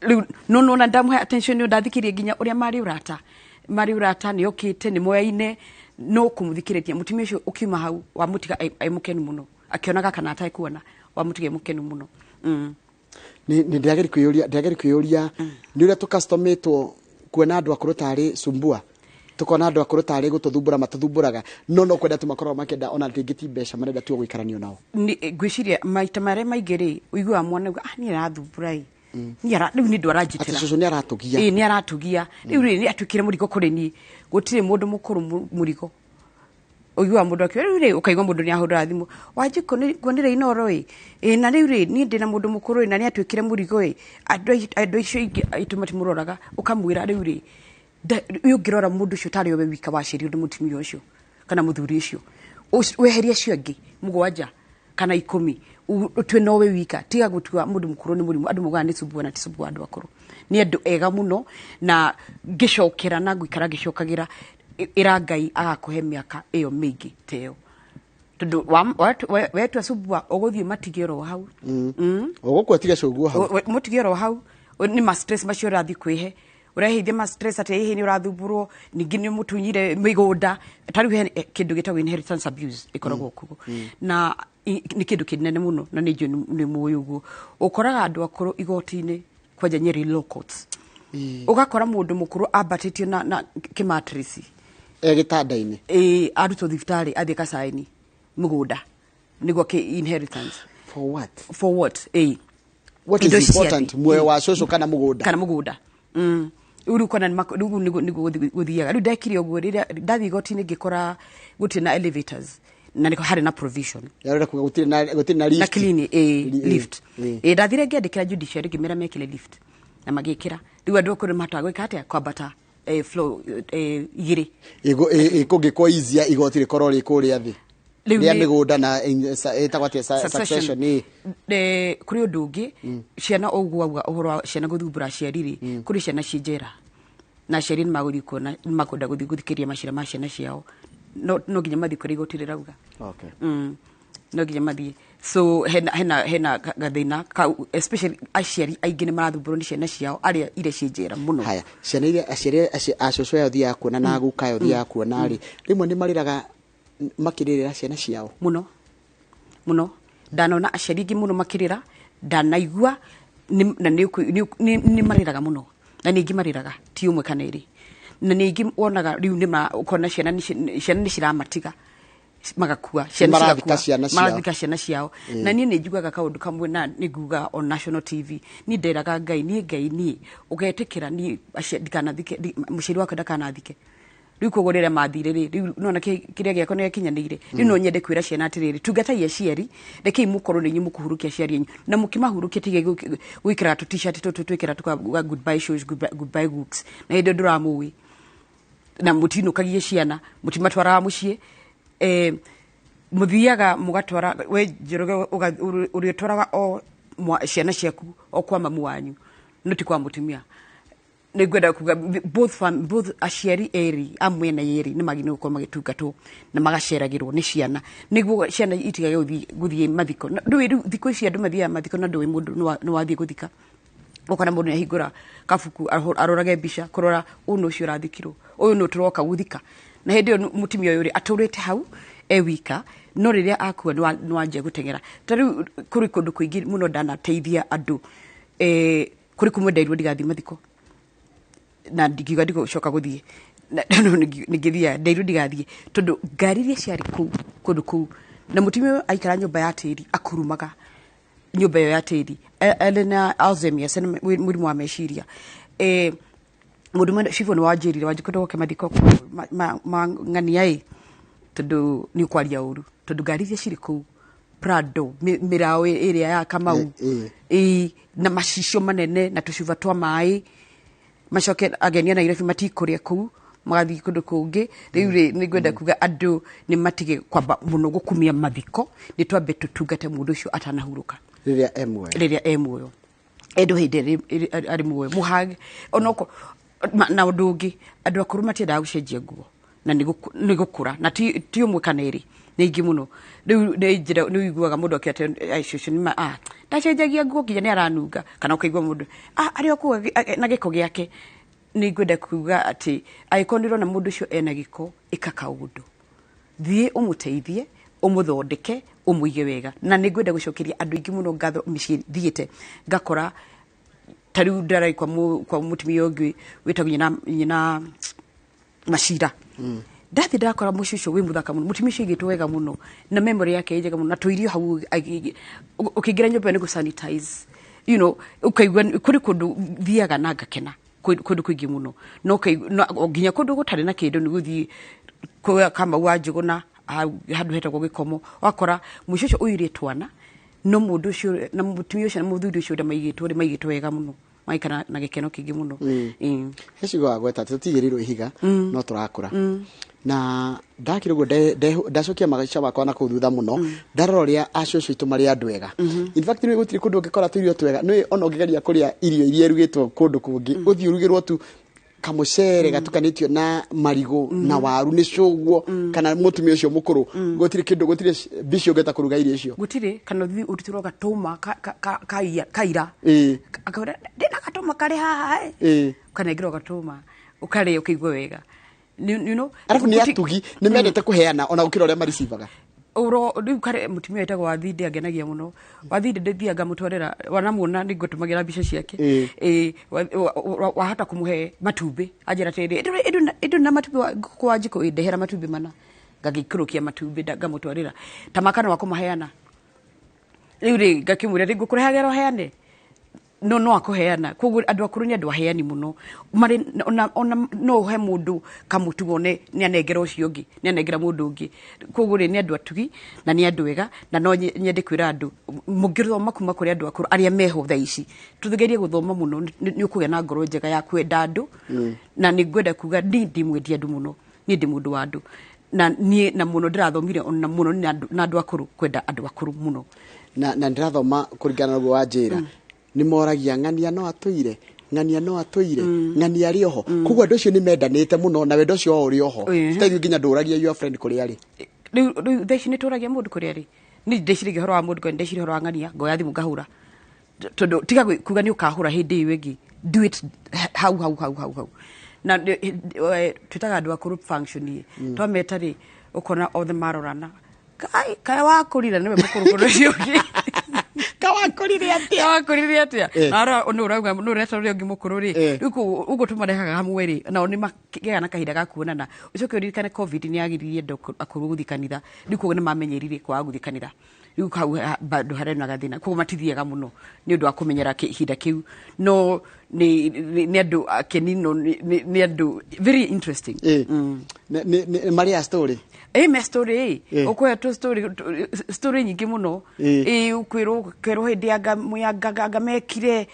Rĩu no nona ndamũhe attention nĩ ndathikĩrĩria nginya ũrĩa marĩ ũrata. Marĩ ũrata nĩ okĩte nĩ moyaine no kũmũthikĩrĩria. Mũtumia ũcio ũkiuma hau wamũtiga e mũkenu mũno. Akĩonaga kana atekuona wamũtiga e mũkenu mũno. Nĩ ndĩrageria kwĩyũria, ndĩrageria kwĩyũria nĩ ũrĩa tũcustomitwo kuona andũ akũrũ tarĩ sumbua. Tukona andũ akũrũ tarĩ gũtũthumbũra matũthumbũraga, no kwenda tu makoragwo makĩenda ona rĩngĩ ti mbeca marenda tu gũikaranio nao. Ngwĩciria maita marĩa maingĩ rĩ, ũiguaga mwana auga, ah, niĩ arathumbũra ĩ. Niĩ rĩu nĩ ndũ aranjĩtĩra. Atĩ cũcũ nĩ aratũgia. Ĩ, nĩ aratũgia. Rĩu rĩ, nĩ atuĩkire mũrigo kũrĩ niĩ. Gũtirĩ mũndũ mũkũrũ mũrigo. Ũiguaga mũndũ akiuga, rĩu rĩ, ũkaigua mũndũ nĩ ahũra thimũ. Wanjikũ, nĩ nguonire Inooro ĩ. Ĩ, na rĩu rĩ, niĩ ndĩna mũndũ mũkũrũ ĩ, na nĩ atuĩkire mũrigo ĩ. Andũ acio aingĩ aitũ matimũroraga. Ũkamwĩra rĩu rĩ, rĩu ũngĩrora mũndũ ũcio tarĩ we wika waciarirwo nĩ mũtumia ũcio kana mũthuri ũcio, weherie acio angĩ mũgwanja kana 10, ũtue no we wika. Tiga gũtua mũndũ mũkũrũ nĩ mũrimũ. Andũ maugaga nĩ sumbua na ti sumbua andũ akũrũ. Nĩ andũ ega mũno, na ngĩcokera na ngũikara ngĩcokagĩra, ĩra Ngai agakũhe mĩaka ĩyo mĩingĩ ta ĩyo. Tondũ wetua sumbua, ũgũthiĩ matige oro hau. Ũgũkua tiga cũguo hau. Mũtige oro hau. Nĩ ma stress macio ũrathiĩ kwĩhe. Ũreheithia ma stress atĩ hihi nĩ ũrathumbũrwo, ningĩ nĩ ũmũtunyire mĩgũnda. Ta rĩu he kĩndũ gĩtagwo inheritance abuse ĩkoragwo kuo. Na nĩ kĩndũ kĩnene mũno, na nĩ njũĩ nĩ mũĩ ũguo. Ũkoraga andũ akũrũ igoti-inĩ kwanja Nyeri Law Courts. Ũgakora mũndũ mũkũrũ ambatĩtio na kĩmatrĩci. E gĩtanda-inĩ. Ĩ, arutwo thibitarĩ athiĩ kacaini mũgũnda nĩguo kĩ inheritance. For what? For what? Ĩ. What is important? Muoyo wa cũcũ kana mũgũnda? Kana mũgũnda. Rĩu ũkona nĩ rĩu nĩguo gũthiaga. Rĩu ndekire ũguo rĩrĩa ndathiĩ igoti-inĩ ngĩkora gũtirĩ na elevators na nĩko harĩ na provision. Yarora kuga gũtirĩ na, gũtirĩ na lift. Na clean, lift. Ndathire ngĩandĩkĩra judiciary ngĩmera mekĩre lift na magĩkĩra. Rĩu andũ akũrũ mahotaga gwĩka atĩa? Kwambata, floor, igĩrĩ. Kũngĩkorwo easier igoti rĩkorwo rĩ kũrĩa thĩ. Rĩu Rĩa nĩ mĩgũnda na, ĩtagwo atĩa? Succession. Succession, ĩ. Kũrĩ ũndũ ũngĩ, ciana ũguo auga ũhoro wa ciana gũthumbũra aciari rĩ, kũrĩ ciana ciĩ njera. Na aciari nĩ magũthiĩ kuona, nĩ makwenda gũthiĩ gũthikĩrĩria macira ma ciana ciao. No, no nginya mathiĩ kũrĩa igoti rĩrauga. No nginya mathiĩ. So hena gathĩna kau, especially aciari aingĩ nĩ marathumbũrwo nĩ ciana ciao arĩa iria ciĩ njera mũno. Haya, ciana iria aciari acũcũ aya ũthiaga kuona na guka aya ũthiaga kuona rĩ, rĩmwe nĩ marĩraga makĩrĩrĩra ciana ciao. Mũno. Mũno. Ndanona aciari aingĩ mũno makĩrĩra, ndanaigua, na nĩ marĩraga mũno. Na nĩ aingĩ marĩraga, ti ũmwe kana erĩ. Na nĩ aingĩ wonaga rĩu nĩ ũkona ciana nĩ ciramatiga, magakua, ciana Marathika cigakua. ciana ciao. Marathika ciana ciao. Na niĩ nĩ njugaga kaũndũ kamwe na nĩ nguga on national TV. Niĩ nderaga Ngai, niĩ Ngai niĩ, ũgetĩkĩra niĩ ndikanathike, mũciari wakwa ndakanathike. Rĩu koguo rĩrĩa mathire rĩ, rĩu nona kĩrĩa gĩakwa nĩ gĩkinyanĩire. Rĩu no nyende kwĩra ciana atĩrĩrĩ, tungatai aciari, rekei mũkorwo nĩ inyuĩ mũkũhurukia aciari anyu. Na mũkĩmahurukia tigai gwĩkĩra tũ t-shirt tũtũ twĩkĩra tũka goodbye shoes, goodbye books. Na hĩndĩ ĩyo ndũramũĩ. Na mũtinũkagie ciana, mũtimatwaraga mũciĩ. Mũthiaga mũgatwara, we Njoroge ũrĩtwaraga o ciana ciaku o kwa mamu wanyu, no ti kwa mũtumia. Nĩ ngwenda kuga both aciari erĩ a mwena yerĩ nĩ magĩrĩirwo gũkorwo magĩtungatwo na magaceragĩrwo nĩ ciana, nĩguo ciana itigage gũthiĩ mathiko. Na ndũĩ rĩu thikũ ici andũ mathiaga mathiko na ndũĩ mũndũ nĩ wathiĩ gũthika. Ũkona mũndũ nĩ ahingũra kabuku arorage mbica kũrora ũyũ nĩ ũcio ũrathikirwo, ũyũ nĩ tũroka gũthika. Na hĩndĩ ĩyo mũtumia ũyũ rĩ atũrĩte hau e wika, no rĩrĩa akua nĩ wanjia gũteng'era. Ta rĩu kũrĩ kũndũ kũingĩ mũno ndanateithia andũ, kũrĩ kũmwe nderirwo ndigathiĩ mathiko na ndingiuga ndigũcoka gũthiĩ. Ningĩthiaga ndeirwo ndigathiĩ tondũ ngari iria ciarĩ kũu kũndũ kũu na mũtumia ũyũ aikara nyũmba ya tĩri akurumaga nyũmba ĩyo ya tĩri. Arĩ na Alzheimer's, nĩ mũrimũ wa meciria. Mũndũ mwene cibũ nĩ wanjĩrire wanjĩkũndũ goke mathiko ma ng'ania ĩ tondũ nĩ ũkwaria ũru tondũ ngari iria cirĩ kũu Prado mĩraũ ĩrĩa ya Kamau ĩ na macicio manene na tũcuba twa maĩ macoke ageni a Nairobi matikũrĩa kũu magathiĩ kũndũ kũngĩ. Rĩu rĩ nĩ ngwenda kuga andũ nĩ matige kwamba mũno gũkumia mathiko, nĩ twambe tũtungate mũndũ ũcio atanahurũka rĩrĩa e muoyo, rĩrĩa e muoyo endo hĩndĩ arĩ muoyo mũhage onoko. Na ũndũ ũngĩ andũ akũrũ matiendaga gũcenjia nguo na nĩ gũkũra na ti ũmwe kana ĩrĩ nĩ aingĩ mũno. Rĩu nĩ njĩra nĩ ũiguaga mũndũ akĩate cũcũ nĩ ndacenjagia nguo nginya nĩ aranunga, kana ũkaigua mũndũ arĩ o kũu na gĩko gĩake. Nĩ ngwenda kuga atĩ angĩkorwo nĩ ũrona mũndũ ũcio ena gĩko, ĩka kaũndũ, thiĩ ũmũteithie, ũmũthondeke, ũmũige wega. Na nĩ ngwenda gũcokeria andũ aingĩ mũno ngatho mĩciĩ thiĩte ngakora ta rĩu ndararĩ kwa mũtumia ũngĩ wĩtagwo nyina Macira. Ndathi ndakora mũciĩ ũcio wĩ mũthaka mũno, mũtumia ũcio aigĩtwo wega mũno na memory yake ĩ njega mũno na tũirio hau ũkĩingĩra nyũmba nĩ gũ sanitize, you know, ũkaigua kũrĩ kũndũ thiaga na ngakena kũndũ kũingĩ mũno no nginya kũndũ gũtarĩ na kĩndũ nĩ gũthiĩ kwa Kamau wa Njũgũna handũ hetagwo Gĩkomo, wakora mũciĩ ũcio ũiyũire twana no mũndũ ũcio na mũtumia ũcio na mũthuri ũcio ũrĩa maigĩtwo rĩ maigĩtwo wega mũno, maikara na gĩkeno kĩingĩ mũno. He ciugo wagweta atĩ tũtigĩrĩirwo ihiga no tũrakũra na ndakira ũguo ndacokia maica makwa na kũu thutha mũno ndarora ũrĩa acũcũ aitũ marĩ andũ ega. In fact nĩ gũtirĩ kũndũ ũngĩkora tũirio twega, nĩ ona ũngĩgeria kũrĩa irio iria irugĩtwo kũndũ kũngĩ ũthiĩ ũrugĩrwo tu kamũcere gatukanĩtio na marigũ na waru nĩ cũguo kana mũtumia ũcio mũkũrũ, gũtirĩ kĩndũ, gũtirĩ mbici ũngĩhota kũruga irio icio gũtirĩ, kana ũthiĩ ũrutĩrwo gatũma kaira akauga ndĩna gatũma karĩ haha ĩ, ũkanengerwo gatũma ũkarĩa ũkaigua wega. You know, arabu nĩ atugi nĩ mendete kũheana ona gũkĩra ũrĩa maricibaga. Uro rĩu kare mũtumia wĩtagwo Wathindi angenagia mũno. Wathindi ndĩthiaga ngamũtwarĩra, wanamuona nĩ ngũtũmagĩra mbica ciake. Wahota kũmũhe matumbĩ anjĩra atĩrĩrĩ ĩndũ na matumbĩ ngũkũ wa njiko ĩndehera matumbĩ mana, ngagĩikũrũkia matumbĩ ngamũtwarĩra ta makana wa kũmaheana. Rĩu rĩ ngakĩmwĩra rĩ ngũkũrehagĩra ũheane, no akũheana. Koguo andũ akũrũ nĩ andũ aheani mũno, marĩ ona no ũhe mũndũ kamũtu wone nĩ anengera ũcio ũngĩ, nĩ anengera mũndũ ũngĩ. Koguo rĩ nĩ andũ atugi na nĩ andũ ega, na no nyende kwĩra andũ mũngĩthoma kuma kũrĩ andũ akũrũ arĩa meho thaa ici, tũgerie gũthoma mũno, nĩ ũkũgĩa na ngoro njega ya kwenda andũ. Na nĩ ngwenda kuga niĩ ndĩ mwendi andũ mũno, niĩ ndĩ mũndũ wa andũ, na niĩ na mũno ndĩrathomire ona mũno na andũ akũrũ, kwenda andũ akũrũ mũno. Na ndĩrathoma kũringana na ũguo wanjĩra nĩ moragia ng'ania no atũire, ng'ania no atũire, ng'ania arĩ oho. Koguo andũ acio nĩ mendanĩte mũno na wendo ũcio wao ũrĩ oho. Ti nginya ndũragia your friend kũrĩa arĩ. Rĩu thaa ici nĩ tũragia mũndũ kũrĩa arĩ. Niĩ ndĩciragia ũhoro wa mũndũ, ndĩciragia ũhoro wa ng'ania, ngoya thimũ ngahũra. Tondũ tiga kuga nĩ ũkahũra hĩndĩ ĩyo ĩngĩ, do it hau hau hau hau hau. Na twĩtaga andũ akũrũ function ĩ, twameta rĩ ũkona othe marorana, kai kaya wakũrire nĩwe mũkũrũ kũrĩ ũcio ũngĩ. Kawakũrire atĩa? Kawakũrire atĩa? Na ara nĩ ũrauga nĩ ũreta ũrĩa ũngĩ mũkũrũ rĩ, rĩu ũguo tũmarehaga hamwe rĩ, nao nĩ makĩgĩaga na kahinda ga kuonana. Ũcoke ũririkane COVID nĩ yagiririe andũ akũrũ gũthiĩ kanitha, rĩu koguo nĩ mamenyerire kwaga gũthiĩ kanitha. Rĩu hau bado harĩ na gathĩna, koguo matithiaga mũno nĩ ũndũ wa kũmenyera ihinda kĩu. No nĩ andũ akeni, no nĩ andũ very interesting. Marĩ a story? Me story ĩ, ũkũhe tũ story nyingĩ mũno. Ũkwĩrwo hĩndĩ ya anga mekire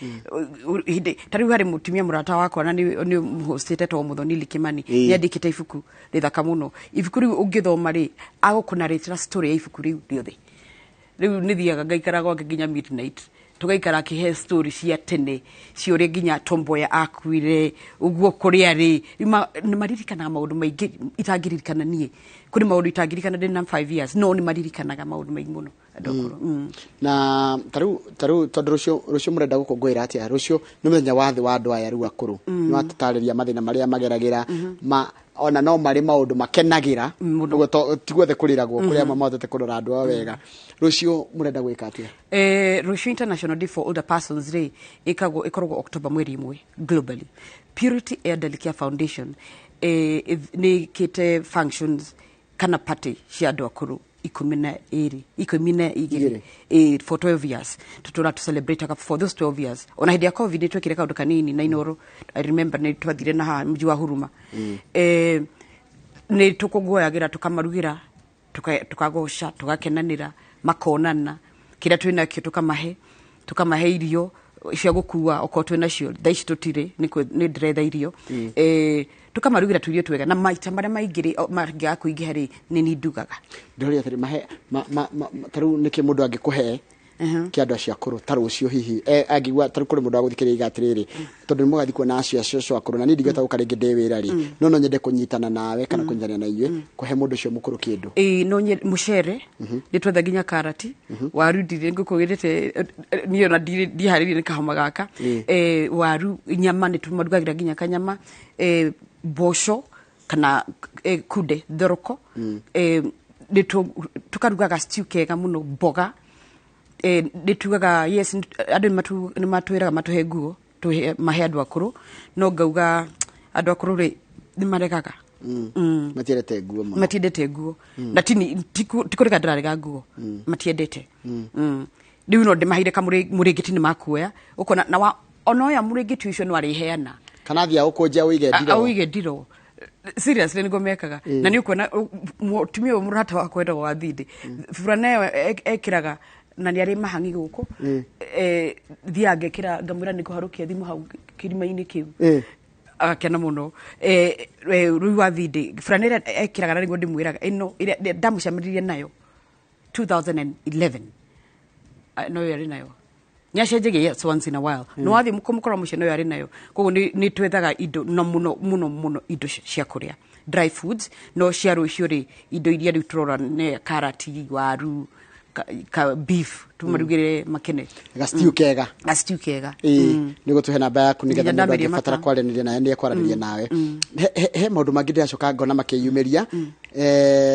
hĩndĩ ta rĩu harĩ mũtumia mũrata wakwa na nĩ mũhostĩte to Mũthoni Likimani, nĩ andĩkĩte ibuku rĩthaka mũno. Ibuku rĩu ũngĩthoma rĩ, agũkũnarĩtĩra story ya ibuku rĩu rĩothe. Rĩu nĩ thiaga ngaikara gwake nginya midnight, tũgaikara akĩhe story cia tene cia ũrĩa nginya Tomboya akuire ũguo kũrĩa rĩ, nĩ maririkanaga maũndũ maingĩ itangĩririkana niĩ. Kũrĩ maũndũ itangĩririkana ndĩ na 5 years, no nĩ maririkanaga maũndũ maingĩ mũno andũ akũrũ. Na tarĩu tondũ rũciũ mũrenda gũkũngũĩra atĩa? Rũciũ nĩ mũthenya wa thĩ wa andũ aya rĩu akũrũ. Nĩ watũtarĩria mathĩna marĩa mageragĩra, ona no marĩ maũndũ makenagĩra, ũguo ti guothe kũrĩragwo, kũrĩ amwe mahotete kũrora andũ ao wega. Rũciũ mũrenda gwĩka atĩa? Rũciũ International Day for Older Persons rĩ, ĩkoragwo October mweri ĩmwe globally. Purity Elderly Care Foundation Nĩ kĩte functions kana party cia andũ akũrũ 12 12 for 12 years tutura to celebrate for those 12 years. Ona hĩndĩ ya COVID nĩ twekire kaũndũ kanini na Inoro, I remember nĩ twathire na haha mji wa Huruma. Nĩ tũkũngũyagĩra, tũkamarugĩra, tukagoca, tugakenanĩra, makonana kĩrĩa twĩ nakĩo, tukamahe irio cia gũkua okorwo twĩ nacio. Thaa ici tũtirĩ, nĩ ndĩretha irio. Tukamarugĩra tũirio twega, na maita marĩa maingĩ rĩ, mangĩaga kũingĩha rĩ, nĩ niĩ ndugaga. Ndĩroria atĩrĩ, mahe ta rĩu nĩkĩ mũndũ angĩkũhe kĩa andũ acio akũrũ ta rũciũ hihi angĩigua ta rĩu kũrĩ mũndũ agũthikĩrĩria iga atĩrĩrĩ, tondũ nĩ mũgathiĩ kuona acio acio akũrũ na niĩ ndingĩhota gũka rĩngĩ ndĩ wĩra rĩ, no nyende kũnyitana nawe kana kũnyitanĩra na inyuĩ kũhe mũndũ ũcio mũkũrũ kĩndũ. Ĩĩ, no mũcere nĩ twetha nginya karati, waru ndirĩ ngũkũgĩrĩte niĩ ona ndiharĩirie nĩ kahoma gaka. Waru, nyama nĩ tũmarugagĩra nginya kanyama, mboco kana kunde thoroko, nĩ tũkarugaga stew kega mũno, mboga. Nĩ tugaga yes, andũ nĩ matwĩraga matũhe nguo, mahe andũ akũrũ, no ngauga andũ akũrũ rĩ nĩ maregaga. Matiendete nguo mũno. Matiendete nguo. Na ti kũrega ndĩrarega nguo, matiendete. Rĩu no ndĩmaheire kamũrĩngĩti nĩ makuoya, ũkona na ona oya mũrĩngĩti ũcio no arĩheana. Kana athiĩ aũkũnje aũige ndiroo. Aũige ndiroo. Seriously nĩguo mekaga. Na nĩ ũkuona mũtumia ũyũ mũrata wakwa wetagwo Wathindi, burana ĩyo ekĩraga na nĩ arĩ mahangi gũkũ, thiaga ngekĩra ngamwĩra nĩ ngũharũkia thimũ hau kĩrima-inĩ kĩu, agakena mũno. Rĩu Wathindi burana ĩrĩa ekĩraga na nĩguo ndĩmwĩraga ĩno ĩrĩa ndamũcemanirie nayo 2011, no ĩyo arĩ nayo. Nĩacenjagia yes once in a while. No wathiĩ kũmũkora mũciĩ no ĩyo arĩ nayo. Koguo nĩ twethaga indo na mũno mũno mũno indo cia kũrĩa, dry foods, no cia rũciũ rĩ, indo iria rĩu tũrora nĩ karati, waru, ka beef tumarugire makene. Ga stew kega. Ga stew kega. Nĩ gũtũhe namba yaku nĩgetha mũndũ angĩbatara kwaranĩria nawe nĩ ekwaranĩria nawe. He maũndũ mangĩ ndĩracoka ngona makĩyumĩria.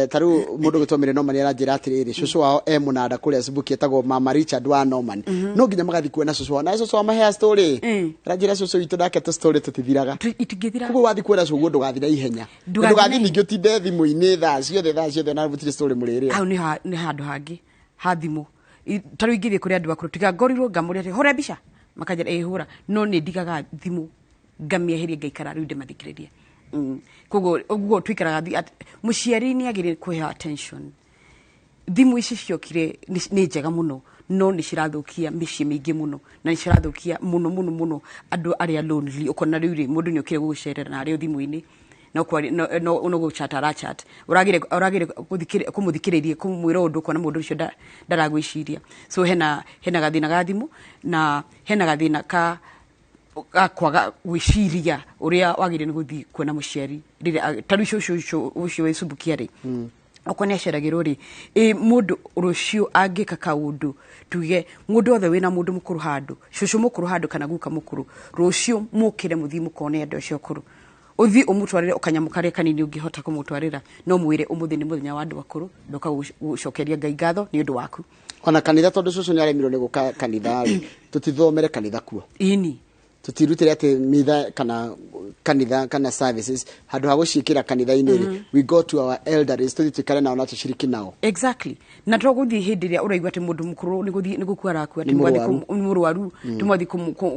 Ta rĩu mũndũ ũgwĩtwo Mary Norman aranjĩra atĩrĩrĩ, cũcũ wao e mũnanda kũrĩa Subuki etagwo Mama Richard wa Norman. No nginya magathiĩ kuona cũcũ wao. Na cũcũ wao mahea story. Aranjĩra cũcũ witũ nake tũ story tũtithiraga. Itingĩthira. Koguo wathiĩ kuona cũguo ndũgathira ihenya. Ndũgathiĩ ningĩ ũtinde thimũ-inĩ thaa ciothe na gũtirĩ story mũrĩrĩa. Hau nĩ handũ hangĩ ha thimũ. Ta rĩu ingĩthiĩ kũrĩ andũ akũrũ, tiga ngorirwo ngamũria atĩ hũra mbica, makanjĩra ĩĩ hũra, no nĩ ndigaga thimũ ngamĩeheria ngaikara rĩu ndĩmathikĩrĩrie. Koguo ũguo tũikaraga, mũciari nĩ agĩrĩire kũheo attention. Thimũ ici ciokire nĩ njega mũno, no nĩ cirathũkia mĩciĩ mĩingĩ mũno, na nĩ cirathũkia mũno mũno mũno andũ arĩa lonely. Ũkona rĩu rĩ, mũndũ nĩ okire gũgũcerera na arĩ o thimũ-inĩ, no no gũchat arachat, ũragire kũmũthikĩrĩria kũmwĩra ũndũ, ũkona mũndũ ũcio ndaragwĩciria. So hena gathĩna ga thimũ, na hena gathĩna ka kwaga gwĩciria ũrĩa wagĩrĩire nĩ gũthiĩ kuona mũciari rĩrĩa ta rĩu cũcũ ũcio wĩ Subukia rĩ, okorwo nĩ aceragĩrwo rĩ, mũndũ rũciũ angĩka kaũndũ, tuge mũndũ othe wĩna mũndũ mũkũrũ handũ, cũcũ mũkũrũ handũ kana guka mũkũrũ, rũciũ mũkĩre mũthiĩ mũkone andũ acio akũrũ, ũthiĩ ũmũtwarĩre kanyamũ karĩa kanini ũngĩhota kũmũtwarĩra, no mwĩre ũmũthĩ nĩ mũthenya wa andũ akũrũ, ndoka gũcokeria Ngai ngatho nĩ ũndũ waku. Ona kanitha, tondũ cũcũ nĩ aremirwo nĩ gũka kanitha rĩ, tũtithomere kanitha kuo. Ĩni. Tutirutire atĩ mitha kana kanitha kana services handũ ha gũciĩkĩra kanitha-inĩ rĩ, we go to our elders, tũthiĩ tũikare nao na tũciriki nao. Exactly. Na to gũthiĩ hĩndĩ ĩrĩa ũraigua atĩ mũndũ mũkũrũ nĩ gũkua arakua, atĩ nĩ mũrwaru, tũmwathiĩ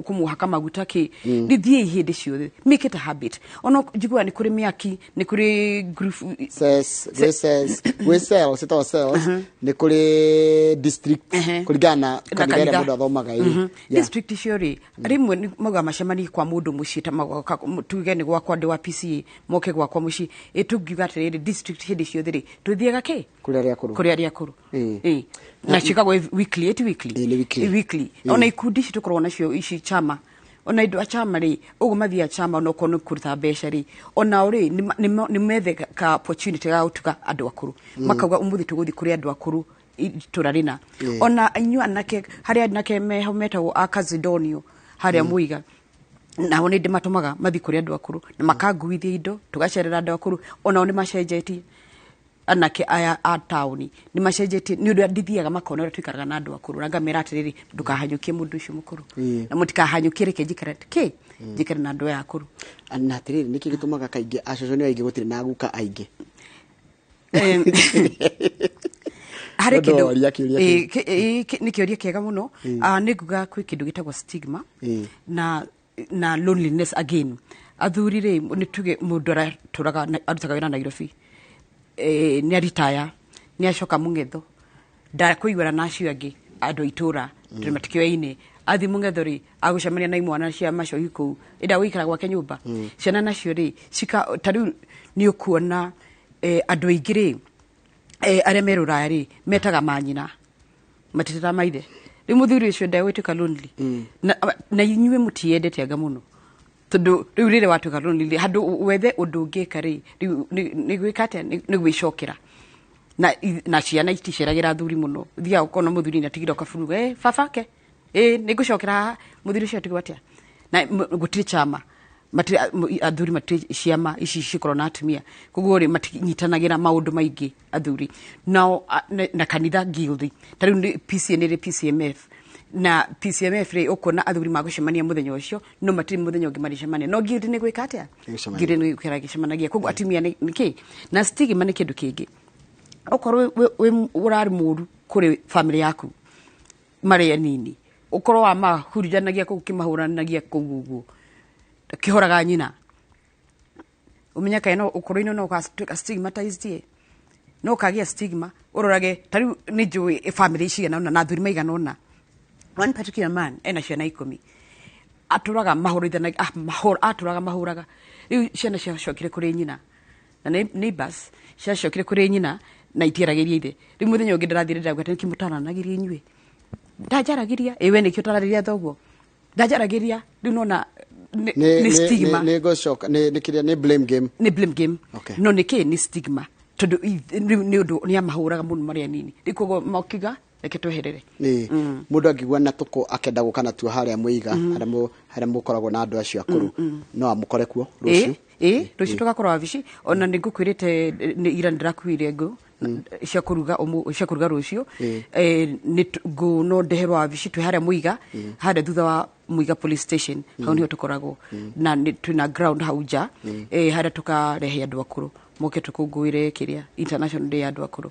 kũmũhaka maguta kĩ. Thiĩi hĩndĩ ciothe. Make it a habit. Ona njiguaga nĩ kũrĩ mĩaki, nĩ kũrĩ group cells, gwĩ cells, gwĩ cells, ĩtagwo cells, nĩ kũrĩ district kũringana na kanitha ĩrĩa mũndũ athomaga. District icio rĩ, rĩmwe nĩ maugaga macemanie kwa mũndũ mũciĩ, ta tuge nĩ gwakwa ndĩ wa PCA, moke gwakwa mũciĩ, tũngiuga atĩrĩrĩ, district hĩndĩ ciothe rĩ, tũthiaga kĩ? Kũrĩ arĩa akũrũ. Kũrĩ arĩa akũrũ. Na ciĩkagwo weekly, ĩti weekly. Weekly. Ona ikundi ici tũkoragwo nacio ici chama, ona andũ a chama rĩ, ũguo mathiaga chama onokorwo nĩ kũruta mbeca rĩ, onao rĩ nĩ methe ka opportunity ga gũtuga andũ akũrũ, makauga ũmũthĩ tũgũthiĩ kũrĩ andũ akũrũ itũra rĩna. Ona inyuĩ anake, harĩa anake meho metagwo a Kazidonio harĩa Mũiga, nao nĩ ndĩmatũmaga mathiĩ kũrĩ andũ akũrũ na makanguithia indo, tũgacerera andũ akũrũ, onao nĩ macenjetie. Anake aya a taũni nĩ macenjetie nĩ ũndũ ndithiaga makona ũrĩa tũikaraga na andũ akũrũ, na ngamera atĩrĩrĩ, ndũkahanyũkie mũndũ ũcio mũkũrũ, na mũtikahanyũkie, reke njikare kĩ njikare na andũ aya akũrũ. Na atĩrĩrĩ, nĩkĩ gĩtũmaga kaingĩ acũcũ nĩ aingĩ gũtirĩ na guka aingĩ? Harĩ Nĩ kĩndũ ndoria kĩũria kĩu. Nĩ kĩũria kĩega mũno. Nĩ nguga kwĩ kĩndũ gĩtagwo stigma na loneliness again. Athuri rĩ, nĩ tuge mũndũ aratũraga arutaga wĩra Nairobi, nĩ aritaya, nĩ acoka mũng'etho, ndakũiguana na acio angĩ andũ a itũra tondũ matikĩoyaine. Athi mũng'etho rĩ, agũcemania na imwana cia macogi kũu, ĩnda gũikara gwake nyũmba. Ciana nacio rĩ, cika ta rĩu nĩ ũkuona andũ aingĩ rĩ, arĩa me rũraya rĩ, metaga manyina, matitetaga maithe. Rĩu mũthuri ũcio ndegũtuĩka lonely, na inyuĩ mũtiendete anga mũno, tondũ rĩu rĩrĩa watuĩka lonely, handũ wethe ũndũ ũngĩka rĩ, rĩu nĩ gwĩka atĩa? Nĩ gwĩcokera. Na ciana iticeragĩra athuri mũno. Ũthiaga ũkona mũthuri nĩ atigire kaburu, baba ke, nĩ ngũcokera haha. Mũthuri ũcio atigwo atĩa? Na gũtirĩ chama. Athuri matirĩ ciama ici cikorwo na atumia, koguo rĩ, matinyitanagĩra maũndũ maingĩ athuri nao. Na kanitha guild, ta rĩu nĩ PCA, nĩ rĩ PCMF, na PCMF rĩ, ũkuona athuri magũcemania mũthenya ũcio, no matirĩ mũthenya ũngĩ marĩcemania. No guild nĩ gwĩka atĩa? Ĩgũcemania. Guild nĩ gũikara gĩcemanagia. Koguo atumia nĩ kĩ na stigma nĩ kĩndũ kĩngĩ. Okorwo wĩ ũrarĩ mũru kũrĩ family yaku marĩ anini, ũkorwo wa mahurunjanagia kũu, kĩmahũranagia kũu ũguo, kĩhoraga nyina, ũmenye kaĩ no ũkũrũ-inĩ no ũgatuĩka stigmatized ĩ, no ũkagĩa stigma. Ũrorage ta rĩu nĩ njũĩ family cigana ũna na athuri maigana ũna. One particular man ena ciana 10, atũraga mahũrithanagia, atũraga mahũraga. Rĩu ciana ciacokire kũrĩ nyina na neighbors ciacokire kũrĩ nyina na itiaragĩria ithe. Rĩu mũthenya ũngĩ ndĩrathire, ndĩrauga nĩkĩ mũtaranagĩria inyuĩ? Ndanjaragĩria. Ĩ we nĩkĩ ũtararĩria thoguo? Ndanjaragĩria. Rĩu nona nĩ stigma. Nĩ gũcoka nĩ kĩrĩa nĩ blame game. Nĩ blame game. Okay. No nĩkĩ nĩ stigma? Tondũ rĩu nĩ ũndũ nĩ amahũraga mũno marĩ anini. Rĩu koguo makiuga reke tweherere. Ĩ mũndũ angĩigua na tũkũ akenda gũka natuo harĩa mũiga, harĩa mũkoragwo na andũ acio akũrũ, no amũkore kuo rũciũ? Ĩ, rũciũ tũgakorwo wabici. Ona nĩ ngũkwĩrĩte nĩ ira ndĩrakuire ngũ cia kũruga cia kũruga rũciũ. Nĩ ngũ no ndeherwo wabici, twĩ harĩa Mũiga, harĩa thutha wa Mũiga police station, hau nĩho tũkoragwo, na nĩ twĩna ground hau nja, harĩa tũkarehe andũ akũrũ moke tũkũngũĩre kĩrĩa International Day ya andũ akũrũ.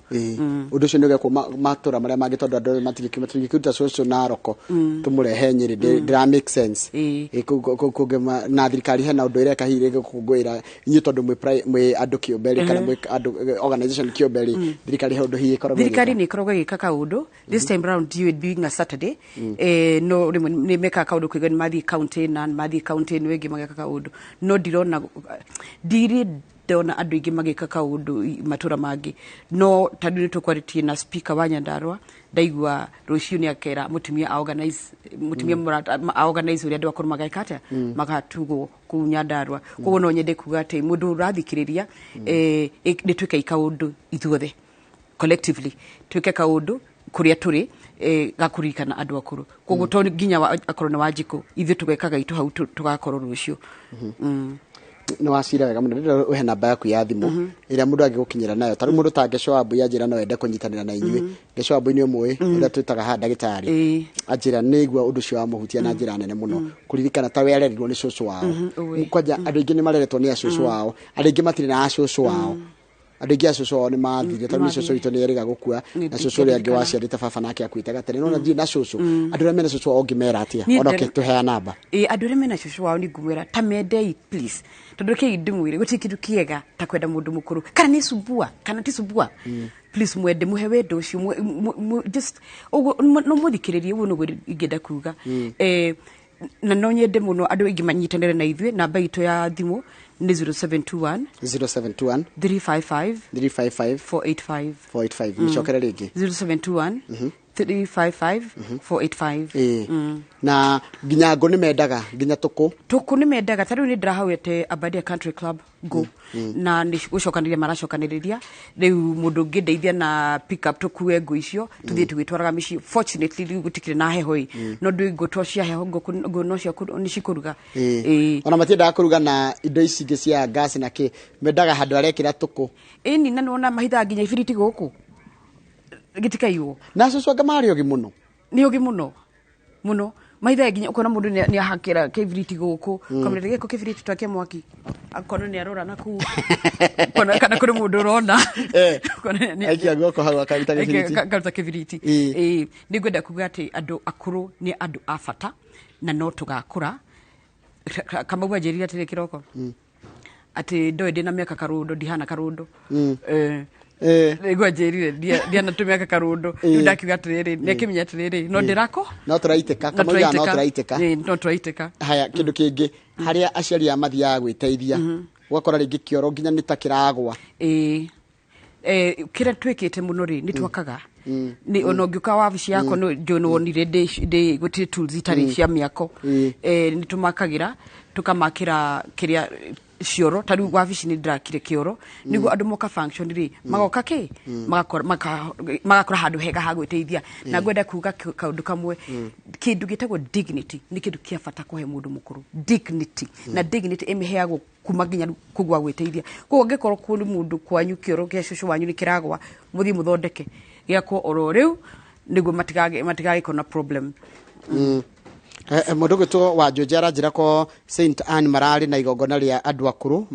Ũndũ ũcio nĩ ũgekwo matũra marĩa mangĩ, tondũ andũ matingĩkĩruta cũcũ Naroko tũmũrehe Nyĩrĩ, ndĩra make sense. Kũngĩ na thirikari hena ũndũ ĩreka hihi rĩngĩ gũkũngũĩra inyuĩ, tondũ mwĩ andũ kĩũmbe rĩ, kana mwĩ andũ organization kĩũmbe rĩ, thirikari he ũndũ hihi ĩkoragwo Thirikari ĩgĩka? Nĩ ĩkoragwo ĩgĩka kaũndũ. This time round it being a Saturday, no rĩmwe nĩ mekaga kaũndũ kũigua nĩ mathiĩ county, na nĩ mathiĩ county ĩno ĩngĩ mageka kaũndũ, no ndirona, ndirĩ ndona andũ aingĩ magĩka kaũndũ matũra mangĩ. No ta rĩu nĩ tũkwarĩtie na speaker wa Nyandarua, ndaigua rũciũ nĩ akera mũtumia a organize, mũtumia mũrata a organize ũrĩa andũ akũrũ mageka atĩa, magatugwo kũu Nyandarua. Koguo no nyende kuga atĩ mũndũ ũrathikĩrĩria, nĩ twĩkei kaũndũ ithuothe collectively, twĩke kaũndũ kũrĩa tũrĩ, gakũririkana andũ akũrũ. Koguo to nginya akorwo nĩ Wanjikũ, ithuĩ tũgekaga itũ hau, tũgakorwo rũciũ. Nĩ wacira wega mũno. Ndĩrenda ũhe namba yaku ya thimũ ĩrĩa mũndũ angĩgũkinyĩra nayo. Ta rĩu mũndũ ta Ngeco wa Mbui anjĩra no ende kũnyitanĩra na inyuĩ. Ngeco wa Mbui nĩ ũmũĩ, ũrĩa twĩtaga haha ndagĩtarĩ, anjĩra nĩ igua ũndũ ũcio wamũhutia na njĩra nene mũno, kũririkana ta we arerirwo nĩ cũcũ wao. Ũĩ. Kwanja andũ aingĩ nĩ mareretwo nĩ acũcũ ao, andũ aingĩ matirĩ na acũcũ ao, andũ aingĩ acũcũ ao nĩ mathire. Ta rĩu nĩ cũcũ witũ nĩ erĩga gũkua, Nĩ na cũcũ ũrĩa angĩ ndingĩririkana. waciarĩte baba nake akuĩte gatene, no ndirĩ na cũcũ. Andũ arĩa mena cũcũ wao ũngĩmera atĩa, Niĩ ona ũkĩtũhea namba? Ĩ, andũ arĩa mena cũcũ wao nĩ ngũmwĩra ta mendei please, tondũ kĩi ndĩmwĩre gũtirĩ kĩndũ kĩega ta kwenda mũndũ mũkũrũ, kana nĩ subua kana ti subua. Please mwende, muhe wendo ũcio, just ũguo no mũthikĩrĩrie, ũguo nĩguo ingĩenda kuga. Na no nyende mũno andũ aingĩ manyitanĩre na ithuĩ. Namba itũ ya thimũ nĩ 0721 0721 355 355 485. 485. Mĩcokere rĩngĩ. 0721 355 485. Ĩĩ. Na nginya ngũ nĩ mendaga, nginya tũkũ. Tũkũ nĩ mendaga. Ta rĩu nĩ ndĩrahoete Abadia Country Club ngũ, na nĩ gũcokanĩrĩria maracokanĩrĩria. Rĩu mũndũ ũngĩndeithia na pick up, tũkue ngũ icio tũthiĩ tũgĩtwaraga mĩciĩ. Fortunately rĩu gũtikĩrĩ na heho ĩ, no ndũ ngũ to cia heho, ngũ no cio nĩ cikũruga. Ĩĩ. Ona matiendaga kũruga na indo ici ingĩ cia gas na kĩ, mendaga handũ arekĩra tũkũ. Ĩni, na nĩwona mahithaga nginya ibiriti gũkũ gĩtikaiywo. Na cũcũ anga marĩ ogi mũno. Nĩ ũgĩ mũno mũno, maithaga nginya ũkona mũndũ nĩ ahakĩra kĩbiriti gũkũ, kamũra gĩko kĩbiriti twakia mwaki, akona nĩ arora na kuu. Ũkona kana kũrĩ mũndũ ũrona. Ũkona Aikia guoko hau akaruta gĩbiriti. Akaruta kĩbiriti. Ĩĩ, nĩ ngwenda kuga atĩ andũ akũrũ nĩ andũ a bata na no tũgakũra. Kamau anjĩrire atĩrĩ kĩroko atĩ ndoĩ ndĩna mĩaka karũndo, ndihana karũndo. Nĩguo anjĩrire ndiana tũmĩaka karũndo. Rĩu ndakiuga atĩrĩrĩ, nĩ akĩmenya atĩrĩrĩ, no ndĩrako No tũraitĩka. No Kamau no tũraitĩka. tũraitĩka. Ĩĩ, no tũraitĩka. Haya, kĩndũ kĩngĩ, harĩa aciari aya mathiaga gwĩteithia, ũgakora rĩngĩ kĩoro nginya nĩ ta kĩragwa. Ĩĩ. Kĩrĩa twĩkĩte mũno rĩ, nĩ twakaga nĩ ona ũngĩũka wabici yakwa, nĩ njũĩ nĩ wonire ndĩ gũtirĩ tools itarĩ cia mĩako. Nĩ tũmakagĩra, tũkamakĩra kĩrĩa cioro. Ta rĩu wabici nĩ ndĩrakire kĩoro nĩguo andũ moka function rĩ, magoka kĩ magakora handũ hega ha gwĩteithia. Na ngwenda kuga kaũndũ kamwe, kĩndũ gĩtagwo dignity nĩ kĩndũ kĩa bata kũhe mũndũ mũkũrũ dignity, na dignity ĩmĩheagwo kuma nginya kũu gwa gwĩteithia. Koguo angĩkorwo kũrĩ mũndũ kwanyu kĩoro kĩa cũcũ wanyu nĩ kĩragwa, mũthiĩ mũthondeke gĩakwo oro rĩu nĩguo matigagĩkorwo na problem. Mũndũ ũgwĩtwo wa Njũnja aranjĩra ko St Anne mararĩ na igongona rĩa andũ akũrũ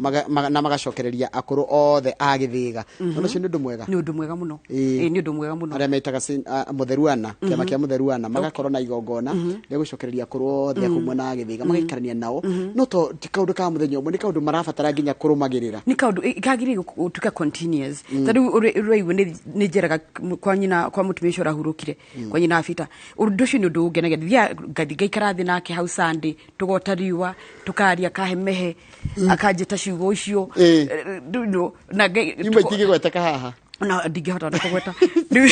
na magacokereria akũrũ othe a Gĩthĩga. Ũndũ ũcio nĩ ũndũ mwega. Nĩ ũndũ mwega mũno. Ĩĩ. Ĩĩ, nĩ ũndũ mwega mũno. Arĩa metaga Mũtheru Ana, kĩama kĩa Mũtheru Ana, magakorwo na igongona rĩa gũcokereria akũrũ othe a kũu mwena wa Gĩthĩga, magaikarania nao. No to ti kaũndũ ka mũthenya ũmwe, nĩ kaũndũ marabatara nginya kũrũmagĩrĩra. Nĩ kaũndũ kagĩrĩire gũtuĩka continuous. Ta rĩu ũraigua nĩ njeraga kwa nyina, kwa mũtumia ũcio ũrahurũkire, kwa nyina Abita. Ũndũ ũcio nĩ ũndũ ũngenagia. Thiaga ngathiĩ ngaikara thĩ nake hau Sunday, tũgota riũa, tũkaria, akahe akanjĩta ciugo icio. Rĩu na Imwe itingĩgweteka haha. Na ndingĩhota ona kũgweta Rĩu,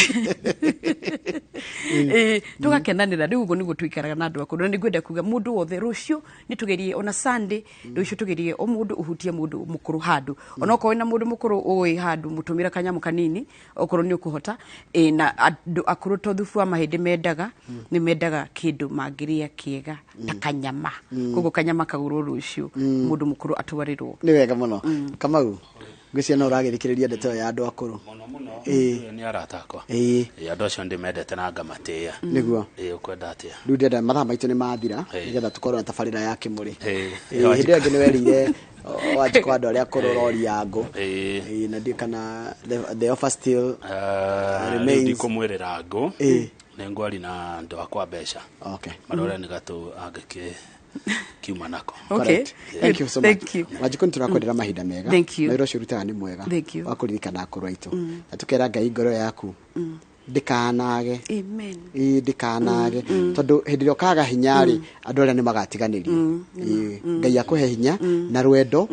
tũgakenanĩra. Rĩu ũguo nĩguo tũikaraga na andũ akũrũ, na nĩngwenda kuga mũndũ wothe rũciũ nĩ tũgerie, ona Sunday rũciũ tũgerie o mũndũ ũhutie mũndũ mũkũrũ handũ, ona okorwo wĩna mũndũ mũkũrũ ũĩ handũ, mũtũmĩre kanyamũ kanini okorwo nĩ ũkũhota. Na andũ akũrũ to thubu wa mahĩndĩ mendaga, nĩ mendaga kĩndũ mangĩrĩa kĩega ta kanyama. Koguo kanyama kagũrwo rũciũ, mũndũ mũkũrũ atwarĩrwo. Nĩ wega mũno. Kamau, ngwĩciria no ũragĩthikĩrĩria ndeto ĩyo ya andũ akũrũ. Mũno mũno. Nĩ arata akwa. Ĩĩ. Andũ acio ndĩmendete na ngamatĩĩa. Nĩguo. Ĩĩ, ũkwenda atĩa? Rĩu ndĩrenda, mathaa maitũ nĩ mathira, nĩgetha tũkorwo na tabarĩra ya kĩmũrĩ. Ĩĩ. Hĩndĩ ĩyo ĩngĩ nĩ werĩire Wanjikũ andũ arĩa akũrũ roria ngũ. Ĩĩ. Ĩĩ, na ndiũ kana the offer still rĩu remains. Ndikũmwĩrĩra ngũ. Nĩ ngwari na andũ akwa mbeca. Marore nĩ gatũ angĩkĩ kiuma nako. Correct. Thank you so much. Thank you. Wanjikũ, nĩ tũrakwendera mahinda mega. Thank you. Na wĩra ũcio ũrutaga nĩ mwega. Thank you. Wa kũririkana akũrũ aitũ. Na tũkera Ngai ngoro yaku ndĩkanage. Amen. Ĩĩ, ndĩkanage, tondũ hĩndĩ ĩrĩa ũkaga hinya rĩ, andũ arĩa nĩ magatiganĩrio. Ĩĩ, Ngai akũhe hinya na rwendo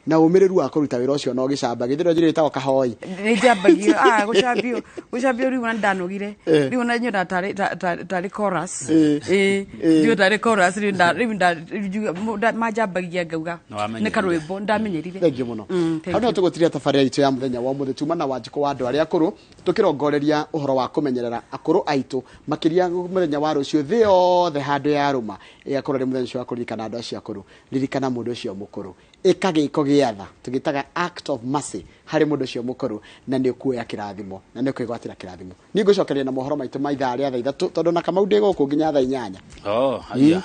na ũmĩrĩru wa kũruta wĩra ũcio na ũgĩcamba githĩ njĩra ĩtagwo kahoi. Nĩ njambagio, gũcambio, gũcambio. Rĩu ona ndanogire. Rĩu ona nyonaga tarĩ chorus. Ĩĩ, ndio tarĩ chorus. Rĩu manjambagia ngauga Nĩwamenyerire. nĩ karwĩmbo ndamenyerire. Thank you mũno. Thank Hau no you. tũgũtiria tabarĩra itũ ya mũthenya wa ũmũthĩ. Tuma na Wanjikũ wa andũ arĩa akũrũ, tũkĩrongoreria ũhoro wa kũmenyerera akũrũ aitũ, makĩria mũthenya wa rũciũ thĩ yothe handũ ya rũma ĩgakorwo rĩ mũthenya ũcio wa kũririkana andũ acio akũrũ. Ririkana mũndũ ũcio mũkũrũ, ĩka gĩko gĩa tha, tũgĩtaga act of mercy harĩ mũndũ ũcio mũkũrũ, na nĩ ũkuoya kĩrathimo na nĩ ũkwĩgwatĩra kĩrathimo. Niĩ ngũcokeria na mohoro maitũ ma ithaa rĩa thaa 3, tondũ na Kamau ndĩ gũkũ nginya thaa 8. Oh, haya.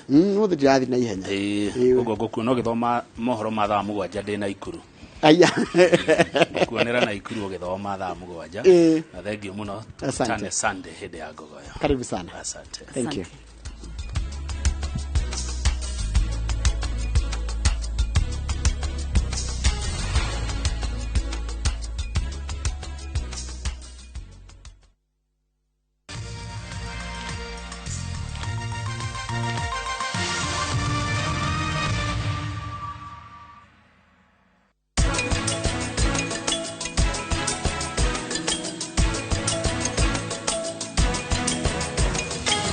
Ũmũthĩ ndirathiĩ na ihenya. Ĩĩ, ũguo ngũkuona ũgĩthoma mohoro ma thaa 7 ndĩ na Ikuru. Aya. Ngũkuonera na Ikuru ũgĩthoma thaa 7. Ĩĩ. Na thengiũ mũno. Asante. Tũkutane Sunday hĩndĩ ya ngogoyo. Karibu sana. Asante. Thank you.